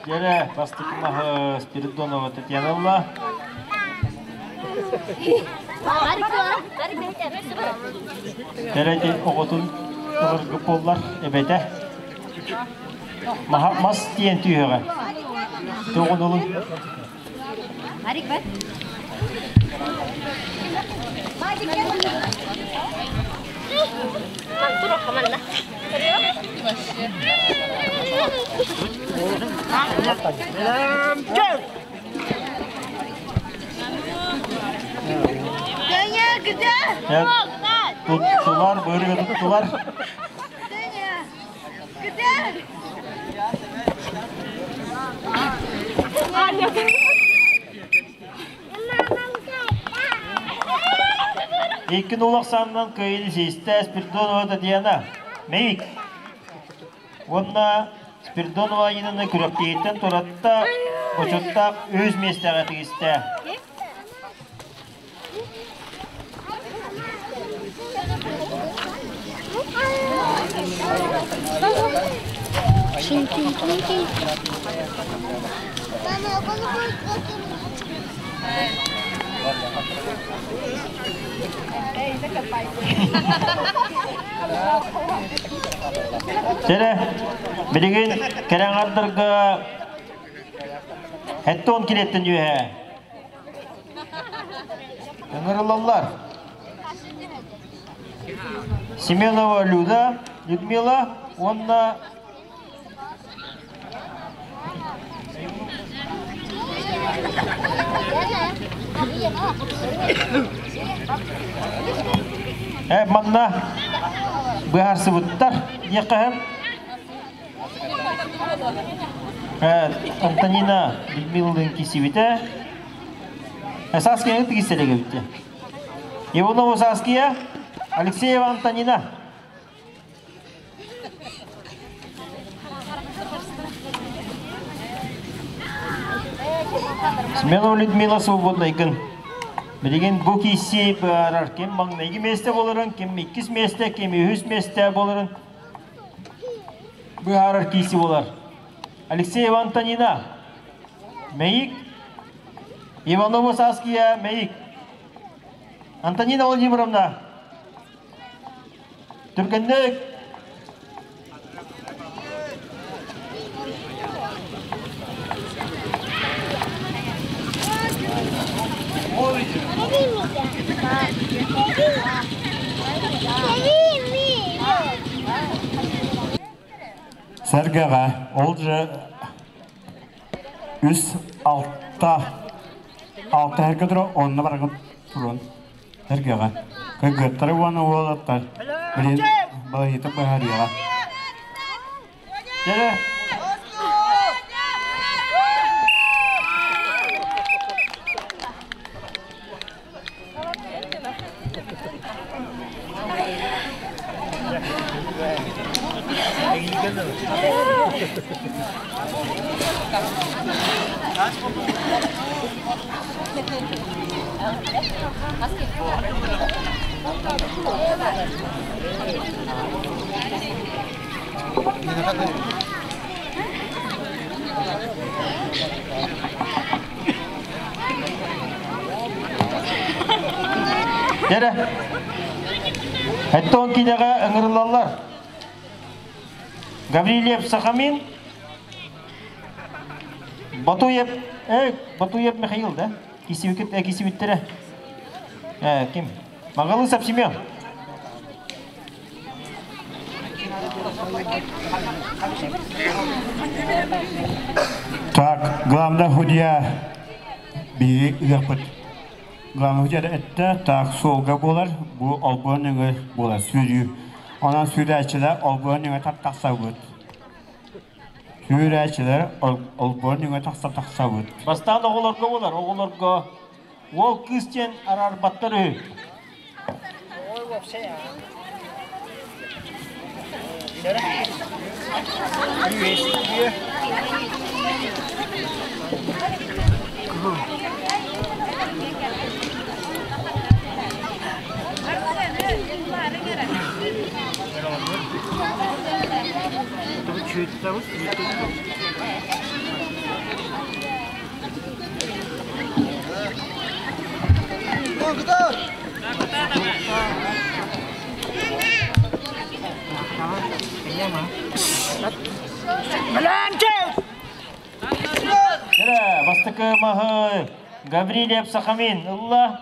Дьэрэ, бастакы Спиридонова Татьяна Тэрэти оҕотун ыларга буоллар эбэтэ. Маһа мас диэн түһүөҕэ. Тоҕун ылын. Туттулар, быырыга туттулар. Икки нулахсаннан кыайыны систэ Спиридонова Татьяна. Мейик. Уонна Спиридонова Инаны күрэхтэһииттэн туратта, бочуоттаах үһүс миэстэҕэ тигистэ. Сэрэ, билигин кэрэҥардарга Хеттон килеттен үөһэ. Ыҥырылаллар. Семенова Люда, Людмила уонна Э, манна быһаарсыбыттар диэххэ Э, Антонина Людмилалыын киирсибитэ. Саскияны тигистэлэгэбитэ. Иванова Саския, Алексеева Антонина. Смелова Людмила свободнайгын. Билигин бу киирсии баарар ким маҥнайгы миэстэ буоларын, ким иккис миэстэ, ким үһүс миэстэ буоларын быһаарар киирсии буолар. Алексеева Антонина, Мэйик, Иванова Саския, Мэйик. Антонина Владимировна, Түргэнник! Сэргэҕэ ол же үс алта алта эргэ тура онно барагын турун Эргэҕэ кыргыттары уонна уолаттар билин балайыта быһаарыаҕа. Дьэ, Дьэрэ, Эттон киинэҕэ ыҥырыллаллар. Гаврильев Сахамин, Батуев, Батуев Михаил, да? Кисибиттэрэ. Ким? Магалысов Семен. Так, главная судья биһиги ыһыахпыт. Главный судья эттэ, так, суолга буолар, бу олбуон өҥө буолар, сүүрүү. Онон сүүрээччилэр олбуон өҥө тахсабыт. Сүүрээччилэр олбуон өҥө тахса тахсабыт. Бастаан оҕолорго буолар, оҕолорго уол кыыс диэн араарбаттар үһү. Бастакы маһы Гаврильев Сахамин ылла.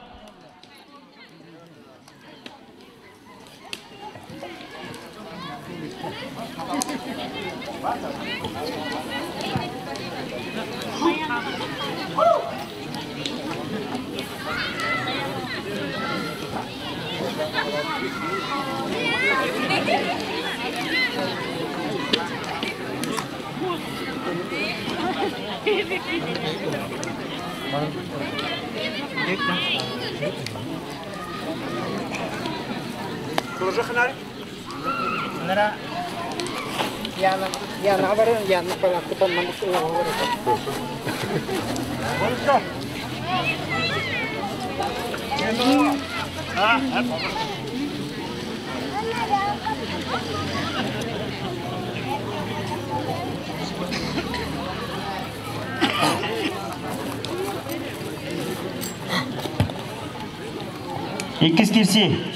Иккис кирси.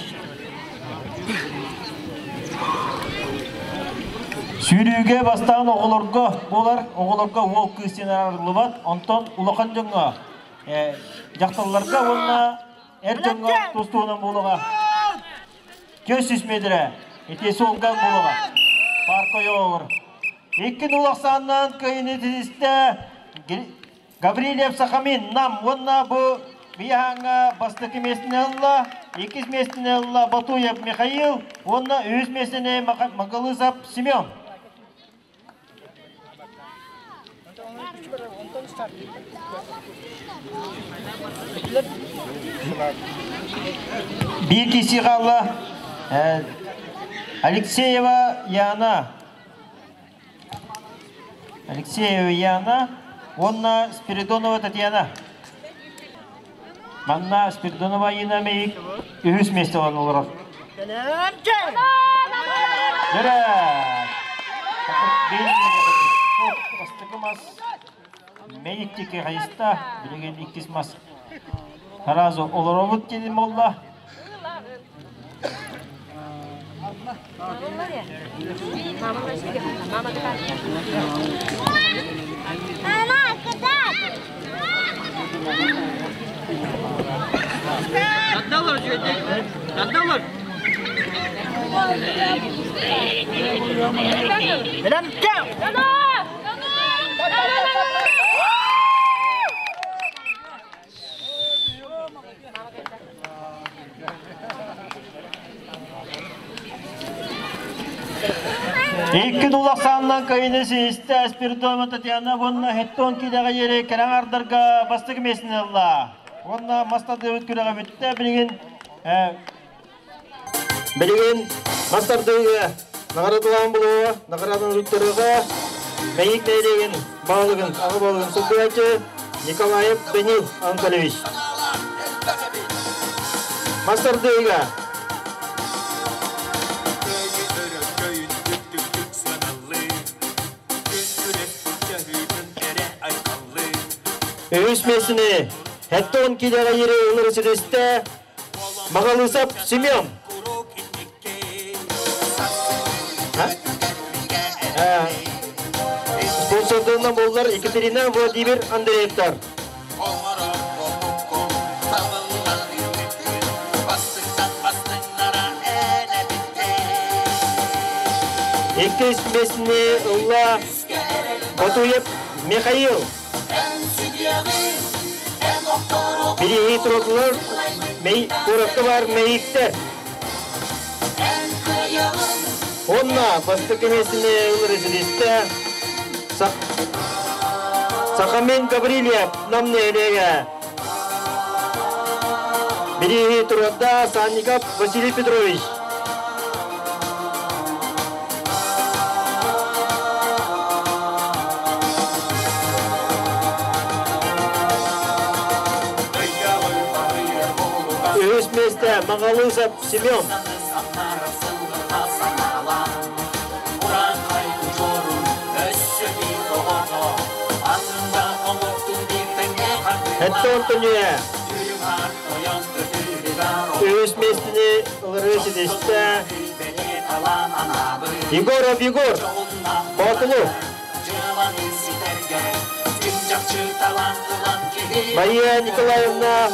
Сүүрүүгэ бастаан оҕолорго буолар, оҕолорго уол кыыс диэн арыллыбат, онтон улахан дьоҥҥо, дьахталларга уонна эр дьоҥҥо тус-туһунан буолуоҕа. 400 метрэ ити суолга буолуоҕа. Парка ойоҕор. Икки нул ахсааннаан кыайыыны ситистэ Гаврильев Сахамин Нам уонна бу Бияһааҥҥа бастакы миэстэни ылла, иккис миэстэни ылла Батуев Михаил уонна үһүс миэстэни Магалысов Семен. Биир киһи хаалла. Алексеева Яна. Алексеева Яна уонна Спиридонова Татьяна. Манна Спиридонова Айына Мэйик үһүс миэстэ олорор. Бастакы мас Мэйик диэки хайыста, билигин иккис мас сразу олоробут диэн буолла. Икки дулахсааннан кайыны сиистэ Спиридонова Татьяна уонна Хеттон кидэҕэ диэри кэрэҥ ардарга бастакы миэстэни ылла. Уонна мас тардыыбыт күрэҕэ бүттэ. Билигин билигин мас тардыыга наҕараадалаан булуоҕа, наҕарааданы туттарыаҕа Мэйик нэһилиэгин баһылыгын, аҕа баһылыгын солбуйааччы Николаев Данил Анатольевич. Мас тардыыга Үһүс миэстэни Хеттон кидэҕэ ири ылыр ситистэ Магалысов Семен. Спонсордуунан буоллар Екатерина Владимир Андреевтар. Иккис миэстэни ылла Батуев Михаил. Бириһи туротулар куоракка баар мэйиктэр. Онно бастакы миэстэни ылар ситистэ Сахамин Гаврильев Нам нэһилиэгэ. Бирииһи туруорда Санников Василий Петрович. Үһүс миэстэ Магалысов Семен. Эттэ Антония. Үһүс миэстэни ыларыы ситистэ. Егоров Егор. Боотулу. Мария Николаевна.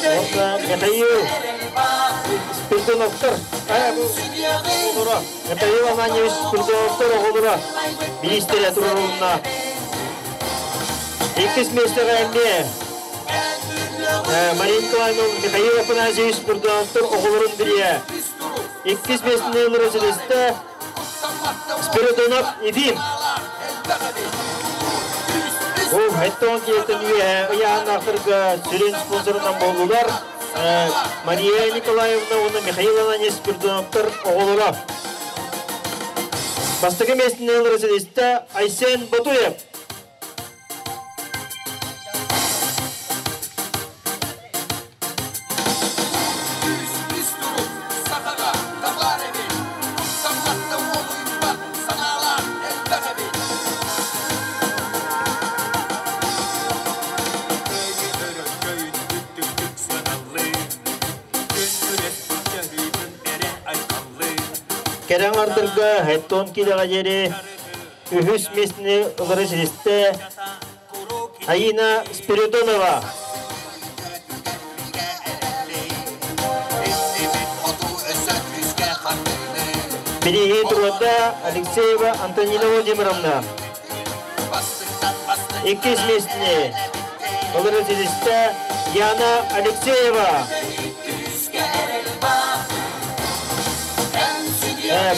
Михаил Спиридоновтар. Михаил Ананьевич Спиридоновтар оҕолоро министрия турарылынна. Иккис миэстэҕэ эмиэ Мария Николаевна Михаил Афанасьевич Спиридоновтар оҕолорун бириэ. Иккис миэстэни ылар ситистэ Спиридонов Ефим. Ол Хеттон киэтин үөһэ ыйааннаахтарга сүрүн спонсорунан буоллулар Мария Николаевна уонна Михаил Ананьевич Спиридоновтар оҕолоро. Бастакы миэстэни ылар ситистэ Айсен Ботуев. Кэрэ аҥардарга хэттон киилэҕэ диэри үһүс миэстэни ылары ситистэ Аина Спиридонова. Бирииһи туруорда Алексеева Антонина Владимировна. Иккис миэстэни ылары ситистэ Яна Алексеева.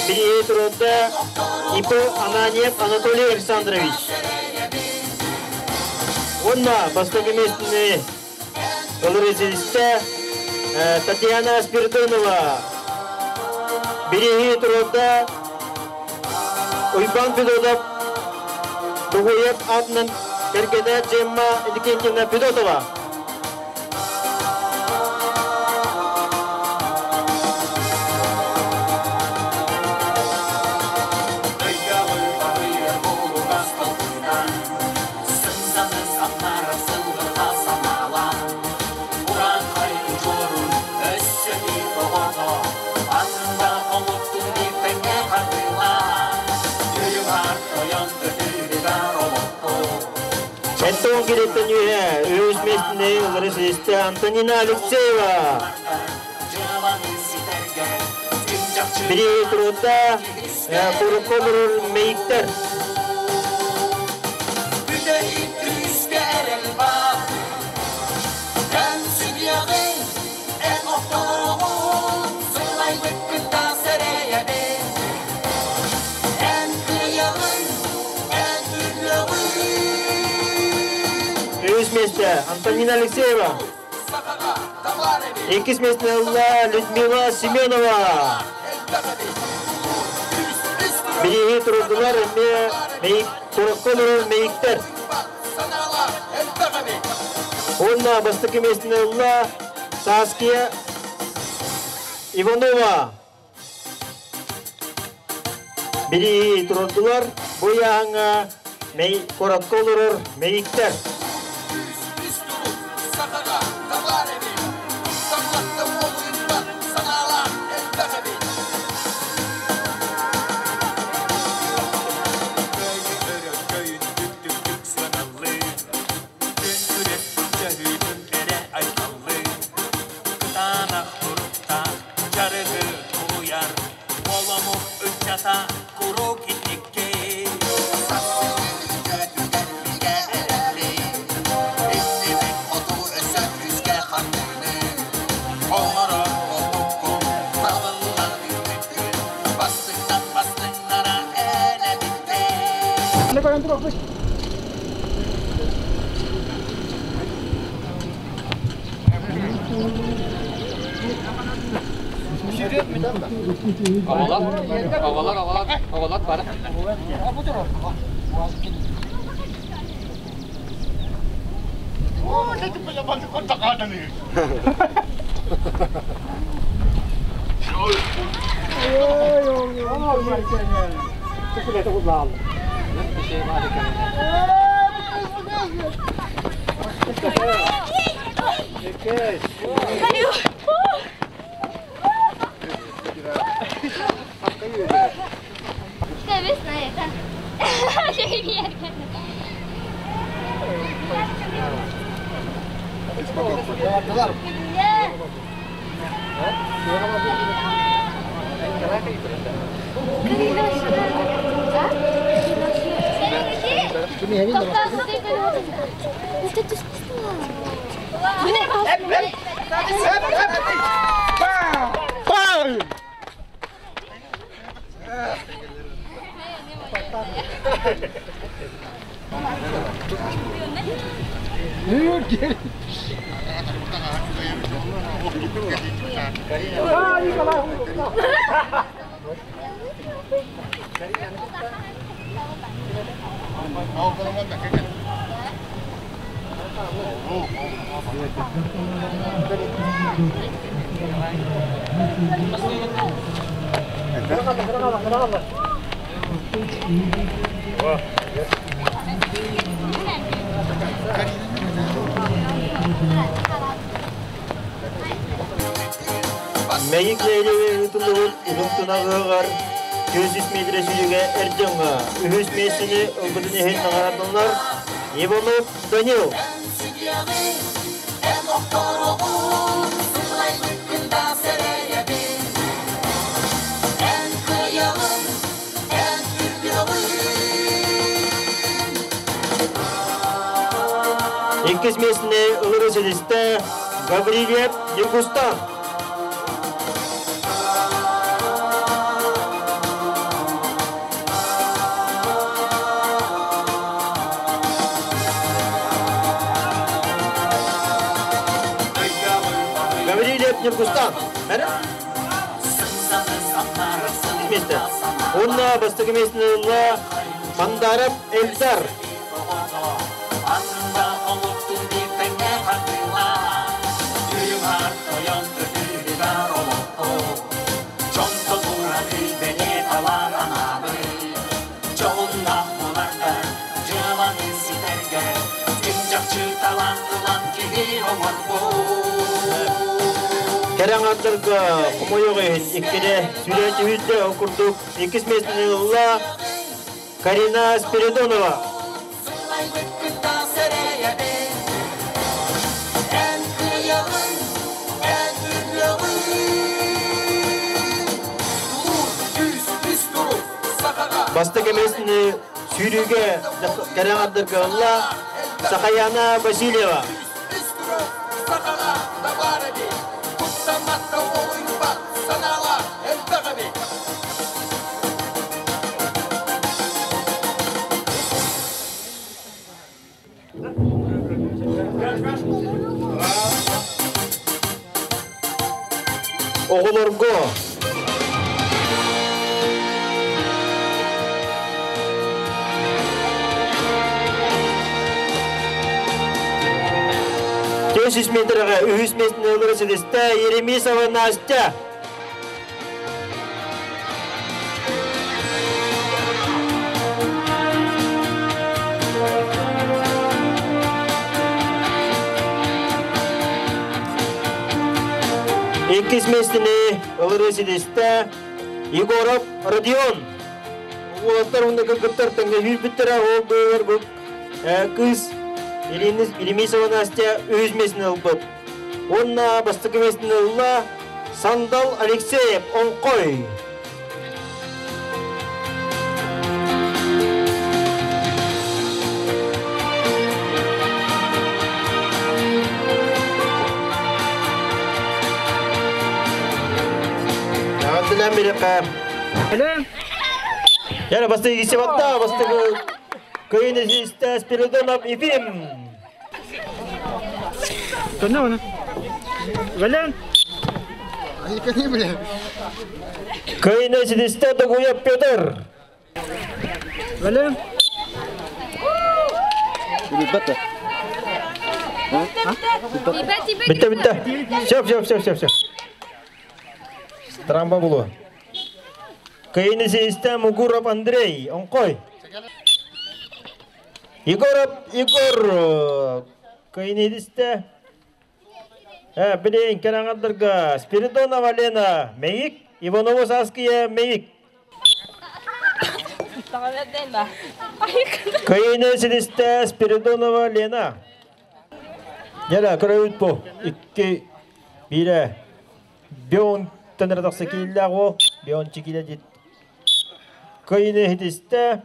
Бирииһи туруорда ИП Ананьев Анатолий Александрович. Уонна бастакы миэстэни ылары ситистэ Татьяна Спиридонова. Бирииһи туруорда Уйбаан Федотов Дугуев аатынан кэргэнэ Джемма Иннокентьевна Федотова. Сэттэ кириттэн үөһэ үһүс миэстэни ылары ситистэ Антонина Алексеева. Бири турда курукка олорор мэйиктэр. Үһүс миэстэ Антонина Алексеева. Иккис миэстэни ылла Людмила Семенова. Бирииһи турдулар эмиэ курукка олорор мэйиктэр. Уонна бастакы миэстэни ылла Саския Иванова. Бирииһи турдулар бу ыйааһыҥҥа куоракка олорор мэйиктэр. Оҕолор, оҕолор, оҕолор, оҕолор бары. Мэйик нэһилиэгэр ыытыллыбыт Үрүҥ Тунаҕыаҕар 400 метр сүүрүүгэ эр дьоҥҥо үһүс миэстэни ылбытын иһин наҕараадаланар Иванов Данил. Иккис миэстэни ылары ситистэ Гаврильев Ньургустан. Гаврильев Ньургустан. Миэстэ. Онно бастакы миэстэни ылла Мандаров Эльдар. Кэрэ аҥардарга хомойуох иһин иккини сүүрээччи сүүрдэ, ол курдук иккис миэстэни ылла Карина Спиридонова. Бастакы миэстэни сүүрүүгэ кэрэ аҥардарга ылла Сахаяна Васильева. Оҕолорго Үс метрге үһүс миэстэни ылар ситистэ Еремисова Настя. Иккис миэстэни ылар ситистэ Егоров Родион. Уолаттар уонна кыргыттар тэҥҥэ сүүрбүттэрэ, ол быыһыгар бу кыыс Еремисова Настя үһүс миэстэни ылбыт. Уонна бастакы миэстэни ылла Сандал Алексеев Оҥхой. Эҕэрдэлээн бириэххэ. Яра бастакы кисе батта, бастакы кыйын истэ Спиридонов Ефим. Кыйын ситистэ Догуев Петр. Битте, битте. Все, все, все, все, все. Трамба булу. Кыйын ситистэ Мугуров Андрей. Оҥхой. Егоров Егор. Кыйын ситистэ. Билин кэрэҥэрдэргэ Спиридонова Лена Мэйик, Иванова Сааскыйа Мэйик. Кыйыны ситистэ Спиридонова Лена. Дьэ, көрөбүт бу. Икки, биирэ. Бион төнөрө тахса кииллээх ол. Бион чикилэ дит. Кыйыны ситистэ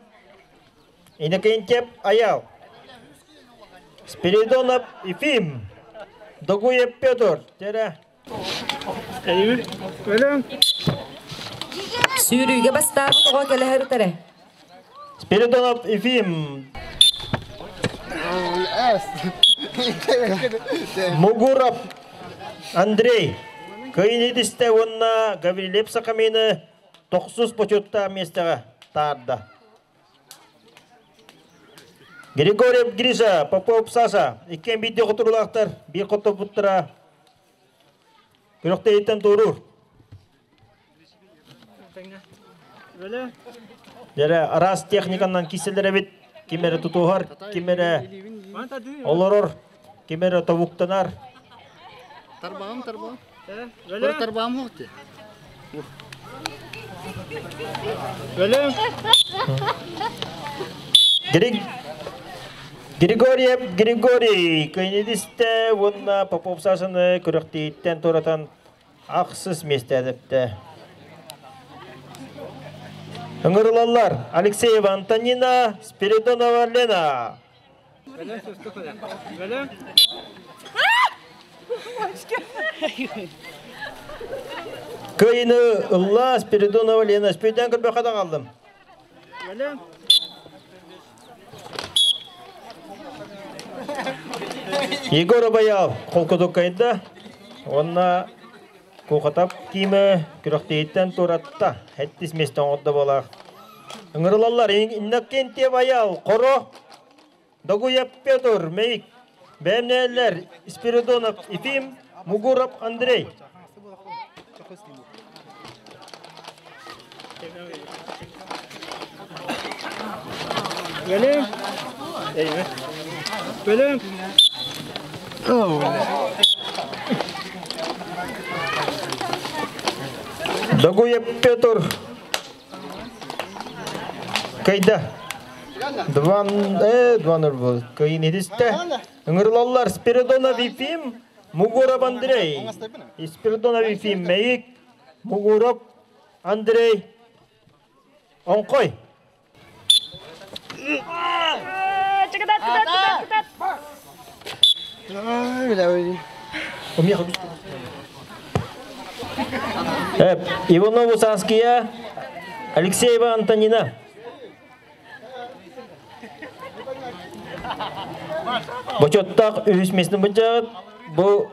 Иннокентьев Аял. Спиридонов Ефим. Догуев Петр. Тере. Сүүрүүгэ бастаабыт оҕо кэлэһэр үтэрэ. Спиридонов Ефим. Мугуров Андрей. Кыйын уонна Гаврилев Сахамины тохсус бочуоттаах миэстэҕэ таарда. Григорьев Гриша, Попов Саша, иккиэн биирдии хотуруулаахтар, биир хотторбуттара күрэхтэһииттэн туоруур. Дьэрэ араас техниканан киселер эбит, ким эрэ тутуһар, ким эрэ олорор, ким эрэ тобуктанар. Тарбаҕым, тарбаҕым. Тарбаҕым Григорьев Григорий кыйнидисте уонна Попов Сашаны күрэхтииттэн туратан ахсыс миэстээдэптэ. Ыҥырылаллар Алексеева Антонина, Спиридонова Лена. Кыайыны ылла Спиридонова Лена. Спиридон көрбөхө да қалдым. Егор Абаял холкотуккайда. Онна Куохатап киимэ күрэхтэһииттэн туоратта, сэттис миэстэ оҥордо буолаах. Ыҥырылаллар Иннокентьев Айал, Хоро, Догуев Петр, Мэйик, бэйэмнээллэр Спиридонов Ефим, Мугуров Андрей. Бөлüm. Бөлüm. Догуев Петр Кайда. Два, 2-0 был. Кайын едисте. Ыҥырылаллар Спиридонов Ефим, Мугуров Андрей. Спиридонов Ефим Мейик, Мугуров Андрей Оҥкой. Иванова Саския, Алексеева Антонина. Бочоттаах үһүс миэстэн быдьаат бу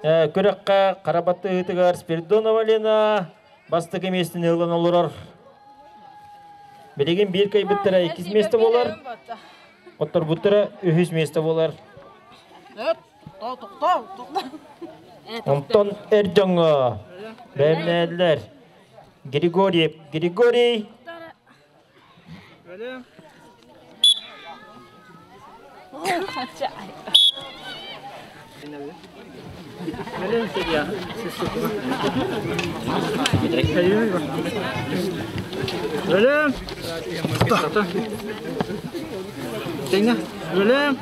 күрэххэ Карабаттыытыгар Спиридонова Лена бастакы миэстэни ылан олорор. Билигин биир кыайбыттара иккис миэстэ буолар. Отторбуттара үһүс миэстэ буолар. Онтон эр дьоҥҥо бэйэмнээллэр Григорьев Григорий Өлөм. Өлөм.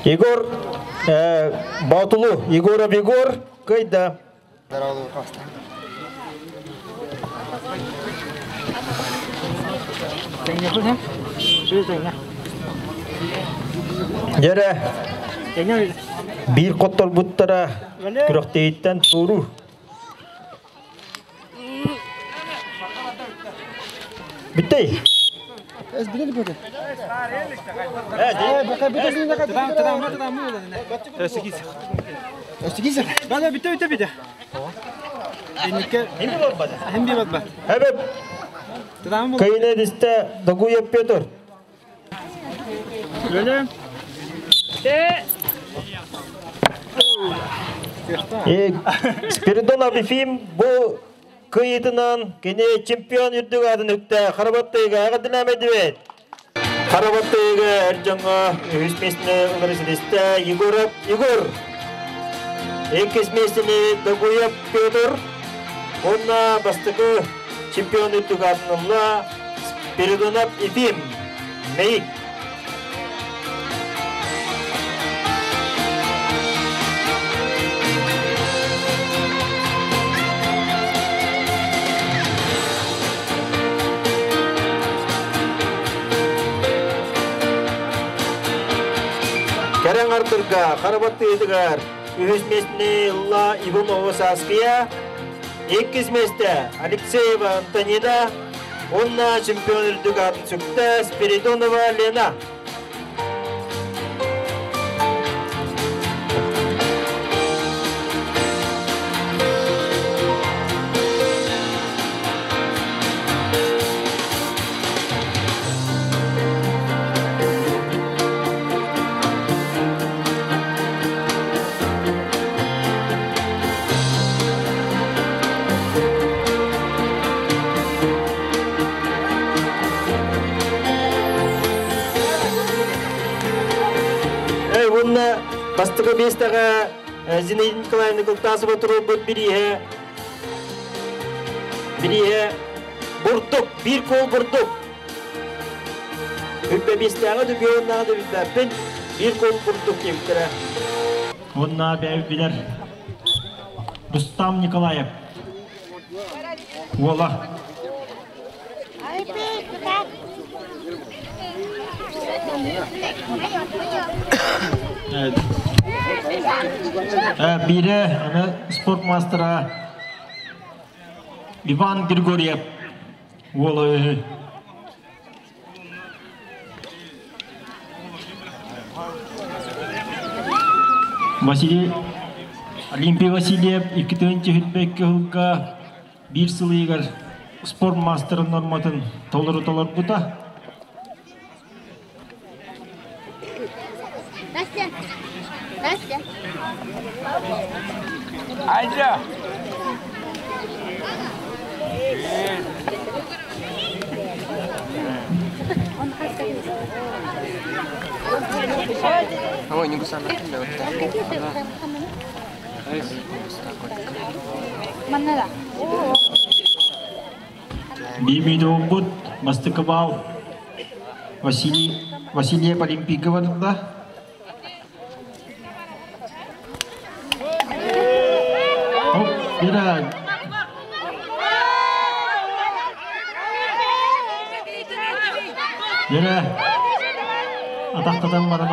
Егор Баутулу, Егоров Егор, кыйда. Дьэрэ, биир хотторбуттара күрэхтэһииттэн туоруур. Бүтэй. Эбеп. Кайына дисте Догуев Петр. Спиридонов Ефим бу кыйытынан кини чемпион үрдүк аатын үктэ Харабаттыга эҕэрдэлээмэдибит. Харабаттыга эр дьоҥҥо үһүс миэстэни ылар ситистэ Егоров Егор. Иккис миэстэни Догуев Петр. Уонна бастакы чемпион үрдүк аатын ылла Спиридонов Ефим. Мэйик. Кэрэн артырга Харабаттыытыгар үһүс миэстэни ылла Иванова Саския, иккис миэстэ Алексеева Антонина, уонна чемпион үрдүк аатын сүктэ Спиридонова Лена. Бастакы миэстэҕэ Зинаида Николаевна Кылтасова туруорбут бирииһэ бирииһэ бурдук, биир куол бурдук. Бүппэ миэстээҕи дүбүөннээҕи да билбэппин, биир куол бурдук диэбиттэрэ. Уонна бэйэбит билэр Рустам Николаев уола. Биирэ аны спорт мастера Иван Григорьев уола үһү. Василий Олимпий Васильев 2-тыһынча сылга биир сыл иһигэр спорт маастарын норматын толору толорбута. Настя! Настя! Айда! Биир бастакы баал Василий Васильев Олимпийга барда. Оп, бира. Бира. Атахтатан баран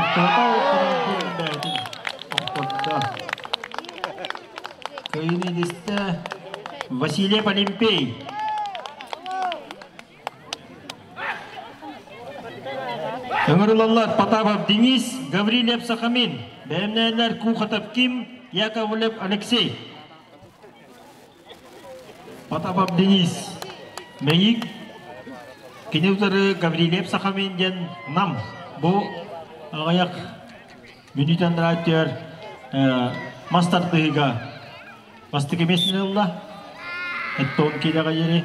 Кыайыны Васильев Олимпий. Ыҥырылаллар Потапов Денис, Гаврильев Сахамин, бэлэмнээннэр Кухотов Ким, Яковлев Алексей. Потапов Денис, Мэйик, кини утары Гаврильев Сахамин диэн Нам. Бу аҕыйах мүнүүтэн ырааттыар мас тардыһыыга бастакы миэстэни ылла. Эттон киилэҕэ диэри.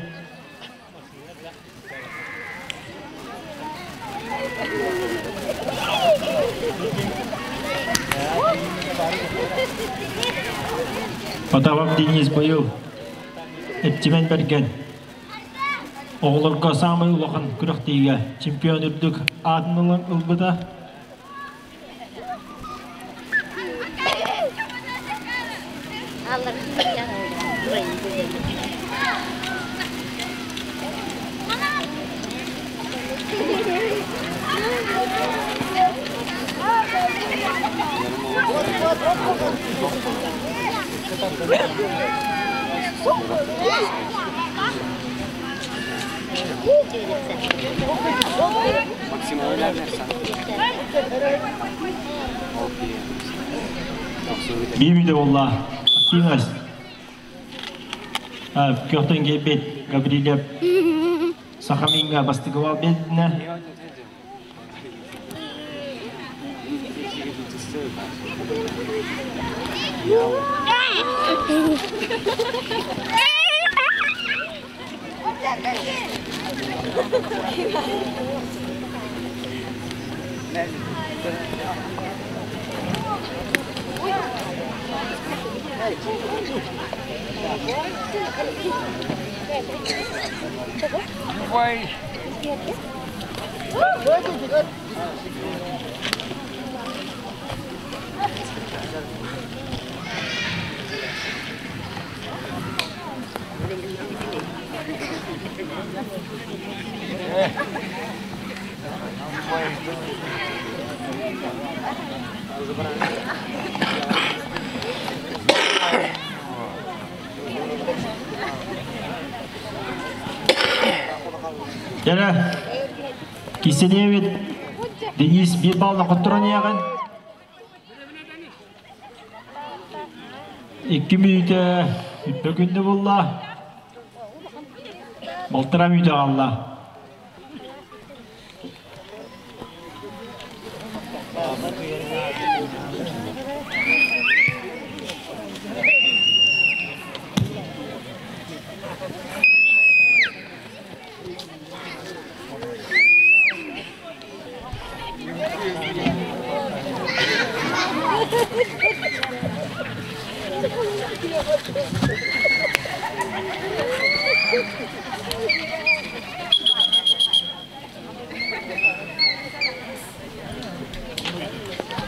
Потапов Денис быйыл Эптимэн Бэргэн оҕолорго саамай улахан күрэхтэһиигэ чемпион үрдүк аатын ылан ылбыта. Биир буолла активность. Көхтөн кэлбит Гаврилев Сахаминга бастакы бал биэрдинэ. Кэрэ, кисэниэбит Денис биир баллна хотторон иэҕин. Икки мүнүүтэ үппэ күндү булла. Балтара мүнүүтэ хаалла.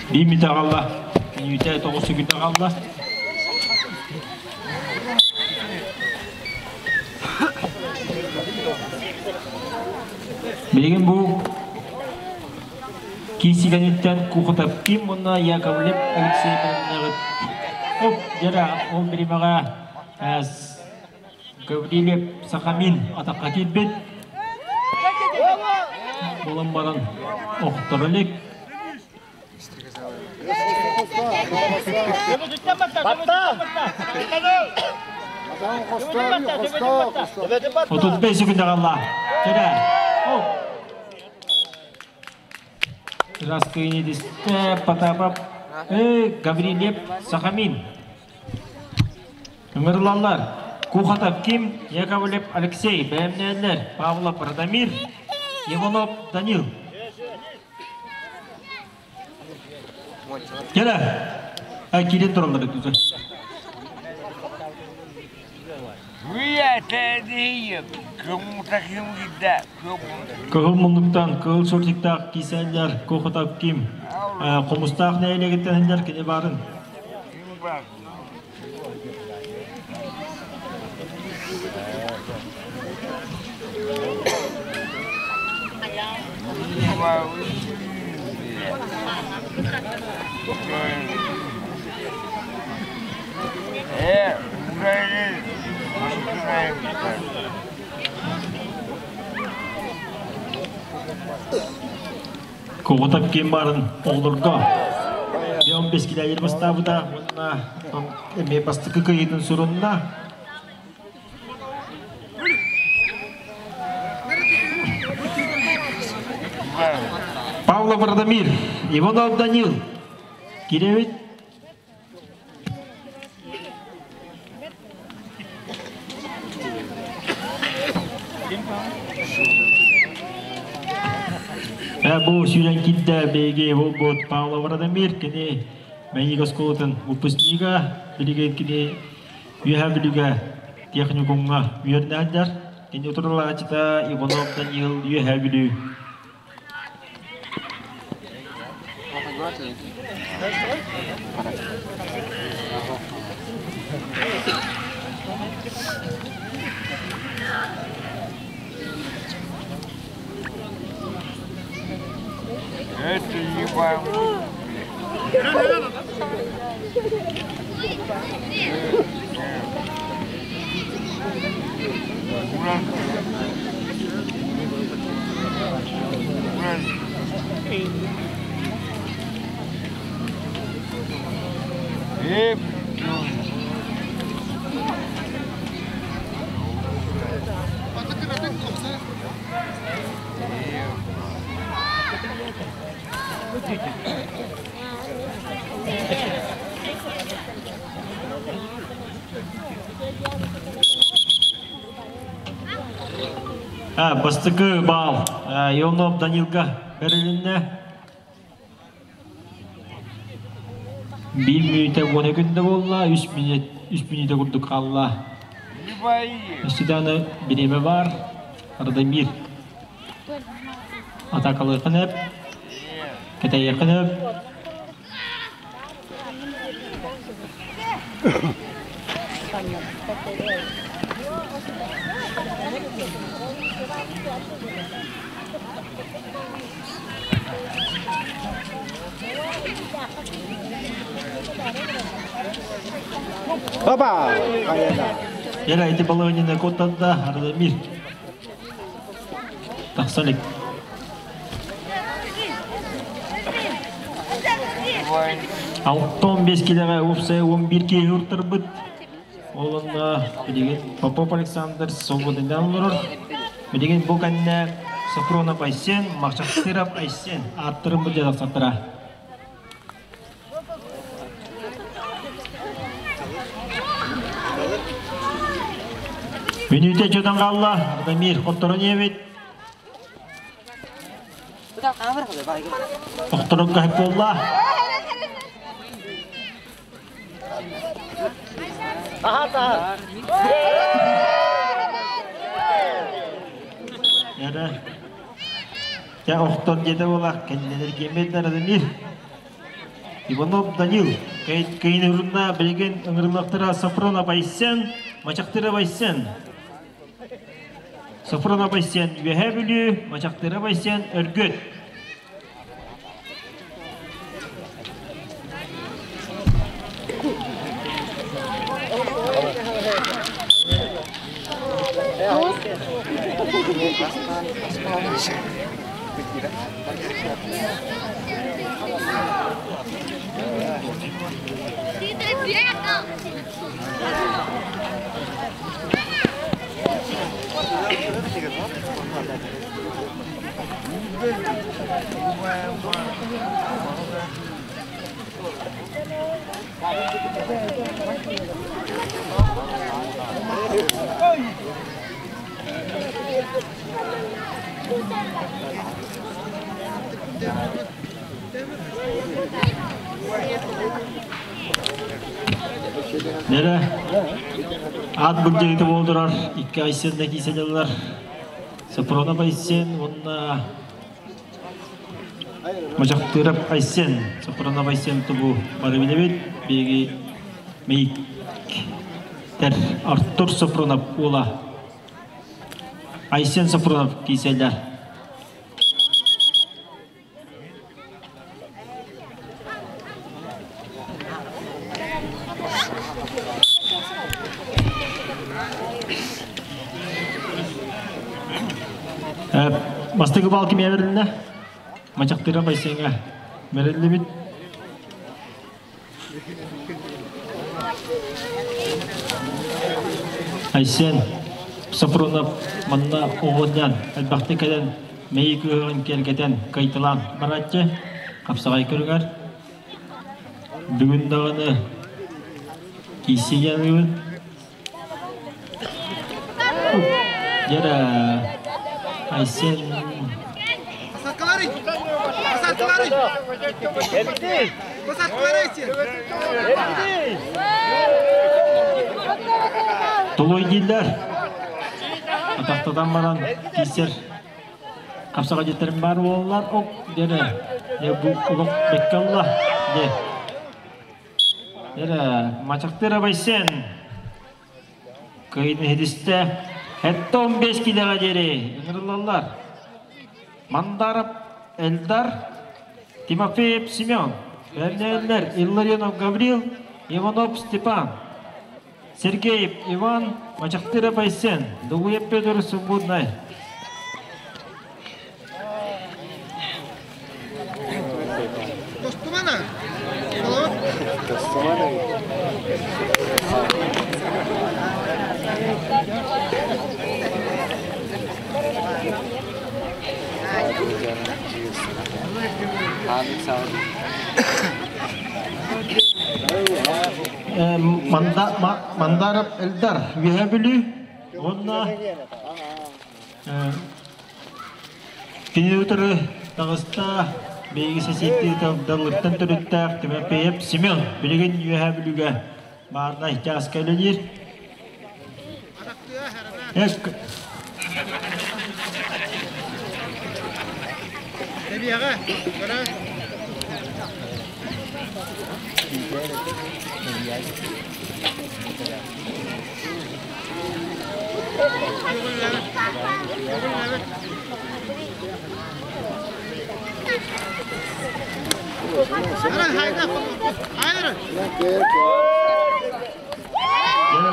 Биир мүнүүтэ хаалла. Мүнүүтэ тоҕус секунда хаалла. Билигин бу киисигэниттэн Кухотов Ким уонна Яковлев Алексей бэлэмнээҕит. Оп, дьара, ол биримэҕэ Гаврилев Сахамин атахха киирбит. Буолан баран охторо илик. 35 секунда қалла. Кere. Оп. Раскыйны дисте Потапов. Гаврилев Сахамин. Ыҥырылаллар. Кухатов Ким, Яковлев Алексей, бэлэмнээллэр Павлов Радомир, Иванов Данил. Кэлэ. Киирэн тураллар өттүзэ. Кыһыл муннуктан кыһыл шортиктаах киисэллэр Кухатов Ким. Хомустаах нэһилиэгиттэн сылдьар кини баарын. Кугутап ким барын оҕолорго 15 килэлэр бастаабыта уонна эмиэ бастакы кыайыытын сурунна. Павлов Радомир, Иванов Данил, Киревит Бу сүүрэн киирдэ биһиги буолбут Павлов Радомир кини Мэйик оскуолатын выпускнига, билигин кини Үөһээ Бүлүүгэ техникумҥа үөрэнээччилэр. Кини утарылааччыта Иванов Даниил Үөһээ Бүлүү. Бастакы баал Ионов Данилга бэрилиннэ. Биир мүнүүтэ уона күндэ буолла, үс мүнүүтэ курдук хаалла. Өссө даҕаны бириэмэ баар. Радомир. Атаакалыаххын эп. Кэтэйиэххин эп. Баба! Яра ити балыгынина куттанда Радомир. Тахса илик. 6-15 килэҕэ уопсайа 11 киһи уртарбыт. Ол онно билигин Попов Александр свободныйдан олорор. Билигин бу кэннэ Сафронов Айсен, Махчахсыров Айсен ааттарын бу дьадахсаттара. Мүнүүтэ чөтөн хаалла. Радомир хотторон иэбит. Охторон каһып буолла. Эрэ. Дьэ охтон диэтэ буолар, кэннилэр киэммэттэр Адамир. Иванов Данил, Кыйын билигин ыҥырыллахтара Сафронов Айсен, Мачахтыров Айсен. Сафронов Айсен Үөһээ Бүлүү, Мачахтыров Айсен Өргүт. Нere? Ат былдьыгыта буолдурар, икки Айсен кииседеллар. Сопронов Айсен уонна Мачахтырап Айсен. Сопронов Айсен тубу бары билебит. Биги мейиктер Артур Сопронов уола. Айсен Сопронов кииселлер. Бастакы бал кимиэ берилинэ? Мачахтыра Байсеҥҥа бэриллибит. Айсен Сопрунов манна оҕуонньан элбэхтик кэлэн мэйии кыһыҕын киэргэтэн кыайталаан барааччы хапсаҕай көрүҥэр. Бүгүн даҕаны киирсиигэ Дьэрэ Айсен Тулуй дииллэр. Атахтатан баран киирсэр хапсаҕа дьиттэрим баар буоллар, ок дьэрэ дьэ бу олох бэккэ ылла дьэ. Эрэ, Мачахтыр Абайсен кыйын иһитистэ. Хетте 15 килеҕэ диэри ыҥырыллаллар. Мандаров Эльдар, Тимофеев Семен, Бэрнээллэр Илларионов Гаврил, Иванов Степан, Сергеев Иван, Мачахтыров Айсен, Дугуев Петр Субуднай. Мандаров Эльдар Үөһээ Бүлүү уонна Кини утары таҕыста биһиги сэсиэттии даллыттан төрүттээх Тимофеев Семен билигин Үөһээ Бүлүүгэ баарынай чааска үлэлиир. Дьэ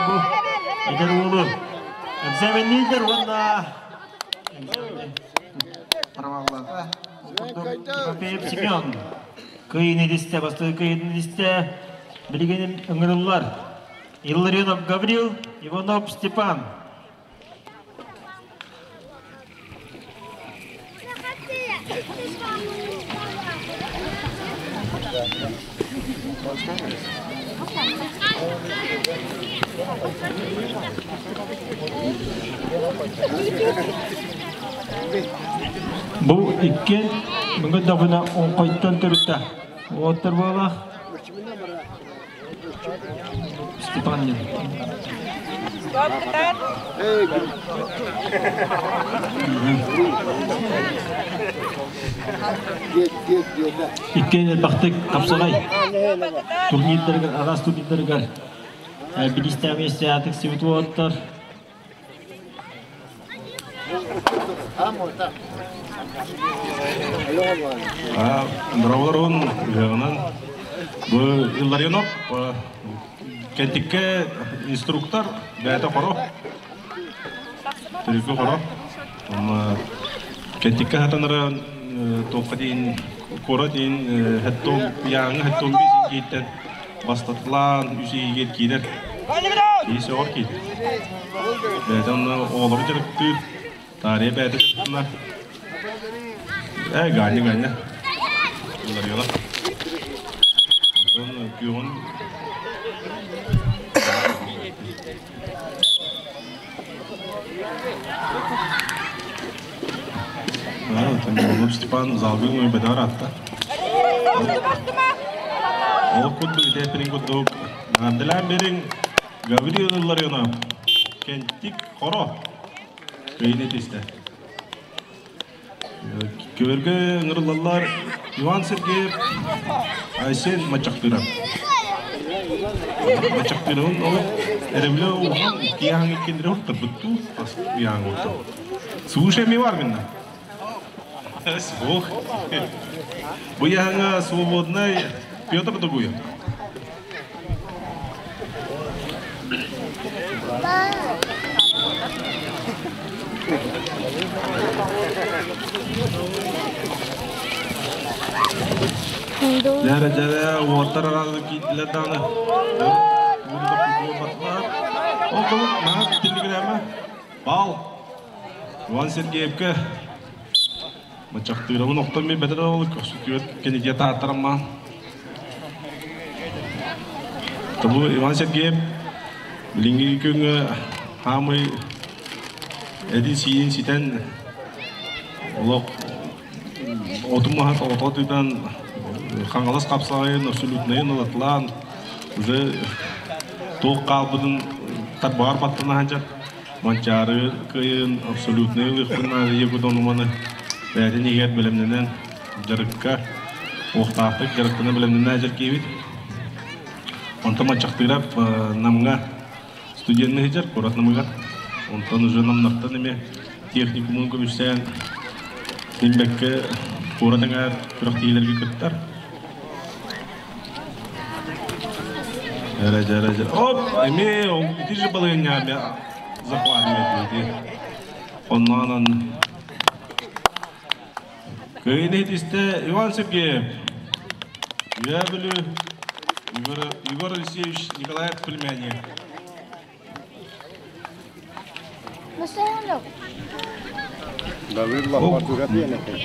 бу эдэр уолу экзаменнииллэр уонна Тимофеев Семен кыйын илистэ, бастакы кыйын илистэ билигин ыҥырыллар. Илларионов Гаврил, Иванов Степан. Бу икки мыңы дабына оңқойтон төрүтті. Оттар буолах. Степан диэн. Иккиэн элбэхтик хапсаҕай турнирдарыгар, араас турнирдарыгар бириистээх миэстэҕэ тиксибит уолаттар. Дороголорун ыһыаҕынан бу Илларионов кэнтиккэ инструктор бэйэтэ хоро төрүкү хоро кэнтиккэ хатанара туохха диин куорат диин хэттом яаңы хэттом биэс бастатылаан үс иһигэр киирэр киһи сөҕөр киһи бэйэтэ онно оҕолору дьарыктыыр таарыйа бэйэтэ дьарыктанар ээ Ганя Ганя Илларионов онтон күөҕүн Степан залгын бэдэр атта. Ол курдук итээппирин курдук Наардылаан бериң Гаврил Илларионов Кентик Хоро кыйын этистэ. Көбөргө ыҥырыллаллар Иван Сергеев, Айсен Мачахтыров. Мачахтыровын ол эрэбилэ улахан икки иккиндире уртарбыттуу уяаҥ уртар. Слушай ми бар минна. Ох. Бу яһаңа свободный Петр Дугуев. Дьэрэ дьэрэ уоттар араазы киирдилэр даҕаны. Ол курдук наһаа тилигирээмэ. Бал. Иван Сергеевка Мачахтыырабын охтон биэрбэтэ да ол көрсүтүөр кэнигиэ тааттарамма. Тобу Иван Сергеев билиҥҥи күҥҥэ хаамый эдин-сиин ситэн олох отун маһа тоҕото тыытан Хаҥалас хапсаҕайын абсолютнайын ылатылаан уже туох хаалбытын тарбаҕар баттана сылдьар. Манчаары кыайын абсолютнай ылыахпын наада диэбит ону-маны бэйэтин иһигэр бэлэмнэнэн дьарыкка уохтаахтык дьарыктана бэлэмнэнэ дьэркиибит. Онтон Маччахтыырап Намҥа студенный сылдьар, куорат Намыгар. Онтон уже Намнартан эмиэ техникумун көмүстээн билбэккэ куорат эҥээр күрэхтэһиилэргэ кыттар. Эрэ, эрэ, эрэ. Оп, эмиэ ол ити же балыгынньаами захватывает ити. Оннонон Кыйын истэ Иван Сергеев. Я білю Егор, Егор Алексеевич Николаев племянник.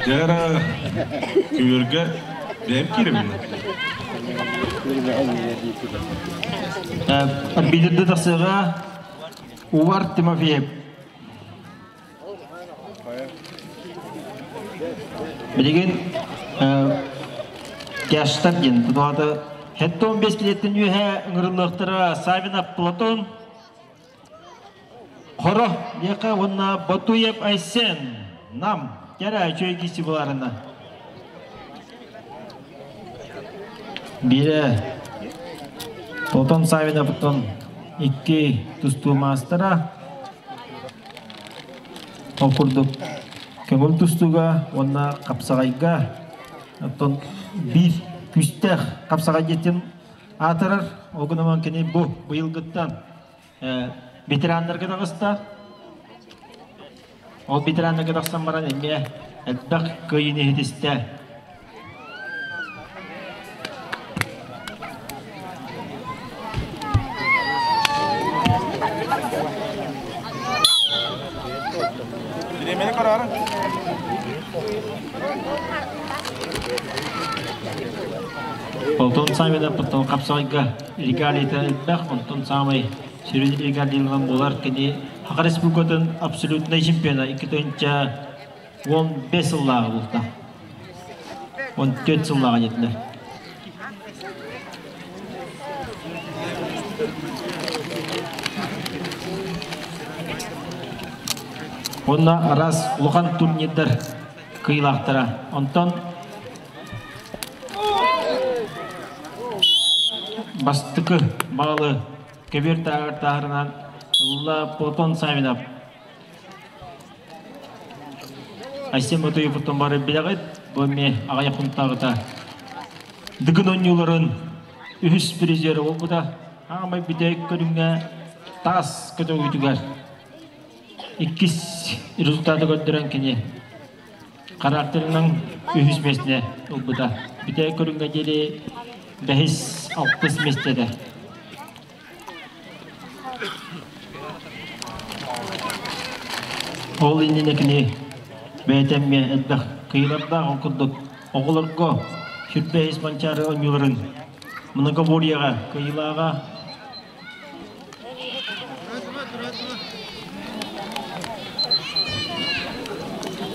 Дьара күөргэ бэйэм киирэбин. Арбитрды тахсыаҕа Увар Тимофеев. Билигин Кяштар диэн тутуһата 75 килеттен үөһэ ыҥырыллыахтара Савинов Платон Хоро диэхэ уонна Ботуев Айсен Нам кэрэ үчүгэй киси буларына. Биирэ Платон Савиновтан икки тустуу маастара. Ол курдук көҥүл тустууга уонна хапсаҕайга оттон биир күүстээх хапсаҕай диэтин аатырар. Ол гынан кини бу быйылгыттан ветераннарга таҕыста. Ол ветераннарга тахсан баран эмиэ элбэх кыайыыны иһитистэ. Бириэмэни көрөөрү. Полтон Савина потом хапсаҕайга регалията элбэх, онтон саамай сүрүн регалияларынан буолар кини Саха Республикатын абсолютнай чемпиона 2015 сыллааҕы булта. 14 сыллааҕы диэтилэр. Онна арас улахан турнирдар кыйлаахтара. Онтон бастыкы баалы кебир таарынан Улла Платон Савинов. Айсен Ботуевтан бары билэҕит, бу эмиэ аҕыйах хонуктааҕыта Дыгын оонньууларын үһүс призерэ буолбута. Аамай бүтэһик көрүҥҥэ таас көтөҕүүтүгэр иккис результаты көрдөрөн кини характерынан үһүс миэстэ ылбыта. Бүтэһик көрүҥҥэ диэри бэһис, алтыс миэстэ Ол иннинэ кини бэйэтэ эмиэ элбэх кыйылардаах, ол курдук оҕолорго сүрбэһис Манчаары оонньууларын многоборьеҕа кыайыылааҕа.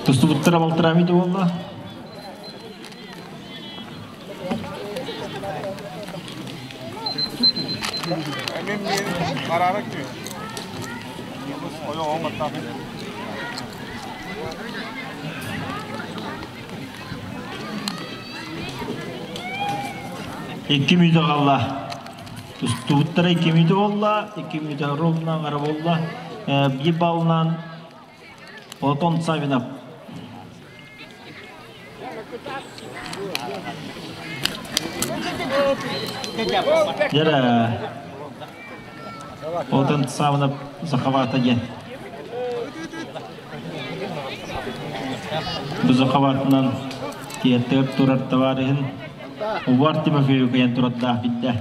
Тустубуттара балтараа мүнүүтэ буолла. Икки мүнүүтэ хаалла. Тустубуттара 2 мүнүүтэ буолла, 2 мүнүүтэ ровно аҥара буолла. Биир баллынан Платон Савинов. Дьэрэ Платон Савинов Захавата диэн. Бу Захаватынан тиэртигэр турар товарыһын Увар Тимофеев кыйан турардаах билдэ.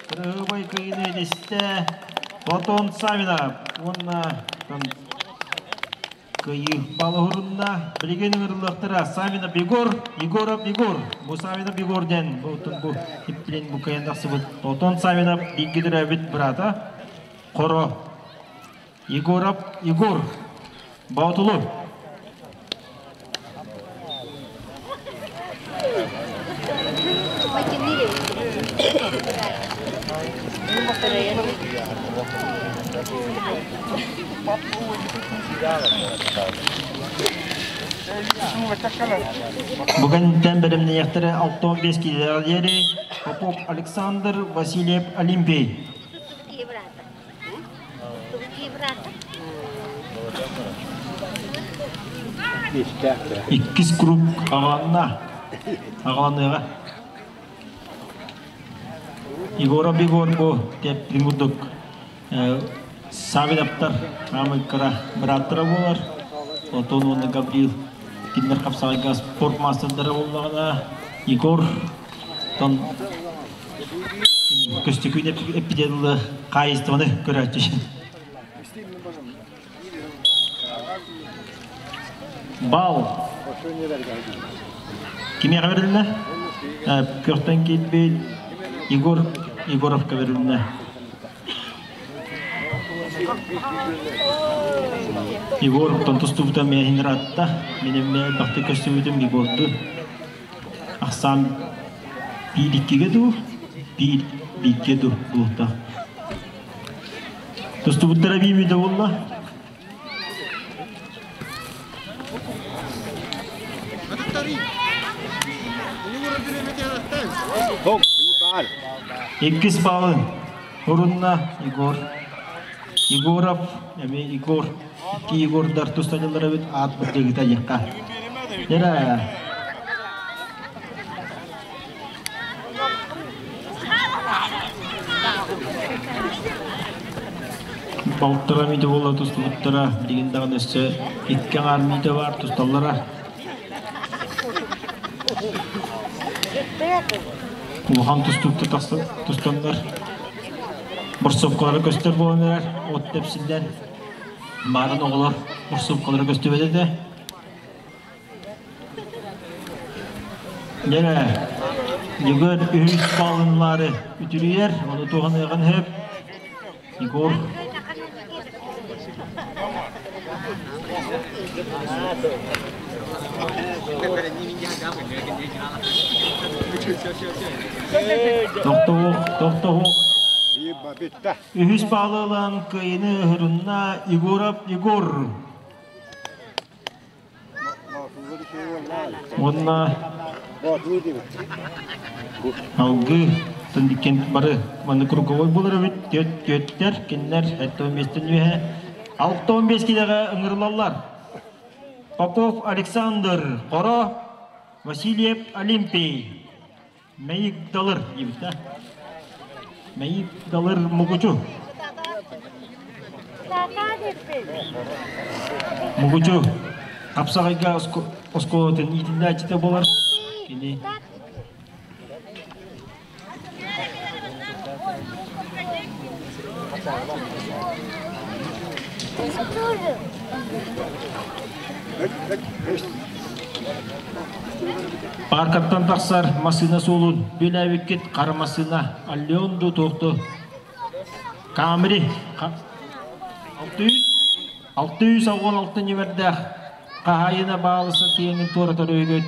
Кырыһыбай кыйыны эдистэ Платон Савинов уонна кыйыы балыһурунна. Билигин ыҥырыллыахтара Савинов Егор, Егоров Егор. Бу Савинов Егор диэн бу бу иппилин бу кыйан тахсыбыт Платон Савинов бииргэ төрөөбүт быраата Хоро Егоров Егор Боотулу. Бүгүнтэн бэлэмнэниэхтэрэ 65 киилэҕэ диэри Попов Александр Васильев Олимпий. Иккис круг аҕаланна. Аҕаланыаҕа. Егоров Егор бу тэптин курдук Савиновтар хаамый кыра бырааттара буолар. Отон уонна Гаврил кинилэр хапсаҕайга спорт маастардара буоллаҕына Егор тон Көстөкүүн эппитэ хаайыстыбаны көрөөччү. Бал. Кимиэхэ берилинэ? Көхтөн киирбит Егор Егоровка берилинэ. Егор тустубута мээһин ыраатта. Мин эмиэ элбэхтик көстүбүтүм Егордуун. Ахсаан биир иккигэ дуу, биир бииргэ дуу буолуохтаах. Тустубуттара биир мүнүүтэ буолла. Иккис баалын Урунна Егор. Егоров, эми Егор, икки Егордар тустадылар эбит аат бырдыгыта диэххэ. Дера. Балтара миитэ буола тустубуттара, билигин даҕаны өссө икки аҥаар миитэ баар тусталлара. Улахан тустууктар тустаннар борсуопкалара көстөр буолан эрэр, от тэпсиллэн баарын оҕолор борсуопкалара көстүбэт этэ. Дьэрэ, Егор үһүс балынлары үтүрүйэр, ону туһаныаҕын сөп. Егор. Тохтоһуох, тохтоһуох. Үһүс баалы ылан кыайыны ыһырынна Егоров Егор. Уонна алгы тындиккен бары манны круговой булар эбит түөт түөттэр кинилэр 75 үөһэ 65 килэҕэ ыҥырылаллар. Попов Александр Хоро Васильев Олимпий Мэйик Далыр диэбит да Мэйик Далыр Мугучу Мугучу хапсаҕайга оскуолатын иитиллээччитэ буолар. Кини Паркаттан тахсар массыына суолун бүлээбиккит хара массыына Аллеон ду туохту Камри 600 606 ньүмэрдээх хаһаайына баалыса тиэҥин туоратар өйгөт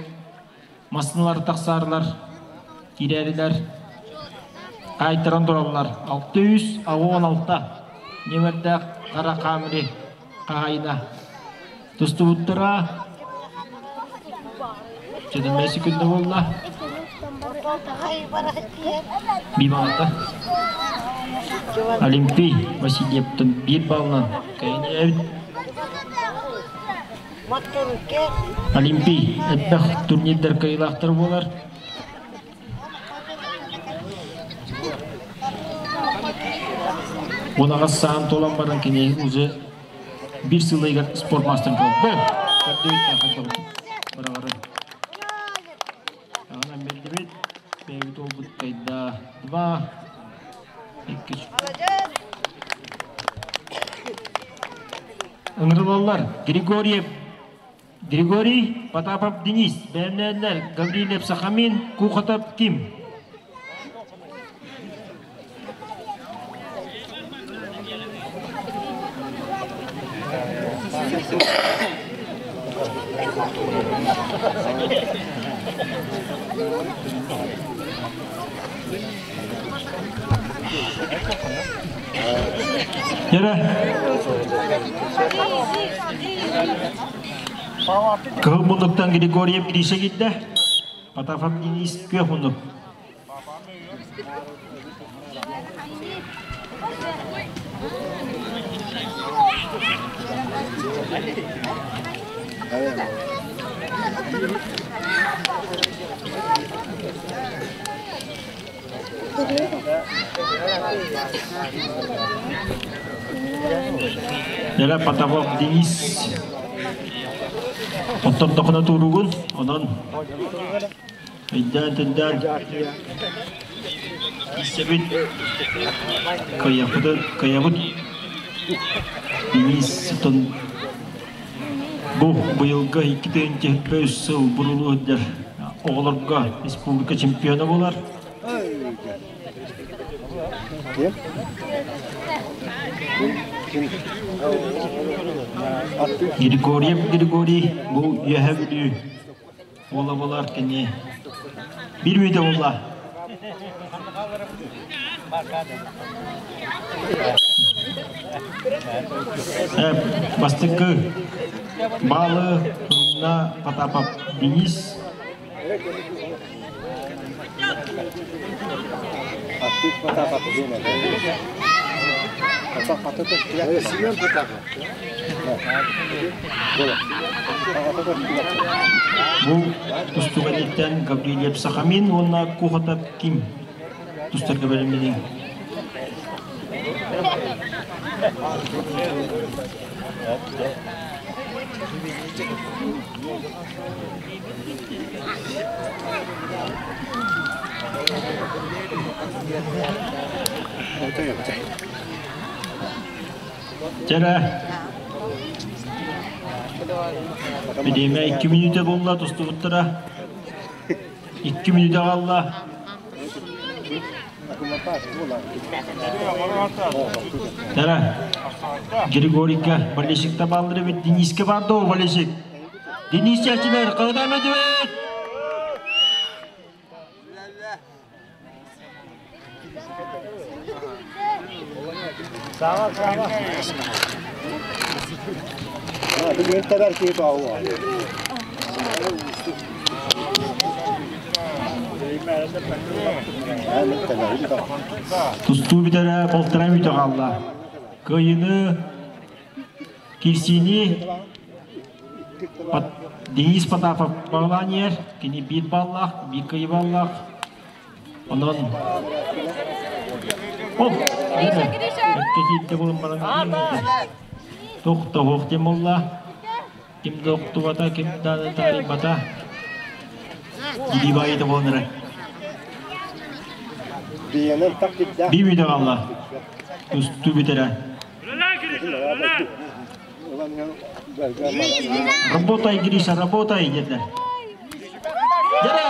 Массыыналар тахсаарлар, киирээрилэр, хаайтаран тураллар. 686 нүөмэрдээх хара Камри хаһаайына тустубуттара Чөдөммөй секунда буолла. Бибалта. Олимпий Васильевтан биир баллынан кайын Олимпий элбэх турнирдар кыайыылаахтар буолар. Унаҕас саан туолан баран кини уже биир сылыгар спортмастер буолбу. Быраҕарын. Аҕынан биллибит, бэйэбит уолбут кайда два, икки Ыҥырылаллар Григорьев Григорий, Потапов Денис, бэлэмнээллэр Гаврильев Сахамин, Кухотов Ким. Yere. Кыһыл муннуктан Григорьев Гриша киирдэ. Потапов Денис күөх муннук. Yere Потапов Денис Оттон тохуна тууругун, онон өйдөөн-төйдөөн киирсэбит, кыайабыт, кыайабыт. Денис тон бу быйылгы 2005 сыл бурулуу сылдьар оҕолорго республика чемпиона буолар. Григорьев Григорий бу Үөһэ Бүлүү уола буолар кини биир мүнүүтэ буолла. Бастакы баалы Турунна Потапов Денис Бу тустууга Гаврильев Сахамин уонна Кухотов Ким тустарга бэлэмнэнин. Чэрэ. Бириэмэ 2 мүнүүтэ буолла тустубуттара. 2 мүнүүтэ хаалла. Тара. Григорийка болельщикта бааллар эбит. Дениске бар доо болельщик. Денис чачылар, кайда медведь? Сава, сава. Бүгүн табар киһи тоҕу. Тустуу бүтэрэ полтора мүтэ хаалла. Кыайыны кирсиини Денис Потапов баҕалаан иһэр. Кини биир баллаах, биир кыайыы баллаах. Онон Оп! Кэтиитте булун баран Тух тем болла. Ким да охтубата, ким да таарыйбата. Дибайы болон эрэ. Би бүтэ қалла. Тусту бүтере. Работай, Гриша, работай, деді. Деді!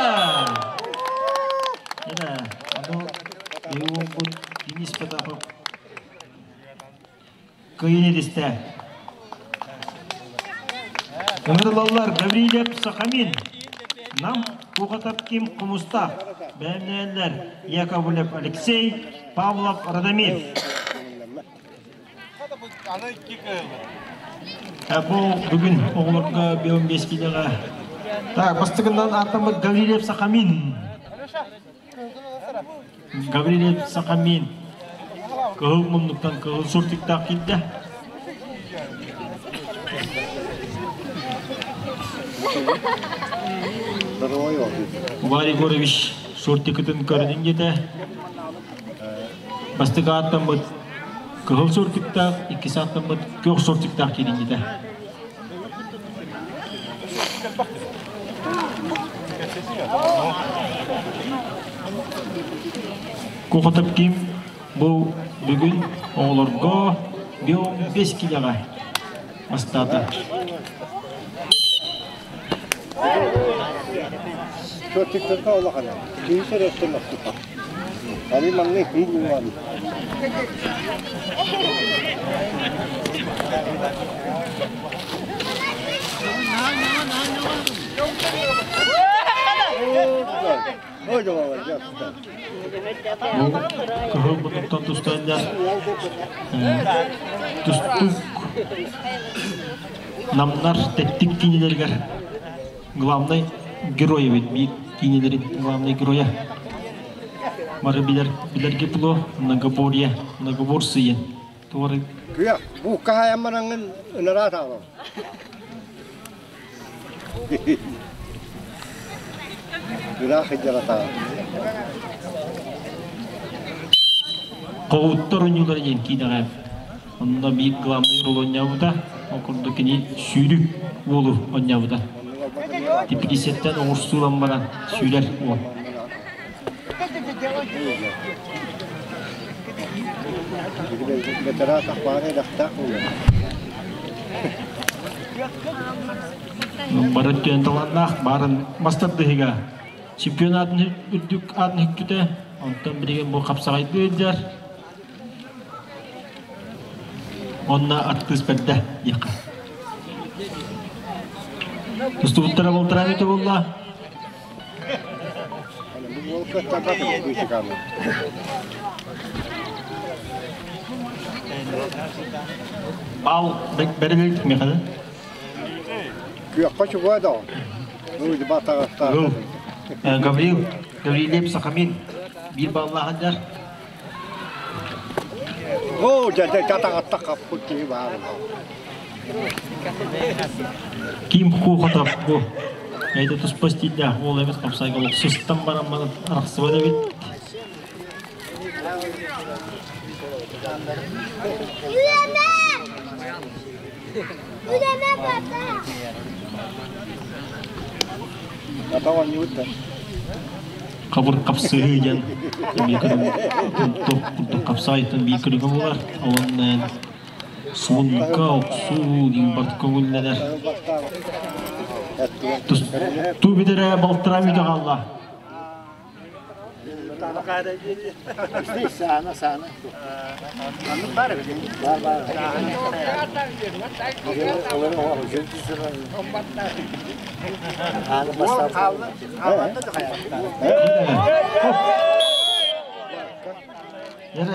Деді. Аны Беуон Денис Потапов кыйын едісті. Ыҥырылаллар Гаврилев Сахамин, Нам Кухатап Ким Кумустах, бэйэмнээллэр Яковлев Алексей, Павлов Радомир. Бу бүгүн оҕолорго бион бес киилэҕэ. Так, бастакынан ааттаммыт Гаврилев Сахамин. Гаврилев Сахамин кыһыл муннуктан кыһыл суртиктаах киирдэ. Варий Егорович суртикытын көрүнүн диэтэ. Бастакы ааттаммыт кыһыл суртиктаах, иккис ааттаммыт күөх суртиктаах киирин диэтэ. Кухотов ким бу бүгүн оҕолорго 15 килэҕэ бастаата. Чотиктарга улахана. Киһи сэреттен охтупа. Ани маңнай күн булуан. Бу кыһыл муннуктан тустааннар тустук намнар тэттик киинэлэригэр главный герой эбит биир киинэлэрин главный геройа бары билэр билэргэ пло многоборье многоборсыйын туары Күөх, бу каһайаммараҥын ынараа таалал. Ыраах сылдьар Хоҕуттар оонньуулара диэн киинэҕэ онно биир главный роль оонньообута. Ол курдук кини сүүрүк уолу оонньообута. Типпитиссэттэн оҥорсуулан баран сүүрэр уол. Бэтэрээ сахпааны элэхтээх буолуо. Бары өттүнэн талааннаах баарын мас тардыһыга чемпионатын үрдүк аатын үктүтэ. Онтон билигин бу хапсаҕайдыы илдьэр. Онно артыыс бэрдэ диэххэ. Тустубуттара болтараа бүтэ буолла. Бал бэрилик Михаил. Күөххэ чугуа да. Гаврил, Гаврилев Сахамин биир баллаах дьар. Оо, дьэ, татаҕатта хаппыт киһи баар. Ким Кухотов бу эйде туспа стилдээх уол эбит хапсайга олох сыстан баран баран арахсыбат эбит. Хабыр хапсыһыы диэн биир көрүҥ курдук хапсаайтан биир көрүҥэ буолар. Онон суунка охсуу диэн барыта көҥүллэнэр. Тустуу бүтэрэ балтараа мүтэ хаалла. Саана, саана. Бар, бар.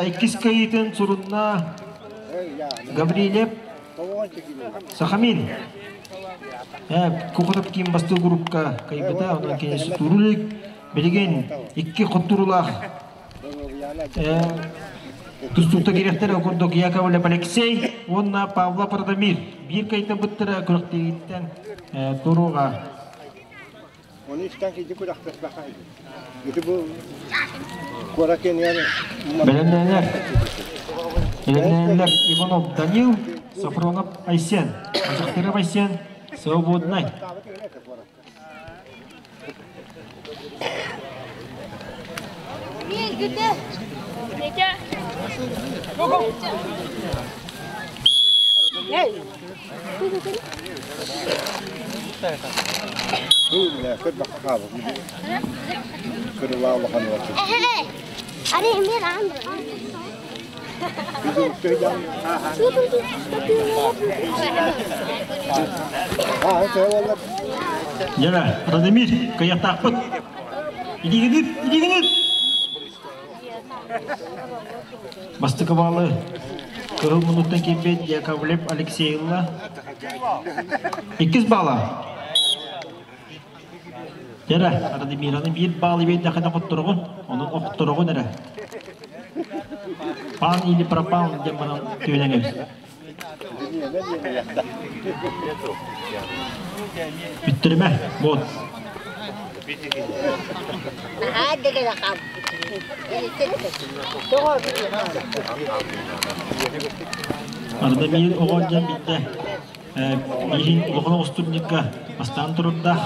Иккис кыайыытын сурунна Гаврилев Сахамин. Кухотов ким бастыы группка кайбыта, онон киниси турулик. Билигин икки хотурулаах тустуута кириэхтэрэ курдук Яковлев Алексей уонна Павлов Радомир биир кайтабыттара күрэхтиигиттэн туруга. Оны истэн киди күрэхтэспэхэ. Ити бу куора кенияр Бэлэмнэнэр. Бэлэмнэнэллэр Иванов Данил, Сафронов Айсен, Мачахтыров Айсен, Свободнай. Дьэ, Радомир, кыйахтаахпыт. Илиигинит, илиигинит! Бастакы баалы кыһыл муннуктан киирбит Яковлев Алексей ылла. Иккис баала. Дьэрэ, Радомираны биир баалы биэрдэххинэ хоттороҕун, онон охтороҕун эрэ. Пан или пропал диэн баран түөнэн кэбис. Бүттэримэ, вот. Ардамир оҕо дьон биирдэ Иһин улахан оҕустурньукка бастаан турурдаах.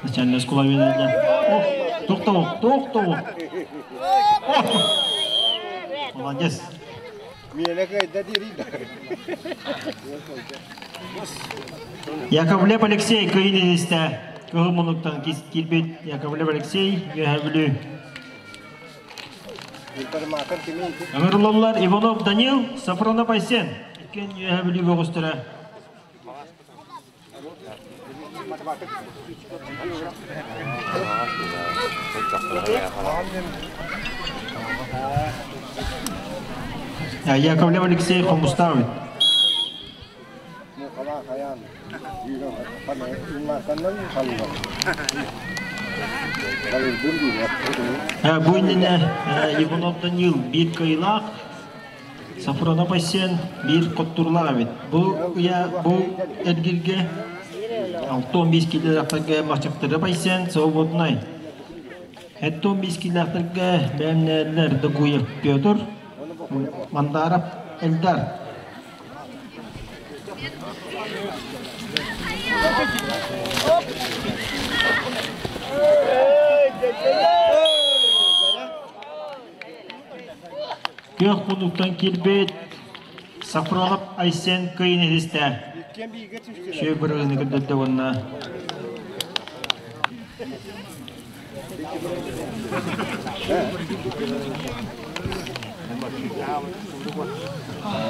Начальная школа үөрэнэллэр. Ох, тохтоо, тохтоо. Молодец. Яковлев Алексей кыйын истэ. Кыһыл мунуктан киирбит Яковлев Алексей Үөһээ Бүлүү. Ыҥырыллаллар Иванов Данил, Сафронов Айсен. Иккиэн Үөһээ Бүлүү бөҕөстөрө. Яковлев Алексей Хомуставый. Бу иннинэ Иванов Данил биир кыайыылаах, Сафронов Айсен биир хоттуруулаах эбит. Бу ыйа бу эргиргэ 65 килэлээхтэргэ Махчактырып Айсен свободнай. 75 килэлээхтэргэ бэйэмнээллэр Догуев Петр, Мандаров Эльдар. Күөх муннуктан киирбит Сафронов Айсен кыйын иһистэ. Үчүгэй бырыгыны көрдөрдө уонна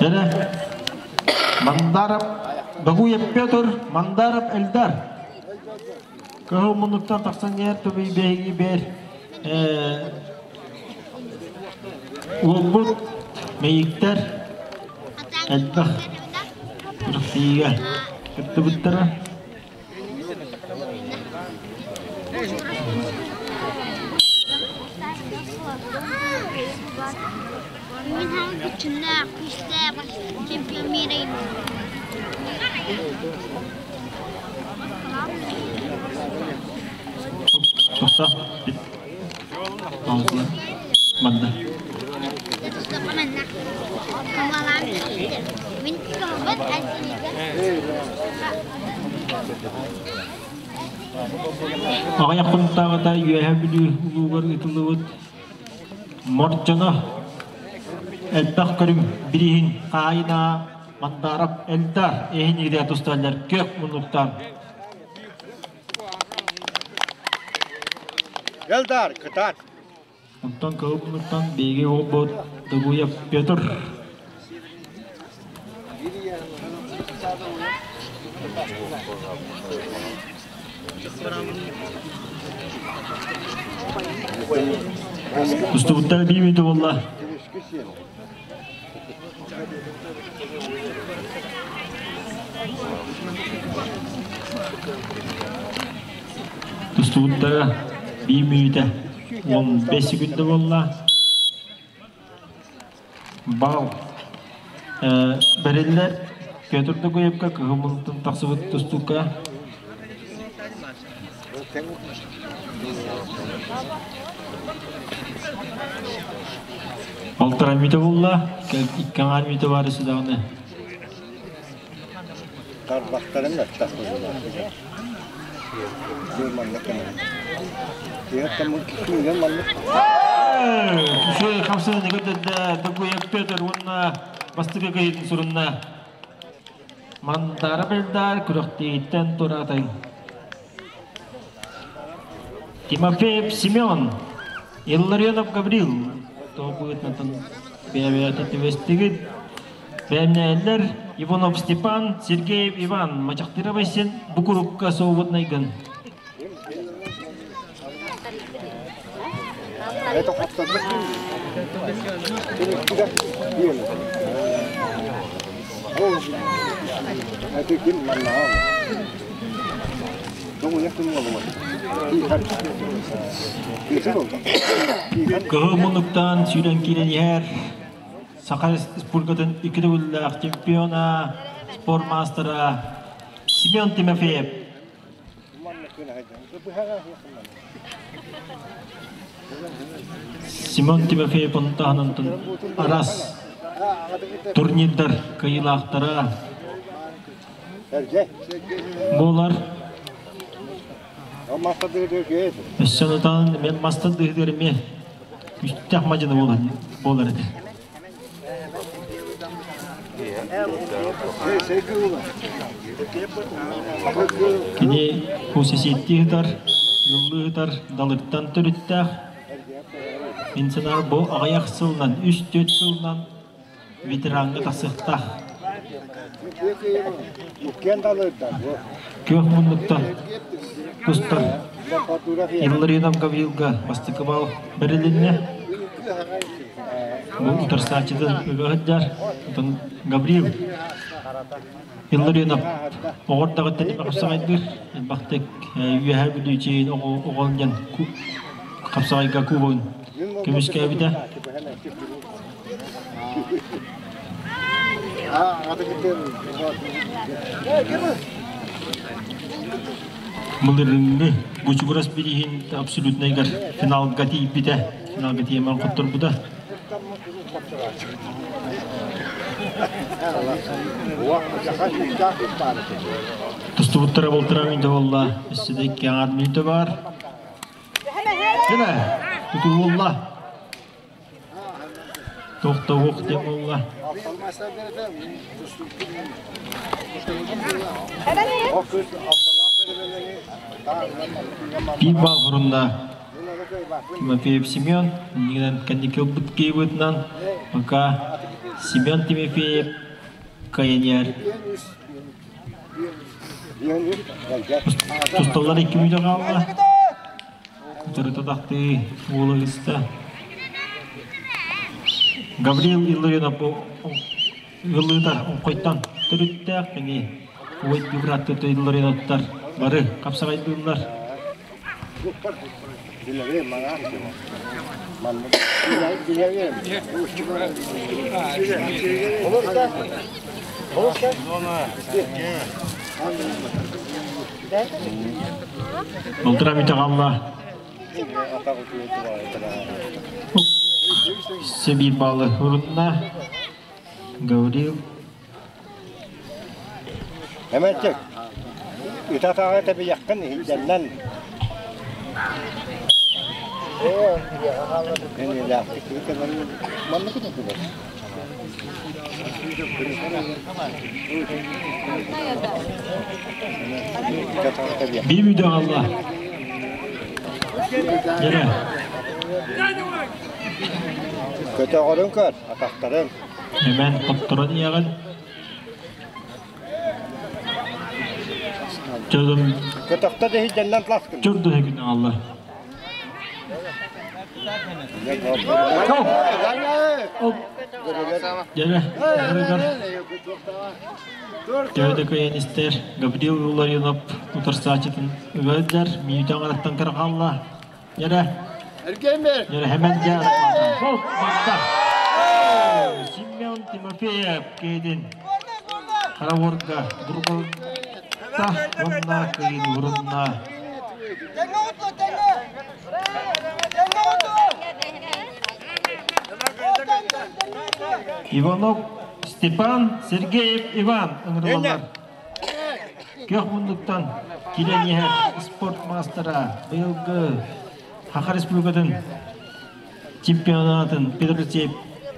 Эрэ Мандаров Багуев Петр, Мандаров Эльдар. Кыһыл муннуктан тахсан иһэр тубүй биһиги бэр уолбут мэйиктэр элбэх күрэхтэһиигэ кыттыбыттара. Тохто. Манна. Аҕыйах хонуктааҕыта Үөһээ Бүлүү улуугар ыытыллыбыт Мордьоно элбэх көрүҥ бирииһин хаһаайына Мандаров Эльдар иһин иирэ тусталлар күөх муннуктаан. Элдар, кытаат! Онтон кылбынуттан биһиги уолбут Догуев Петр. Устубуттар биир мүнүүтэ буолла. Тустубуттара биир мүнүүтэ 15 секунда буолла. Бал бэриллэр Петр Догуевка кыһыл муннуктан тахсыбыт тустуука. Полтора мүтэ булла, икки аҥаар мүтэ бар өссө даҕаны. Тарбахтарын баттах быһыылаах. Маннык Үчүгэй хамсаныыны көрдөрдө Догуев Петр уонна бастакы кыайыытын сурунна. Мандара Бельдар күрэхтииттэн тураатайын. Тимофеев Семен, Илларионов Гаврил тоҕуйтан бэйэ-бэйэтэ түбэстигит. Бэйэмнээллэр Иванов Степан, Сергеев Иван, Мачахтыров Айсен бу курукка суобутнайгын. Кыһыл муннуктан сүүрэн киирэн иһэр Саха Республикатын икки төгүллээх чемпиона, спорт маастара Семен Тимофеев. Семен Тимофеев таһынан арас турнирдар кыайыылаахтара буолар. Өссө онтон мен мастан дыһыдыр эмиэ күстэх мадьыны буолар этэ. Кини кусиситтии ыытар, ыллыы ыытар далыртан төрүттээх. Мин санаабар бу аҕыйах сылынан, үс-түөрт сылынан ветераҥҥа тахсыахтаах. Күөх муннуктан тустар Илларионов Гаврилга бастакы бал бэрилиннэ. Бу утарсааччытын ыга сылдьар. Оттон Гаврил Илларионов оҕордаҕыттан хапсаҕайдыыр. Элбэхтик Үөһээ Бүлүү чиин оҕол диэн хапсаҕайга кубогын көмүскээбитэ. Былырыыҥҥы Бучугурас бирииһин абсолютнайгар финалга тиийбитэ, финалга тиийэн хотторбута. Тустубуттара болтура мүнтэ буолла, өссө да икки аҥаар мүнтэ бар. Кэлэ, тутулла. Тохтоуох диэн буолла. Биир бал хорунна Тимофеев Семен, иннигинэн кэнники ылбыт киһибытынан пока Семен Тимофеев кайаньяр. Тусталлар икки мүнүүтэ хаалла. Утарыта тахтыы уола ыста. Гаврил Илларионов ыллыытар оҥхойтон төрүттээх кини уой бырааттыы Илларионовтар бары хапсаҕайдыыллар. Болтура бүтэ хаалла. Сибиир баалы урунна. Гаврил. Эмэтик, ытатаҕа тэбийэххин иһиллэннэн. Биир үйдө хаалла. Дьэрэ. Көтөҕөрүн көр, атахтарын. Hemen хотторон иэҕин. Чодум. Көтөхтө дэһиддэннэн тласкын. Чурду күн алла. Дьэ, Төһө кыайан истэр Гаврил Ларионов утарсааччытын ыгырдар, мүнүүтэ аҥараттан кыра хаалла. Дьэрэ. Дьэрэ хэмэн дьэ Семен Тимофеев киһитин Хараворга бургулта уонна кыйын урунна. Иванов Степан Сергеев Иван ыҥырылаллар. Көх муннуктан киирэн иһэр спорт маастара быйылгы Саха Республикатын чемпионатын Петр Алексеев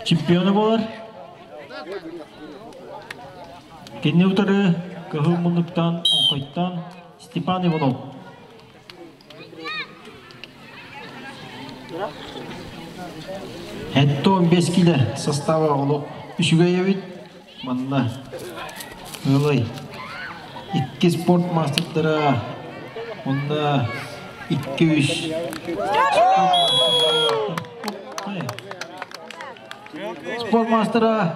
чемпиона буолар. Кинини утары кыһыл муннуктан оҥхойтон Степан Иванов. Хэттон 5 киле состава олох үчүгэй эбит. Манна ылай икки спорт мастerdара онна 2-3 Спорт мастера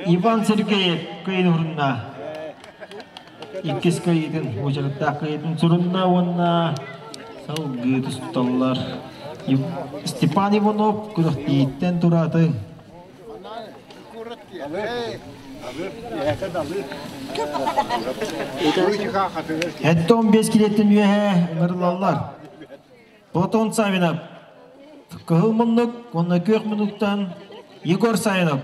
Иван Сергеев кыйын урунна. Иккис кыайыытын, уочараттаах кыайыытын сурунна уонна салгыы тусталлар. Степан Иванов күрэхтииттэн тураатын. Этте 15 килеттен үөһэ ыҥырылаллар. Платон Савинов кыһыл муннук уонна күөх муннуктан Егор Савинов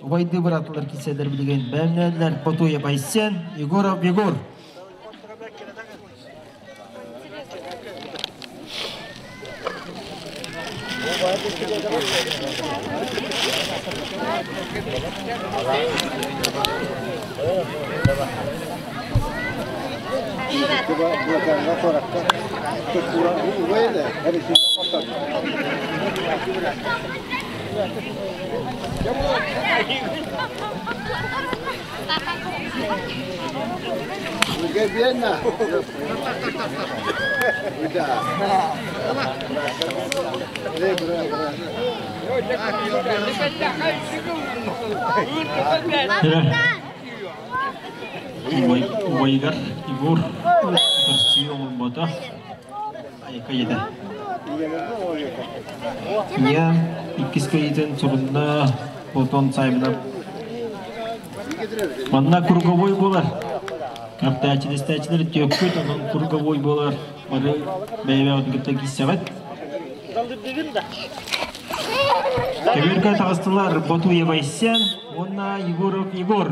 убайды быраатылар киселер билигин бэлэмнээллэр Ботуев Айсен, Егоров Егор. Убайыгар Егор Россия оҥорбото айка ийэтэ. Ийэ иккис кыайыытын сурунна Платон Саймонов. Манна круговой буолар. Кэптээччилэстээччилэр түөккүт, онон круговой буолар. Бары бэйэ-бэйэҕитин кытта киирсэҕит. Көбүөргэ таҕыстылар Ботуев Айсен уонна Егоров Егор.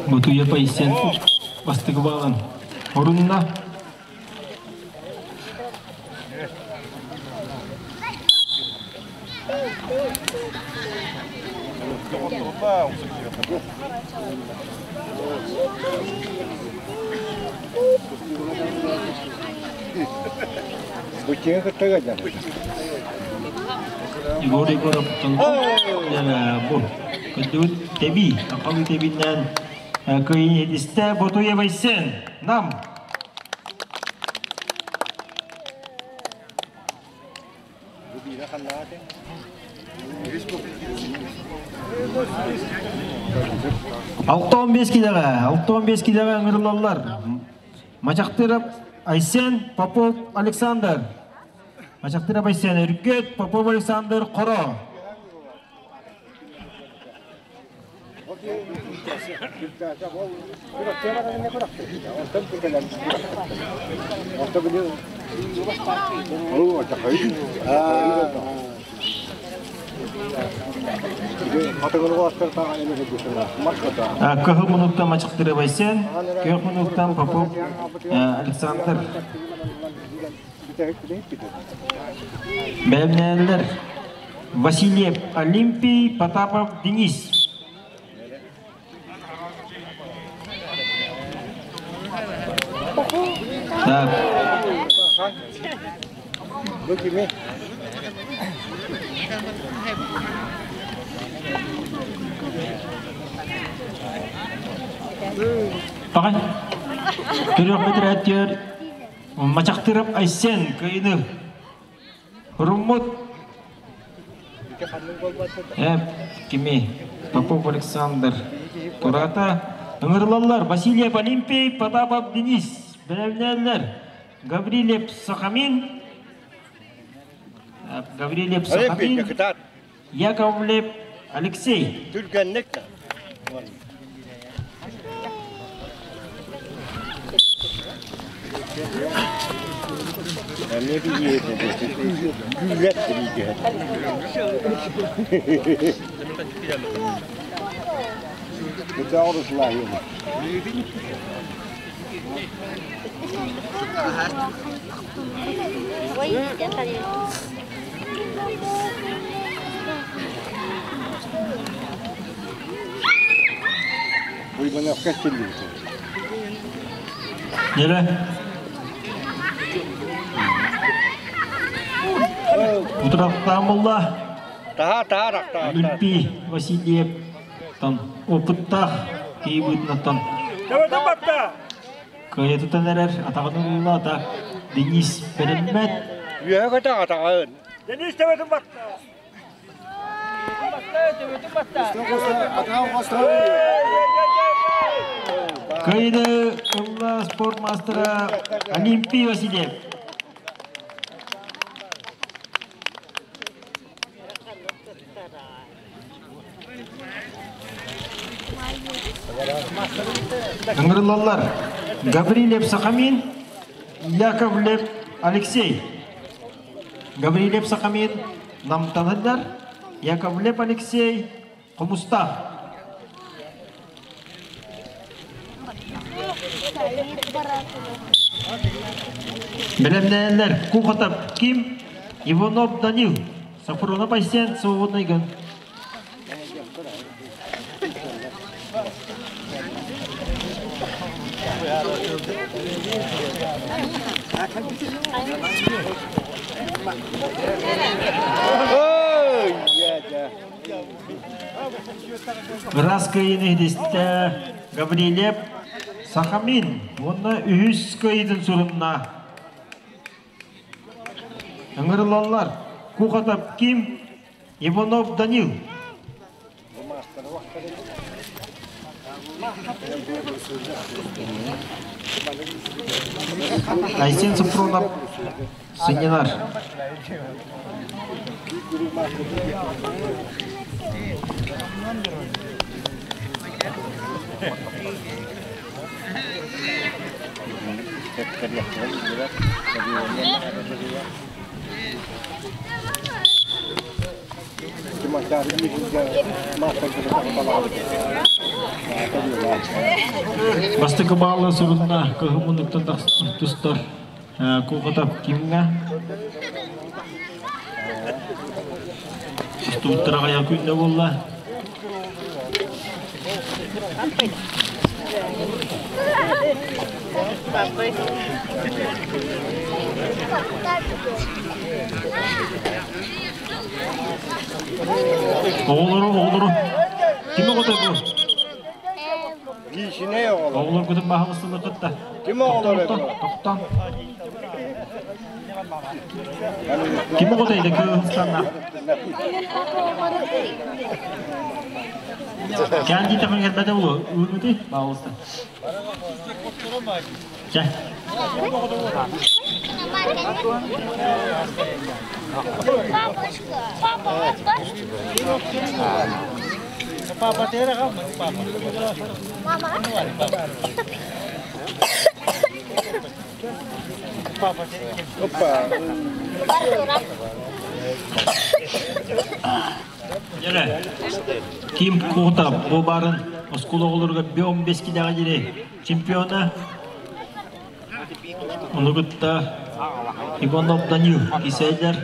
Ботуев Айсен бастакы баалын орунна. Егор Егоров бу көтүбүт теби акалы тебиннен кыйын Ботуев Айсен нам. 6-15 килеҕэ, 6-15 килеҕэ ыҥырылаллар. Мачахтыров Айсен, Попов Александр. Мачахтыров Айсен, Өргөт, Попов Александр, Хоро. Кыһыл мунуктан Мачыктыры Байсен, күөх мунуктан Попов Александр. Бэлэмнээллэр Васильев Олимпий, Потапов Денис. Так. Бу кими? Паҕай. Төрүөх бэтэрээттиэр Мачахтырап Айсен кыйыны Руммут Эп кими Попов Александр Турата ыҥырылаллар Васильев Олимпий, Потапов Денис бэлэмнээллэр Гаврилев Сахамин Гаврилев Сахамин Яковлев Алексей Түргэнник Неле? Утурахтаан булла. Олимпий Васильев тан опыттаах киһи быһыытынан кыайа тутан эрэр атаҕын ылла ата Денис бэриммэт. Үөһэ көтөх атаҕын. Денис төбөтүн батта. Кыайыны ылла спорт маастара Олимпий Васильев. Ыҥырыллаллар Гаврильев Сахамин, Яковлев Алексей. Гаврильев Сахамин намтаныллар, Яковлев Алексей Хомустаах. Бэлэмнээллэр Кухотов Ким, Иванов Данил, Сафронов Айсен Свободный гын. Ырас кыайыны иһитистэ Гаврильев Сахамин уонна үһүс кыайыытын сурунна. Ыҥырылаллар Кухотов Ким, Иванов Данил. Айсен Сафронов сынньанар. Бастакы баалла сурунна кыһыл муннуктан тустар Куохатап кимҥэ? Тустубуттар аҕыйах күндэ буолла. Оҕолору, оҕолору. Ким оҕото бу? Киисинэй оҕолор. Оҕолоргутун баһылыстыны кытта. Ким оҕолоро Тоқтон, тоқтон. Ким оҕото иде кыһылстанна? Кән дите кэлбэтэ улу уунути баҕалыста. Чэ. Дьэрэ, Ким Кута бу баарын оскуола оҕолоругар 15 килэҕэ диэри чемпиона. Ону кытта Иванов Данил кисэйдэр.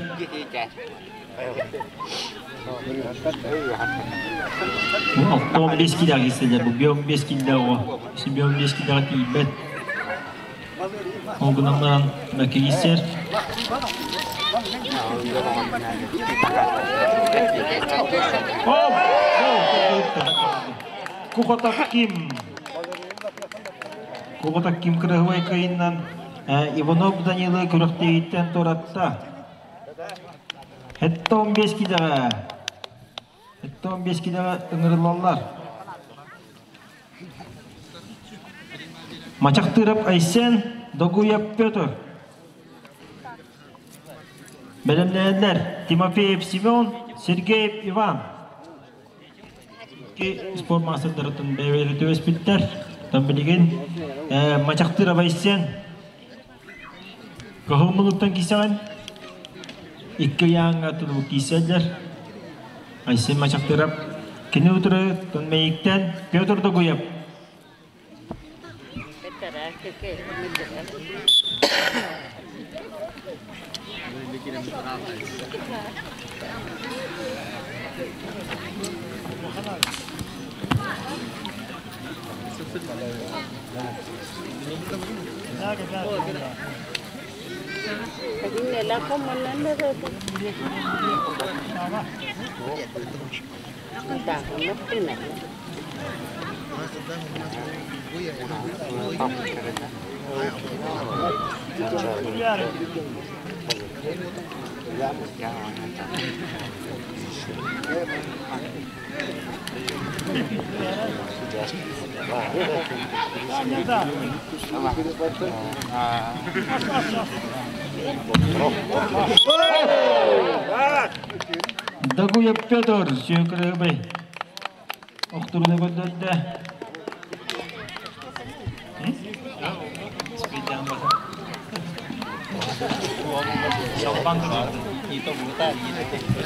Бу 65 килэҕэ кисэлэр, бу 15 килэ оҕо. 15 килэҕэ тиийбэт. Ол гынан баран бэкириисэр Кухотов Ким. Кухотов Ким кыраһыбай кыайыннан Иванов Данилы күрэхтэһииттэн туоратта. Хетте 15 килэҕэ. Хетте 15 килэҕэ ыҥырыллаллар. Мачахтыров Айсен, Догуев Петр. Бэлэмнээннэр Тимофеев Семен, Сергеев Иван. Икки спорт маастардарыттан бэйэлэри түбэспиттэр. Оттон билигин Мачахтыров Айсен Кыһыл мулуттан киисэҕин икки ыйааҥҥа тулубут киисэллэр. Айсен Мачахтыров кини утары Тонмейиктэн Петр Догуев. Догуев Петр Сүөкүрүбэй охторуна көрдөрдө.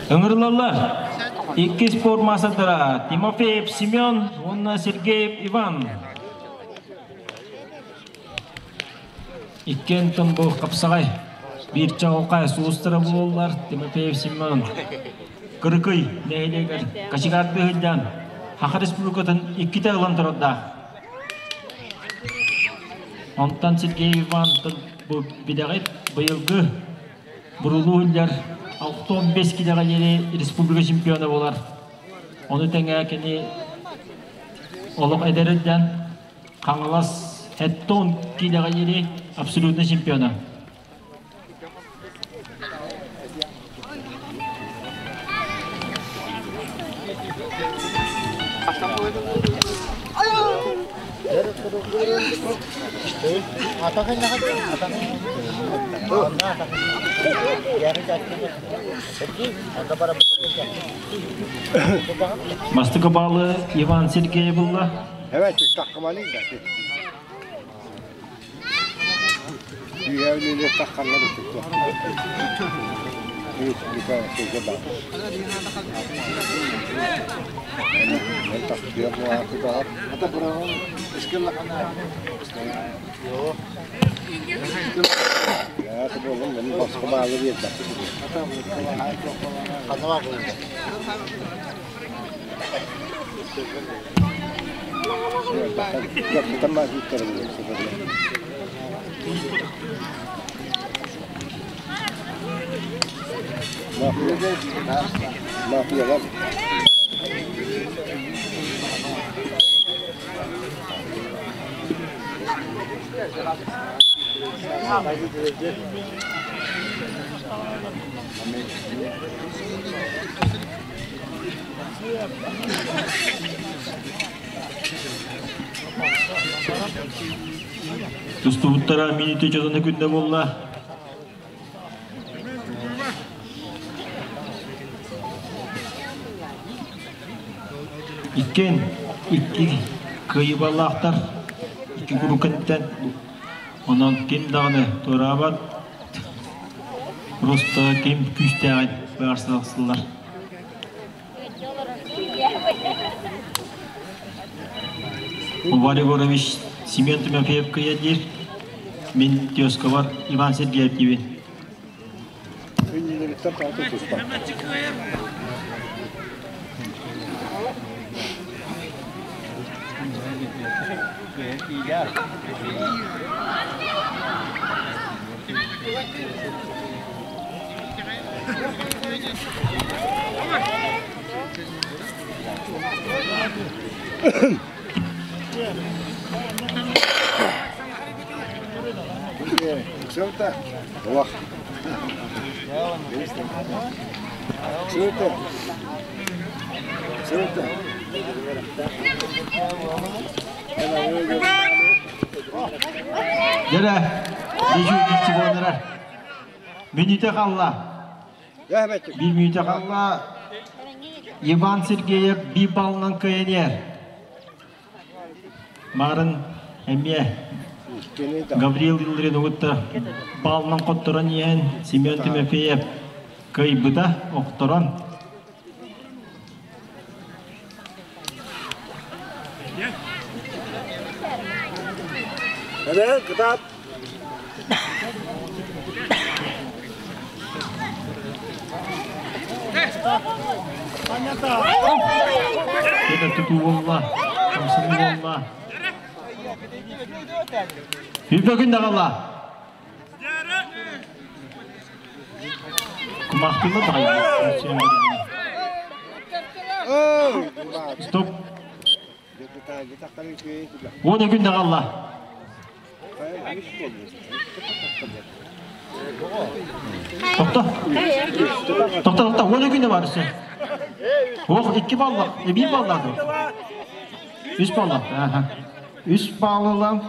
Ыҥырылаллар. Икки спорт маастардара Тимофеев Семен уонна Сергеев Иван. Иккиэн бу хапсаҕай биир чаҕылхай сулустара буолаллар Тимофеев Семен Кырыкый нэһилиэгэр кочегардыы сылдьан Саха Республикатын иккитэ ылан турардаах. Онтон Сергей Иван бу бидэҕит быйылгы бурулуу иһиллэр 65 килэҕэ диэри республика чемпиона буолар. Ону тэҥэ кини олох эдэринэн Хаҥалас Эттон киилэҕэ диэри абсолютный чемпиона. Бастакы баалы Иван Сергеев ылла. Evet, Тустубуттара минути чотону күндэ буолла. Иккен икки кыайыбалаахтар икки курукаттан онон ким даҕаны туораабат. Просто ким күүстээҕин быһаарсаллар. Увар Егорович Семен Тимофеев кыйа диир. Мин тезкабар Иван Сергеев диибин. Дьэрэ, дьү киччи Мүнүүтэ қалла. Bir мүнүүтэ қалла. Иван Сергеев bir балынан кыйынер. Марын эмиэ Гаврил Илларин угутта балынан хотторон иэн Семен Тимофеев кыйбыта охторон. Кытаат. Это тутуу болла, хамсаныы болла. Үпөкүн даҕалла. Кумахтыла даҕайда. Стоп. Уон күн даҕалла. Тохто. Тохто, тохто. Уон күн бар өссө. Ох, икки балла. Биир баллаады. Үс балла. Аха. Үс баллыла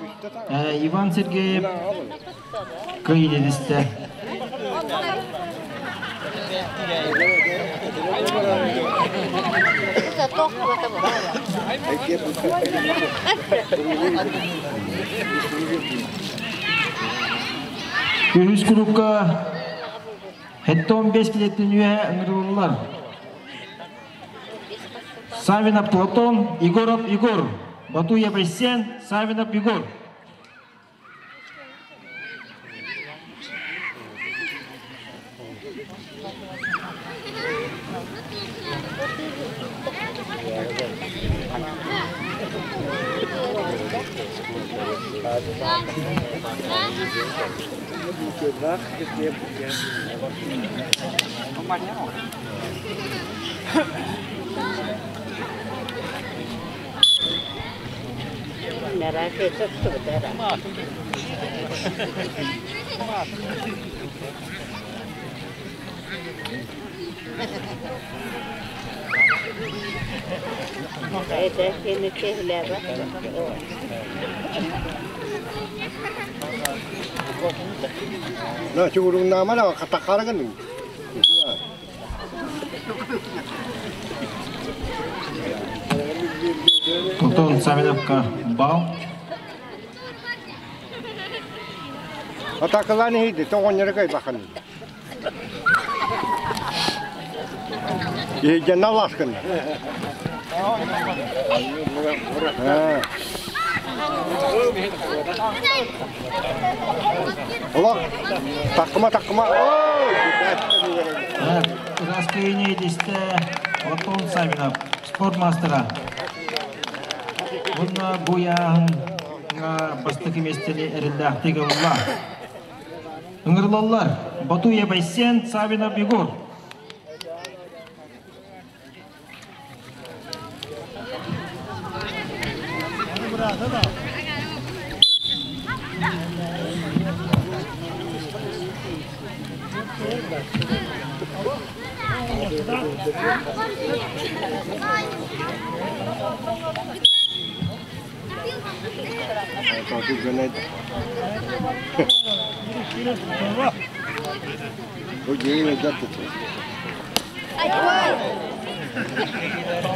Иван Сергеев кыйдедисте. Үһүс курукка 75 килеттин үөһэ ыҥырыллар. Савинов Платон, Егоров Егор, Батуев Айсен, Савинов Егор. Na churung nama na katakara kan. Платон Савиновка бал. Атакаланы хиди тоғон кай бахан. Е лашкын. Ола такыма такыма. Раскрыне десте Платон Савинов, спортмастера. Бұнна буян бастықы местені әрілдәқтігі ұлла. Ыңырлалар, Батуев Айсен, Савинов Егор.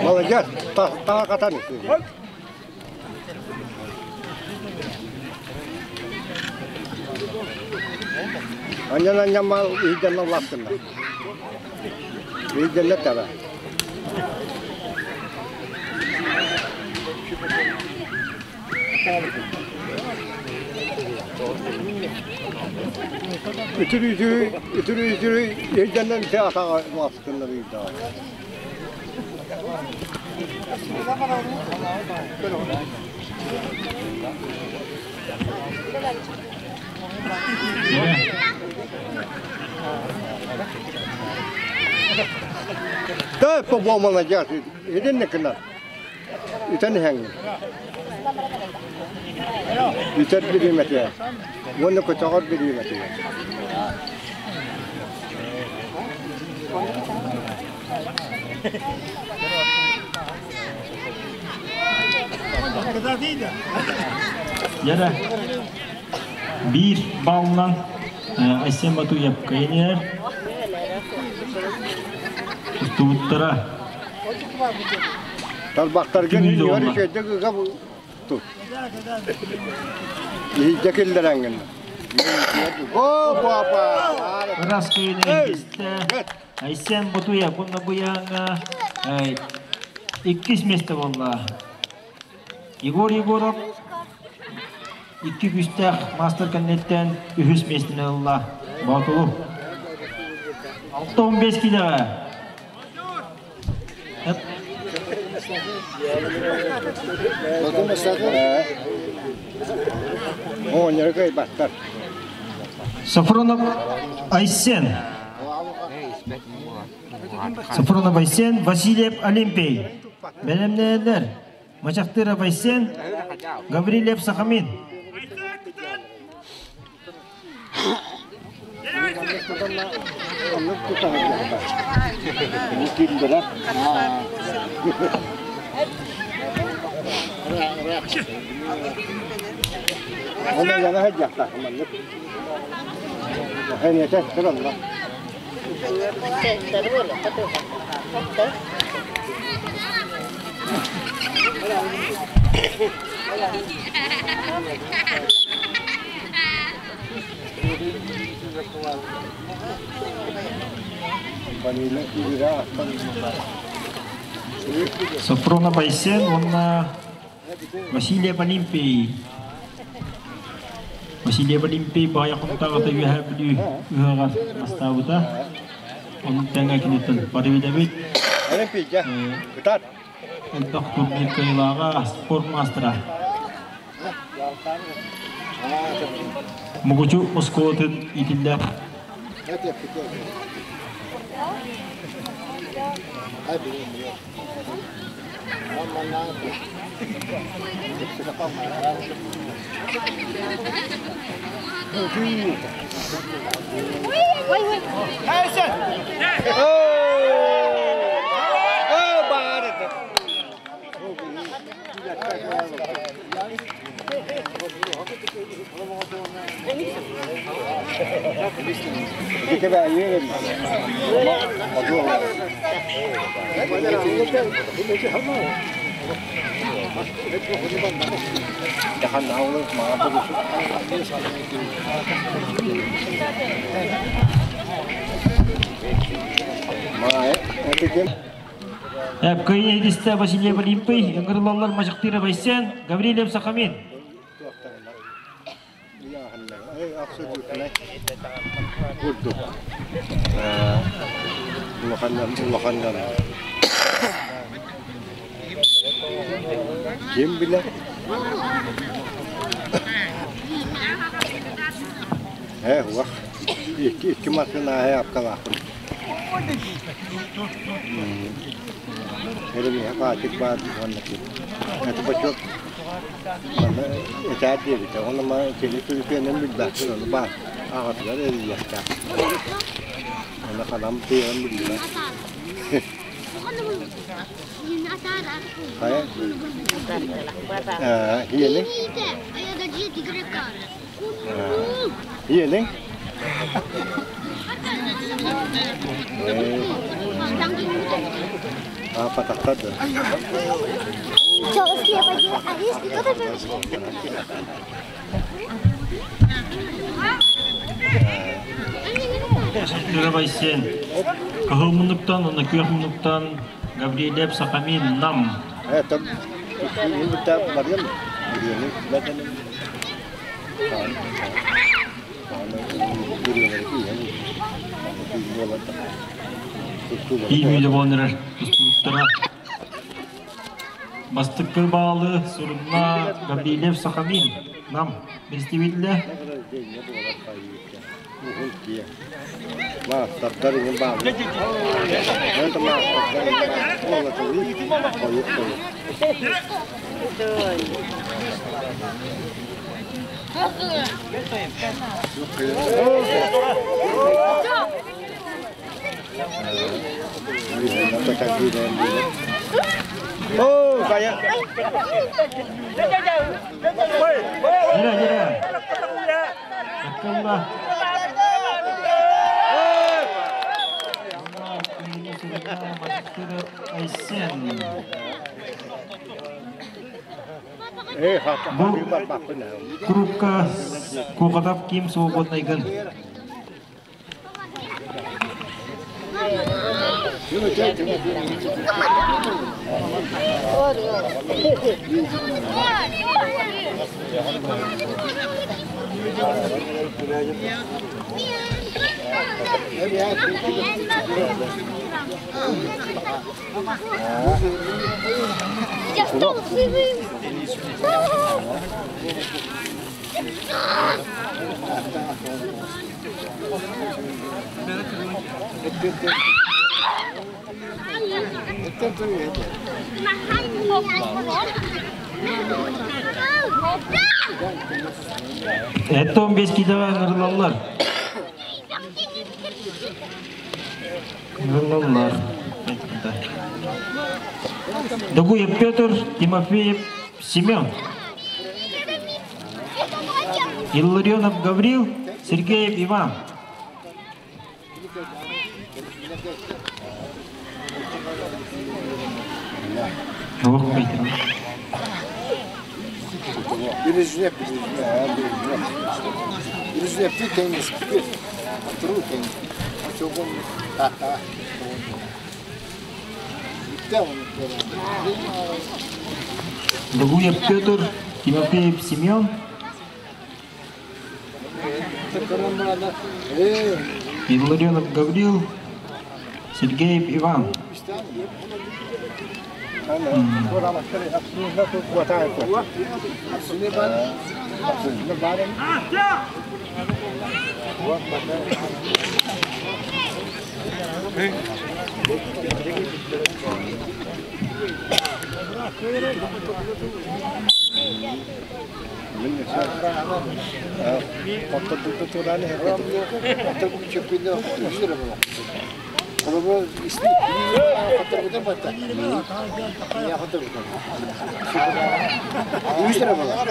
Молодец, та катани. Анньан-анньан мал иһдэннэ улааттынна. Иһдэннэ таба. Үтүрү-үтүрү, үтүрү-үтүрү иһдэннэн ити атаҕа улааттынна биирдэҕэ. Да, по-моему, Идин кына. Итен иһэҥҥин. Итер бириэмэтэ. Уонна көтөҕөр бириэмэтэ. Яра биир баллынан Айсен Батуев кыайан Тустубуттара. Тарбахтаргын иһэр үчүгэйдик ыга тут. Иһийдэ киллэрэҥҥин. О, папа! Ырас кыйын Айсен Ботуев уонна Буяҥҥа иккис миэстэ буолла. Егор Егоров икки күүстээх мастер кэнниттэн үһүс миэстэни ылла. Боотулу. 6-15 килэҕэ. Сафронов Айсен. Сафронов Айсен, Васильев Олимпий. Бэлэмнэнэллэр. Мачахтыров Айсен, Гаврильев Сахамин. Сопронов Айсен уонна Васильев Олимпий. Васильев Олимпий баайа хонтаҕата Үөһээ Бүлүү ыһыаҕар бастаабыта. Онон тэҥэ киниттэн бары билэбит. Элбэх турнир кыайыылааҕа, спорт маастара. Мугучу оскуолатын иитиллэр. Кыйы Истэ Васильев Олимпий, ыҥырылаллар Мачахтыров Айсен, Гаврильев Сахамин. Курдук улаханнан улаханнан ким билэр ээ уах икки икки массыына ааһа апкалаахпын Эрэмиэхэ хаачык баар уонна это бочуок Манна этээр диэбитэ. Онно ма кини түлүпүөнүн билбэппин, ону баар аҕатыгар эрийиэхтээх. Онно ханам тыаһын биллибэт. Хайа? Иэниҥ? Иэниҥ? А, патахтар да. Масыктыров Айсен. Кыһыл муннуктан уонна күөх муннуктан Гаврильев Сахамин Нам. Биир мүнүүтэ буолан эрэр тустубуттара. Бастакы баалы сурунна Гаврильев Сахамин Нам представителэ. Нира, нира. Аккалла. Айсен. Бу Крупка Кугадав ким свободный гын. Это 15 килоға ыңырылалар. Ыңырылалар. Догуев Петр, Тимофеев Семен. Илларионов Гаврил, Сергеев Иван. Догуев Петр, Тимофеев Семен. Илларионов Гаврил, Сергеев Иван.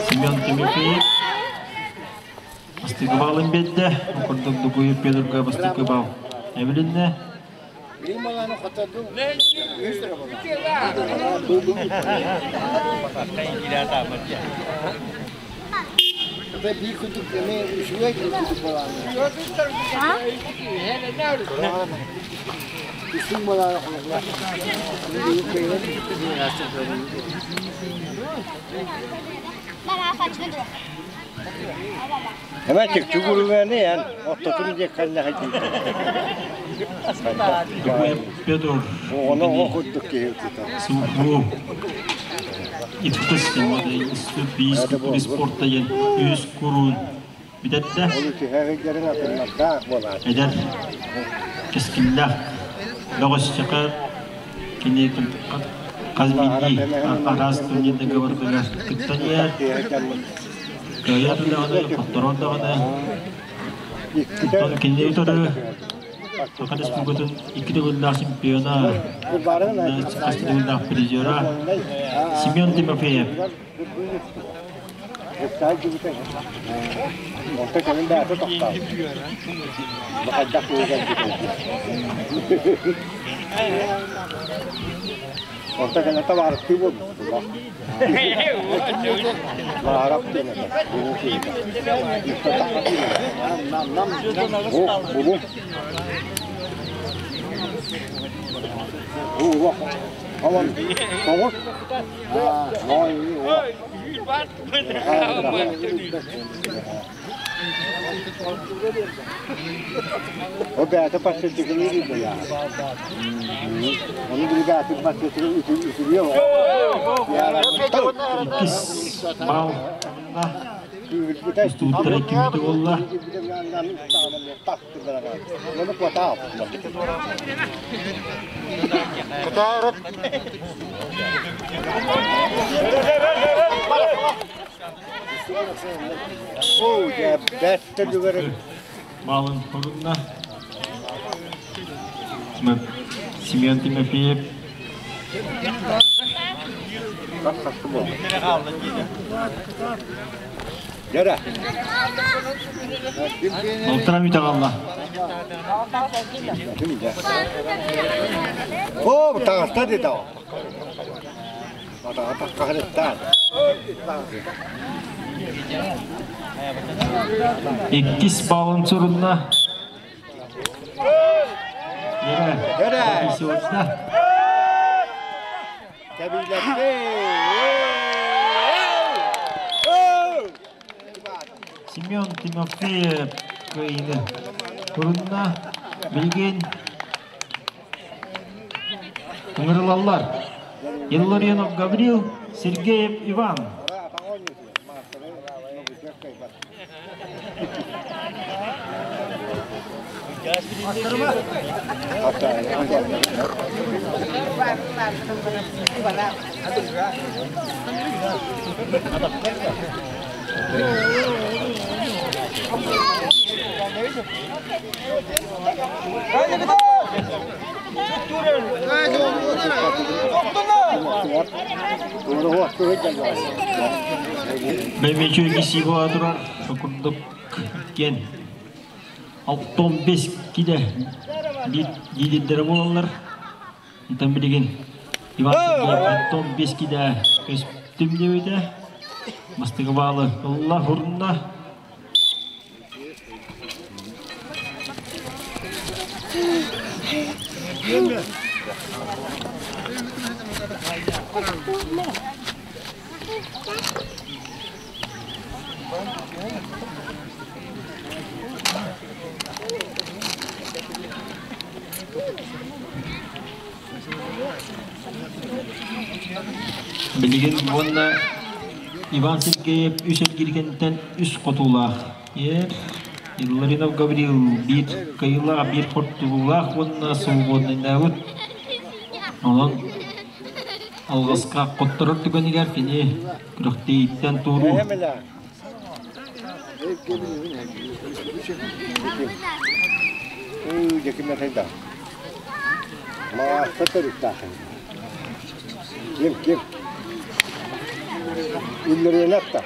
Семен Тимофеев Бастыгыбалын бедде, курдук Дугуев Петрга бастыгыбал. Эбилинне. Петр Суху спортайын үс курун бүтэтте. Эдер кескиллах логосчака кини казмини арас турнирде говордылар кыттанья кая даганы хотторон даганы кини утору Саха Республикатын икки төгүллээх чемпиона, хас төгүллээх призера Семен Тимофеев. Онто кэлэ табаарыстыы буолбут. Баарап диэн этэ. Булуу киһитэ. Бу, булуу. Бу, Алан, тоҕус. О бэйэтэ пассетиканы ыытыйа. Оны бригадир пассетиканы үтүрүө. Иккис бал Устууттара икки буолла. Балын хорунна. Семен Тимофеев. Алтыра мүтә қалла. О, таҕыста деді. Иккис балын сурунна. Ере. Семен Тимофеев кыйды. Турунна билген Ыҥырылаллар. Илларионов Гаврил, Сергеев Иван. Бэмечү киси була турар, курдук кен. 65 киле лидердері болалар. Онтон билигин Иван Сергеев 65 киле көстүм дебите. Мастыгы баалы ылла хурунна. Билигин уонна Иван Сергеев үс эргиргентен үс хотуулаах. Ер Илларинов Гаврил биир кыйылаах, биир хортуулаах уонна свободныйдаабыт. Онон алғаска хотторор түгэнигэр кини күрөхтииттэн тууруу. Ким, ким? Иллеренетта.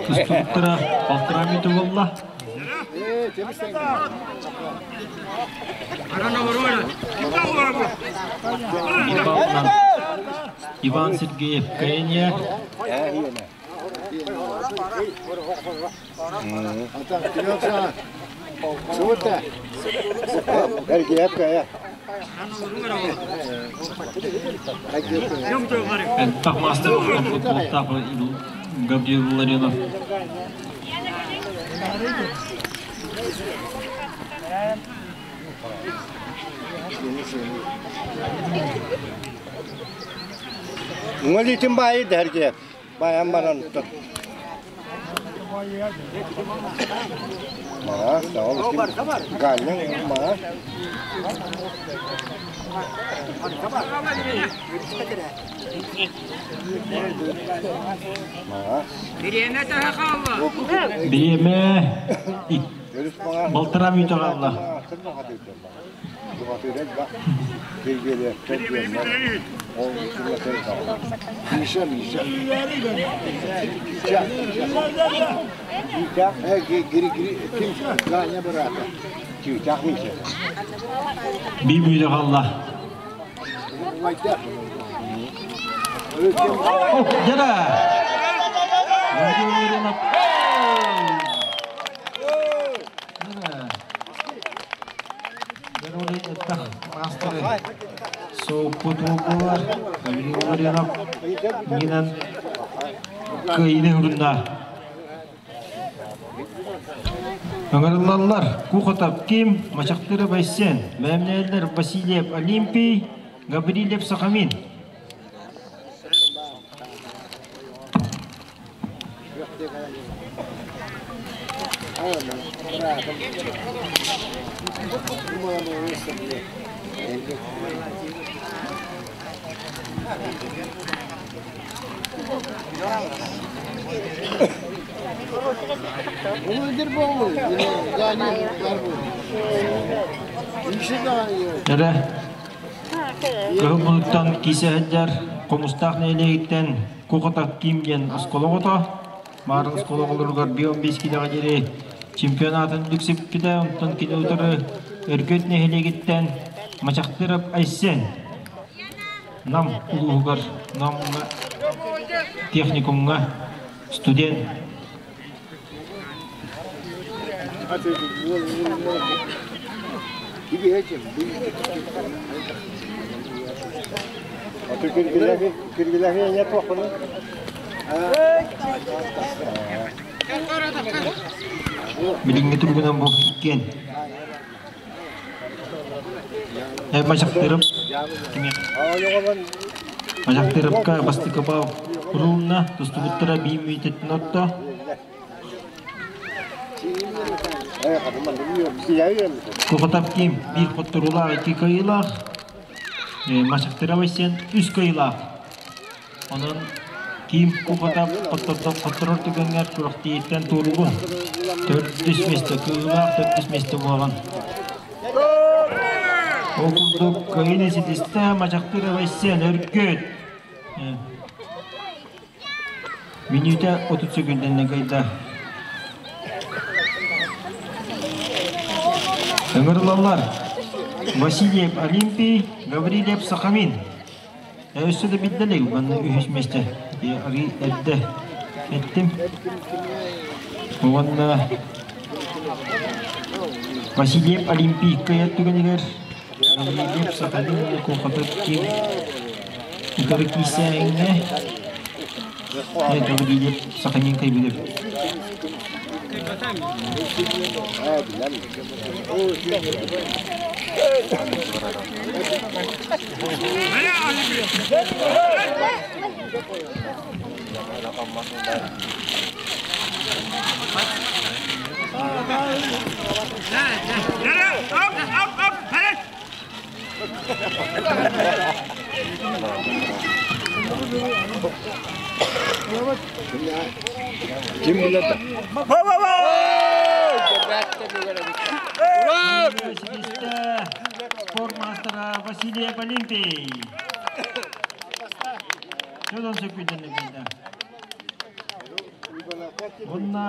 Тустуктара балтыра мүтү болла. Иван Сергеев Кэния. Элбэх мастер футболтаах Гаврил Ларионов. Уңалитин байы дәрге. Баян баран тұр. Мага, давал Галлен, мага. Мага. Биреме балтыра мүтү қалла. Би мүтү қалла. Дьара! Сооппутугар Гаврил Ларионов минан кыайыны урунна. Ыҥырыллаллар Кухотов Ким, Мачахтыров Айсен, бэлэмнээллэр Васильев Олимпий, Гаврильев Сахамин. Эрэ Кыһыл Мунуттан киисэ сылдьар Хомустаах нэһилиэгиттэн Кухотов Ким диэн оскуола оҕото Маар оскуола оҕолоругар био-15 килэҕэ диэри чемпионатын бүксүппүтэ, онтон кини утары Өргөт нэһилиэгиттэн Мачахтыров Айсен Нам улууһугар Намҥа техникумҥа студент. Билиҥҥи туругунан бу иккиэн Мачахтырып Мачахтырыпка бастакы бал курулунна, тустубуттара биир мүнүүтэтин отто. Кухотов Ким биир хотторуулаах, икки кыайыылаах. Мачахтырова сен үс кыайыылаах. Онон Ким Кухотов хотторор түгэҥҥэр күрэхтииттэн туоругун. Төрдүс миэстэ кыайыылаах, төрдүс миэстэ буолан. Ол курдук кыайыыны ситистэ Мачахтырова сен Өргөт. Мүнүүтэ 30 секүндэннэ кыайда. Ыҥырылаллар Васильев Олимпий, Гаврильев Сахамин. Өссө да билдэ манна үһүс миэстэ арыы эрдэ эттим. Уонна Васильев Олимпий кыайар түгэнигэр Гаврильев Сахамин Кухатов Ким Утары киисээҥҥэ Гаврильев Сахамин кыайбыт Ким билэр да? Спорт маастара Василий Олимпий. Сөдөн сөкүйден Онна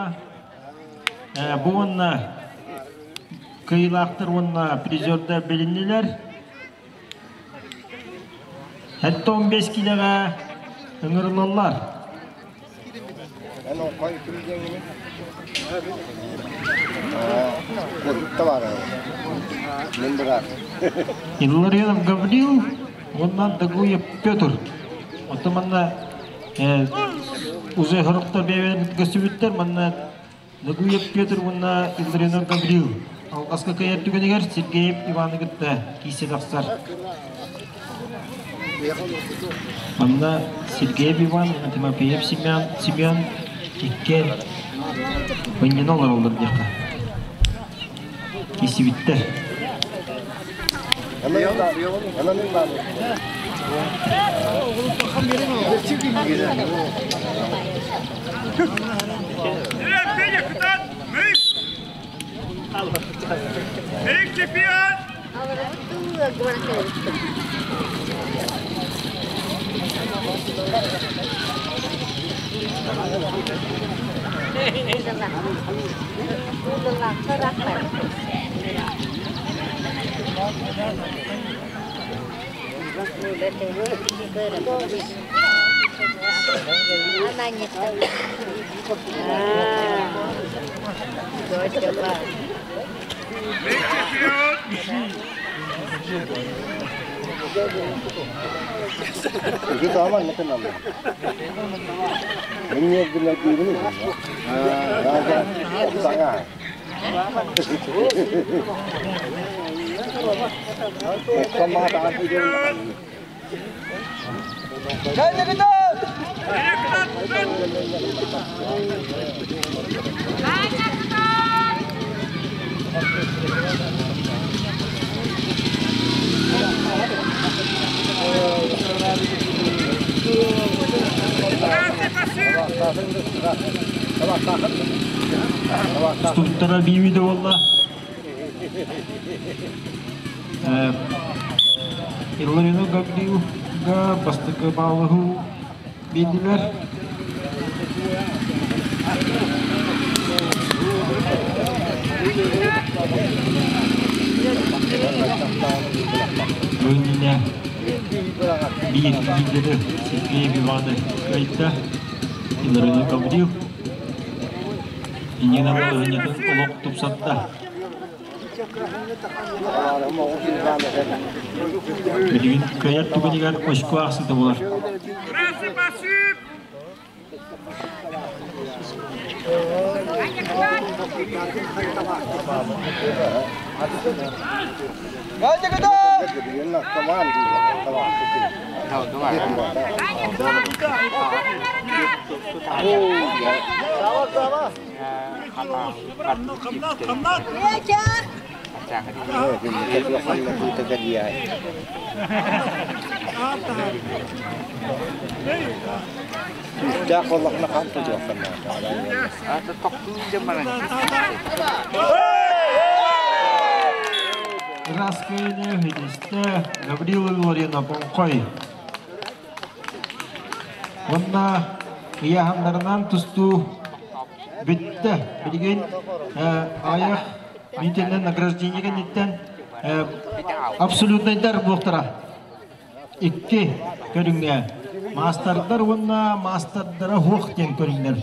бу онна Кыайыылаахтар уонна призердар билиннилэр. Хэтте 15 килэҕэ ыҥырылаллар. Илларионов Гаврил уонна Дагуев Петр. Оттон манна уже хорохтор бэйэлэрин көстүбүттэр манна Дагуев Петр уонна Илларионов Гаврил алҕаска кыайар түгэнигэр Сергеев Иваны кытта киирсэ тахсар. Манна Сергеев Иван уонна Тимофеев Семен, Семен иккиэн мынньана олороллор диэххэ. Киирсибиттэр. Үгүс ааман нэтэн алла. Мен не гына дибин. Аа, саңа. Студенттара биимиде болла. Илларина Гаврилга бастакы баалыһу биэрдилэр. Бу иннинэ биир лидери Сергей Иваны кыайда. Илларина Гаврил иннинэ балаһыанньатын олох тупсатта. Билигин кыайар түгэнигэр очко аахсыыта буолар. Күүстээх олохно хаан тутуохтан Ыраскыйны Хидисте Гаврила Лорина Бонкой. Онна ыйааһыннарынан тустуу бүттэ. Билигин аҕыйах миитинэн награждение кэнниттэн абсолютнайдар буолтара. Икки көрүҥҥэ маастардар уонна маастардара суох диэн көрүҥнэр.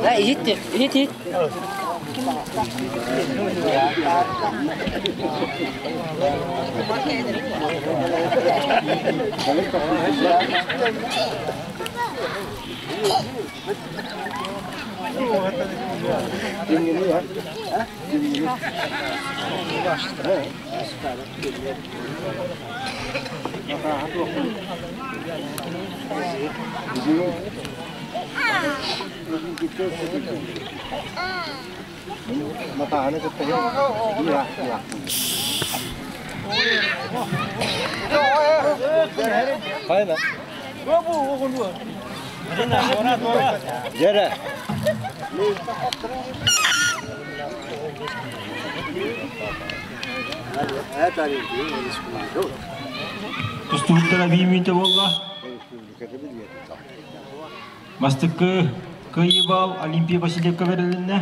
Да, идите, идите. Jere. Тустууттара биир мүнүүтэ буолла. Бастакы кыайыы баал Олимпия Васильевка бэрилиннэ.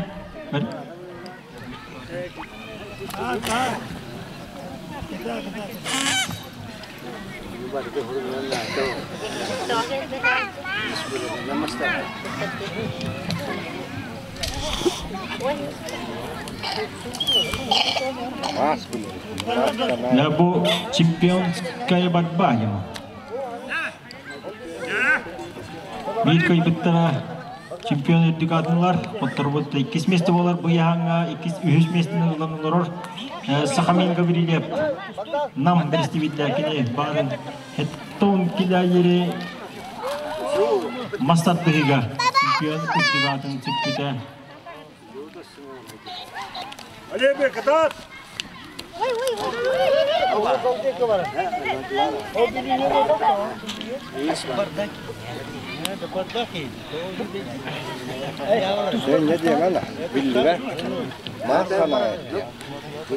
Я бу чемпионская борьба ему. Биир кыайбыттара чемпион үрдүк аатылар, хотторбут иккис месте буолар бу яһаҥҥа иккис үһүс миэстэни ылан олорор Сахамин Гаврильев Нам бэрэстэбиитэлэ кини баарын хеттон килээйери мас тардыһыыга чемпион үрдүк аатын сүкпүтэ. Sen ne diyorsun ana? Billire. Mas sana. Икки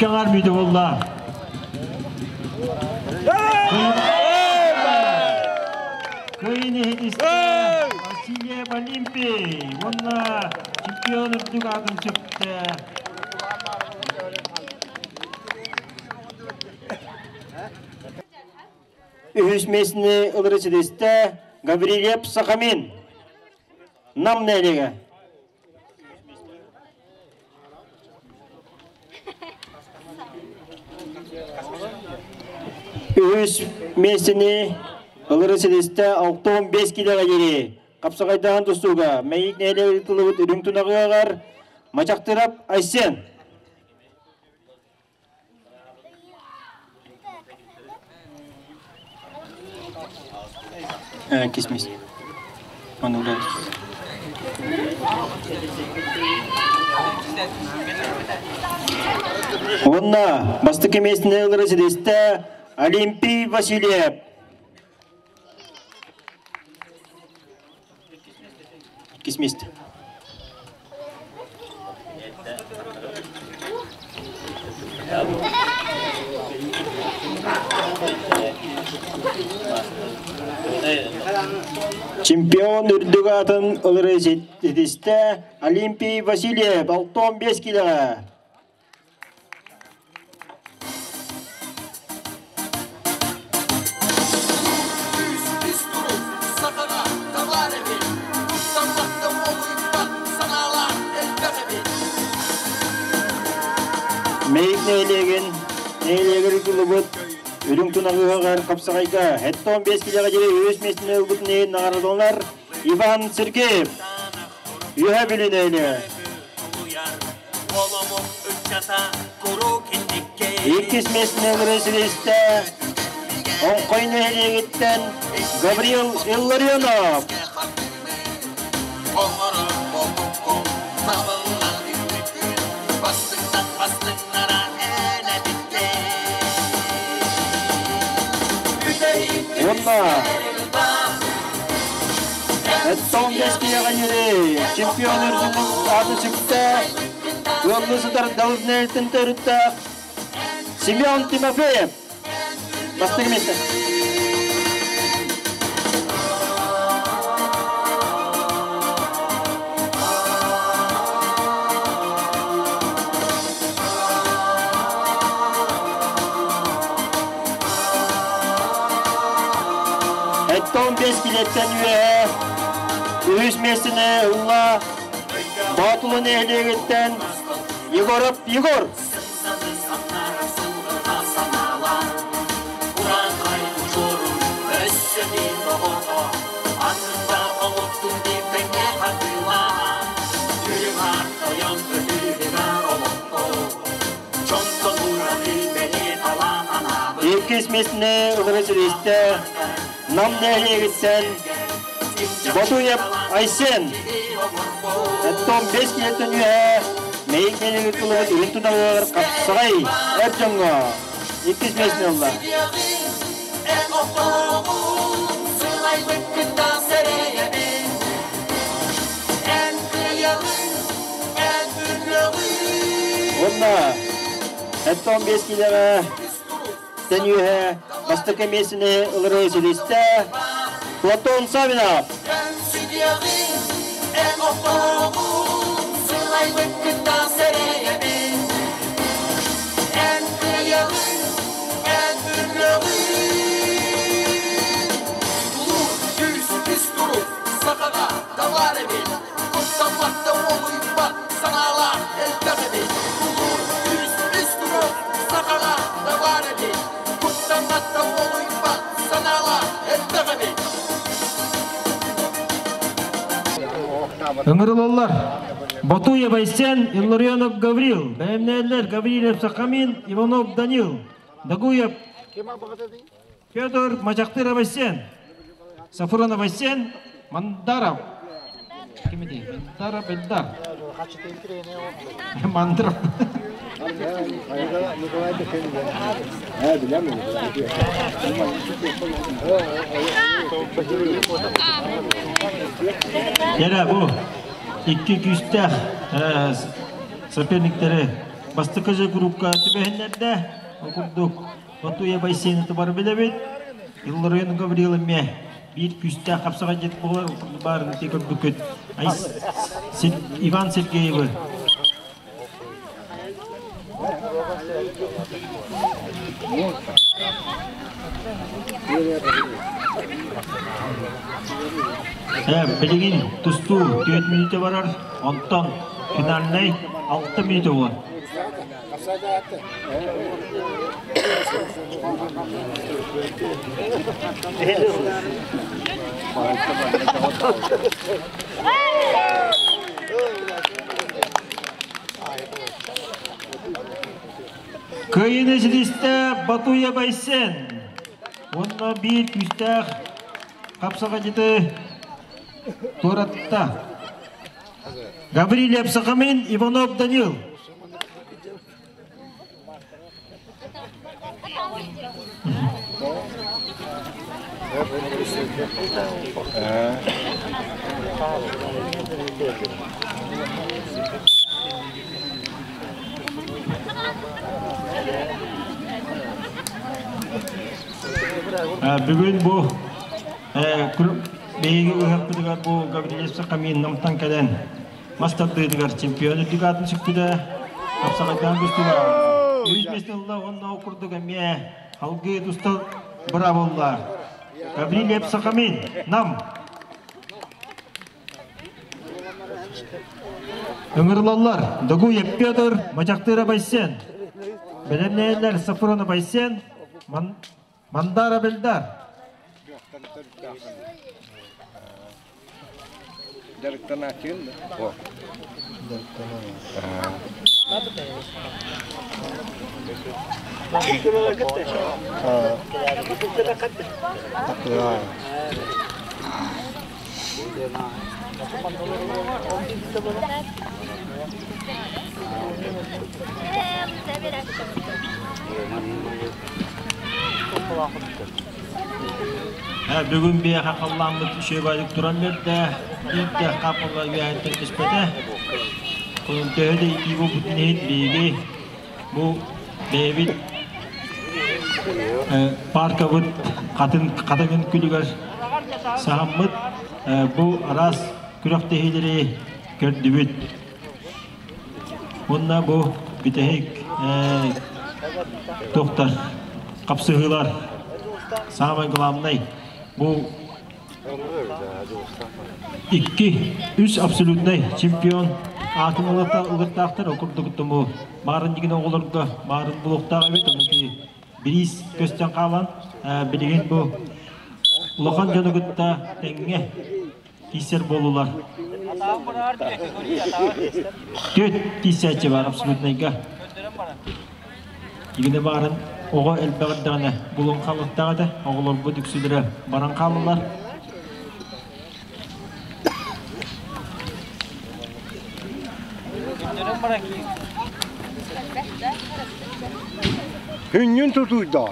аҥар мүтэ болла. Кыйын иһитистэ Васильев Олимпий уонна чемпион үрдүк аатын сүктэ. Үһүс миэстэни ылары ситистэ Гаврильев Сахамин. Нам нэһилиэгэ. Үһүс миэстэни ылары ситистэ 65 килоҕа диэри хапсаҕайдаһан тустууга Мэйик нэһилиэгэр ыытыллыбыт үрүҥ тунаҕыаҕар Мачахтырап Айсен. Кисмис. Уонна бастакы миэстэни ылары ситистэ Олимпий Васильев. Иккис миэстэ. Чемпион үрдүк аатын ылары ситистэ Олимпий Васильев 65 килоҕа. Мэйик нэһилиэгин нэһилиэгэр ыытыллыбыт Үрүҥ Тунаҕыһаҕар хапсаҕайга 75 килэҕэ диэри үһүс миэстэни ылбытын иһин наҕараадаланар Иван Сергеев. Үөһэ Бүлүү нэһилиэгэ. Иккис миэстэни ылары ситистэ Оҥхой нэһилиэгиттэн Гаврил Илларионов. Уонна Эттон Бэстиэҕэ чемпион үрдүнэн ааты сүктэ ыаллыы сытар Далызнейтен төрүттээх Семен Тимофеев бастакы миэстэ. Эттон 5 килеттен үөһэ үһүс миэстэни ылла Боотулу нэһилиэгиттэн Егоров Егор. Иккис миэстэни ылары ситистэ Нам нэһилиэгиттэн Ботуев Айсен. Оттон 5 киһиттэн үөһэ Мэйик нэһилиэгэр тылыбыт үрүн туналыгар хапсаҕай эр дьоҥҥо иккис миэстэни ылла. Уонна оттон 5 киилэҕэ тэн үөһэ бастакы миэстэни ылары ситистэ Платон Савинов. Ыҥырылаллар. Ботуев Айсен, Илларионов Гаврил, бэлэмнээллэр Гаврилев Сахамин, Иванов Данил, Дагуев Федор Мачахтыров Айсен, Сафронов Айсен, Мандаров. Ким эти? Мандаров Эльдар. Мандаров. Кэрэ бу икки күүстээх соперниктары бастакы же группка түбэһиннэрдэ. Ол курдук Батуя Байсены бар билэбит. Илларион Гаврил эмиэ биир күүстээх хапсаҕайдьыт буолар баарын ити көрбүккүт. Иван Сергеевы Билигин тустуу 4 мүнүүтэ барар, онтон финальнай 6 мүнүүтэ буолар. Кыайыыны ситистэ Батуя Байсен уонна биир күүстээх хапсаҕайдьыты туоратта. Гаврильев Сахамин, Иванов Данил. Бүгүн бу биһиги ыһыахпытыгар бу Гаврилев Сахамин Намтан кэлэн мас тардыытыгар чемпион үрдүк аатын сүкпүтэ, хапсаҕайдаан түстүгэ. Үһүс миэстэ ылла уонна ол курдук эмиэ халгыы тустан быраабыллар. Гаврилев Сахамин, Нам. Ыҥырылаллар Догуев Петр, Мачахтыра Байсен. Бэлэмнээннэр Сафронов Байсен, Мандара Бельдар. Дьарыктанааччыгын да? О. Бүгүн биэхэ халлааммыт үчүгэйдик туран биэрдэ. Биир да хааппыла үөһэттэн түспэтэ. Онон төһө да итии буолбутун иһин биһиги бу бэйэбит паркабыт хатын хатыҥын күлүгэр саһаммыт бу араас күрэхтэһиилэри көрдүбүт. Уонна бу бүтэһик туохтар хапсыһыылар самый главный бу икки үс абсолютнай чемпион аатын ылыктаахтар ол курдук бу баарын дигин оҕолорго баарын булуохтаах эбит ону бириис көстөн хаалан билигин бу улахан дьону кытта тэҥҥэ Киисэр буолулар. Түөт киисээччи бар абсолютнайга. Игини баарын оҕо элбэҕирдэҕинэ булун халыктаах этэ. Оҕолорбут үксүлэрэ баран хааллылар. Хүннүн тутуйда.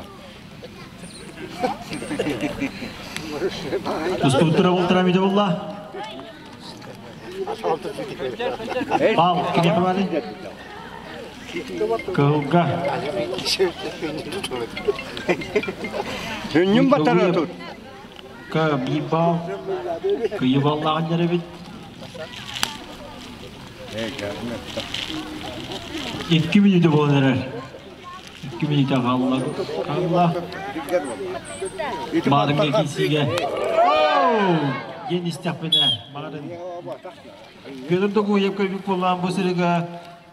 Тустууттара бултара миде булла. Бал кимиэхэ баарын? Кыһылга. Хүннүн батара тут. Ка биир бал. Кыйы баллаҕын дьэрэбит. Икки мүнүүтэ буолан эрэр. Икки мүнүүтэ хаалла. Хаалла. Маарыҥҥа киирсиигэ. Диэн истэхпинэ, Маарын Петр Догуев көйбүт буоллаан бу сырыга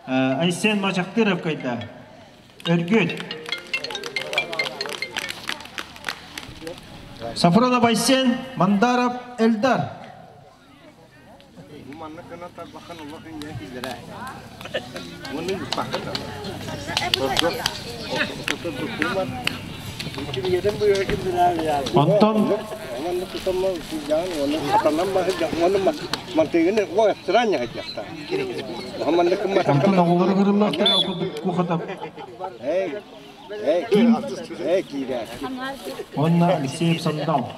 Айсен Мачахтыров кайда. Өргүт. Сафронов Айсен, Мандаров Эльдар. Онтон Онтон оҕолору кырыллахтар кухата Ким? Онна Алексеев Сандал.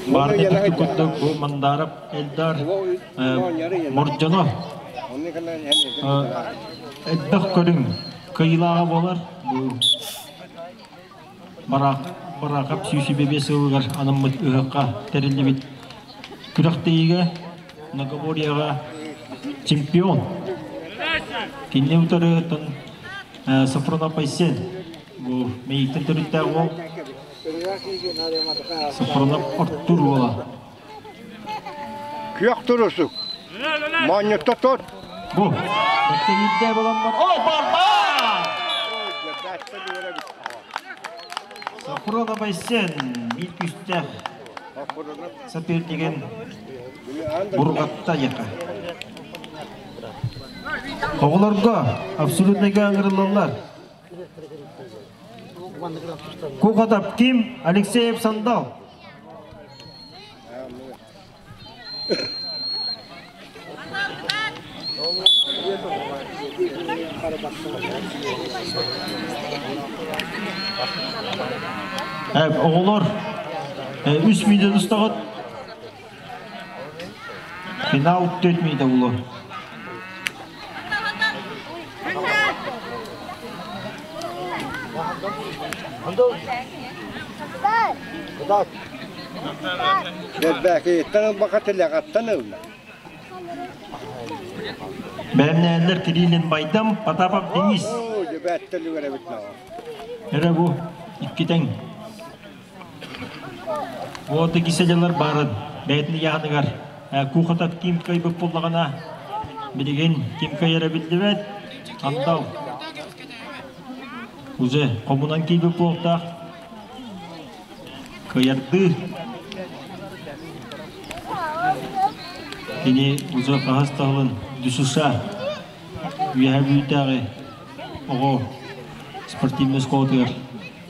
Баарны курдук бу Мандаров Элдар Мордьоно элбэх көрүҥ кыайыылааҕа буолар. Бу Бараакап 125 сылыгар анаммыт ыһыахха тэриллибит күрэхтэһиигэ многоборьеҕа чемпион. Кинини утары Сафронов Айсен бу Мэйиктэн төрүттээх уол Сафронов Артур уола. Күөх турусук. Моонньутта тут. Бу. Бэттэгиирдээ буламмар. О, барба! Сафронов Айсен биир күүстээх сопернигин бурҕатта яка. Оҕолорго абсолютныйга ыҥырыллаллар. Кухатап Ким, Алексеев Сандал. Оҕолор үс мииден устаҕыт. Финал 4 миидэ булуо. Бэрбээкэйиттэн ылбака тилэҕэттэн ылла. Бэлэмнээллэр Кириллин Байдам, Потапов Денис. Эрэ бу иккитең. Вот киселелер барын бэйэтин ыйааһыныгар кухата ким кыайбыт буоллаҕына билигин ким кыайара биллибэт. Андал уже хомунан киирбит буолтаах кыайардыы кини уже хаһыс таһылын ДЮСШ Үөһээ Бүлүүтээҕи оҕо спортивнай оскуолатыгар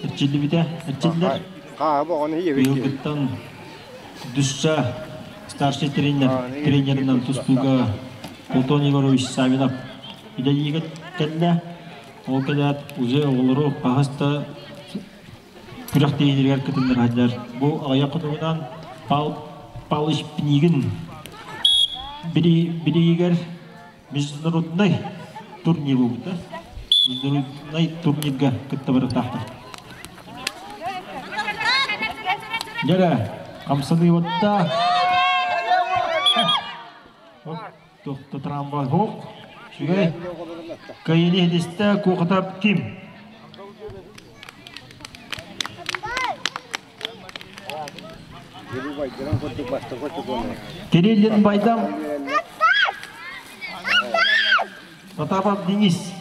эрчиллибитэ эрчиллэр. Быйылгыттан ДЮСШ старший тренер тренеринэн тустууга Платон Егорович Савинов үлэлиигэ кэллэ. Ол кэлээт уже оҕолору хаһыс да күрэхтэһиилэригэр кытыннараллар. Бу аҕыйах хонугунан Пал Палыч Пнигин билигигэр международнай турнир буолбута. Международнай турнирга кытта барытаахтар. Дьэрэ, хамсаныыбатта. Тохто трамвай хоқ. Үчүгэй. Кайыны хедисте Куохатап ким? Кириллин Байдам. Потапов Денис.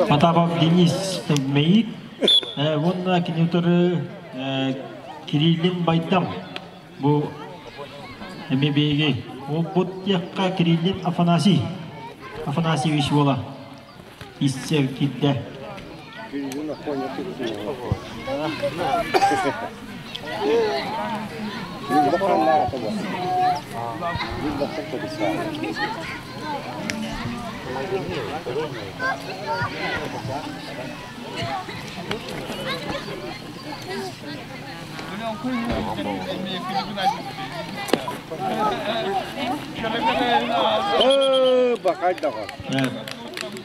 Потапов Денис Мэйик. Уонна кини утары Кириллин Байдам. Бу эми биһиги уолбут диэххэ Кириллин Афанасий Афанасьевич буола иссэр киирдэ.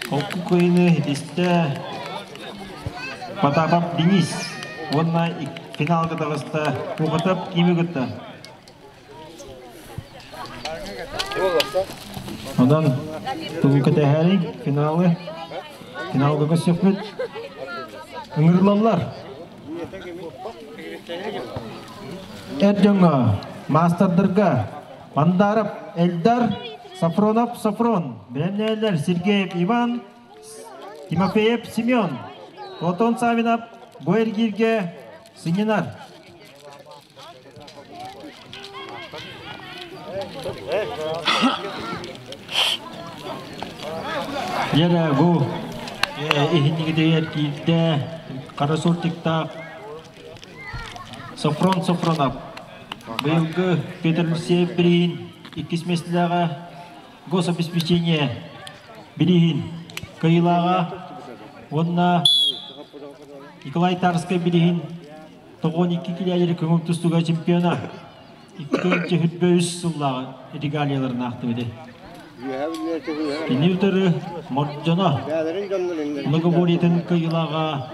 Холку кыайыны итистэ Потапов Денис уонна финалга таҕыста Куохатап кими кытта. Онон тугу кэтэһээриҥ финалы финалга көрсүөхпүт. Ыҥырылаллар. Эр дьоҥҥо, маастардарга Мандаров Эльдар, Сафронов Сафрон, бэлэмнээллэр Сергеев Иван, Тимофеев Семен, Платон Савинов бу эргииргэ сынньанар. Дьэрэ бу иһиннигитигэр киирдэ хара суртиктаах Софрон Софронов. Быйылгы Петр Алексеев бирииһин иккис миэстэлээҕэ гособеспечение бирииһин кыайыылааҕа уонна Николай Тарскай бирииһин 92 килиэлэри көҥүл тустууга чемпиона 223 сыллааҕы регалияларын аахтыбыт. Кини утары Мордьоно многоборьетын кыайыылааҕа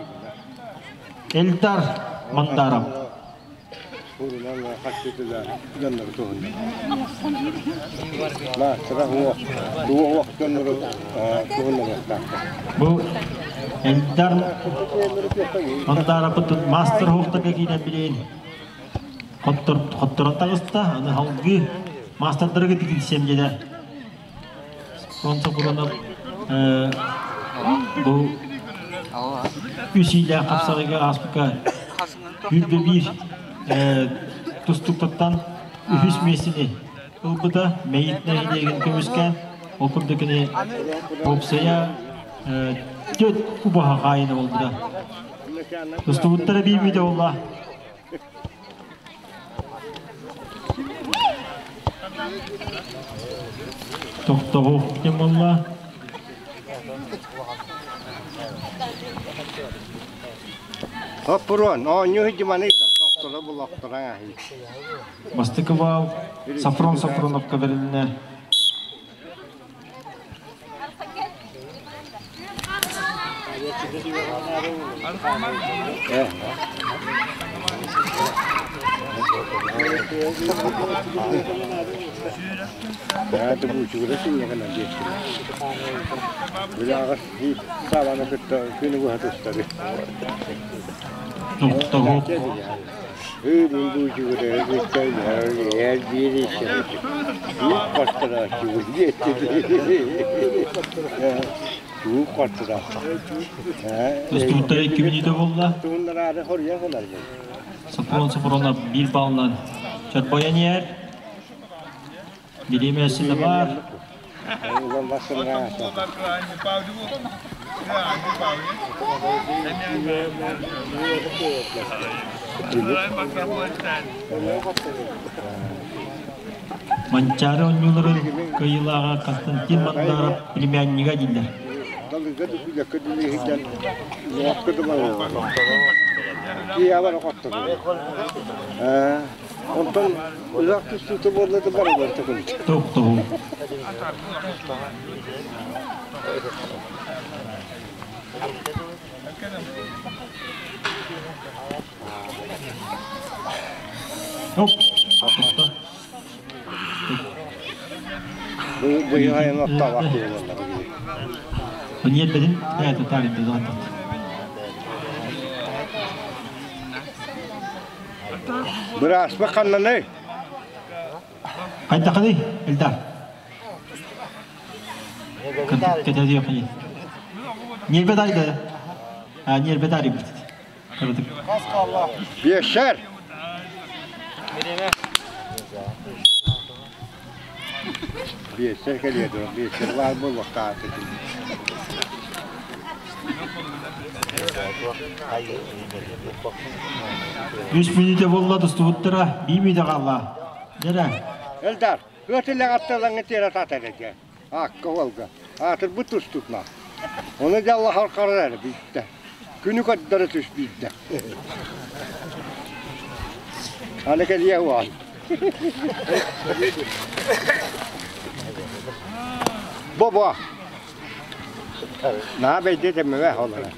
Эльдар Мандаров. Бу Эльдар Мандаровпытын мастер хуохтарга киирэн билин хотторон таҕыста, аны халгыы маастардарга тикилсиэм диэтэ. Спонсор Куранов бу үс иилээх хапсаҕайга ааспыкка сүүрбэ биир тустуктартан үһүс миэстэни ылбыта Мэйик нэһилиэгин көмүскээн ол курдук кини уопсайа түөрт убаһа хаайына буолбута. Тустубуттара биир мүтэ буолла. Тохтобул диэн буолла. Хоппуруон, оонньуу сылдьыманы тохтоло булохторо аһый. Бастакы баал Сафрон Сафроновка бэрилиннэ. Тохтобул. Тустууттар икки мүнүүтэ буолла. Сопрун Сопрунов биир баллынан чорбойон иһэр. Бириэмэ өссө да баар. Манчаары оонньууларын кыайыылааҕа Константин Мандаров племяннига дииллэр. Онтон Ылах түстүүтэ буолла да барылар төкүнүт. Топ-тоһу. Оп. Бу айан оттаабак буолла. Ниэрбэтин бэйэтэ таарыйда доҕоттор. Бырааспа ханнаный? Хайдахыный, Эльдар? Кэтэ Ньиэрбэ таарыйда. А, ньиэрбэ таарыйбыт. Биэшэр. Биэшэр кэлиэ дуо, биэшэр баар буолуохтаах Үс мүнүүтэ буолла тустубуттара, биир мүнүүтэ хаалла. Дьэрэ. Элдар, ыатыллаҕ атталаҥҥа тиэрэ татар этэ. Аакка уолга. Аатырбыт тустукна. Оны дьалла харкарар эрэ биирдэ. Күнү көрдөрө түс биирдэ. Аны кэлиэ уол. Бо-бо. Наһаа бэйдиэ тэммэбэ олора.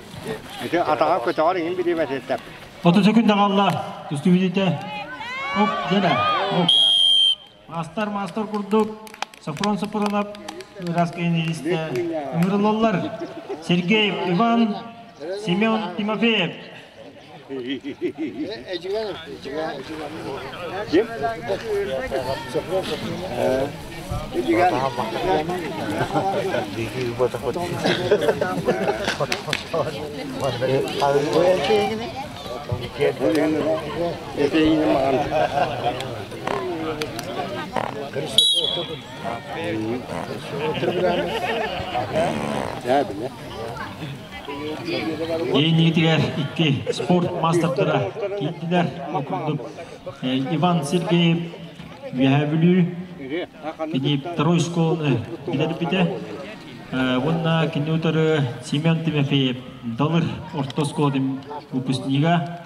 Ити атаҕа көтөҕөр иҥин билиэмэтиттэн. 30 секунда қалла. Түстүбүтүтэ. Оп, дьэрэ. Оп. Мастар, мастар курдук Софрон Сопронов ыраскайын ыҥырылаллар. Сергеев Иван, Семен Тимофеев. Ким? Иниитигэр икки спорт маастардара киирдилэр. Ол курдук Иван Сергеев Үөһээ Бүлүү кини второй школаны билэрбитэ. Уонна кини утары Семен Тимофеев Далыр орто оскуолатын выпускнига.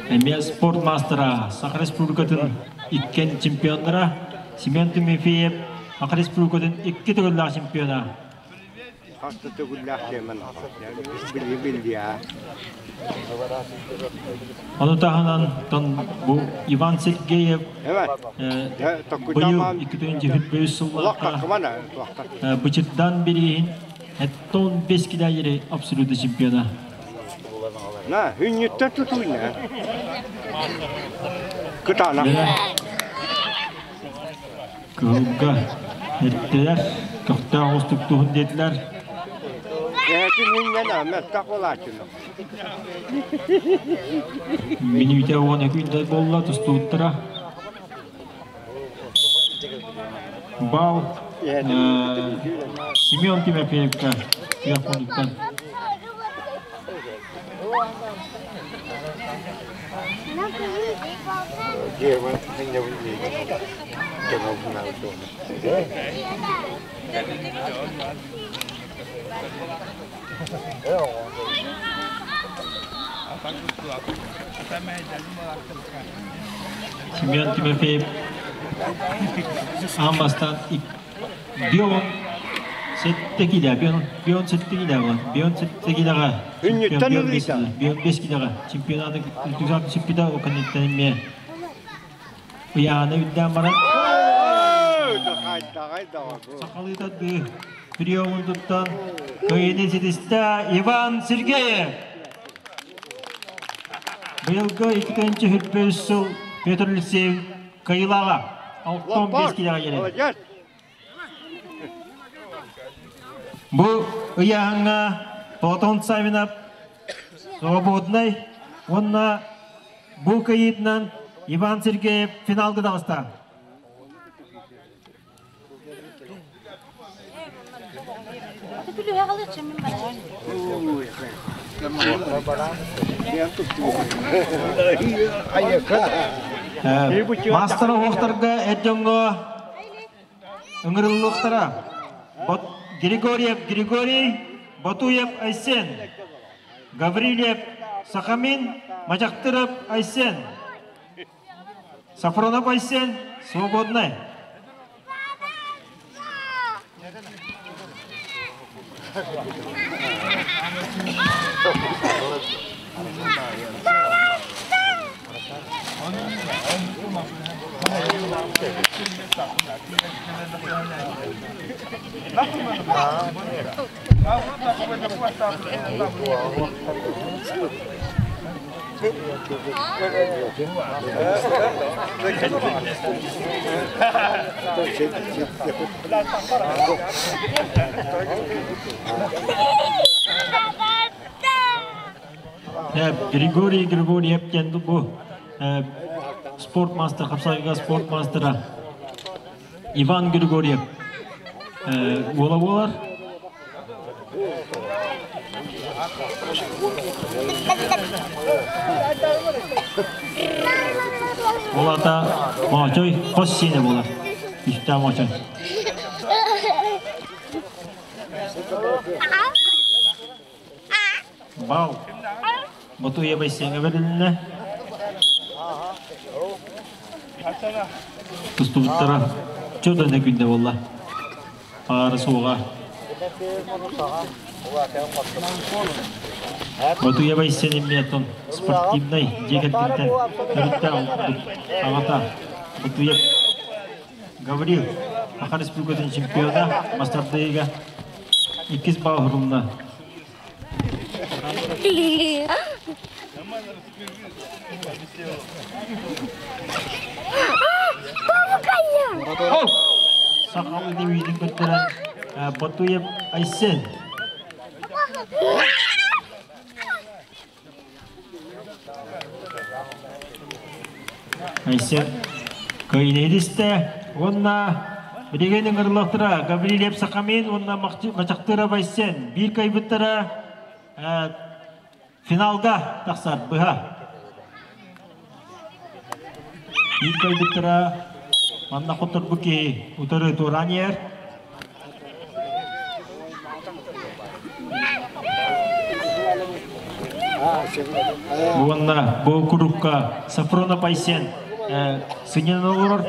Эмиэ спорт маастара Саха Республикатын иккен чемпионнара Семен Тимофеев Саха Республикатын икки төгүллээх чемпиона. Хас да төгүллээх тиэмэн билли-билли Ону таһынан бу Иван Сергеев быйыл 2025 сыллаахха Бычырдан бирииһин Эттон 5 килэйери абсолютно чемпиона. На, хүннүттэн тутуйна. Кытаанах. Кыһылга эттилэр, көхтөөх оҕустук туһун диэтилэр. Эһэтин хүннэн мөлтөх буолааччыны. Минүүтэ уон өкүйдэ буолла тустууттара. Бал Семен Тимофеевка күөх муннуктан. Семен Тимофеев аан бастаан бион сэттэ килэ, бион сэттэ килэ бион сэттэ килэҕэ бион бес килэҕэ чемпионаты үрдүк сиппитэ ол кэнниттэн эмиэ ыйаана үрдээн баран сахалыы тардыы приемун туттан кыайыыны ситистэ Иван Сергеев. Быйылгы 2023 сыл Петр Алексеев кыайыылааҕа 65 килэҕэ кэлэр. Бу ыйааһыҥҥа Платон Савинов свободнай уонна бу кыайыытынан Иван Сергеев финалга таҕыста. Маастар оһохторго эр дьоҥҥо ыҥырыллыахтара. Григорьев Григорий, Ботуев Айсен, Гаврильев Сахамин, Мадьахтыров Айсен. Сафронов Айсен, свободный. Григорий Григорьев диэн бу спорт мастер, хапсайга спорт мастера Иван Григорьев уола буолар. Ол ата Моочой хос сиэнэ буолар. Үстээх Моочой. Бал. Ботуя бассейҥа бэрилиннэ. Тустубуттара чудо күндэ буолла. Паара суоҕа. Ботуя бассейн иммиэтон спортивнай дьиэ кэргэнтэн төрүттээх аҕата Ботуев Гаврил Саха Республикатын чемпиона мастардыыга иккис баал уһурумна. Сахалы дивизин көттөрөн Батуев Айсен. Айсен кыйнедисте уонна билигин ыҥырыллахтара Гаврильев Сахамин уонна Мачахтыров Айсен биир кыайбыттара финалга тахсар быһа. Биир кыайбыттара манна хотторбут киһи утары туораан иһэр. Уонна бу курукка Сафронов Айсен сынньанан олорор.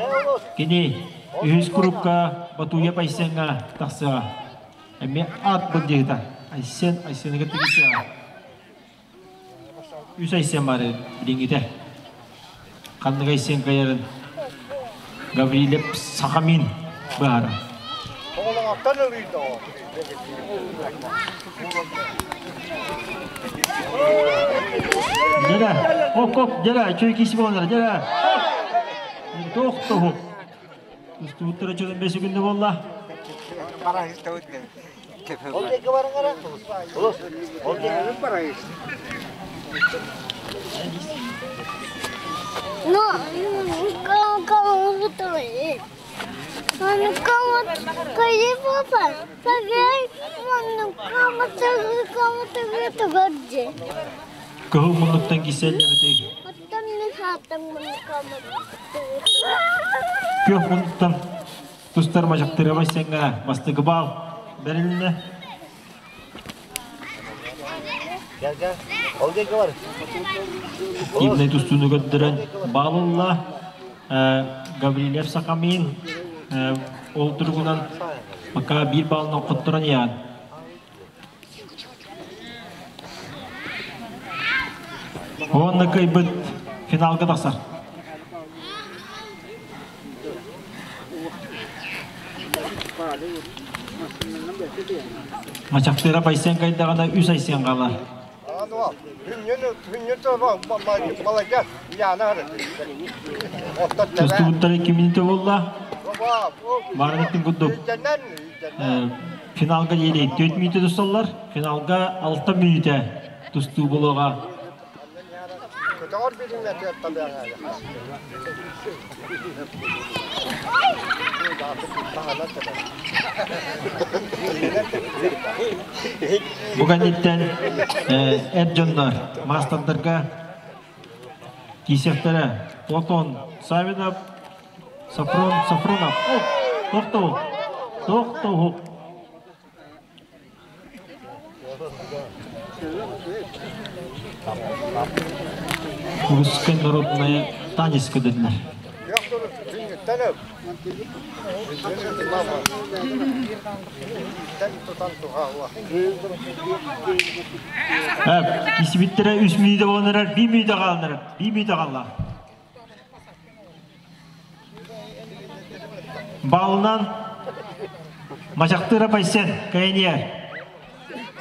Кини үһүс курукка Батуев Айсеҥҥа тахсыаҕа. Эмиэ ат былдьаһыта. Айсен Айсеныгар тигисиэҕэ. Үс Айсен баар билиҥҥитэ. Ханнык Айсен кыайарын Гаврилев Сахамин быһаарар. Оҕолоҥоттон ылыйда Дьэрэ, оп-оп, дьэрэ, үчүгэй киси буоланнар, дьэрэ. Туох туһук. Устубуттара чөлөн бэс күндэ буолла. Ну, Кыһыл муннуктан кисэллэбитий. Күөх муннуктан тустар мадьахтырабай сэҥҥэ бастакы баал бэрилиннэ. Кимнэй тустууну көрдөрөн баал ылла. Гаврильев Сахамин ол туругунан пока биир баалынан хотторон иһэн. Уонна кыайбыт финалга тахсар. Мачахтыра Айсен кайдаҕына үс Айсен хаалар. Тустубуттара 2 минута буолла. Барытын курдук финалга диэри 4 минута тусталлар. Финалга 6 минута тустуу буолуоҕа. Бу кэнниттэн эр дьоннор маастардарга киисэхтэрэ Платон Савинов, Сафрон Сафронов. Тохтоо! Тохтоо! Русская народная танец көдөннөр. Кисибиттэрэ үс мүнүүтэ буолан биир мүнүүтэ хааланар, биир мүнүүтэ хаалла. Балынан Мачахтыра Пайсен, КНР.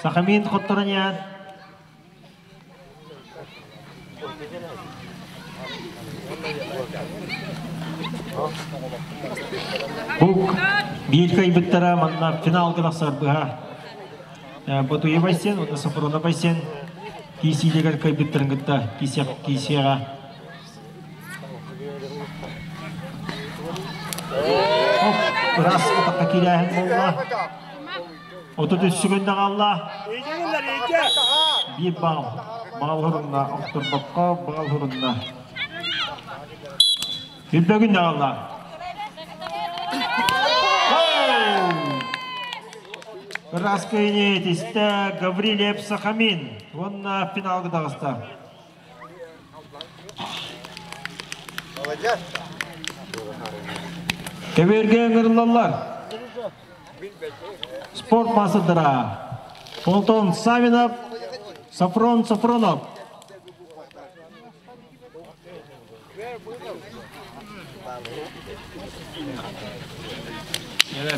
Сахамин хотторон Бук биир кыайбыттара манна финалга тахсар быһа. Ботуя Байсен уонна Сафрона Байсен киисиилигэр кыайбыттарын кытта киисиэҕэ. Ыраас атахха киирээһин буолла. 33 секунда хаалла. Биир баал. Баал хурунна. Охторбокко баал хурунна. Үрбөгүн хаалла. Ыраас кыайыны тистэ Гаврилев Сахамин уонна финалга таҕыста. Көбүөргэ ыҥырыллаллар. Спорт маастардара Платон Савинов, Сафрон Сафронов.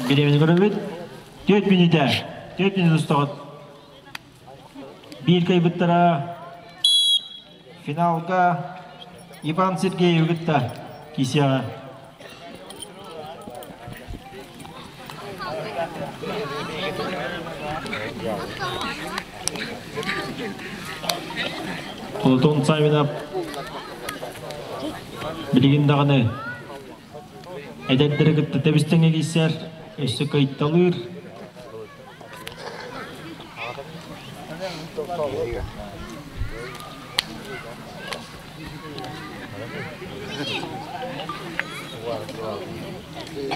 Бириэмэни көрөбүт. 4 мүнүүтэ. 4 мүнүүт устаҕыт. Биир кыайбыттара финалга Иван Сергеев кытта киисиэҕэ. Платон Савинов билигин даҕаны эдэрдэри кытта тэбис-тэҥҥэ киирсэр, өссө кыайталыыр.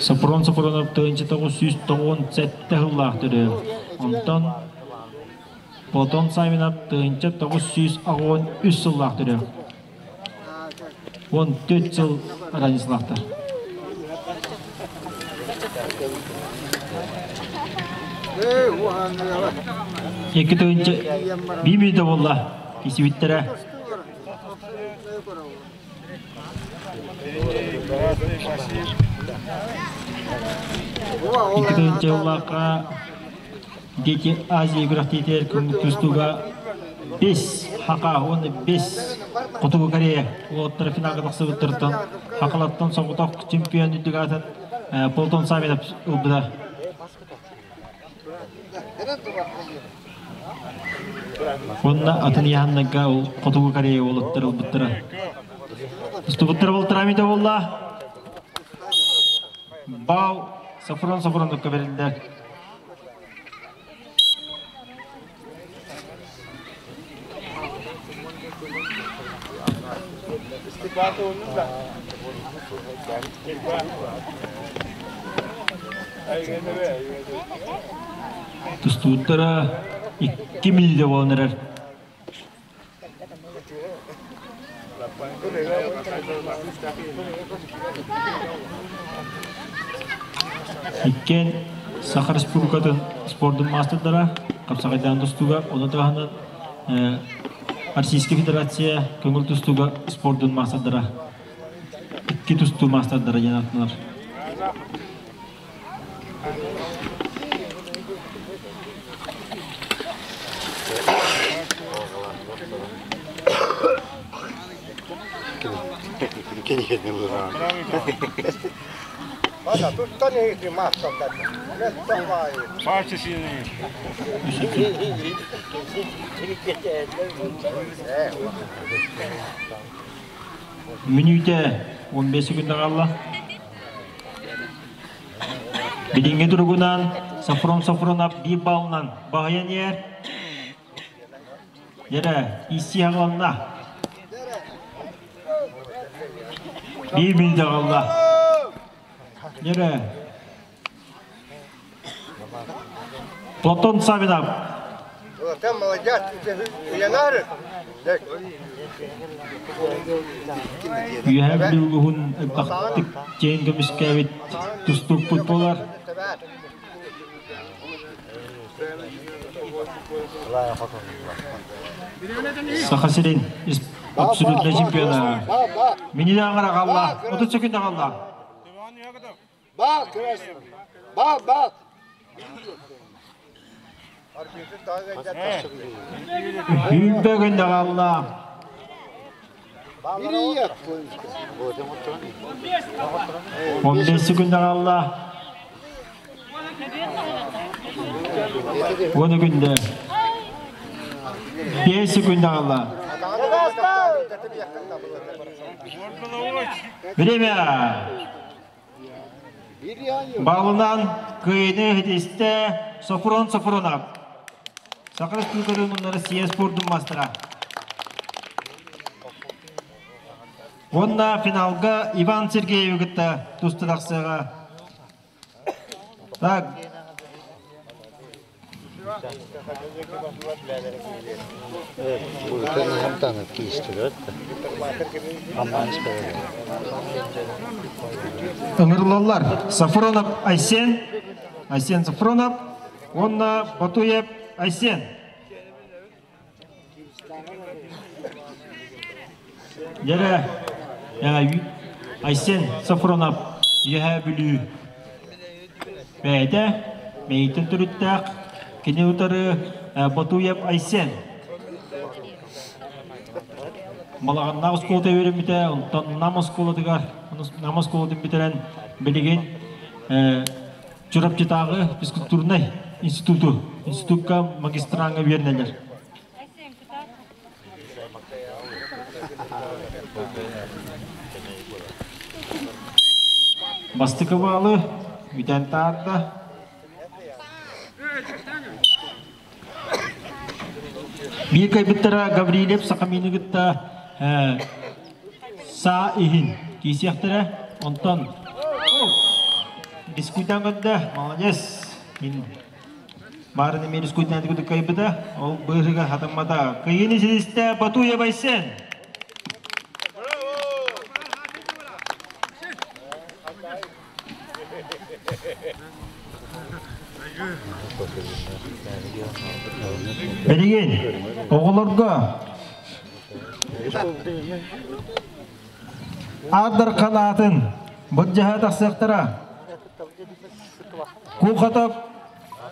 Сопрон Сопронов 1997 сыллаах төрүө. Онтон Платон Савинов 1983 сыллаах төрүө. 14 сыл разницалаахтар. Екі тыһыынча биир мүнүүтэ буолла кисибиттэрэ. Икки тыһыынча сыллаахха Дети Азии күрэхтэһиитигэр көҥүл тустууга бес хака уонна бес Хотугу Корея уолаттара финалга тахсыбыттарыттан хакалаттан соҕотох чемпион үрдүк аатын Полтон Савинов ылбыта. Уонна атын ыйааһыннарга ол Хотугу Корея уолаттара ылбыттара. Тустубуттара болтара эмитэ буолла. Бал Сафрон Сафроновка бэриллэр. Тустууттара икки миилэ буолан эрэр. Иккиэн Саха Республикатын спордун маастардара хапсаҕайдаан тустууга, ону таһынан Российскай Федерация көҥүл тустууга спордун маастардара икки тустуу маастардара диэн ааттанар. Мүнүүтэ 15 секунда хаалла. Билиҥҥи туругунан Софрон Софронов биир баллынан баһыйан иһэр. Дьэрэ, исси аҕалла. Биир мүнүүтэ аҕалла. Дьэрэ. Платон Савинов. Платон молодец, уйанары. Үөһээ Бүлүү улууһун элбэхтик чээн көмүскээбит тустуукпут буолар. Саха сирин абсолютнай чемпиона. Мини аңара қалла. 30 секунд қалла. Бал, бал, бал. Сүүрбэ күн даҕалла. 15 күн даҕалла. 10 күндэ. 5 күн даҕалла. Время! Баалынан кыайыны иһитистэ Софрон Софронов. Саха Республикатын уонна Россия спордун мастера. Уонна финалга Иван Сергеевы кытта туста тахсыаҕа. Так, Ыҥырылаллар Сафронов Айсен, Айсен Сафронов уонна Батуев Айсен. Дьэрэ, Айсен Сафронов Үөһээ Бүлүү бэйэтэ мэйиттэн төрүттээх, кини утары Батуев Айсен Балаҕаннаах оскуолата үөрэммитэ, онтон Нам оскуолатыгар, Нам оскуолатын бүтэрэн билигин Чурапчытааҕы физкультурнай институту, институкка магистраҥҥа үөрэнэллэр. Бастакы баалы бүтэн таарда. Биир кайбыттара Гаврильев Сахамины кытта саа иһин киисиэхтэрэ. Онтон дискуйтан көрдө, молодец. Мин баарын эмиэ дискуйтан кыайбыта. Ол быыһыга хатаммата. Кыйыны силистэ Батуя Байсен. Билигин оҕолорго Аардар ханаатын былдьаһа тахсыахтара. Куухатов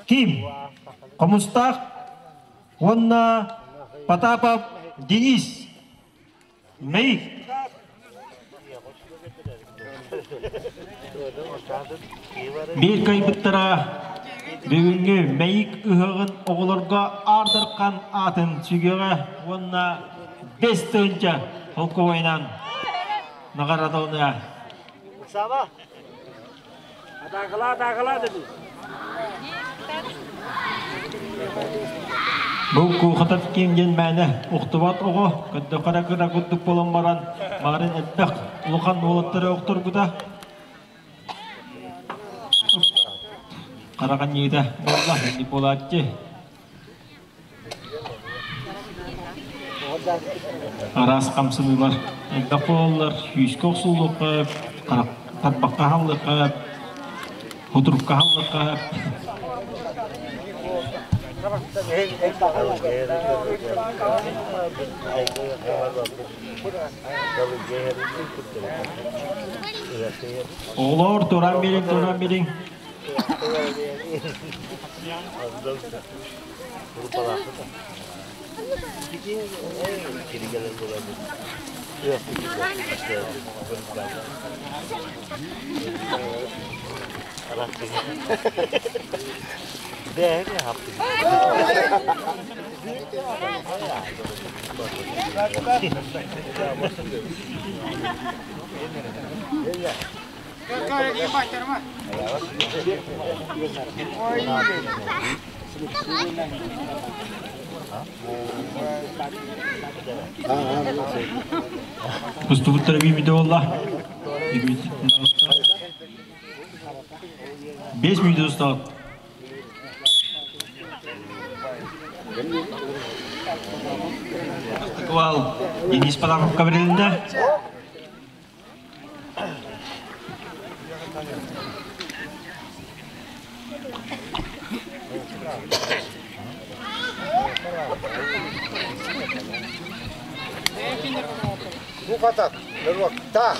Ким, Хомустаах уонна Потапов Денис. Мэйик. Биир кыайбыттара бүгүҥҥү Мэйик ыһыаҕын оҕолорго Аардархан аатын сүгүөҕэ уонна 5 тыһыынча холкуойунан наҕараадаланыа. Саба. Атаакалаа, атаакалаа dedi. Бу Куухатов ким диэн мээнэ охтубат оҕо, көрдөххө кыра курдук буолан баран, баарын элбэх улахан уолаттары охторбута. Хараҕанньыыта буолла, инник буолааччы. Араас хамсаныылар элбэх буолаллар, күүскэ охсуллуохха, тарбахха аһаллыахха, кутурукка аһаллыахха. Оҕолор, туран биэриҥ, туран биэриҥ. Устубуттара биир буолла. 5 мүнөтэ устаҕыт. Квал Денис Потаповка берилинде. Бу хатат, та.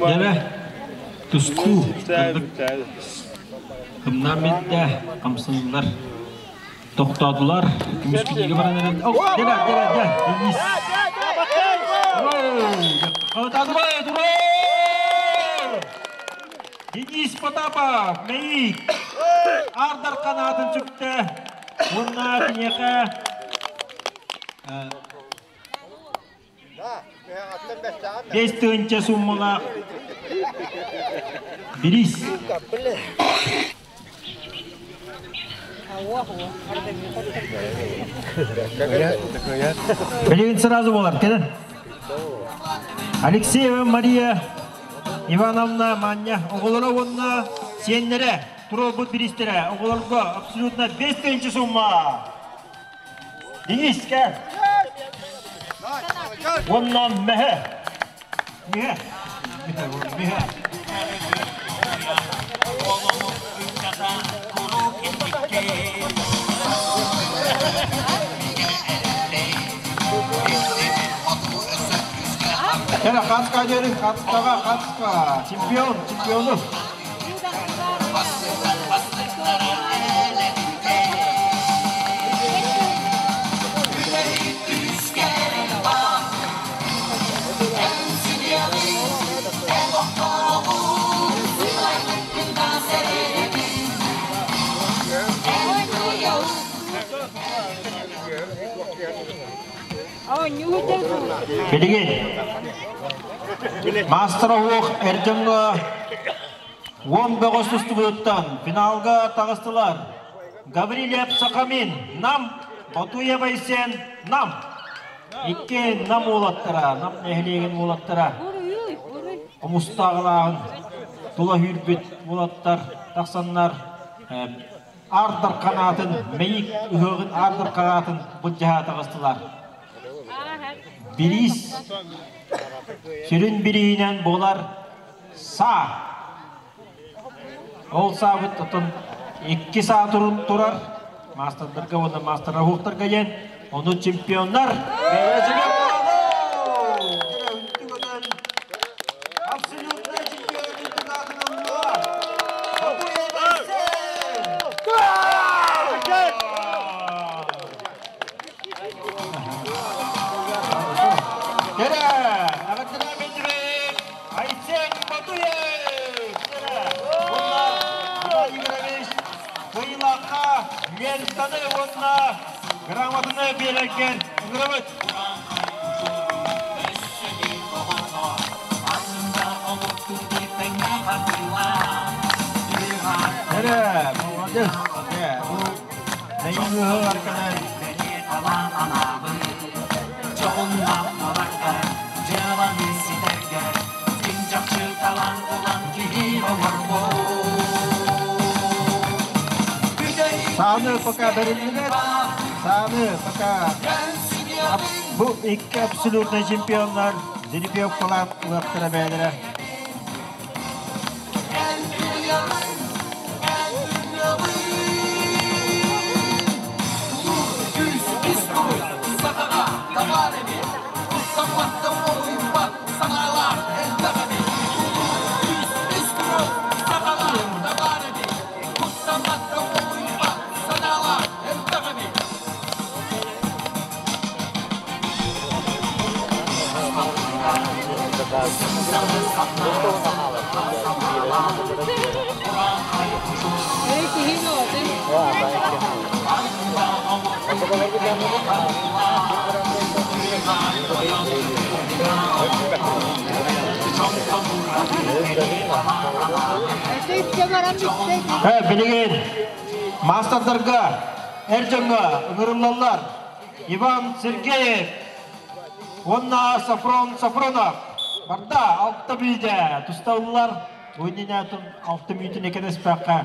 Дьэ, тустуу кымнан битте, хамсынылар. Тохтоотулар. Көмүс күнүгө баран эрэн. О, дьэ, дьэ, дьэ, Денис. Тура, тура! Денис Потапов, Мэйик. Ардар канатын сүктэ. Уонна киниэхэ 5 тыһыынча суммалаах бириис. Билигин сразу болар, кэлин. Алексеева Мария Ивановна Маня, оҕолоро уонна сиэннэрэ, туруорбут бириистэрэ, оҕолорго абсолютно 5 тыһыынча сумма. Денис, кэл. Уонна Мөһө. Мөһө. Мөһө. Кэлэ, хатка дери, хаткаға, хатка. Чемпион, чемпиону. Билигин Мастер оһуох эр дьоҥҥо уон бөҕөс тустубутуттан финалга таҕыстылар. Гаврильев Сахамин, Нам, Ботуев Айсен, Нам. Икки Нам уолаттара, Нам нэһилиэгин уолаттара хомустааҕылааҕын тула сүүрбүт уолаттар тахсаннар Аардар ханаатын, Мэйик ыһыаҕын Аардар ханаатын былдьаһа таҕыстылар. Бириис сүрүн бирииһинэн буолар саа. Ол саабыт отон икки саа турар маастардарга уонна маастар-оһуохтарга диэн ону чемпионнар Абсолютный чемпион Кэрэ, Айсен Батуев! Уонна Иван Егорович кыайыылаахха лентаны уонна грамотаны биэрэргэр ыҥырабыт. Эрэ, молодец. Бу нэйиҥ арканан Сааны пока бэриллибэт. Сааны пока бу икки абсолютный чемпионнар жеребьевкалаан ылыахтара бэйэлэрэ. Билигин маастардарга, эр дьоҥҥо ыҥырыллаллар Иван Сергеев уонна Сафрон Сафронов. Барда алта мүнүүтэ тусталлар. Бу иннинэ алта мүнүүтүн экэнэспэххэ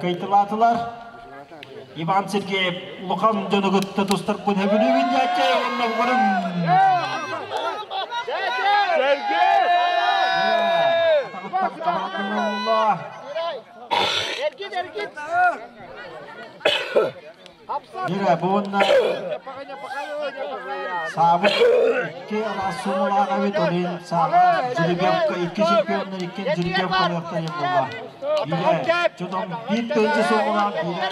кыайтылаатылар. Иван Сергеев улахан дьону кытта тустарбын сөбүлүүбүн диэччи уонна угурум. Эргит, эргит! Дьэ, бу уонна саабыт икки араас суумалаах эбит, ол иһин сааҕа жеребьевка икки чемпионнар икки жеребьевка ылыахтарын буолла. Биирэ чотон биир тыһыынча суумалаах, биирэ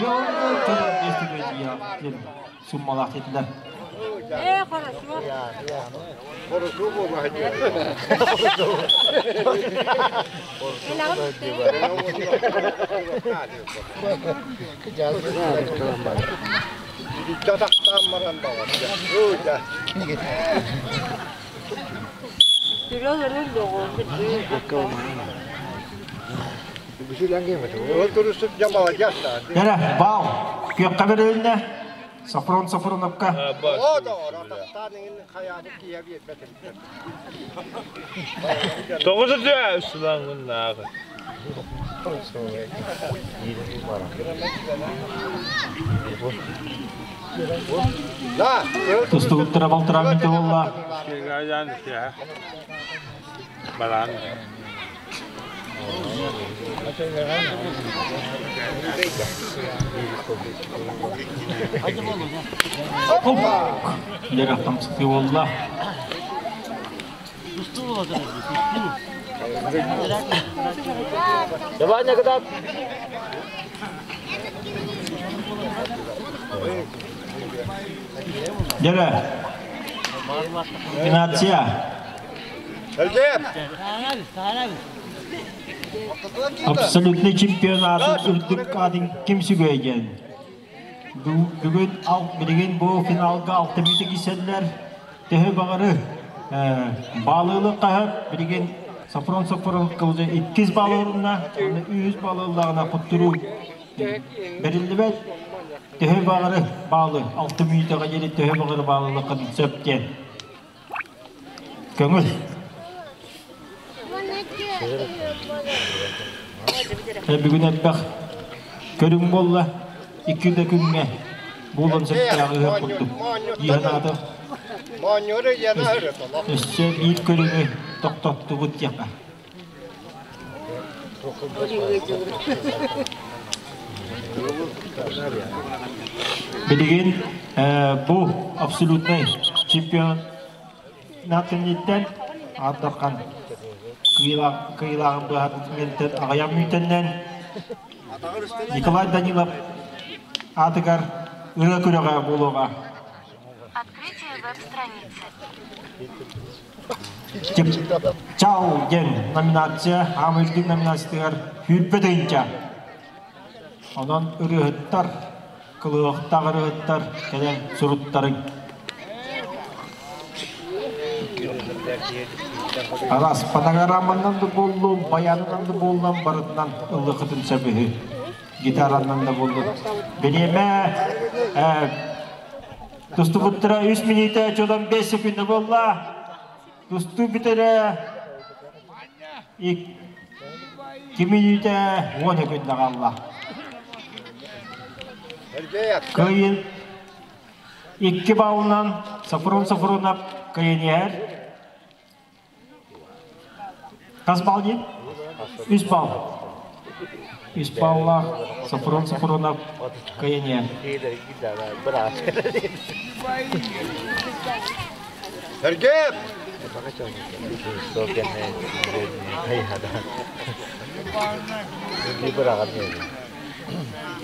чотон биэс тыһыынча диэн суммалаах диэтилэр. Э, хорошо. Хорошо буолла. Кэрэ, баал, күөххэ бэрилиннэ. Сафрон Сафроновка. Тоҕус үтүө сылаҥыннааҕы. Тустубуттара балтараа мүнтэ буолла. Балаан. Дьэ, хамсатыы буолла. Давай, Нагадат. Дьэ, Номинация. Абсолютный чемпионатын үрдүк аатын ким сүгөйген? Бүгүн билигин бу финалга алта мүнүүтэ киирсэллэр. Төһө баҕары баалыылык хаһып, билигин Сафрон Сафронов иккис баалы орунна, уонна үһүс баалы ыллаҕына хотторуу бэриллибэт. Төһө баҕары баалы, алта мүнүүтэҕэ диэри төһө баҕары баалылыккын сөп диэн. Көҥүл. Бүгүн элбэх көрүҥ буолла. Икки да күҥҥэ буолан сөптөөх ыһыах курдук. Иһанаата өссө биир көрүҥү тохтоттубут диэххэ. Билигин бу абсолютнай чемпион кэнниттэн Аардархан кыайыылааҕын быһаатын аҕыйах мүнүүтэннэн Николай Данилов аатыгар ырыа күрэҕэ буолуоҕа. Открытие веб-страницы. Чал диэн номинация аам үрдүк номинациятыгар сүүрбэ тыһыынча. Онон ырыаһыттар, кылыһахтаах ырыаһыттар кэлэн суруттарыҥ. Араас фонограмманан да буоллун, баянынан да буоллун барытынан ыллыхытын сөп үһү. Гитаранан да буоллун. Бириэмэ Тустубуттара үс мүнүүтэ чолон 5 секунда буолла. Тустуу бүтэрэ 2 мүнүүтэ 10 секунда хаалла. Кыайын икки баллынан Сафрон Сафронов кыайан иһэр. Хас балл диэн? Үс балл. Үс баллаах Сафрон Сафронов кыайан Сергей!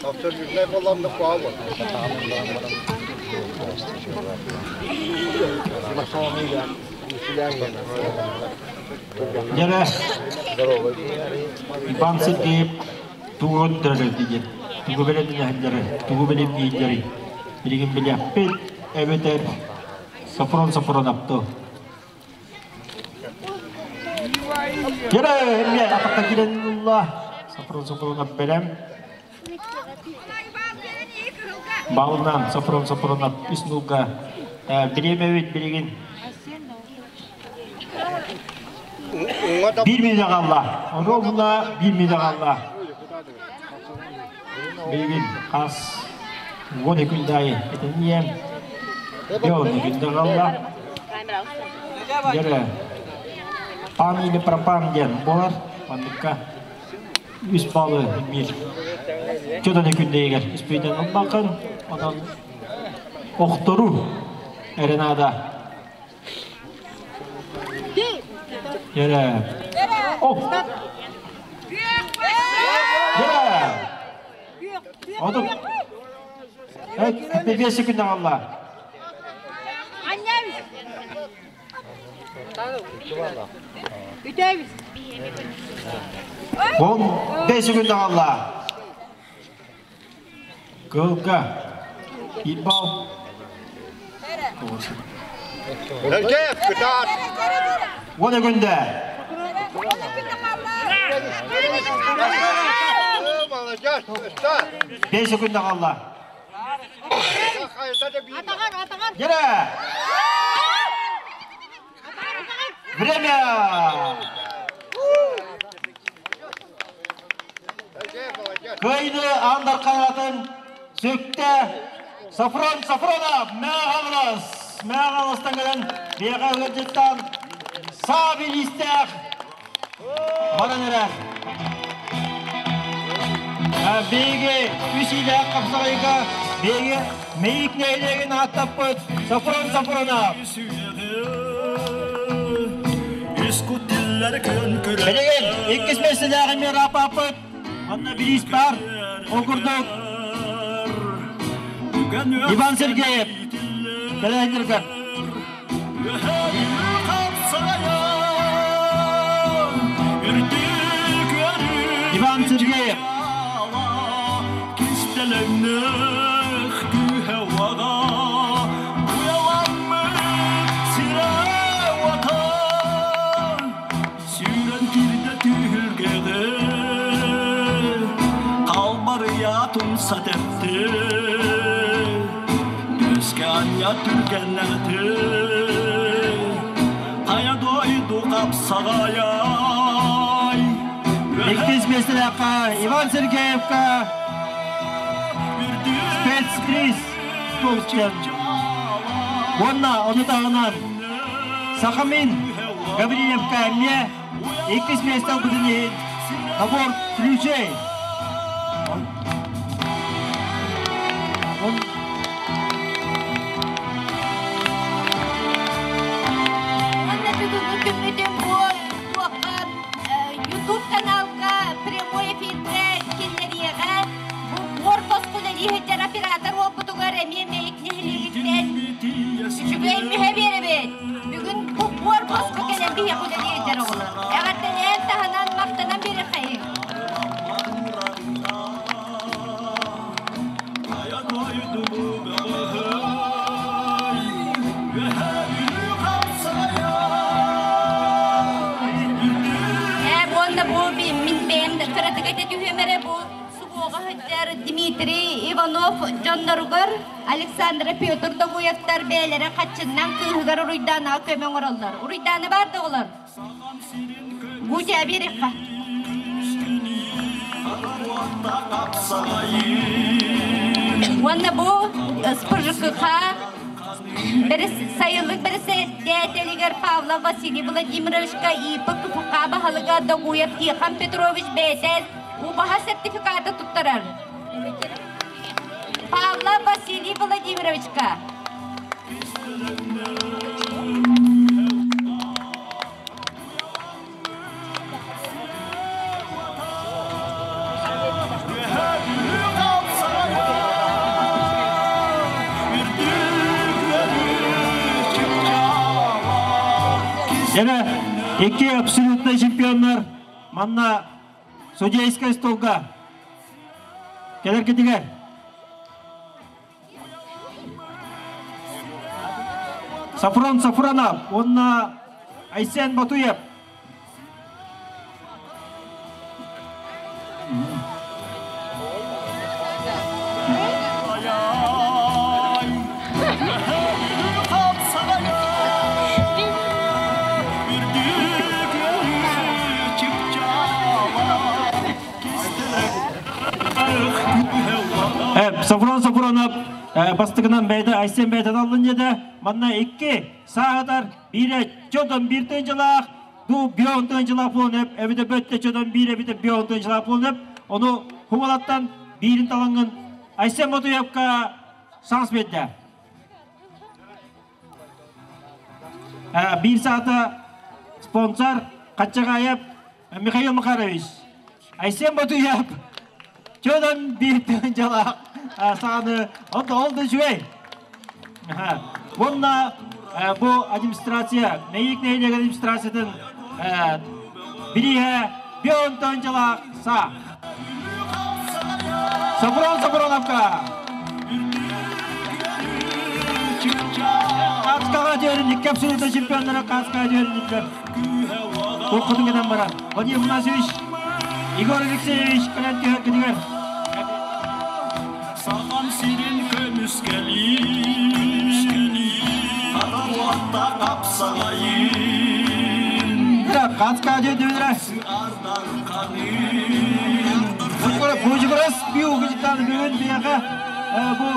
Абсолютно болламды қуалы. Дьэрэ Иван Сергеев тугу көрдөрөр диэн, тугу бэлэмнэһэллэрий, тугу бэлэмнииллэрий билигин билиэхпит эбэтэр Сафрон Сафроновту. Дьэрэ эмиэ атахха киирэн ылла. Сафрон Сафронов бэлэм. Балынан Сафрон Сафронов үс нулга бириэмэбит билигин биир мүнүүтэ хаалла. Оруобуна биир мүнүүтэ хаалла. Билигин хас уон күндэ аайы этинниэм. Уон күндэ хаалла. Дьэрэ пан или пропан диэн буолар. Оннукка үс баллы биир чөтөнө күндэйигэр испийтэн ылбаккын, онон охтору эрэ наада. Эрэ. Оп. Эрэ. Отут. Бес секунд алла. Он бес күн даҕалла. Кылга. Ибал. Эргеп, кытаат. Он күндэ. Молодец, usta. Бес күн даҕалла. Yere! Время! Кыайыны Андар қанатын сөкте Сафрон Сафронов Мәғалас. Мәғаластан келен Беға Гөржеттан Сабилистях баран эрэр. Биги үс илээх хапсаҕайга биги Мэйик нэһилиэгин ааттаппыт Сафрон Сафронов. Билигин иккис миэстэлээҕи миэрапаппыт. Онно бириис бар. Ол курдук Иван Сергеев кэлэһиннэргэр. Иван Сергеев. Умса тэпти, Түскэ анньа түргэннэти, Хайа дойду хапсаҕайай. Иккис миэстэлээххэ Иван Сергеевка спецприз получен. Уонна ону таһынан Сахамин Гаврильевка эмиэ иккис миэстэ ылбытын иһин набор ключей. Уонна бүгүҥҥү күммүтүн бу туохха YouTube каналга прямой эфиргэ киллэриэҕэ. Бу буор босхо үлэлии сылдьар оператор уолбутугар эмиэ Мэйик нэһилиэгиттэн үчүгэй мүһэ биэрэбит. Бүгүн бу буор босхо кэлэн биһиэхэ үлэлии сылдьар оҕолор. Эҕэрдэлээн таһынан махтанан биэрэхэйиҥ. Ээ, уонна бу мин бэйэм кыратык этэ түһүөм эрэ бу субуоҕа сылдьар Дмитрий Иванов дьонноругар Александра Петр Догуевтар бэйэлэрэ хаччыннан кыыһыгар Уруйдаанаҕа көмө оҥороллор. Уруйдаана баар да оҕолор? Гутя биэриэххэ. Уонна бу СПЖКХ сайылык бэрэссэдээтэлигэр Павлов Василий Владимировичка ИП КФХ баһылыга Догуев Тихон Петрович бэйэтэ убаһа сертификаты туттарар. Павлов Василий Владимировичка. Yana икки абсолютный чемпионнар манна судейскай столга кэлэргитигэр. Сафрон Сафронов уонна Айсен Батуев. Сафрон Сафронов бастыгынан бэйдэ Айсен бэйдэн аллын деді. Манна икки саатар бире чодон бир тыынчылаах, ду бион тыынчылаах буолан эбите бөттө чодон бир эбите бион тыынчылаах буолан ону хумалаттан бирин талангын Айсен Мотуевка шанс берді. Бир саата спонсор Качагаев Михаил Макарович. Айсен Ботуев чодон бир тыынчылаах сааны ол да үчүгэй. Онна бу администрация, Мэйик нэһилиэк администрациятын бириһэ бион тыынчылаах са. Сафрон Сафроновка. Кацкаға жерін, икки абсолютно чемпиондары Кацкаға жерін Тоққытын кеден бара. Владимир Афанасьевич, Егор Алексеевич, кален кедигер. Сахам сирин көмүскели, Кара уатта капсагайын. Кацкаға жерін Бужиграс бию гыжытан бүгүн бияга бу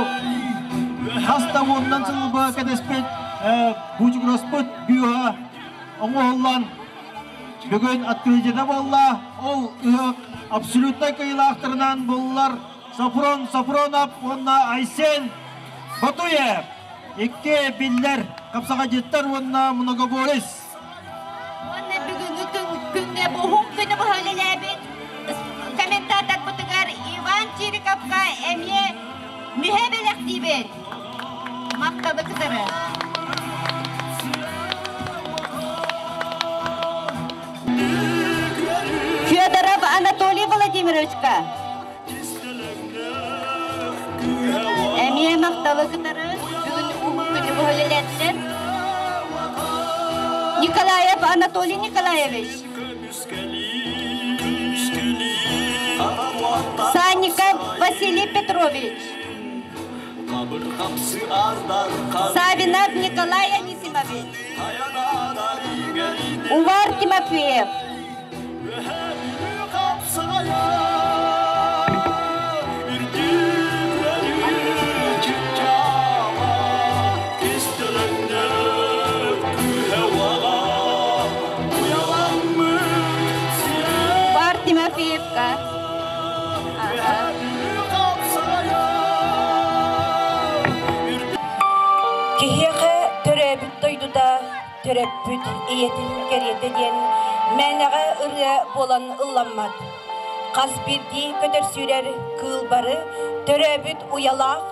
хаста оннан сылбы кедеспет Бужиграспыт бюха оңоллан бүгүн открытиеде болла ол ыһык абсолютно кыйлаахтарынан буллар Сафрон Сафронов уонна Айсен Батуев икки биллер капсаҕа уонна многоборец. Уонна бүгүҥҥү күҥҥэ буһун күнү быһалелээбит комментатор бутугар Иван Чириковка эмиэ мүһэ бэлэхтиибит. Макталы кытары. Федоров Анатолий Владимировичка. Эмиэ макталы кытары бүгүн уһун күнү быһалелээттер. Николаев Анатолий Николаевич. Санников Василий Петрович. Савинов Николай Анисимович. Увар Тимофеев. Увар Тимофеевка. Киһиэхэ төрөөбүт дойдута төрөппүт ийэтин кэриэтэ диэн мээнэҕэ ырыа буолан ылламмат. Хас биирдии көтөр-сүүрэр кыыл бары төрөөбүт уйалаах,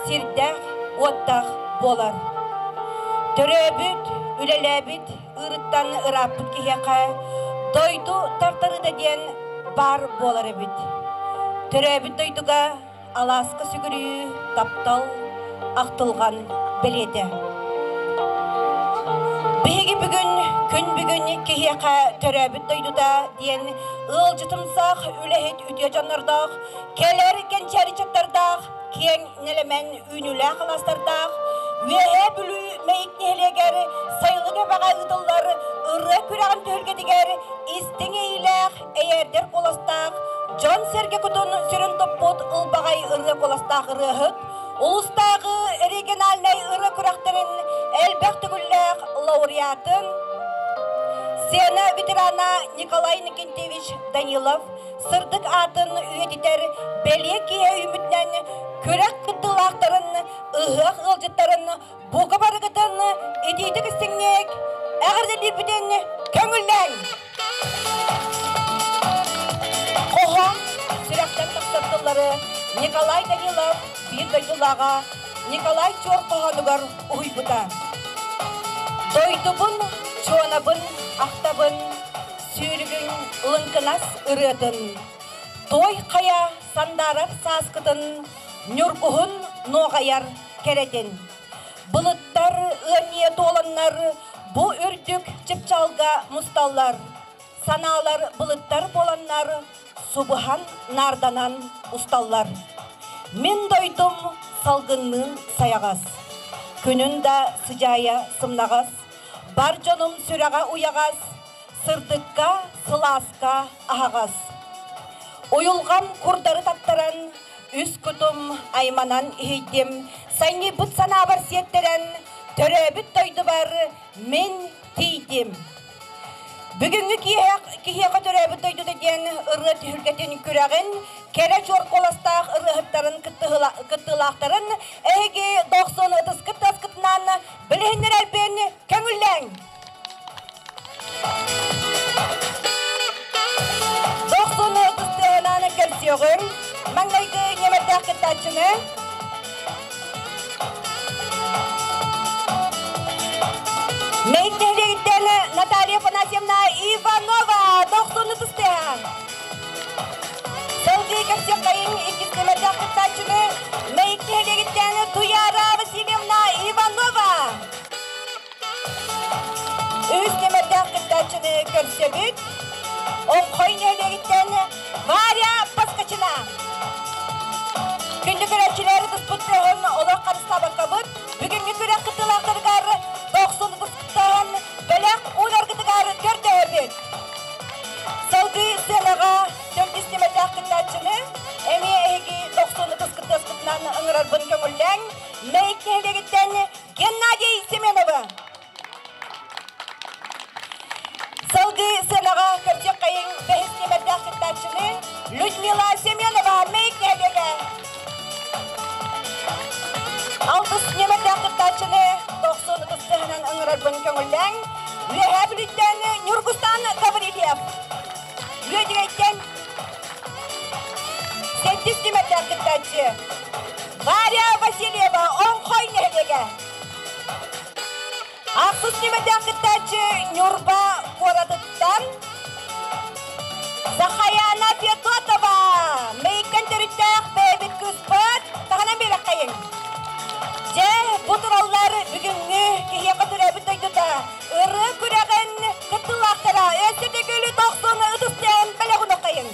сирдээх, уоттаах буолар. Төрөөбүт, үлэлээбит ыырыттан ырааппыт киһиэхэ дойду тартарыыта диэн баар буолар эбит. Төрөөбүт дойдуга алааска сүгүрүйүү, таптал, ахтылҕан бэлиэтэ. Биһиги бүгүн, күн бүгүн киһиэхэ төрөөбүт дойдута диэн ыалдьытымсах үлэһит үтүө дьоннордоох, кэлэр кэнчээри чаттардаах, киэҥ нэлэмэн үүнүүлээх алаастардаах Үөһээ Бүлүү Мэйик нэһилиэгэр Сайылык эбэҕэ ыытыллар ырыа күрэҕин түһүлгэтигэр истиҥ иэйиилээх эйээрдэр куоластаах, дьон-сэргэ кутун сүрүн туппут ылбаҕай ырыа куоластаах ырыаһыт, улуустааҕы региональнай ырыа күрэхтэрин элбэх төгүллээх лауреатын, сцена ветерана Николай Никентьевич Данилов сырдык аатын үйэтитэр бэлиэ киэһэ үүммүтүнэн күрэх кыттыылаахтарын, ыһыах ыалдьыттарын бука барыгытын итиитик истиҥник эҕэрдэлиирбитин көҥүллээҥ! Хоһоон сүрэхтэн тахсар тыллары Николай Данилов биир дойдулааҕа Николай Чуор хоһоонугар уһуйбута. Дойдубун, чуонабын, ахтабын, сүүрүгүн лыҥкынас ырыатын, той хайа сандаарар сааскытын, ньургуһун нуоҕайар кэрэтин. Былыттар ыанньыйа туоланнар, бу үрдүк чыпчаалга мусталлар. Санаалар былыттар буоланнар, субуһан наарданан усталлар. Мин дойдум салгынныын сайаҕас, күнүн да сыдьаайа сымнаҕас, бар дьонум сүрэҕэ уйаҕас, сырдыкка, сылааска аһаҕас. Уйулҕам курдары таттаран, үс кутум айманан иһийдим, санньыйбыт санаабар сиэттэрэн, төрөөбүт дойдубар мин тиийдим. Бүгүҥҥү киһиэхэ төрөөбүт дойдута диэн ырыа түһүлгэтин күрэҕин кэрэ чуор куоластаах ырыаһыттарын кыттыылаахтарын эһиги дохсун ытыскыт таскытынан билиһиннэрэрбин көҥүллээҥ! Дохсун ытыстыаһынан көрсүөҕүҥ, маҥнайгы ньэмэрдээх кыттааччыны Мэйик нэһилиэгиттэн Наталья Афанасьевна Иванова дохсун ытыстыаһа. Салгыы көрсүөххэйиҥ иккис ньэмэрдээх кыттааччыны Мэйик нэһилиэгиттэн Туяра Васильевна Иванова. Үһүс нүөмэрдээх кыттааччыны көрсөбүт. Оҥхой нэһилиэгиттэн Варя Поскачина. Күндү көрөөччүлэр ытыспыт тыаһын олох харыстаабаккабыт, бүгүҥҥү күрэх кыттыылаахтарыгар дохсун ытыстаһан бэлэх уунаргытыгар көрдөһөбүт. Салгыы сыанаҕа төрдүс нүөмэрдээх кыттааччыны эмиэ эһиги дохсун ытыс кыттыаскытынан ыҥырарбын көҥүллээҥ. Мэйик нэһилиэгиттэн Геннадий Семенова. Салгыы сыанаҕа көрсүөххэйиҥ бэһис нүөмэрдээх кыттааччыны Людмила Семенова Мэйик нэһилиэгэ. Алтыс нүөмэрдээх кыттааччыны тохсун ытыс тыаһынан ыҥырарбын көҥүллээҥ. Үөһээ Бүлүүттэн Ньургустан Гаврильев. Үөдүгэйтэн сэттис нүөмэрдээх кыттааччы Варя Васильева Оҥхой нэһилиэгэ. Ахсыс нүөмэрдээх кыттааччы Ньурба куоратыттан Сахаяна Федотова Мэйиктэн төрүттээх бэйэбит кыыспыт таһынан биэрэххэйиҥ. Дьэ, бу тураллар бүгүҥҥү киһиэхэ төрөөбүт дойдута ырыа күрэҕин кыттыылаахтара өссө төгүл дохсун ытыстыан бэлэҕин оххайыҥ.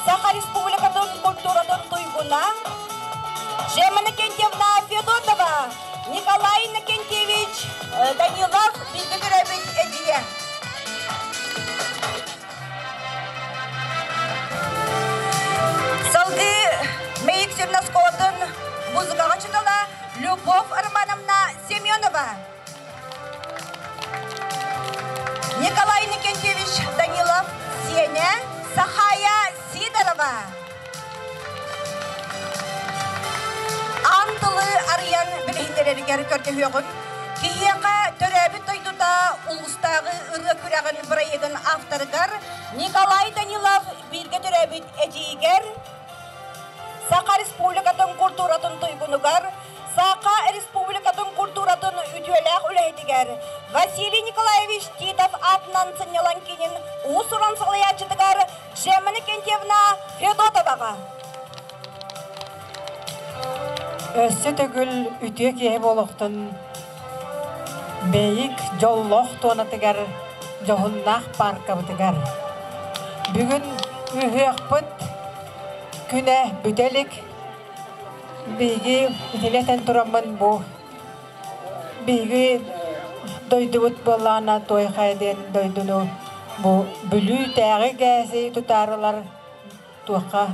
Саха Республикатын культуратын туйгуна Жема Иннокентьевна Федотова, Николай Иннокентьевич Данилов бииргэ төрөөбүт эдьиийэ. Салгыы Мэйик сүрүн оскуолатын музыкаҕа учуутала Любовь Романовна Семенова. Николай Никентьевич Данилов сиэнэ Сахая Сидорова. Аан тылы арыйан билиһиннэрэригэр көрдөһүөҕүм. Киһиэхэ төрөөбүт дойдута улуустааҕы ырыа күрэҕин бырайыагын авторыгар Николай Данилов бииргэ төрөөбүт эдьиийигэр Саха Республикатын культуратын туйгунугар Саха Республикатын культуратын үтүөлээх үлэһитигэр Василий Николаевич Титов аатынан сынньалаҥ киинин уус-уран салайааччытыгар Джемма Никентьевна Федотоваҕа. Өссө төгүл үтүө киһи буолуохтун Бэйик дьоллоох туонатыгар дьоһуннаах пааркабытыгар. Бүгүн ыһыахпыт күнэ бүтэ илик. Биһиги итилэтэн тураммын бу биһиги дойдубут буоллаҕына Туой Хайа диэн дойдуну бу Бүлүүтээҕи гээси тутаарылар туохха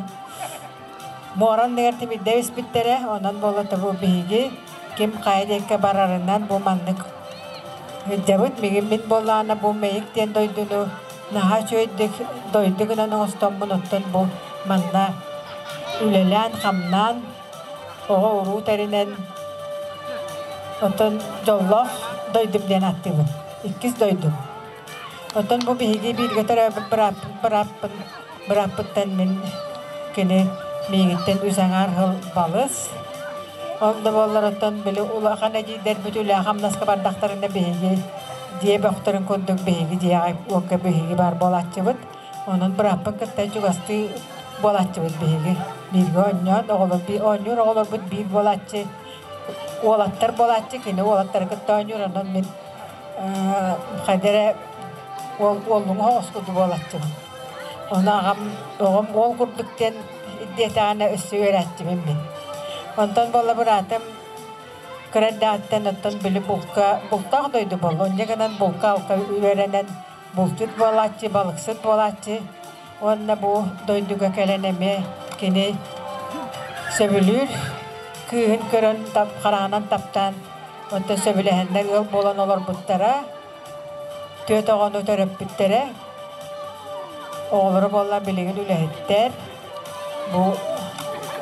муора анныгар тимирдэ испиттэрэ. Онон буолла бу биһиги ким хайа диэккэ барарынан бу маннык сылдьабыт. Мигин мин буоллаҕына бу Мэйик диэн дойдуну наһаа үчүгэйдик дойду гынан оҥостоммун оттон бу манна үлэлээн-хамнаан оҕо-уруу тэринэн оттон дьоллоох дойдум диэн ааттыыбын. Иккис дойдум. Оттон бу биһиги бииргэ төрөөбүт бырааппын бырааппын бырааппыттан мин кини миигиттэн үс аҥаар сыл балыс. Ол да буоллар оттон били улахан эдьиийдэрбит үлэ-хамнаска бардахтарына биһиги дьиэ бөхтөрүн курдук биһиги дьиэҕэ уокка биһиги баар буолааччыбыт. Онон бырааппын кытта чугастыы буолааччыбыт биһиги. Бииргэ оонньоон оҕолор оонньуур оҕолорбут биир буолааччы, уолаттар буолааччы, кини уолаттары кытта оонньуур, онон мин хайда эрэ уол уоллуҥу оҕус курдук буолааччыбын. Ону аҕам оҕом уол курдук диэн диэтэҕинэ өссө үөрээччибин мин. Онтон буолла быраатым кыра эрдэҕиттэн оттон били булка бултаах дойду буолла. Онньа гынан булка-алка үөрэнэн булчут буолааччы, балыксыт буолааччы. Уонна бу дойдуга кэлэн эмиэ кини сөбүлүүр кыыһын көрөн хараҕынан таптаан онтон сөбүлэһэннэр ыал буолан олорбуттара. Түөрт оҕону төрөппүттэрэ. Оҕолоро буолла билигин үлэһиттэр. Бу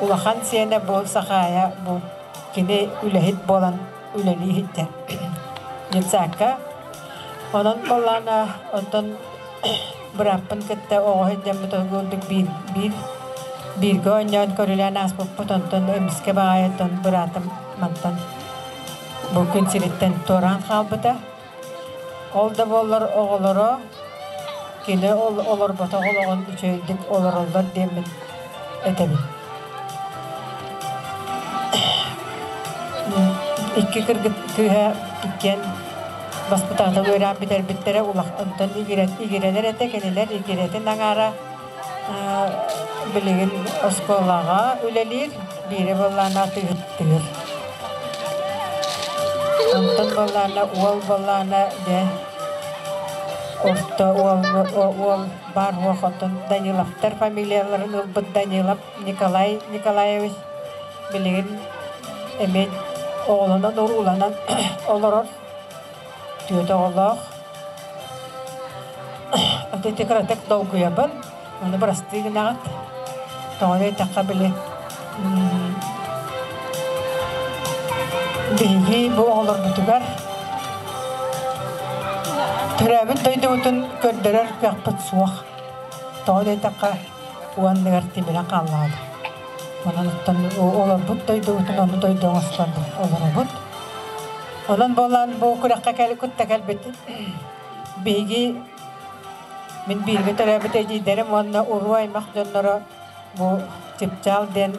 улахан сиэнэ бу Сахаайа бу кини үлэһит буолан үлэлии иһиттэ. Детсадка. Онон буоллаҕына онтон бырааппын кытта оҕо сылдьаммыт ордук биир биир бииргэ оонньоон көрүлээн ааспыппыт онтон эмискэ баҕайыттан быраатым мантан бу күн сириттэн туораан хаалбыта. Ол да буоллар оҕолоро кини олорботох олоҕун үчүгэйдик олороллор диэммин этэбин. Икки кыргыт кыыһа иккиэн баспытаатал үөрэҕин бүтэрбиттэрэ улахантан игирэлэр этэ кинилэр игирэтин аҥаара билигин оскуолаҕа үлэлиир биирэ буоллаҕына атыыһыттыыр онтон буоллаҕына уол буоллаҕына дьэ орто уол уол баар уох оттон Даниловтар фамилияларын ылбыт Данилов Николай Николаевич билигин эмиэ оҕолонон-урууланан олорор түөрт оҕолоох. Ити кыратык долгуйабын, ону бырастыы гынаҕыт. Тоҕо диэтэххэ били биһиги бу оҕолорбутугар төрөөбүт дойдубутун көрдөрөр кыахпыт суох. Тоҕо диэтэххэ уонныгар тимирэн хааллаҕа. Онон оттон олорбут дойдубутун ону дойду оҥостон олоробут. Онон буолан бу күрэххэ кытта кэлбит биһиги мин бииргэ төрөөбүт эдьиийдэрим уонна уруу аймах дьонноро бу Чыпчаал диэн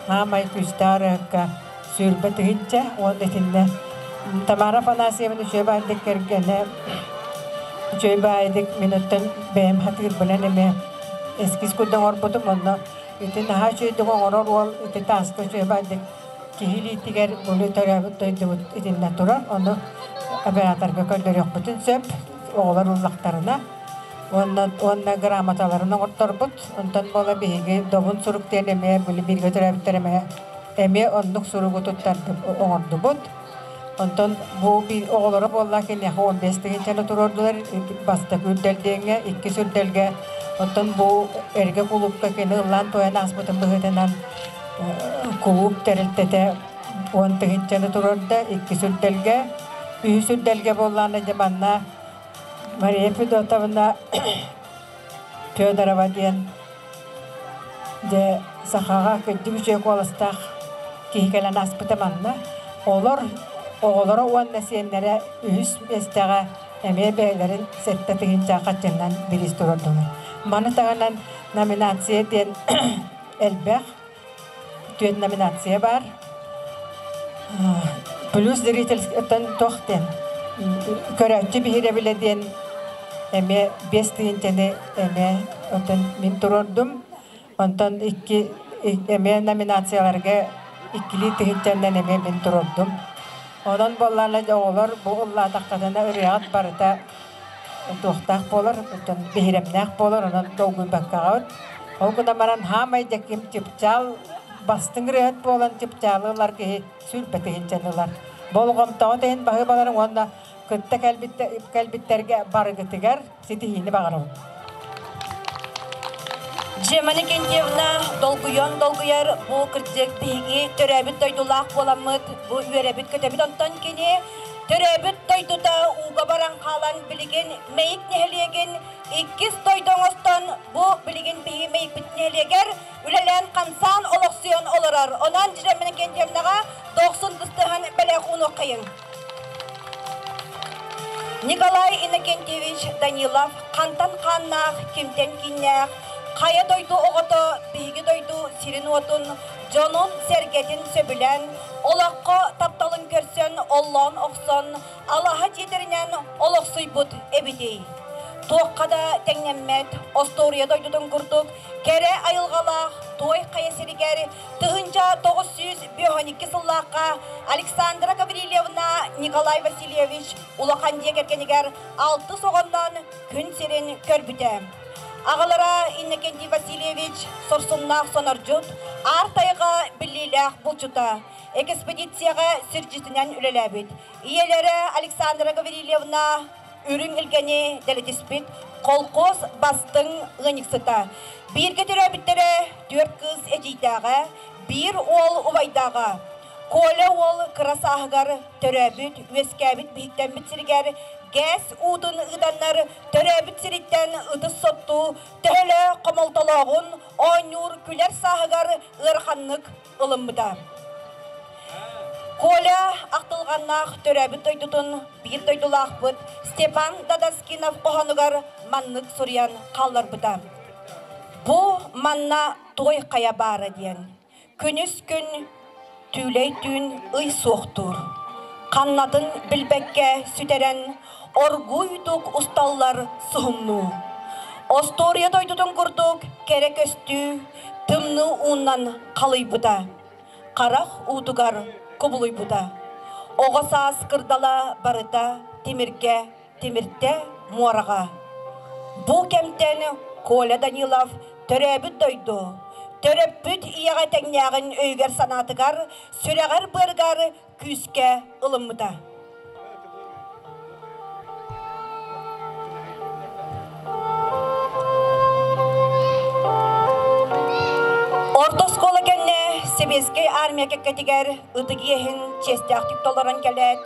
аамай күүстээх ырыаһыкка 20 000 уонна итиннэ Тамара Афанасьевна үчүгэй баайдык кэргэнэ үчүгэй баайдык мин оттон бэйэм хатыырбынан эмиэ. эскиз курдук оҥорбутум онно ити наһаа үчүгэйдик оҥорор уол ити тааска үчүгэй баайдык киһи илиитигэр бу төрөөбүт дойдубут итиннэ турар ону операторга көрдөрүөхпүтүн сөп оҕолор ыллахтарына уонна уонна грамоталарын оҥорторбут онтон буола биһиги добун сурук диэн эмиэ били бииргэ төрөөбүттэр эмиэ эмиэ оннук суругу туттардым оҥордубут Онтон бу оҕолоро буолла киниэхэ 15 тыһыынчаны туруордулар бастакы үрдэл диэҥҥэ, иккис үрдэлгэ. Оттон бу эргэ кулуупка кини ыллаан туойан ааспытын быһыытынан кулууп тэрилтэтэ 10 тыһыынчаны туруорда иккис үрдэлгэ. Үһүс үрдэлгэ буоллаҕына дьэ манна Мария Федотовна Федорова диэн дьэ сахаҕа кырдьык үчүгэй куоластаах киһи кэлэн ааспыта манна. Олор оҕолоро уонна сиэннэрэ үһүс миэстэҕэ эмиэ бэйэлэрин 7 тыһыынча хаччыннан бириис туруордулар. Маны таһынан номинация диэн элбэх түөрт номинация баар. Плюс зрительтэн туох диэн көрөөччү биһирэбилэ диэн эмиэ 5 тыһыынчаны эмиэ оттон мин туруордум. Онтон икки эмиэ номинацияларга иккилии тыһыынчаннан эмиэ мин туруордум. Онон буоллаҕына оҕолор бу ыллаатаххытына ырыаҕыт барыта туохтаах буолар, оттон биһирэмнээх буолар, онон долгуйбаккаҕыт. Ол гынан баран хаамай дьэким чыпчаал бастыҥ ырыаһыт буолан чыпчаалы ылар киһи 20 тыһыынчаны ылар. Болҕомтоҕо иһин баһыыбаларын уонна кытта кэлбиттэргэ барыгытыгар ситиһиини баҕарабын. Джема Никентьевна долгуйан долгуйар бу кырдьык биһиги төрөөбүт дойдулаах буоламмыт бу үөрэбит көтөбүт онтон кини төрөөбүт дойдута ууга баран хаалан билигин Мэйик нэһилиэгин иккис дойду оҥостон бу билигин биһиги Мэйикпит нэһилиэгэр үлэлээн хамсаан олохсуйан олорор. Онон Джема Никентьевнаҕа дохсун быстыһан бэлэх уунуоххайыҥ. Николай Иннокентьевич Данилов хантан хааннаах, кимтэн кииннээх, хайа дойду оҕото биһиги дойду сирин-уотун, дьонун-сэргэтин сөбүлээн, олоххо тапталын көрсөн, оллоон охсон, алаһа дьиэтэринэн олохсуйбут эбитий? Туохха да тэҥнэммэт остуоруйа дойдутун курдук кэрэ айылҕалаах Туой Хайа сиригэр 1952 сыллаахха Александра Гаврильевна Николай Васильевич улахан дьиэ кэргэнигэр алтыс оҕоннон күн сирин көрбүтэ. Аҕалара Иннокентий Васильевич сорсуннаах сонордьут, аар тайҕа биллиилээх булчута, экспедицияҕа сирдьитинэн үлэлээбит. Ийэлэрэ Александра Гаврильевна үрүҥ илгэни дэлэтиспит колхоз бастыҥ ыанньыксыта. Бииргэ төрөөбүттэрэ түөрт кыыс эдьиийдээҕэ, биир уол убайдааҕа. Коля уол кыра сааһыгар төрөөбүт, үөскээбит биһиктэммит сиригэр ГЭС уутун ыытаннар төрөөбүт сириттэн ытыс соттуу төһөлө хомолтолооҕун оонньуур күлэр сааһыгар ыараханнык ылыммыта. Коля ахтылҕаннаах төрөөбүт дойдутун биир дойдулаахпыт Степан Дадаскинов хоһоонугар маннык суруйан хаалларбыта. Бу манна туой хайа баара диэн. Күнүс күн, түүлэй түүн ый суохтуур. Ханнатын билбэккэ сүтэрэн, оргууйдук усталлар суһумнуу. Остуоруйа дойдутун курдук кэрэ көстүү тымныы уунан халыйбыта, харах уутугар кубулуйбута. Оҕо саас кырдала барыта тимиргэ, тимиртэ муораҕа. Бу кэмтэн Коля Данилов төрөөбүт дойду, төрөппүт ийэҕэ тэҥнээҕин өйүгэр-санаатыгар, сүрэҕэр-быарыгар күүскэ ылыммыта. Орто оскуола кэннэ Сэбиэскэй армия кэккэтигэр ытык иэһин чиэстээхтик толорон кэлээт,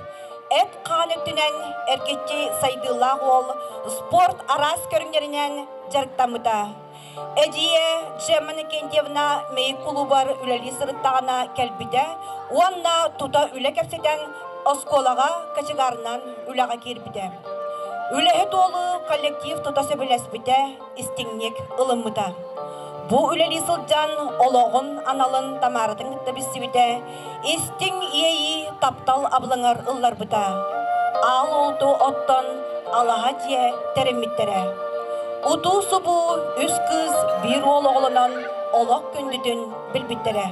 эт-хаан өттүнэн эргиччи сайдыылаах уол спорт араас көрүҥнэринэн дьарыктаммыта. Эдьиийэ Джемма Никентьевна Мэйик кулуубар үлэлии сырыттаҕына кэлбитэ уонна тута үлэ кэпсэтэн оскуолаҕа кочегарынан үлэҕэ киирбитэ. Үлэһит уолу коллектив тута сөбүлэспитэ, истиҥник ылыммыта. Бу үлэлии сылдьан олоҕун аналын Тамаратын кытта билсибитэ, истиҥ иэйии таптал абылаҥар ылларбыта. Аал уоту оттон алаһа дьиэ тэриммиттэрэ. Утуу-субуу үс кыыс биир уол оҕолонон олох күндүтүн билбиттэрэ.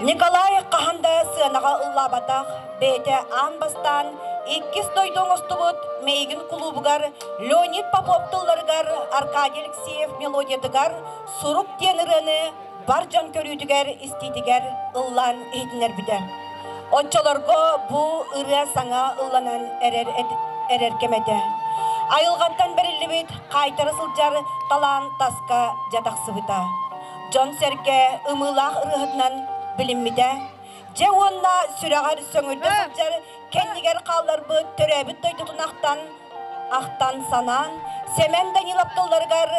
Николай хаһан да сыанаҕа ыллаабатах, бэйэтэ аан бастаан иккис дойду оҥостубут Мейгин кулуубугар Леонид Попов тылларыгар Аркадий Алексеев мелодиятыгар «Сурук» диэн ырыаны бар дьон көрүүтүгэр, истиитигэр ыллаан иһитиннэрбитэ. Оччолорго бу ырыа саҥа ылланан эрэр, эрэр кэм этэ. Айылҕаттан бэриллибит хаайтара сылдьар талаан таска дьэ тахсыбыта. Дьон-сэргэ ымыылаах ырыаһытынан билиммитэ. Дьэ уонна сүрэҕэр сөҥүрдэ сылдьар кэннигэр хаалларбыт төрөөбүт дойдутун ахтан ахтан санаан Сэмэн Данилов тылларыгар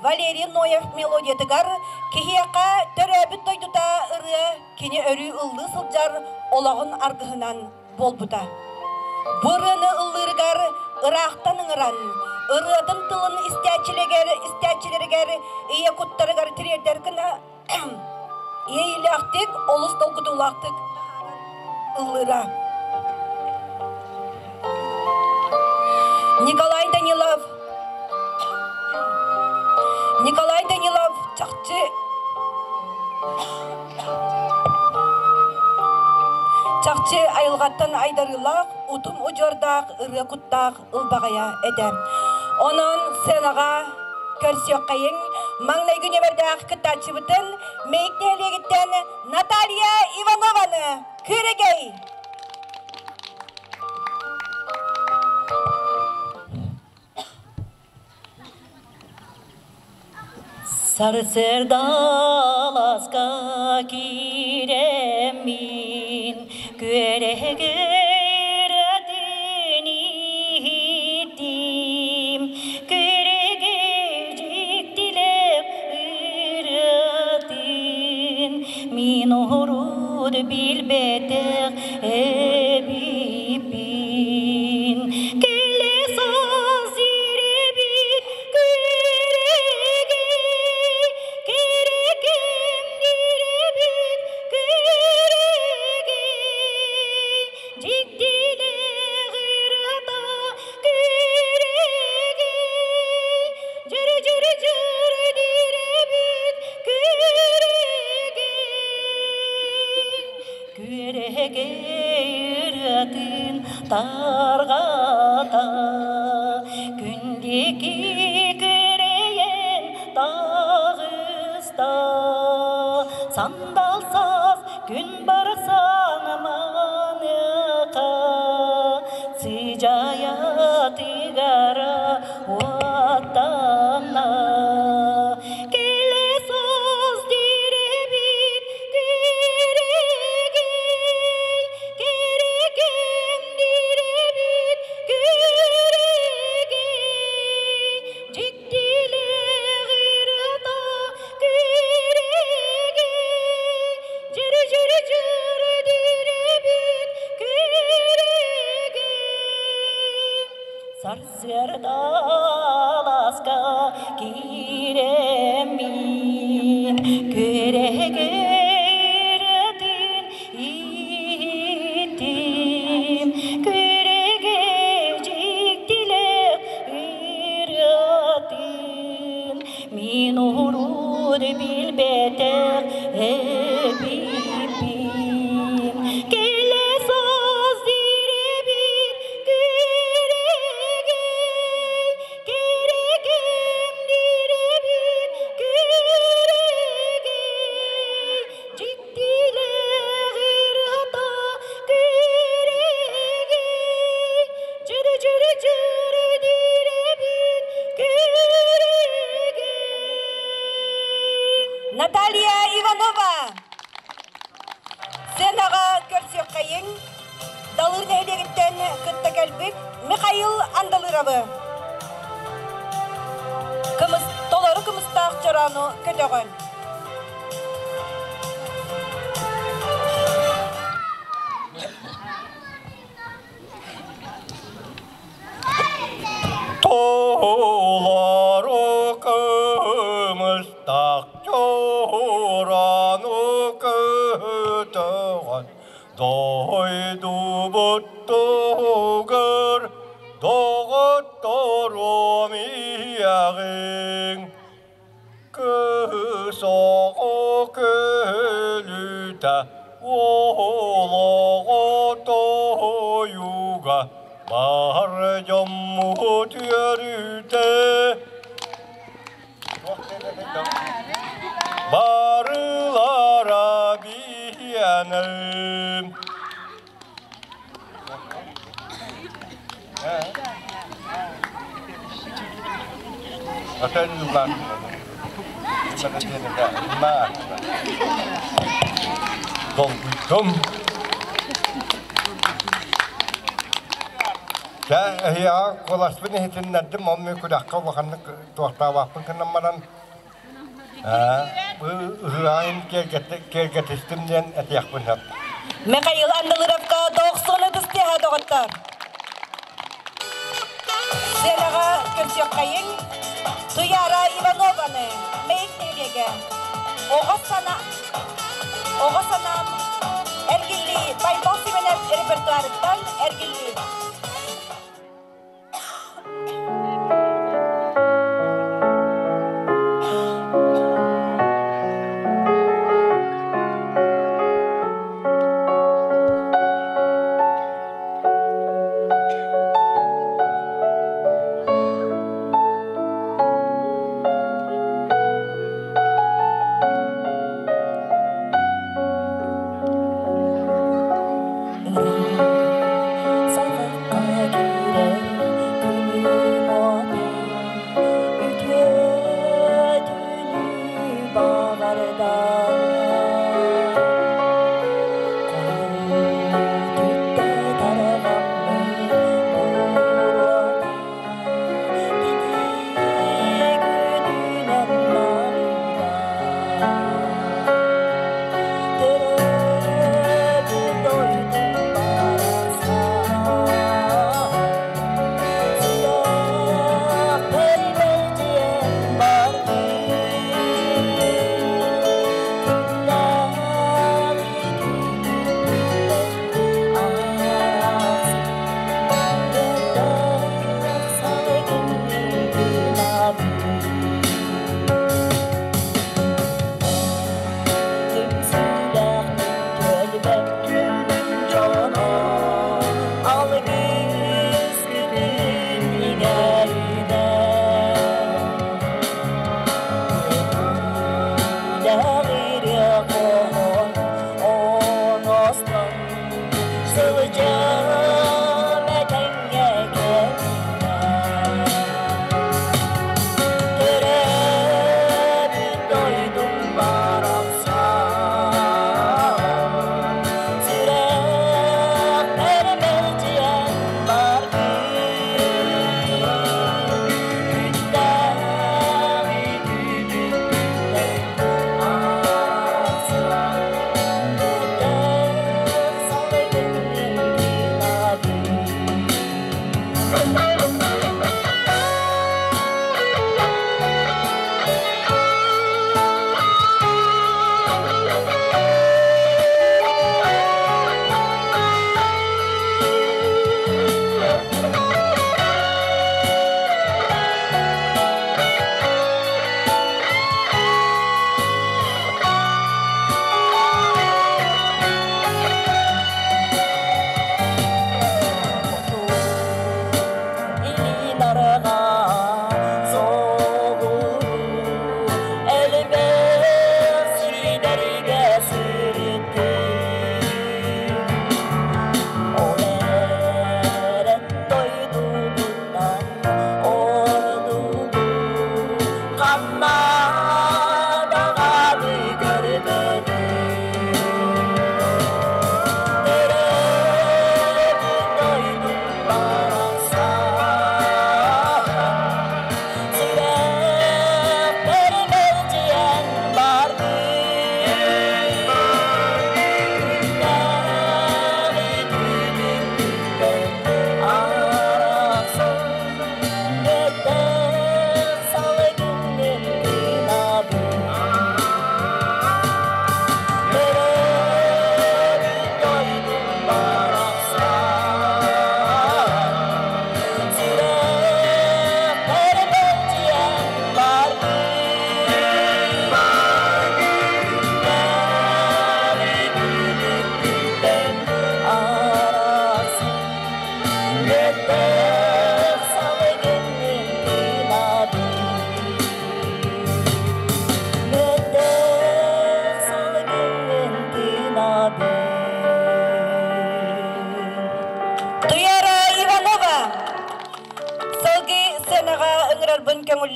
Валерий Ноев мелодиятыгар киһиэхэ төрөөбүт дойдута ырыа кини өрүү ыллыы сылдьар олоҕун аргыһынан буолбута. Бу ырыаны ыллыырыгар ыраахтан ыҥыран, ырыатын тылын истээччилэригэр, истээччилэригэр ийэ куттарыгар тириэрдэр гына иэйиилээхтик, олус долгутуулаахтык ыллыыра. Николай Данилов Николай Данилов чахчы Чахчы айылҕаттан айдарыылаах, утум удьуордаах, ырыа куттаах ылбаҕайа этэ. Онон сценаҕа көрсүөххэйиҥ маҥнайгы нүөмэрдээх кыттааччыбытын Мэйик нэһилиэгиттэн Наталья Иванованы Күөрэгэй! Сарсыардаласка киирэммин, күөрэгэй иһиттим, күөрэгэй дьиктилээх ырыатын, мин урут билбэтэх эбиппин. Кэлэ саас ирэбит күөрэгэй, кэрэкэм ирэбит күөрэгэй, дьиктилээх ырыата күөрэгэй, дьүрү-дьүрү-дьүрү дирэбит күөрэгэй. Күөрэгэй ырыатын тарҕата, күндү күрэйэн таҕыста. Сандал саас күн барсан маныаха, сыдьаайа тыгара уоттанна. Кэлэ саас дирэбит күрэгэй, кэрэкэм дирэбит күрэгэй, дьиктилээх ырыата күрэгэй, дьүрү-дьүрү-дьүрү дирэбит күрэгэй. Сарсыарда алааска киирэммин, күрэгэй иһиттим, күрэгэй дьиктилээх ырыатын, мин урут билбэтэх эбиппин. Кэлэ саас дирэбит күрэгэй, кэрэкэм дирэбит күрэгэй, дьиктилээх ырыата күрэгэй, дьүрү-дьүрү-дьүрү дирэбит күрэгэй. Наталья Иванова сценаҕа көрсүөххэйиҥ Далыр нэһилиэгиттэн кытта кэлбит Михаил Андалыровы. Кымыс, толору кымыстаах чороону көтөҕөн. Толору кымыстаах чороону көтөҕөн дойдубут туһугар доҕотторум ийэҕин. Олоҕу көлүтэ, олоҕу тойуга, бар дьоммут үөрүүтэ. Барылара биһиэнэ. Атын юллаах. Долгуйдум. Дьэ, эһиэхэ куоласпын иһитиннэрдим, ол мин күрэххэ улаханнык туохтаабаппын гынан баран, ыһыаҕын киэргэтистим диэн этиэхпин сөп. Михаил Андылыровка 90 ытыс доҕоттор. Сценаҕа көрсүөххэйиҥ Туяра Иванованы Мэйик нэһилиэгэ Оҕо сана Оҕо санаам Эргиллии Байбал Симэнэп репертуарыттан Эргиллии.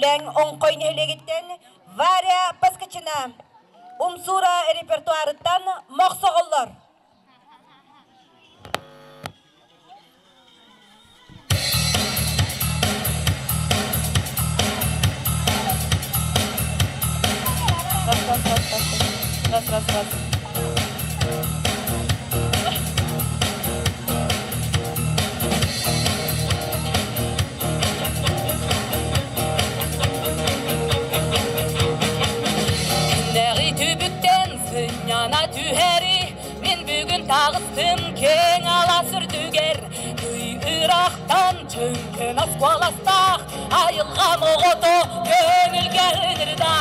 Төлөң оңқой нәһилегиттен Варя Паскачина. Умсура репертуарыттан мохсоҕоллор. Раз, раз, раз, раз, раз, раз, раз. Күннәғи түбүктен сыняна түһәри, Мен бүгін тағыстым кең ала сүрдүгер. Үй ырақтан чөңкөн аскуаластақ, Айылға моғото көңілге ынырда.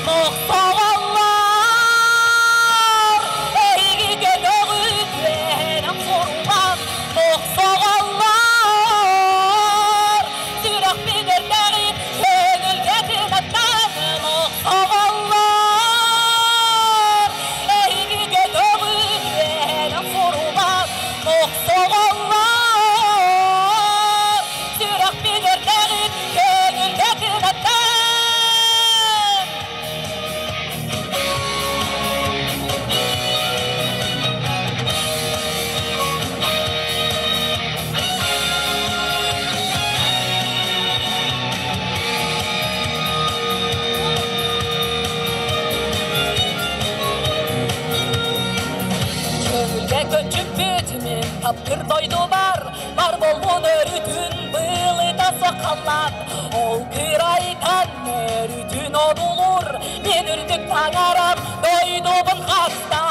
Моқсоғаллар, эйги көтөгүт менен сорулан. Моқсоғаллар, сүрәк бедердәги көңілге тынаттан. Моқсоғаллар, эйги көтөгүт менен сорулан. Моқсоғаллар, сүрәк бедердәги көңілге тынаттан. Көңілге көчүп бүт мен таптыр дойду бар, бар болбун өрүтүн былыта сақаллап. Ол кырайтан өрүтүн одулур, мен үрдүк таңарам дойдубун хаста.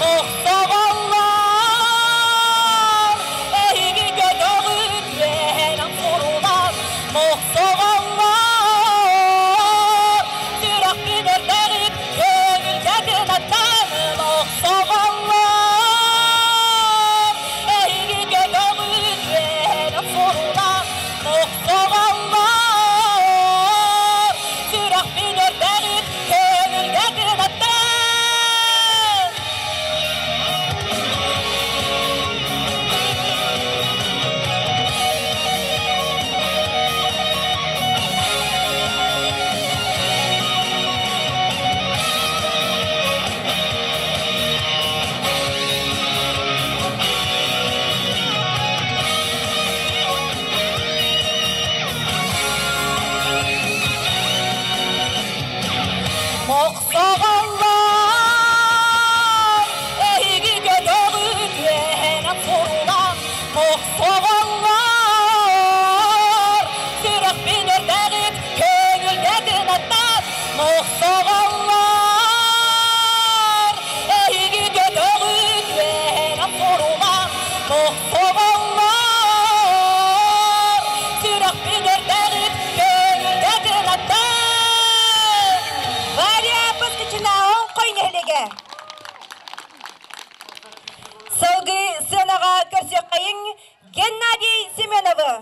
Мохсоғаллар, эйги көтөгүт менен сорулан. Мохсоғаллар, сүрәк бедердәгит көңүлгә тынаттан. Мохсоғаллар, эйги көтөгүт менен сорулан. Мохсоғаллар, сүрәк бедердәгит көңүлгә тынаттан. Мохсоғаллар, эйги көтөгүт менен сорулан. Мохсоғаллар, сүрәк бедердәгит көңүлгә тынаттан. Мохсоғаллар, эйги көтөгүт менен сорулан. Мохсоғаллар, сүрәк бедердәгит көңүлгә тынаттан. Варя Паскачина оңқой нәһилеге. Сылгы сынаға көрсөккайын Геннадий Семеновы.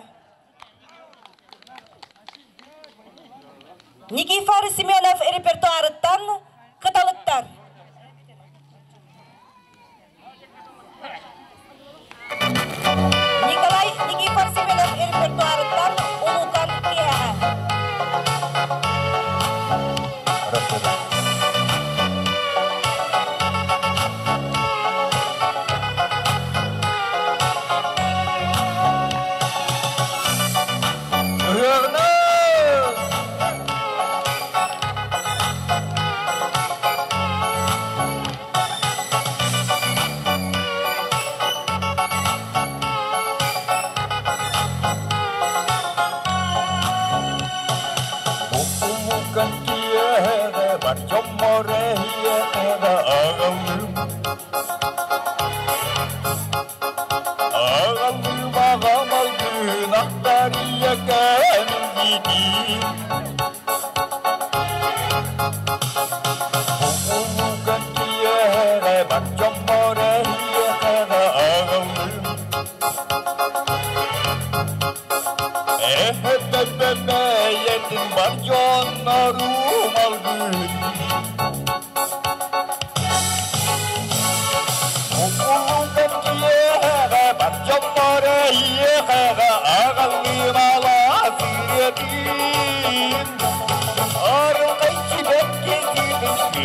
Никифор Семенов репертуарыттан кыталыктар. Николай Никифор Семенов репертуарыттан Улукан Кияға. Thank you.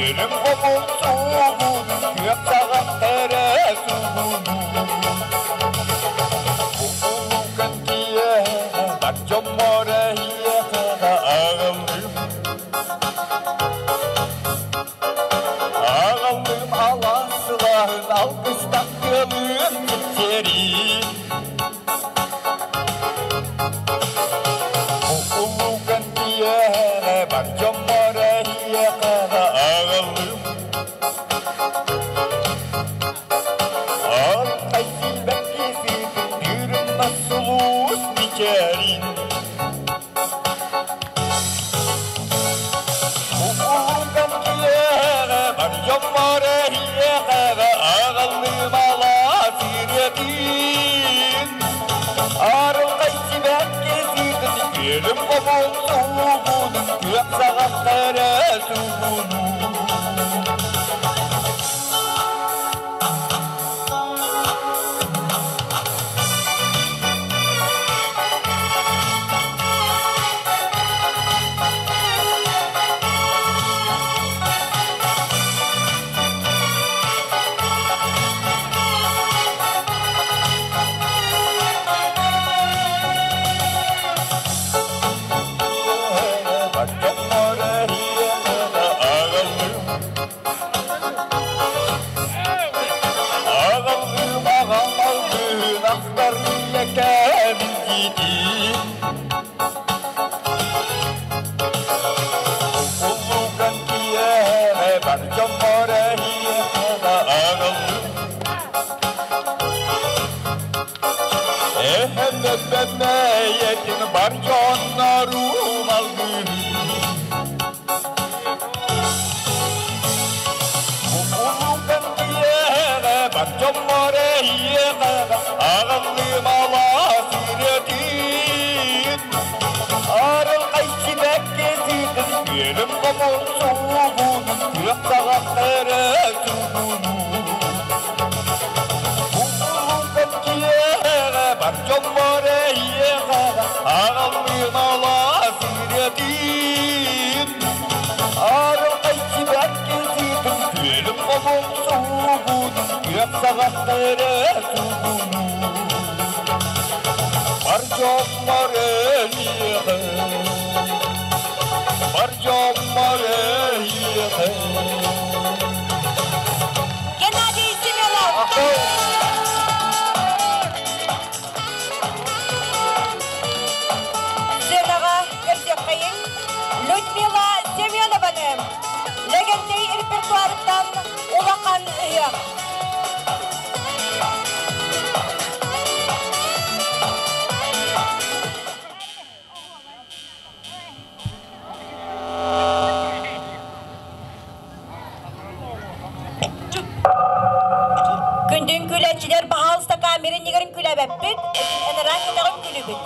Күөлүм хомун суугунун күөх саҕахтара суугунун. Улукан киэһэ бар дьоммор эһиэхэ аҕаллым. Аҕаллым алаас сылааһын алгыстан тыалын сипсиэрин. Улукан киэһэ бар дьоммор эһиэхэ аҕаллым. Арай силбэкки сыытын тыырымна сулус мичээрин. Улукан киэһэ бар дьоммор эһиэхэ аҕаллым алаас ырыатын. Арылхай сибэкки сыытын күөлүм хомун суугунун күөх саҕахтара суугунун. Бар дьоммор эһиэхэ аҕаллым. Аҕаллым аҕам алгыһын ахтар ийэкэм илдьитин. Уллукан киэһэ бар дьоммор эһиэхэ аҕаллым. Эһэм эбэмэйэтин бар дьоннорум алгыһын. Уллукан киэһэ бар дьоммор эһиэхэ аҕаллым алаас ырыатын. Арылхай сибэкки сыытын күөлүм хомун суугунун күөх саҕахтара суугунун. Уллукан киэһэ бар дьоммор эһиэхэ аҕаллым алаас ырыатын. Арылхай сибэкки сыытын күөлүм хомун суугунун күөх саҕахтара суугунун. Бар дьоммор эһиэхэ, бар дьоммор эһиэхэ. Геннадий Семенов. Сценаҕа көрсүөххэйиҥ Людмила Семенованы Лэгэнтэй репертуарыттан улахан ыһыах. Күндүн күләчилер баһаалыста камера нигерин күләбәппит, энеран кытаҕын күлүбүт.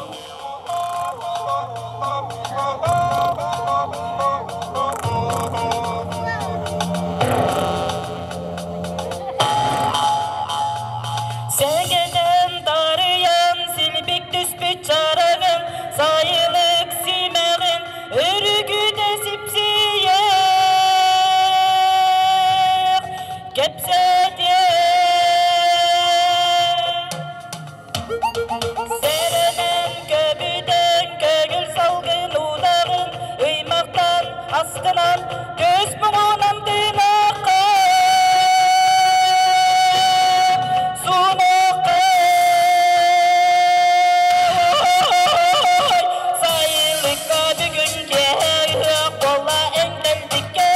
Сэгэнэн тарыйан силбик түспүт чараҥын, сайылык симэҕин өрүгүтэ сипсийэх, кэпсэтиэх. Сэрэнэн көбүтэн көҥүл салгын удаҕын, ыймахтан астынан көс муҥунан тыынахха, сунохха. Сайылыкка бүгүн киэһэ ыһыах буолла эҥкэлдиккэ.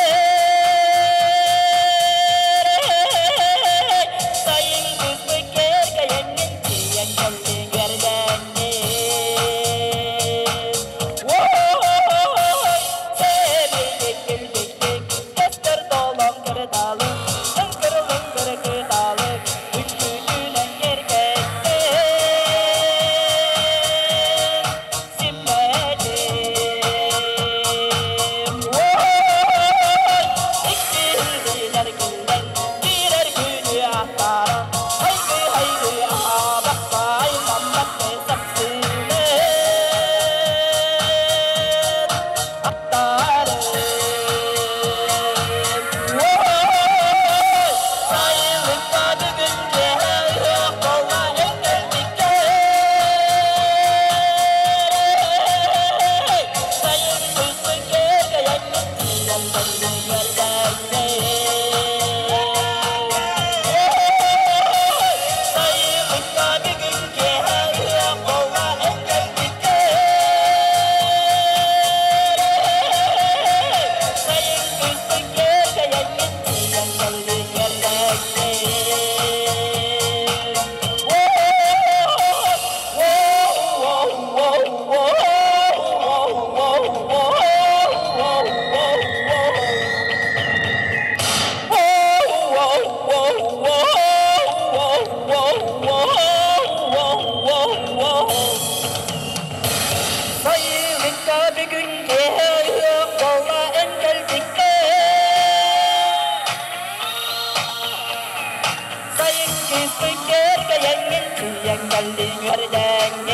кыыспын кэргэйэҥҥин Тиийэн кэллиҥ үөрдэҥҥин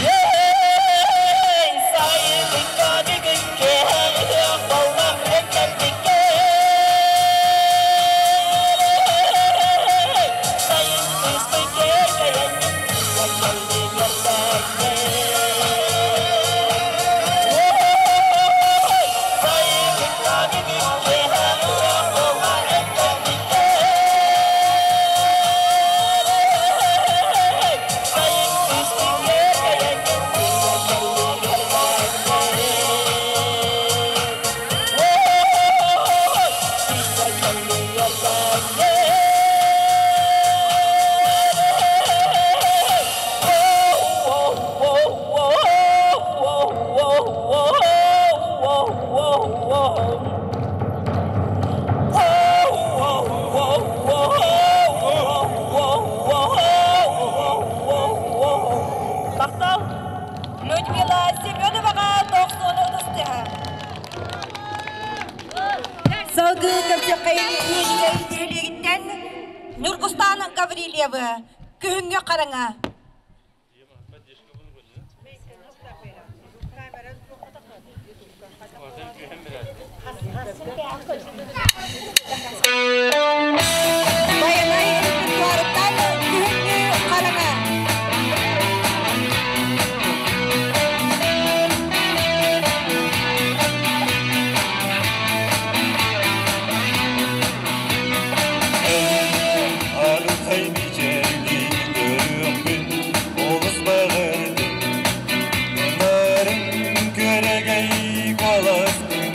Ей, сайылыкка бүгүн киэһэ ыһыах буолла эн кэлбиккэр Сайын кыыспын кэргэйэҥҥин Тиийэн кэллиҥ үөрдэҥҥин Сайылыкка бүгүн киэһэ ыһыах буолла эн кэлбиккэр Сайын кыыспын кэргэйэҥҥин Тиийэн кэллиҥ үөрдэҥҥин Тиийэн кэллиҥ үөрдэҥҥин Махтал! Людмила Семеноваҕа тохсуону ытыстыһа. Салгыы көрсөххөйүн Мииринэй нэһилиэгиттэн Ньургустаан Гаврильевы күһүҥҥү хараҥа. Байанай репертуарыттан күһүҥҥү хараҥа. Арылхай мичээргин көрүөхпүн олус баҕардым. Нарын күөрэгэй куоласкын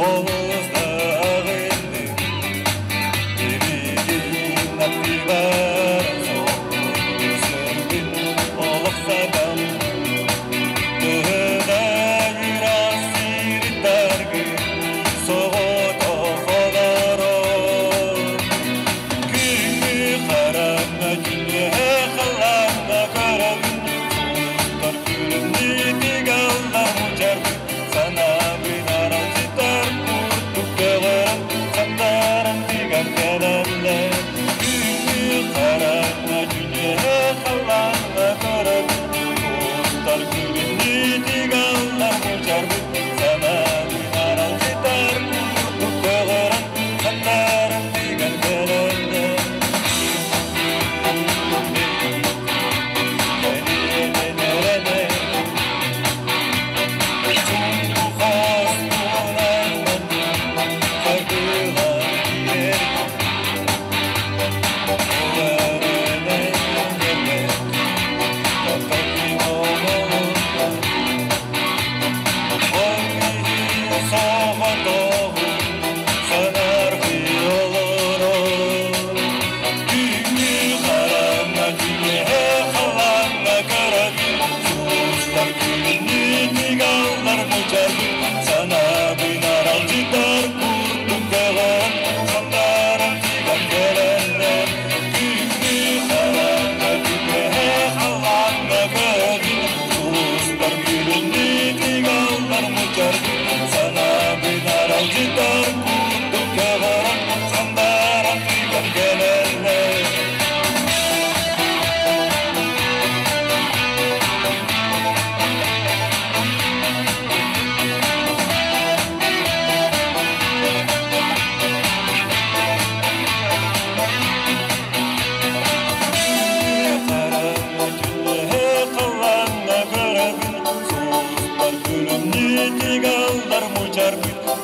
олус да аҕынным. Билигин аттыбар көрсөрбүн олох сатаммын. Төһө ыраах сирдэргин соҕотох олорор. Күҥҥү хараҥа күнүһэ халлааҥҥа көрөбүн, сулустар күлүмнүү тыгаллар мучарбын, санаабын аралдьытар курдук көҕөрөн, сандаран тыган кэлэллэр. Күҥҥү хараҥа күнүһэ халлааҥҥа көрөбүн, сулустар күлүмнүү тыгаллар мучарбын, санаабын аралдьытар курдук көҕөрөн, сандаран тыган кэлэллэр.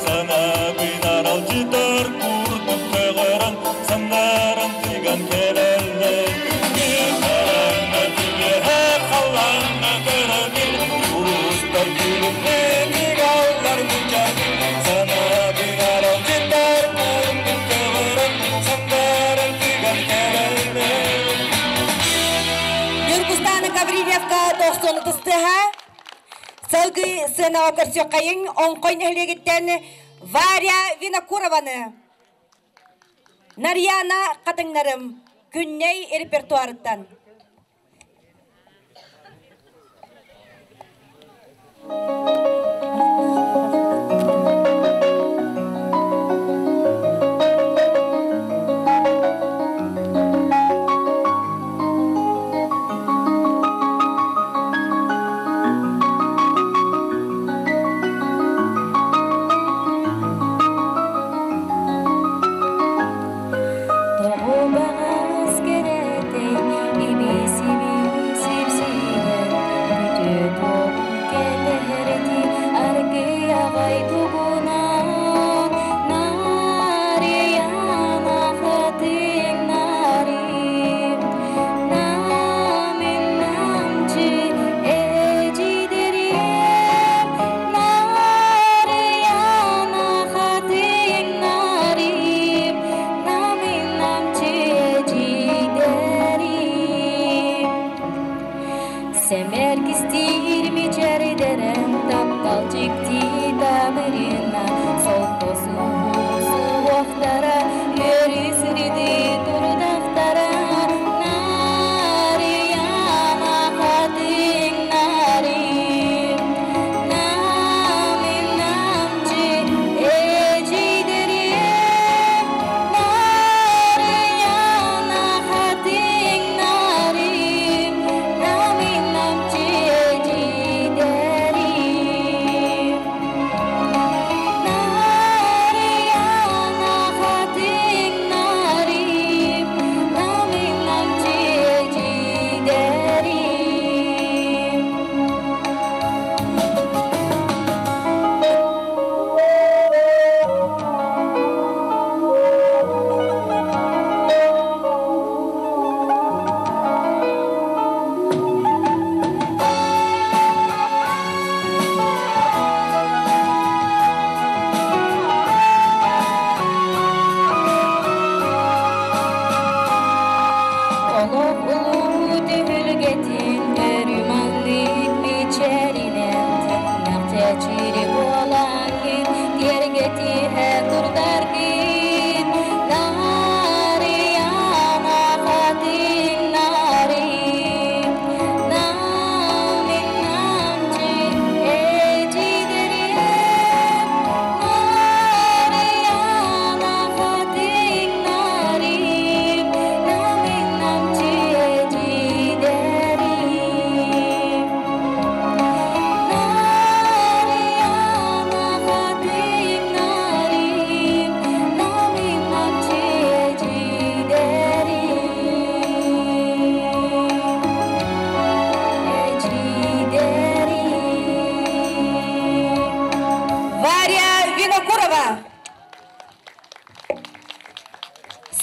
Санаабын аралдьытар курдук көҕөрөн, сандаран тыган кэлэллэр. Хараҥа түгэһэ халлааҥҥа көрөбүн, сулустар күлүмнүү тыгаллар мучарбын. Санаабын аралдьытар курдук көҕөрөн, сандаран тыган кэлэллэр. Ньургустаана Гаврильевка тохсуону тыстыһа. Салгыы сыанаҕа көрсүөххэйиҥ Оҥхой нэһилиэгиттэн Варя Винокурованы. Нарьяна Хатыҥнарым Күннэй репертуарыттан.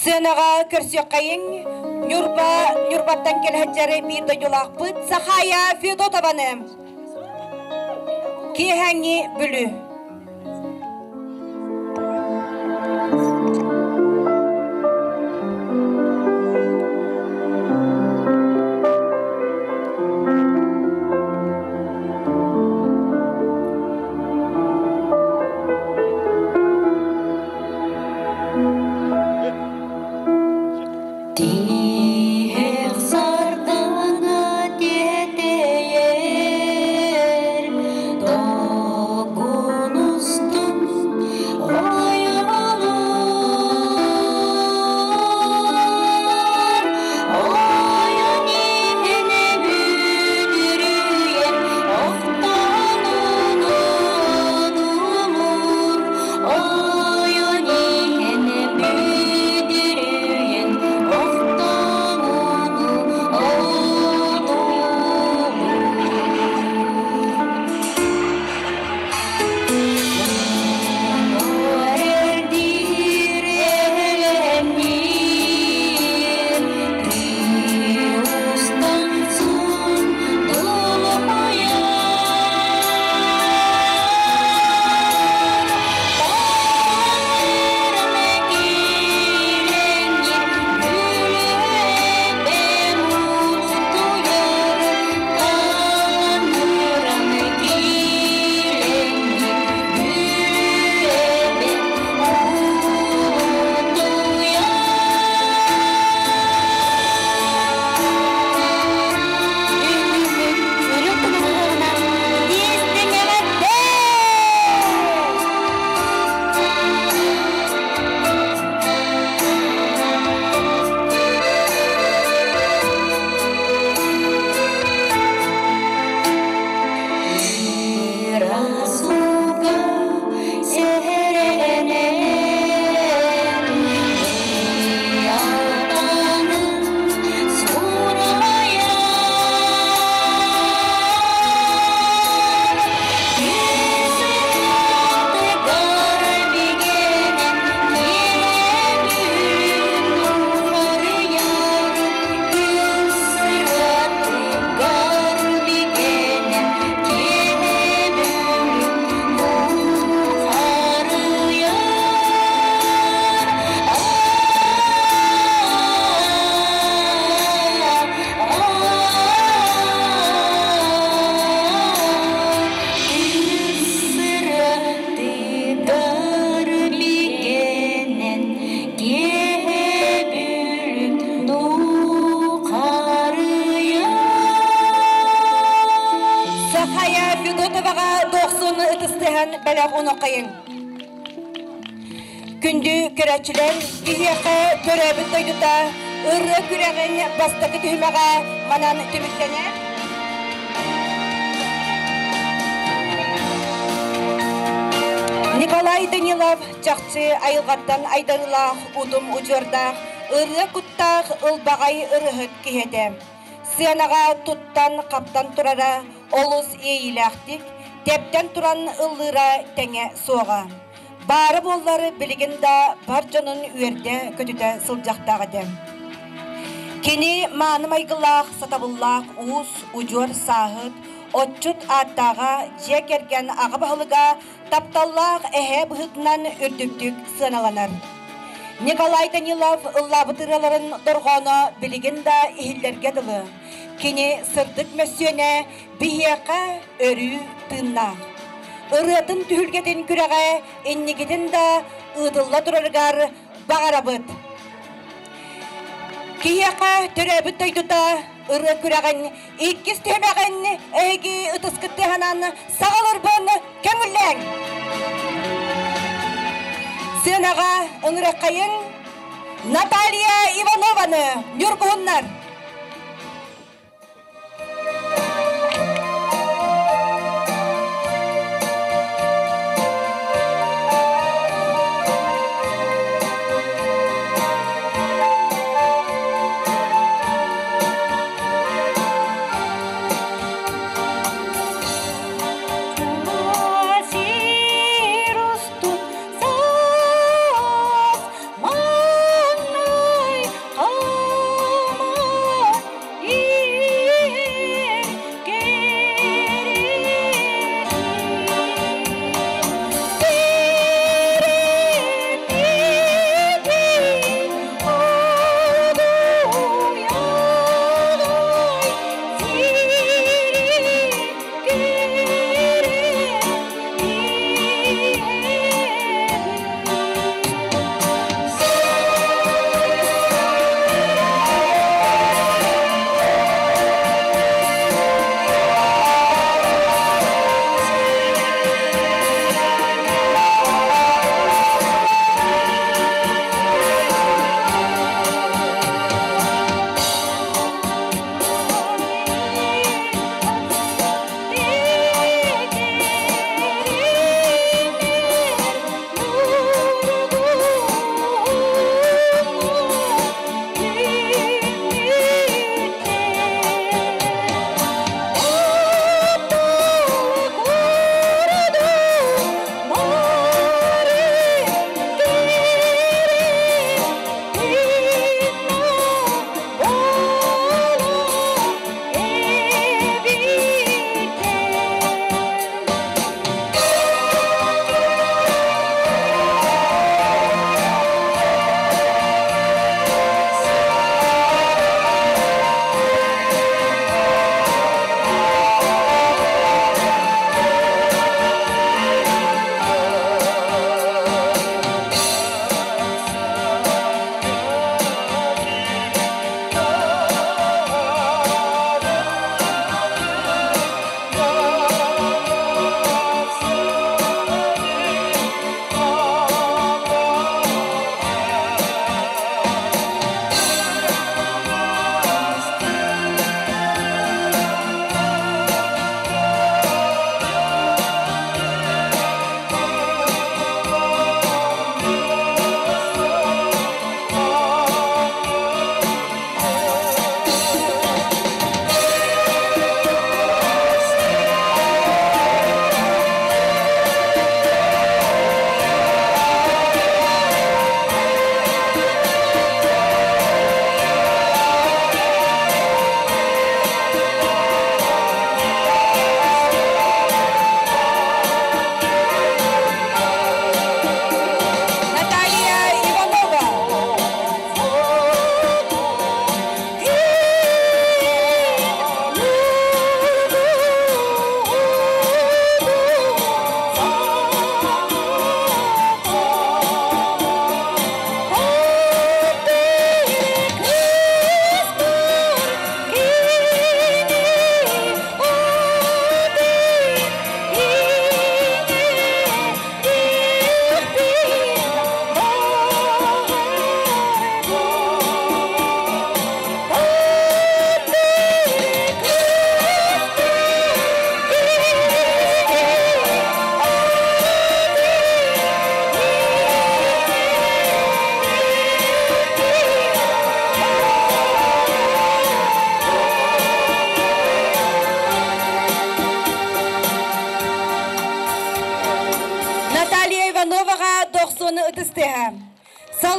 Сыанаҕа көрсүөххэйиҥ Ньурба Ньурбаттан кэлэһэддьэри биир дойдулаахпыт Сахая Федотованы. Киэһээҥҥи Бүлүү. Тиһэх сардаҥа тиэтэйэр, Тоҕун устун ойолуур, Ойон иһин бүдүрүйэн, Охтон одуулуур, Ойон иһин бүдүрүйэн, Охтон одуулуур. Эрдиир элэмниир, Триустан сун дулуһуйар, Таҥырны киирэҥҥин Бүлүөбэм улутуйар, Таҥырны киирэҥҥин Бүлүөбэм улутуйар. Үрүҥ тунугунан истиҥ эҕэрдэ! Ырасуга сэрэнэн, Ыйатанын сурайар, Күсүрэтигэр бигэнэн, Киэбүн нухарыйар, Күсүрэтигэр бигэнэн, Киэбүн нухарыйар. Күсүрэтигэр бигэнэн, Киэбүн нухарыйар. Сахая Федотоваҕа дохсун ытыстыһан бэлэх уноқайын. Күндү көрөөччүлэр, киһиэхэ төрөөбүт дойдута ырыа күрэҕин бастакы түһүмэҕэ манан түмүктэнэр. Николай Данилов чахчы айылҕаттан айдарыылаах утум удьуордаах, ырыа куттаах ылбаҕай ырыһыт киһи этэ. Сыанаҕа туттан-хаптан турара олус иэйиилээхтик, тэптэн туран ыллыыра тэҥэ суоҕа. Баара буоллар билигин да бар дьонун үөрдэ-көтүтэ сылдьахтаах этэ. Кини мааны майгылаах, сатабыллаах уус, удьуор сааһыт, отчут ааттааҕа, дьиэ кэргэн аҕа баһылыга, тапталлаах эһээ быһыытынан үрдүктүк сыаналанар. Николай Данилов ыллаабыт ырыаларын дорҕооно билигин да иһиллэргэ дылы. Кини сырдык мөссүөнэ биһиэхэ өрүү тыыннаах. Ырыатын түһүлгэтин күрэҕэ инникитин да ыытылла турарыгар баҕарабыт. Киһиэхэ төрөөбүт дойдута ырыа күрэҕин иккис түһүмэҕин эһиги ытыскыт тыаһынан саҕаларбын көҥүллээҥ. Сыанаҕа ыҥыраххайыҥ Наталья Иванованы Ньургуһуннар. Сир устун саас маҥнайгы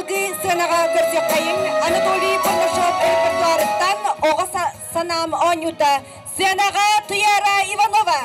Салгыы сыанаҕа көрсүөххэйиҥ Анатолий Бурнашов репертуарыттан Оҕо санаам оонньуута сыанаҕа Туяра Иванова.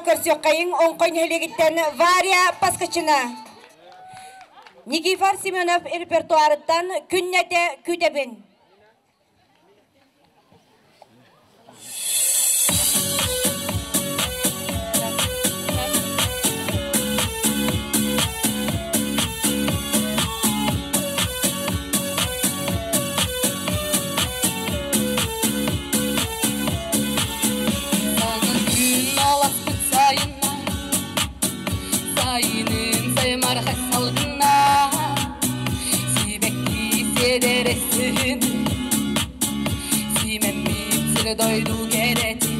Көрсүөххэйиҥ Оҥхой нэһилиэгиттэн Варя Паскачина. Никифор Семенов репертуарыттан күннэтэ күүтэбин. Дойду керети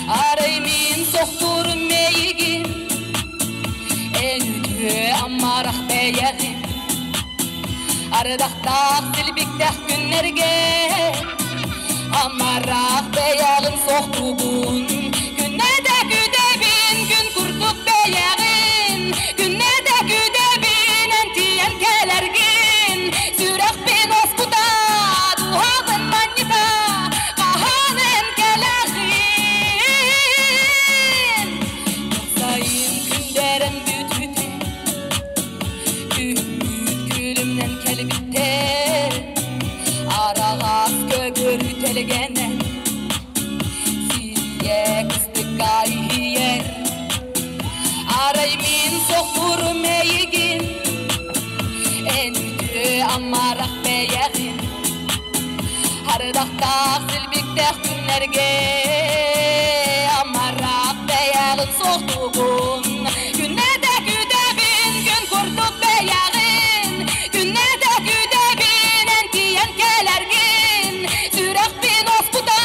Арай мин сохтурум мейигин Эн үтүө аммарах бэйэҕин Ардахтаах силбиктэх күннэргэ Амарах бэйэҕин сохтубун Күннэдэ күдэбин күн курдук бэйэҕин Күннэдэ күдэбин эн тиийэн кэлэргин Сүрэхпин оскута дууһабын манньыта. Соқтурум эйигин, Эн үтүө амарах бэйэҕин. Ардахтаах силбиктээх күннэргэ амарах бэйэҕин соқтугун. Күннэтэ күүтэбин, күн курдук бэйэҕин. Күннэтэ күүтэбин, эн тиийэн кэлэргин. Сүрэхпин уоскута,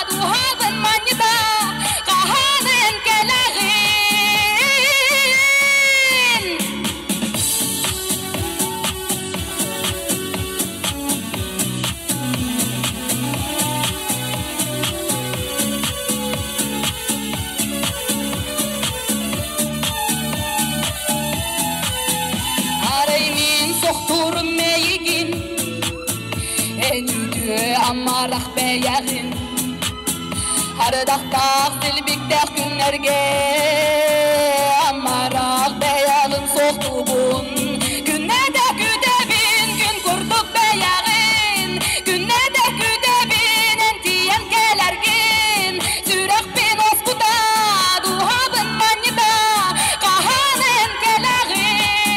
дууһабын манньыта, хаһан эн кэлэҕин. Арай мин сохтуурум эйигин, эн үтүө амарах бэйэҕин. Ардахтаах силбиктээх күннэргэ амарах бэйэҕин сохтуубун. Күннэтэ күүтэбин, күн курдук бэйэҕин. Күннэтэ күүтэбин, эн тиийэн кэлэргин. Сүрэхпин уоскута, дууһабын манньыта, хаһан эн кэлэҕин.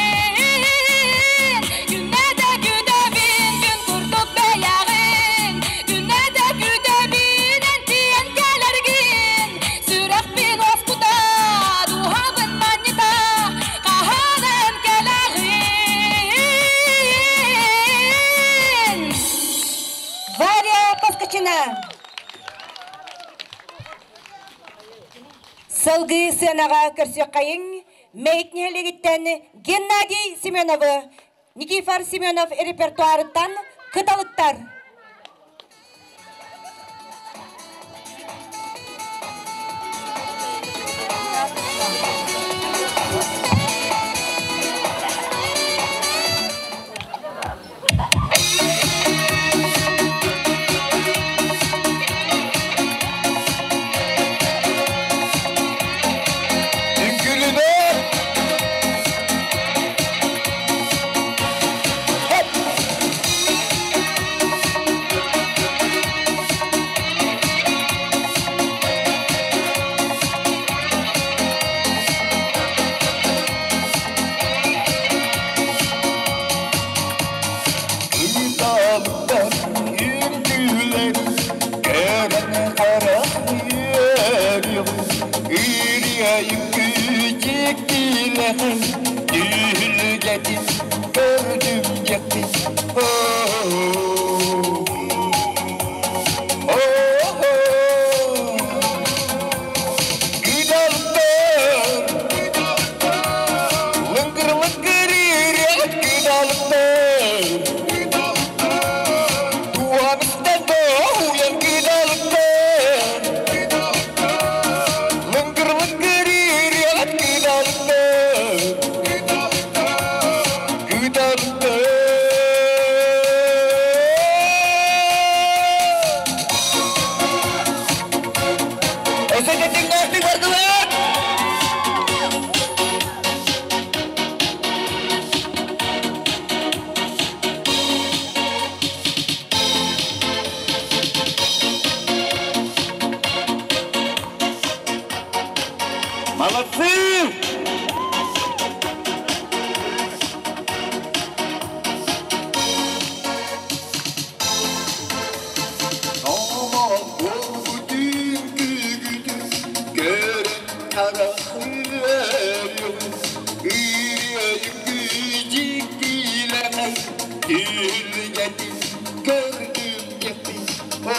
Күннэтэ күүтэбин, күн курдук бэйэҕин. Күннэтэ күүтэбин, эн тиийэн кэлэргин. Сүрэхпин уоскута, дууһабын манньыта, хаһан эн кэлэҕин. Варя Поскачина. Салгыы сыанаҕа көрсүөххэйиҥ Мэйик нэһилиэгиттэн Геннадий Семеновы, Никифор Семенов репертуарыттан «Кыталыктар». Үҥкүүлүүбүт! Кыталыктар үҥкүүлэр, көрөн харах үөрүөх, ырыа үҥкүү дьиктилээх, түһүлгэтин көрдүм дьикти. Кыталыктар, лыҥкыр лыҥкыр ырыа кыталыктар, Туһамыстан тоһуйан кыталыктар, лыҥкыр лыҥкыр ырыа кыталыктар, кыталыктар. Өссө тэтиҥнээхтик бардылар! Молодцы! Aman bütün gügüdüm, görün karahıyorum. Ürüyüm gücük dilemez, gül gördüm getir. Oh,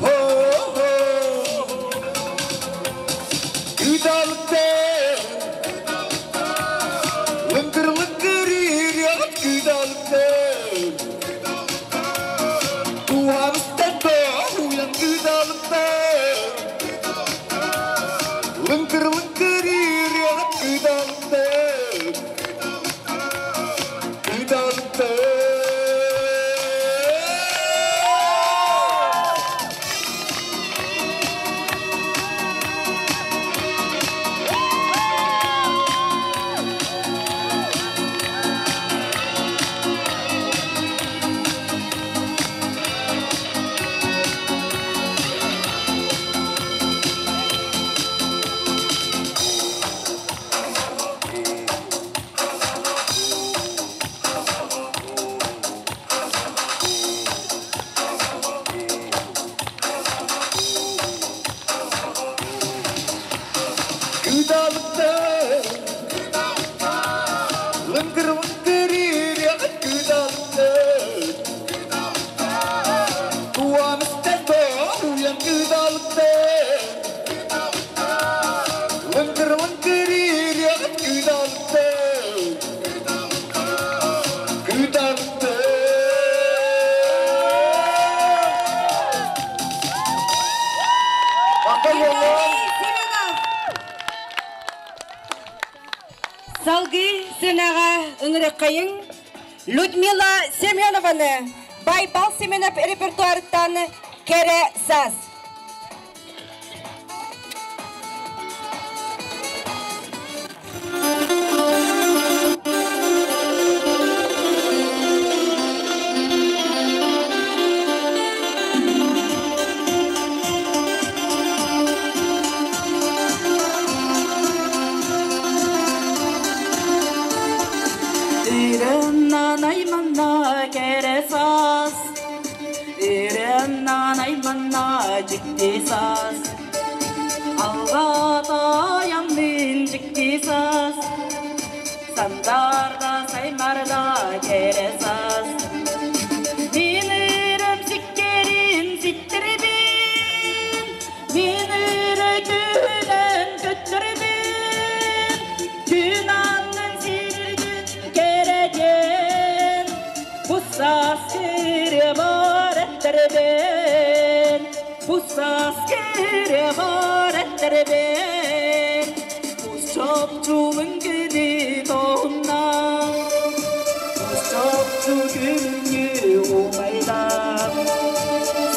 oh, oh. Кыталыктар, лыҥкыр лыҥкыр ырыа кыталыктар, Туһамыстан тоһуйан кыталыктар, Салгыы сыанаҕа ыҥырыаххайыҥ Людмила Семенованы Байбал Семенов репертуарыттан Кэрэ саас. Ырыннан кэрэ саас, Ырыннан айманна дьикти саас, Алҕатайаммын дьикти саас, Сандарда саймарда кэрэ саас. Мин ырым сиккерин ситтербин, Мин ыры күнэн көттөрбүн, Күн аннын сиргин кэрэтен, Бу саас кире бар эттербин, Бу саас кире бар эттербин, Бу чопчулун күнү тоһунна, Бу чопчу күнү умайда,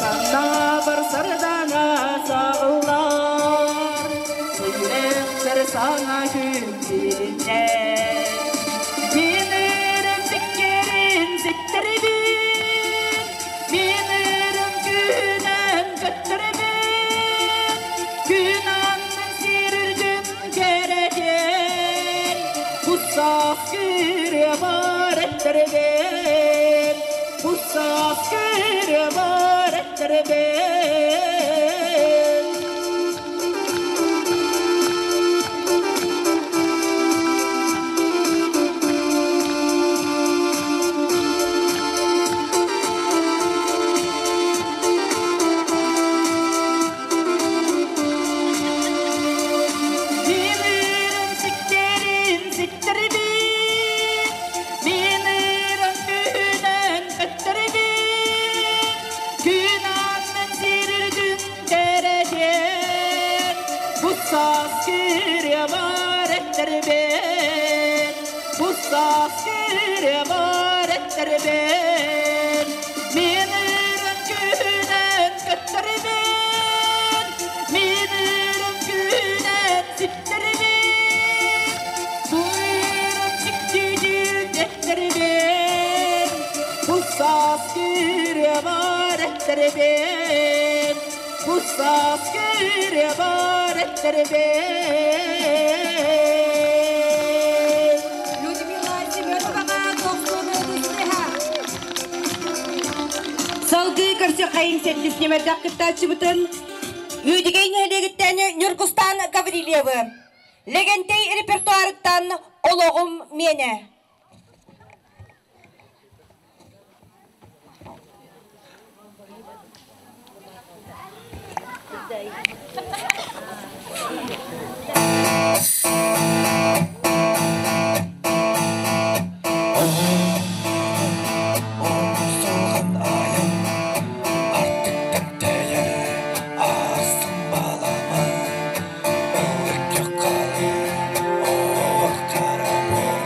Санна бар сардана сағылар, Сүректер саңа күн килинне. Мин ырым сиккерин ситтербин, Мин ырым күнэн көттөрбүн, Күн аннын сириргин кереген, Бу саас кире бар эттербин, Бу саас кире бар эттербин. Мин ырым сиктерин ситтербин, Мин ырым күнэн көттөрбүн, Күн аннын сириргин кереген, Бу саас кире бар эттербин, Бу саас кире бар эттербин. Мин ырым күнэн көттөрбүн, Мин ырым күнэн ситтербин, Бу ырым сиктидир эттербин, Бу саас кире бар эттербин, Бу саас кире бар эттербин. Людмила Семеноваға тоқсоны түстіға. Салгыы көрсөххэйиҥ сэттис нүөмэрдээх кыттааччыбытын Үөдүгэй нэһилиэгиттэн Ньургустан Гаврильевы. Лэгэнтэй репертуарыттан Олоҕум миэнэ. Соған айын артықтан тәйір Ағсын баламын Өлікке қалыр Оқ қара бор.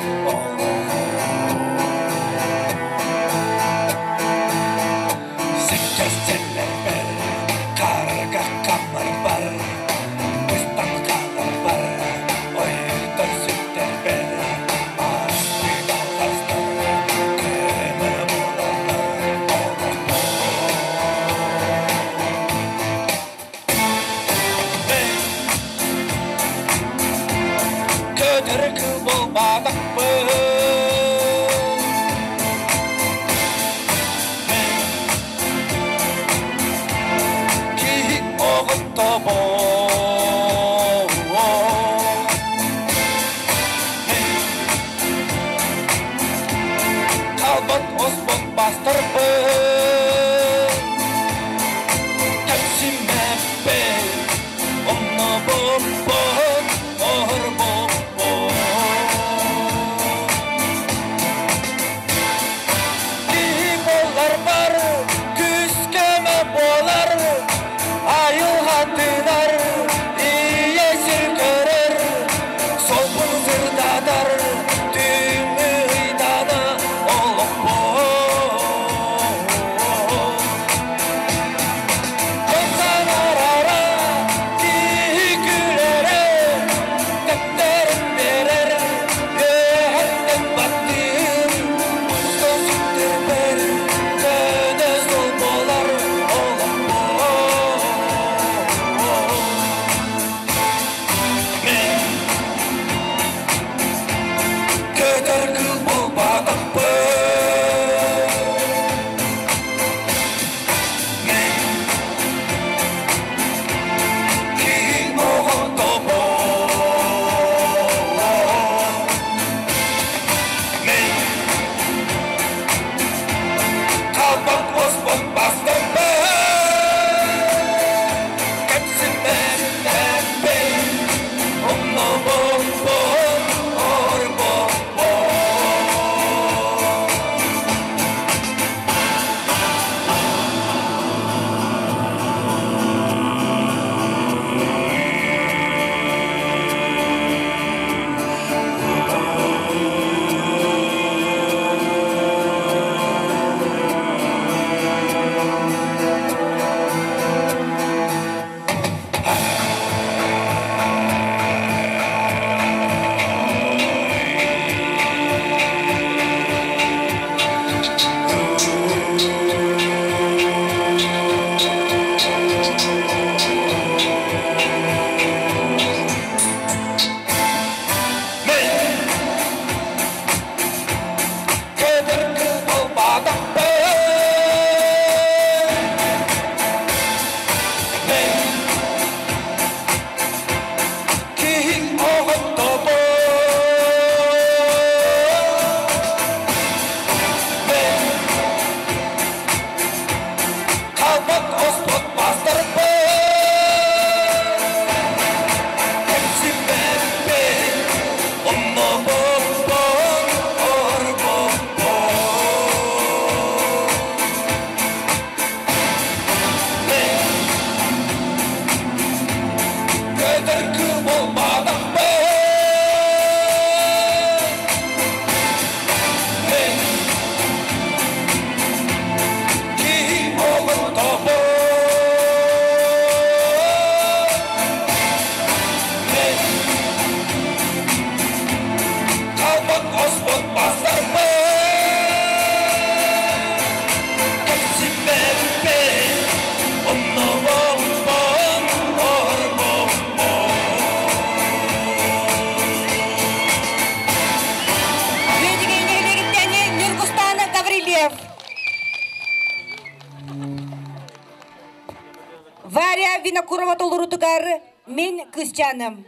Варя Винокурова толорутугар Мин кысчаным.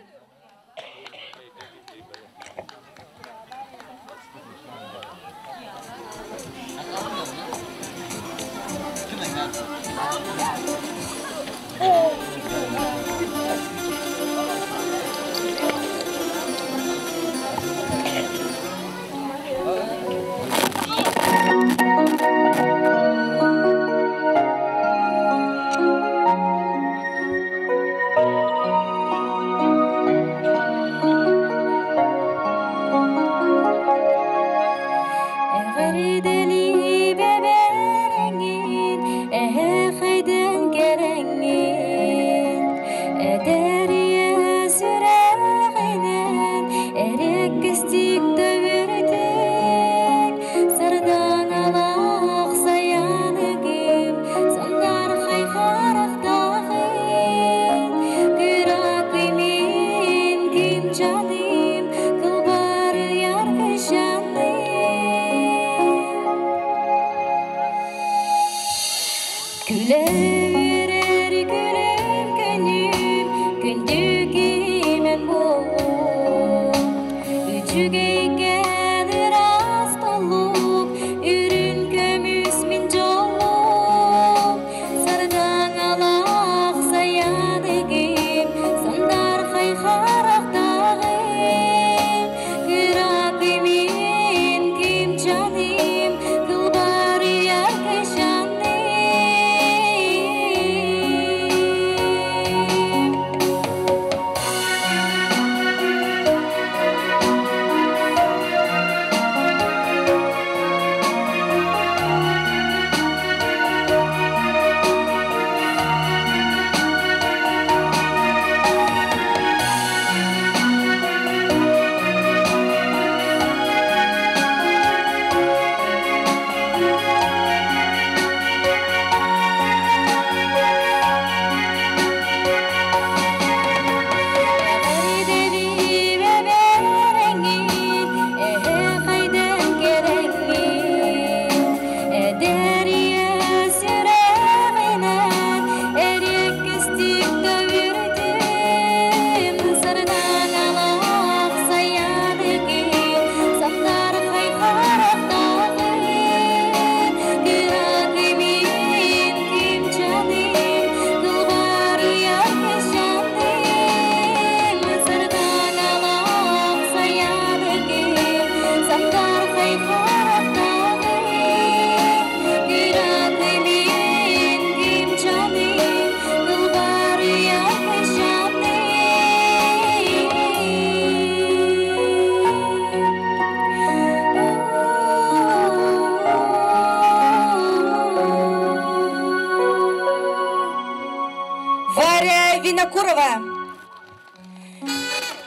Винокурова.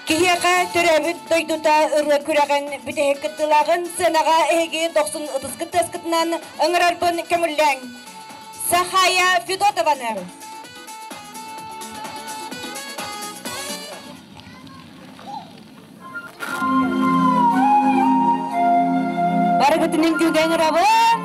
Киһиэхэ төрөөбүт дойдута ырыа күрэҕин бүтэһик кыттыылааҕын сыанаҕа эһиги дохсун ытыскыт тыаскытынан ыҥырарбын көҥүллээҥ. Сахая Федотованы. Барыгытын үҥкүүгэ ыҥырабын.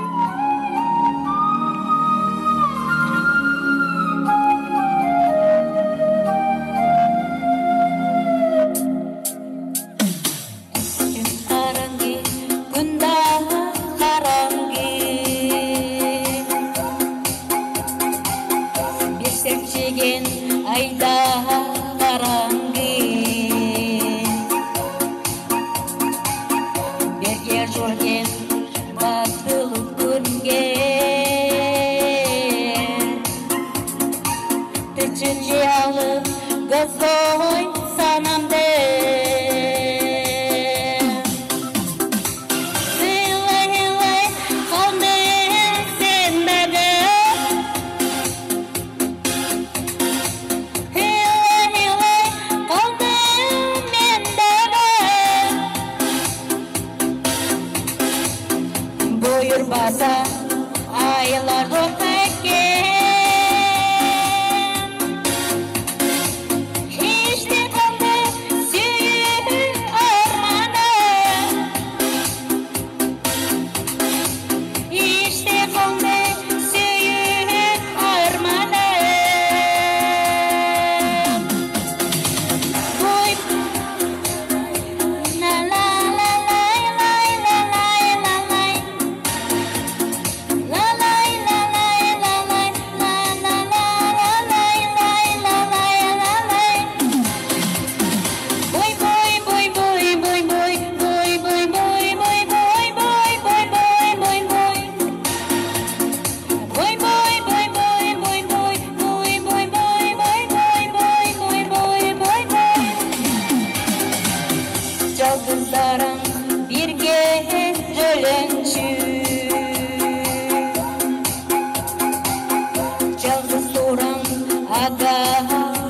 Ага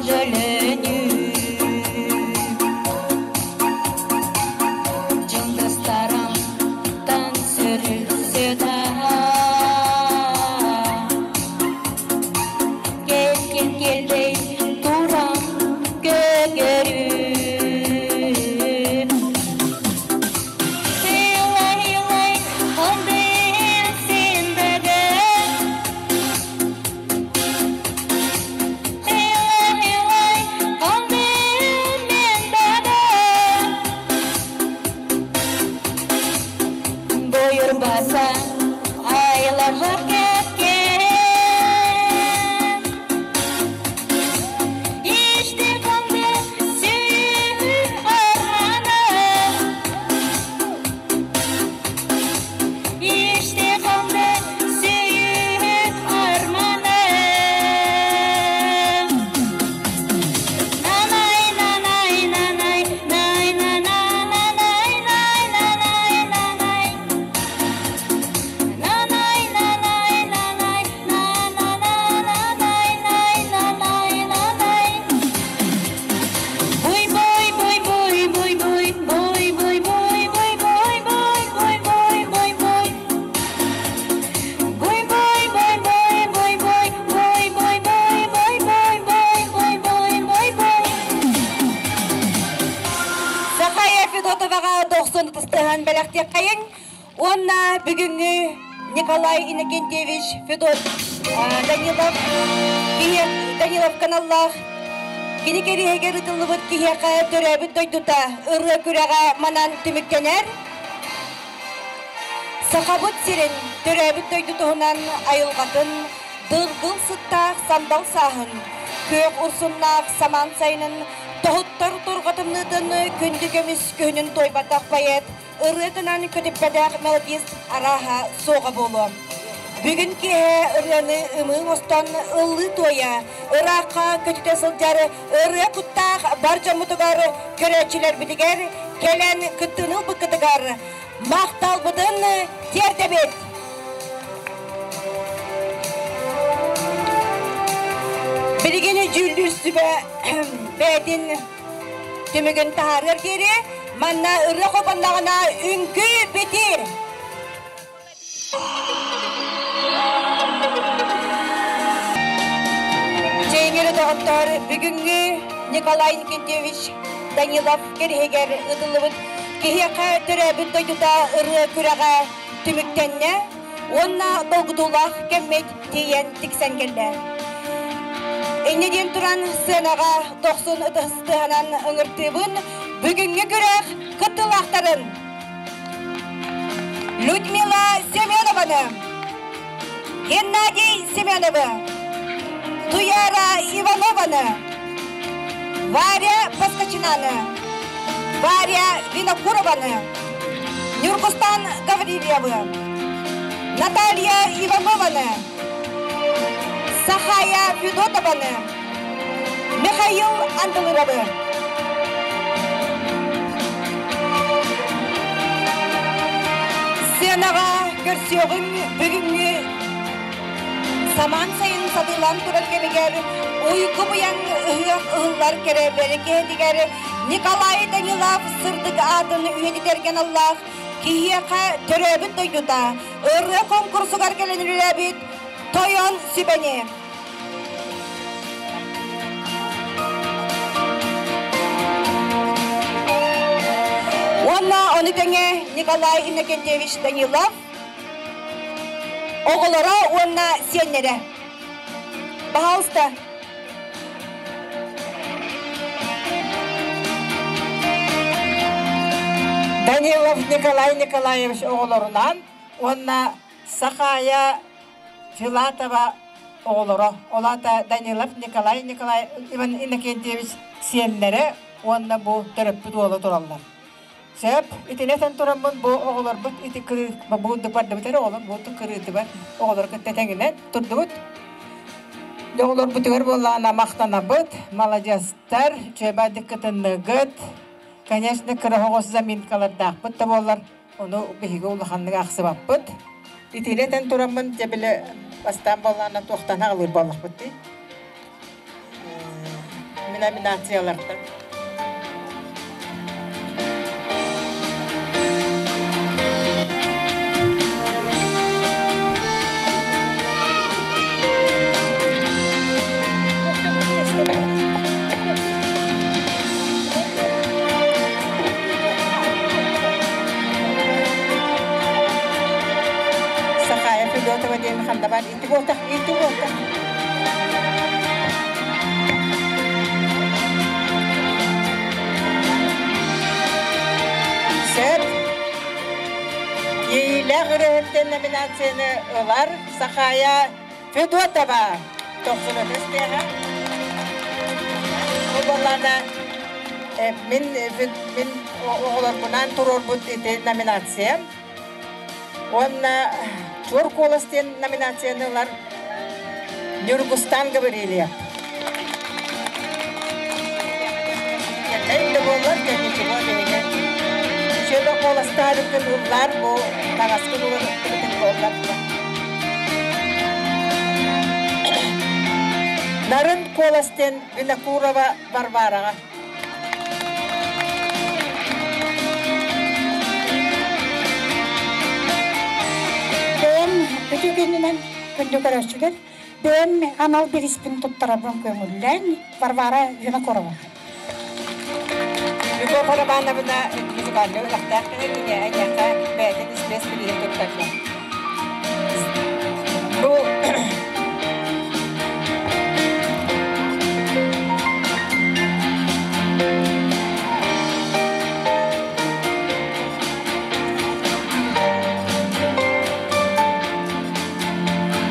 жөленү Жылдыздарымдан сүрүлсө да Келген келбей турам көгөрүп Ыйлай-ыйлай калдың сен дагы Ыйлай-ыйлай калдым мен дагы Буйрбаса айларга кеткен Иште калды сүйүү арманым Иште калды сүйүү арманым Нанай, нанай, нанай, най, нанай, нанай, нанай, нанай. Нанай, нанай, нанай, нанай, нанай, нанай, нанай. Буй, буй, буй, буй, буй, буй, буй, буй, буй, буй, буй, буй, буй, буй, буй, буй. Буй, буй, буй, буй, буй, буй, буй, буй, буй, буй, буй, буй, буй, буй, буй, буй. Сахая Федотоваға 90 тыстыған бәләқте қайын. Онна бүгінгі Николай Иннокентьевич Федот Данилов, Данилов каналлах, Кини кериһегер ытыллыбыт киһиэхэ төрөөбүт дойдута ырыа күрэҕэ манан түмүктэнэр. Сахабыт сирин төрөөбүт дойдутуһунан айылҕатын, дыргыл сыттаах сандал сааһын, күөх урсуннаах самаан сайынын, тоһуттар турҕатымныытын күндү көмүс күһүнүн туойбатах поэт, ырыатынан көтүппэтэх мелодист арааһа суоҕа буолуо. Бүгүн киэһэ ырыаны ымыың остон ыллыы туойа, ыраахха көтүтэ сылдьар ырыа куттаах бар дьоммутугар көрөөччүлэрбитигэр кэлэн кыттыыны ылбыккытыгар махталбытын тиэрдэбит. Билигин дьүүллүүр сүбэ бэйэтин түмүгүн таһаарыар диэри манна ырыа холбонноҕуна үҥкүү битир. Чэйиҥэри доҕоттоор, бүгүҥҥү Николай Никитевич Данилов кэриһигэр ыытыллыбыт киһиэхэ төрөөбүт дойдута ырыа күрэҕэ түмүктэннэ уонна долгутуулаах кэммит тиийэн тиксэн кэллэ. Инньэ диэн туран сценаҕа дохсун ытыстыһанан ыҥыртыыбын бүгүҥҥү күрэх кыттыылаахтарын Людмила Семенованы, Геннадий Семеновы, Туяра Иванованы, Варя Поскочинаны, Варя Винокурованы, Нюргустан Гаврильевы, Наталья Иванованы, Сахая Федотованы, Михаил Андылыровы. Сценаҕа көрсүөҕүҥ бүгүҥҥү самаан сайын сатыылаан турар кэмигэр уйгу быйаҥ ыһыах ыһыллар кэрэ бэрикиһэтигэр Николай Данилов сырдык аатын үйэтитэргэ аналлаах киһиэхэ төрөөбүт дойдута ырыа конкурсугар кэлэн үлэлээбит Тойон сүбэни. Уонна ону тэҥэ Николай Иннокентьевич Данилов оҕолоро уонна сиэннэрэ. Пожалуйста. Данилов Николай Николаевич оҕолорунан уонна Сахая Филатова оҕолоро, ол аата Данилов Николай Николай Иван Иннокентьевич сиэннэрэ уонна бу төрөппүт уола тураллар. Сөп, итини этэн тураммын бу оҕолорбут ити кырыы бу бардыбыт эрэ оҕолор бу кырыытыбар оҕолор кытта тэҥинэн турдубут. Оҕолорбутугар буоллаҕына махтанабыт, маладьыастар, үчүгэйдик кытынныгыт. Конечно, кыра оҕус заминкалардаахпыт да буоллар, ону биһиги улаханнык аахсыбаппыт. Итини этэн тураммын, дьэ били бастаан буоллаҕына туохтан аҕалыыр буоллахпыт дии. номинациялартан. Сахая Федотова диэн ханна бар ити буолтах, ити буолтах. Сөп. Иилээх ырыаһыттан номинацияны ылар Сахая Федотова. Тохсунатыс диэҕэ. Бу буоллаана мин мин оҕолорбунаан туруорбут ити номинациям. Уонна Чуор куолас диэн номинацияны ылар Ньургустан Гаврильев. Да буоллар, ничего биһиги Сүөбэ куоластаабыккын ыллаар бу таҥаскын уларыттыбытын буоллар. Нарын куолас диэн Винокурова Варвараҕа. Бэйэм үтүө күнүнэн күндү көрөөччүлэр, бэйэм анал бириспин туттарарбын көҥүллээн Варвара Винокурова. Любовь Романовна музыкальнай үлэхтээх киһи киниэхэ эйиэхэ бэйэтин испиэс билиһин туттарда. Бу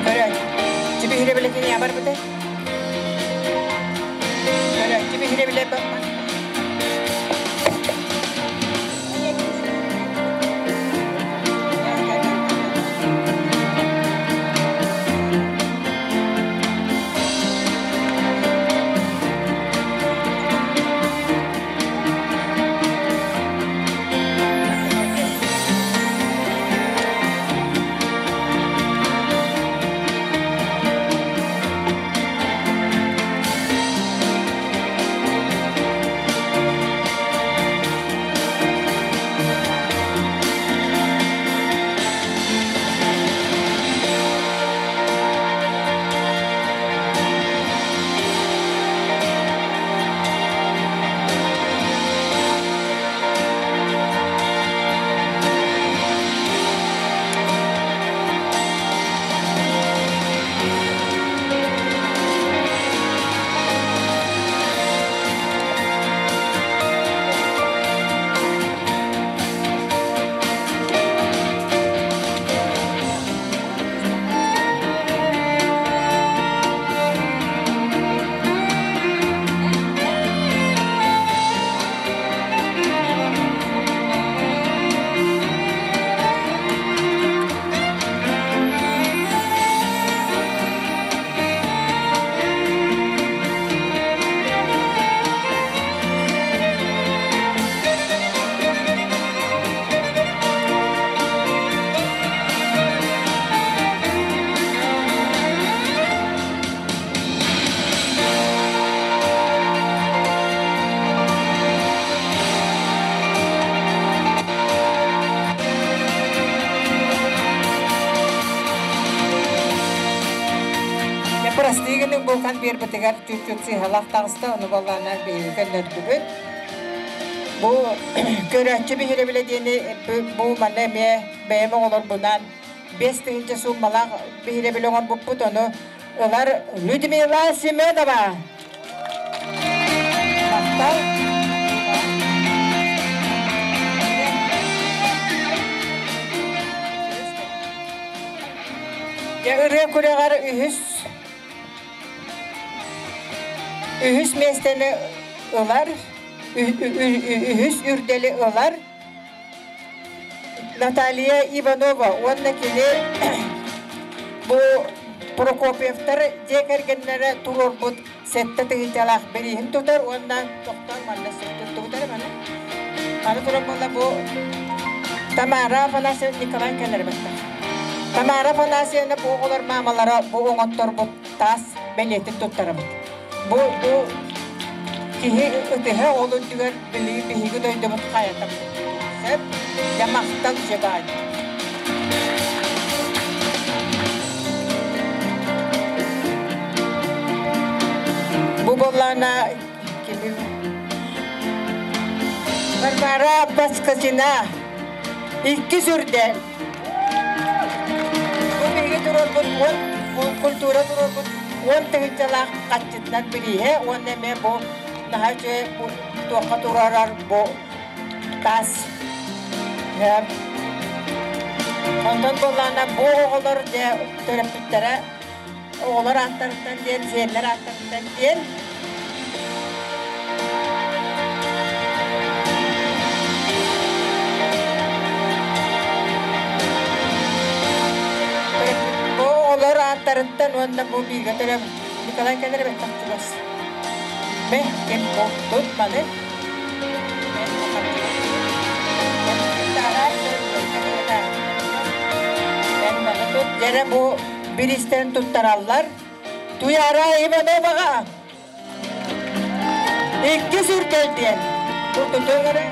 Көрөөччү биһирэбилэ киниэ барбыта. Көрөөччү биһирэбилэ барбыта. Простыгының булкан биэрбитигэр чуть-чуть сыыһалаах таҕыста, ону буоллаҕына биһиги көннөрдүбүт. Бу көрөөччү биһирэбилэ диэни бу манна эмиэ бэйэм оҕолорбунаан 5000 сууммалаах биһирэбили оҥорбуппут, ону ылар Людмила Семенова. Махтал. Дьэ, ырыа күрэҕэр үһүс үһүс миэстэни ылар, үһүс үрдэли ылар Наталья Иванова уонна кини бу Прокопьевтар дьиэ кэргэннэрэ туруорбут 7 тыһыынчалаах бирииһин тутар уонна тохтоон манна туттубутар маны. Аны туран буолла бу Тамара Афанасьевна Николай кэлэр баттах. Тамара Афанасьевна бу оҕолор маамалара бу оҥотторбут таас бэлиэтин туттарабыт. Бу бу Киһи ытыһа ол үрдүгэр билигин биһиги дойдубут хайата сөп. Дьэ махтал Жебань. Бу буоллаҕына кини Варвара Баскасина иккис үрдэл. Бу биһиги туруорбут уон культура туруорбут уон тыһыынчалаах хаччытынан бирииһэ уонна эмиэ бу наһаа үчүгэй туохха туруорар бу таас. Онтон буоллаҕына бу оҕолор дьэ төрөппүттэрэ оҕолор ааттарыттан диэн, сиэннэр ааттарыттан диэн Бу оҕолор ааттарыттан уонна бу бииргэ төрөөбүт Николай кэлэр эбэттэх чугас. Бэ, ким бу тут маны. Дьэрэ бу биристэн туттараллар. Туяра Ивановаҕа иккис үрдэл диэн бу тутуҥ эрэ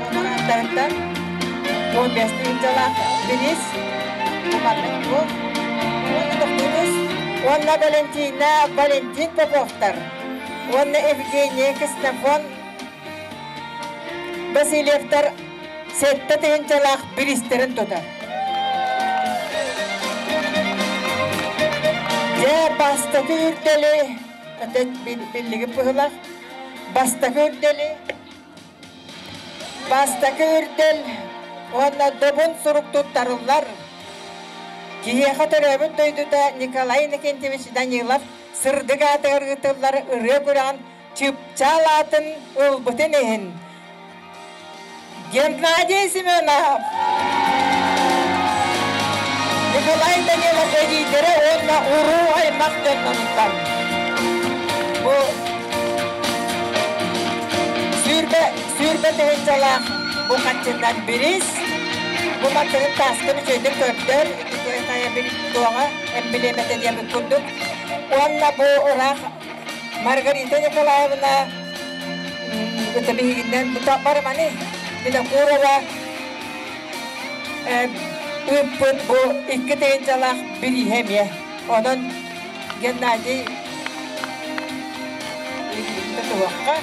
оҕолор ааттарыттан 15 тыһыынчалаах бириис бу маннык бу уонна тохтуутус уонна Валентина Валентин Поповтар уонна Евгения Ксенофон Васильевтар сэттэ тыһыынчалаах бириистэрин тутар. Дьэ, бастакы үрдэли, биллигит быһылах, бастакы үрдэли, бастакы үрдэл уонна добун сурук туттарыллар. Киһиэхэ төрөөбүт дойдута Николай Иннокентьевич Данилов сырдык аатыгар ыытыллар ырыа күрэҕин чыпчаал аатын ылбытын иһин Геннадий Семенов, Николай Данилов эдиийдэрэ уонна уруу аймах дьонноруттан бу сүүрбэ сүүрбэ тыһыынчалаах бу хаччынан бириис бу маттыгын тааскын үчүгэйдик көрдөр ити хайа бир туоҕа эмблемэтэ диэбит курдук уонна бу ыраах Маргарита Николаевна это биһигиннэн барыманы Винокурова ыыппыт бу икки тыһыынчалаах бирииһэ эмиэ. Онон Геннадий туһуохха.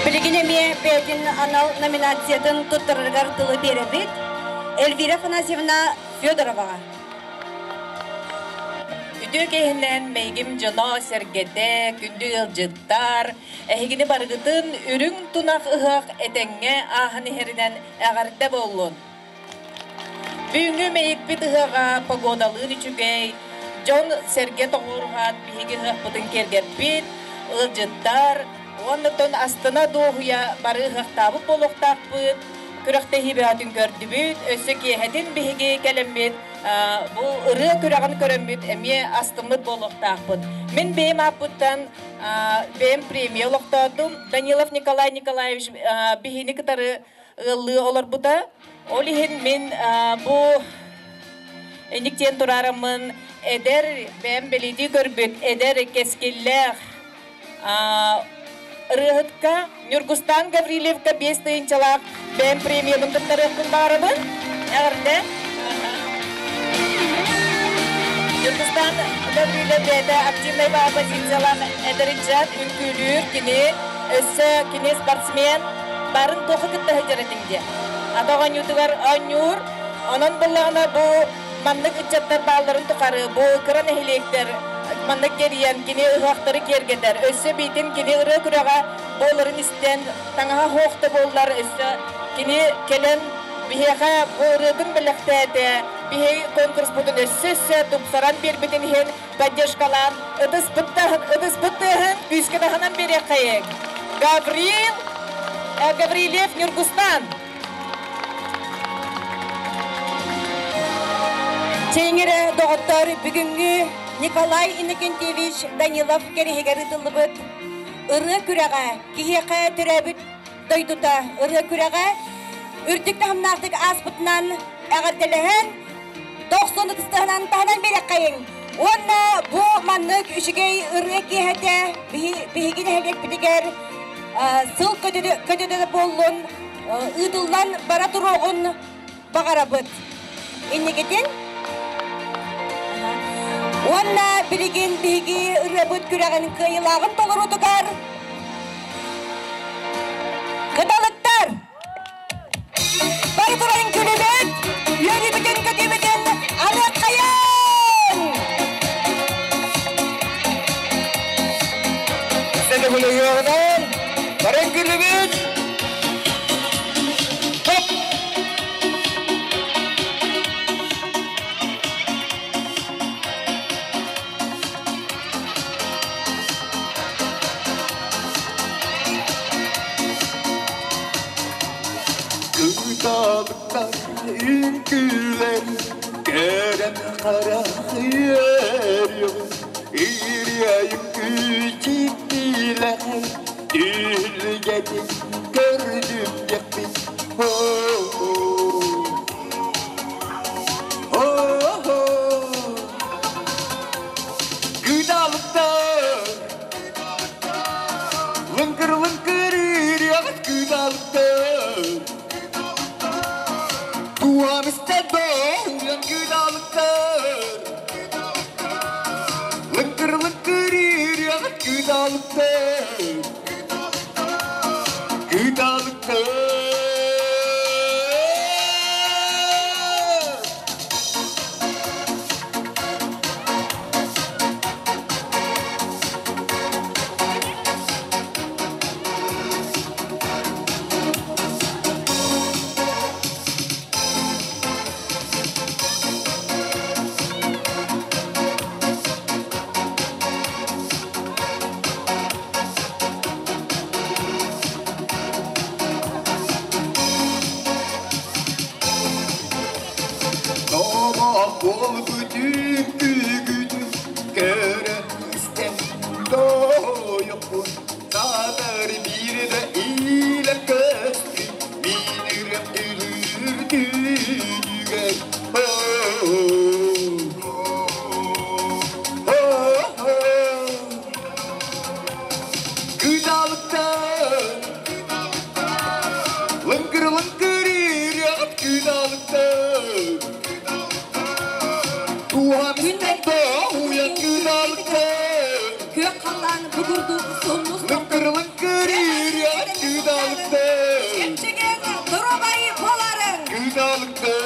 Билигин эмиэ бэйэтин анал номинациятын туттарарыгар тылы биэрэбит. Эльвира Афанасьевна Федороваҕа. Үтүө киһинэн мэйгим дьоно сэргэтэ, күндү ыалдьыттар, эһигини барыгытын үрүҥ тунах ыһыах этэҥҥэ ааһан иһэринэн эҕэрдэ буоллун. Бүгүҥҥү мэйикпит ыһыаҕа погодалыын үчүгэй, дьон сэргэ тоҕуоруһаат биһиги ыһыахпытын киэргэппит, ыалдьыттар уонна астына дуоһуйа бары ыһыахтаабыт буолуохтаахпыт. Күрэхтэһии бөҕөтүн көрдүбүт, өссө киэһэтин биһиги кэлэммит бу ырыа күрэҕин көрөммүт эмиэ астыммыт буолуохтаахпыт. Мин бэйэм ааппыттан бэйэм премия олохтоотум. Данилов Николай Николаевич биһини кытары ыаллыы олорбута. Ол иһин мин бу инниктиэн тураараммын эдэр бэйэм бэлиэтии көрбүт эдэр кэскиллээх ырыаһытка Ньургустаан Гаврильевка биэс тыһыынчалаах бэйэм премиябын туттарыахпын баҕарабын. Эҕэрдэ. Ньургустаан Гаврильев бэйэтэ активнай позициялаах эдэр ыччат, үҥкүүлүүр кини, өссө кини спортсмен, барын туохха кытта сылдьар этиҥ диэ. Ата оонньуутугар оонньуур. Онон буллаҕына бу маннык ыччаттар баалларын тухары бу кыра нэһилиэктэр маннык кэрийэн кини ыһыахтары киэргэтэр. Өссө биитин кини ырыа күрэҕэ буоларын истэн, таҥаһа суох да буоллар, өссө кини кэлэн биһиэхэ бу ырыатын бэлэхтээтэ, биһиги конкурспутун өссө-өссө тупсаран биэрбитин иһин поддержкалаан ытыспыт ытыспыт тыаһын күүскэ таһынан биэриэххэйиҥ. Гаврил Гаврильев Ньургустан. Чэҥирэ доҕоттор бүгүҥҥү Николай Иннокентьевич Данилов кэриһигэр ыытыллыбыт ырыа күрэҕэ киһиэхэ төрөөбүт дойдута ырыа күрэҕэ үрдүк таһымнаахтык ааспытынан эҕэрдэлэһэн дохсун ытыстыһынан таһынан биэрэххэйиҥ. Уонна бу маннык үчүгэй ырыа киэһэтэ биһиги нэһилиэкпитигэр сыл көтөдө буоллун, ыытыллан бара туруоҕун баҕарабыт. Инникитин Уонна билигин биһиги ырыабыт күрэҕин кыайыылааҕын толоруутугар Кыталыктар! Бары туран күлүбүт, үөрүүбүтүн көтүүбүтүн аныаххайын! Сені күлүгүнэн барын күлүбүт! Хоп! Кыталыктар үҥкүүлэр Кэрэн харах үөрүөҕүм Ириайым күүчүктүүлэр Түһүлгэтин көрдүм диэхпин Ho-ho Ho-ho Кыталыктар Лыҥкыр лыҥкыр ириэҕит кыталыктар Туам истэн доһуйан кыталыктар Лыҥкыр лыҥкыр ириэҕит кыталыктар Кыталыктар Тома буолбут үҥкүүгүтүн көрө истэн тойоппун Саатар биирдэ илэ көстү мин ырыам өлүүр Кыталыктар Лыҥкыр лыҥкыр ириэҕит кыталыктар Туһам истэн тоһуйан кыталыктар Күөх халлаан бу курдук суһумнус Лыҥкыр лыҥкыр ириэҕит кыталыктар Чэпчэгэн доруобай буоларыҥ! Кыталыктар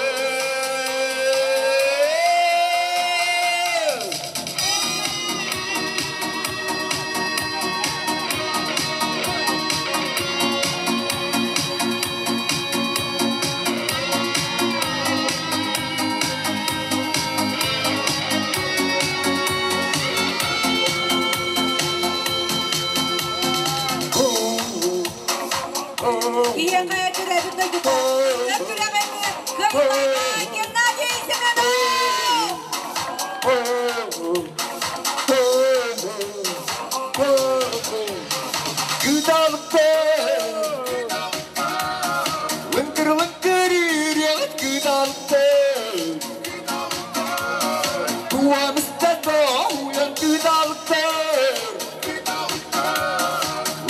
Киһиэхэ төрөөбүт дойдута өр күрэҕин кыайыылааҕа Геннадий Семенов! Кыталыктар Лыҥкыр лыҥкыр ириэҕит кыталыктар Туам истэн тоһуйан кыталыктар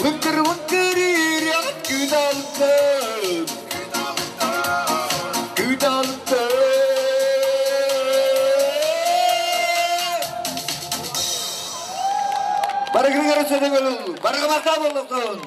Лыҥкыр лыҥкыр ириэҕит кыталыктар Кыталыктар Барыгырыгар өсөдө көлүл, барыгы марта боллуктун.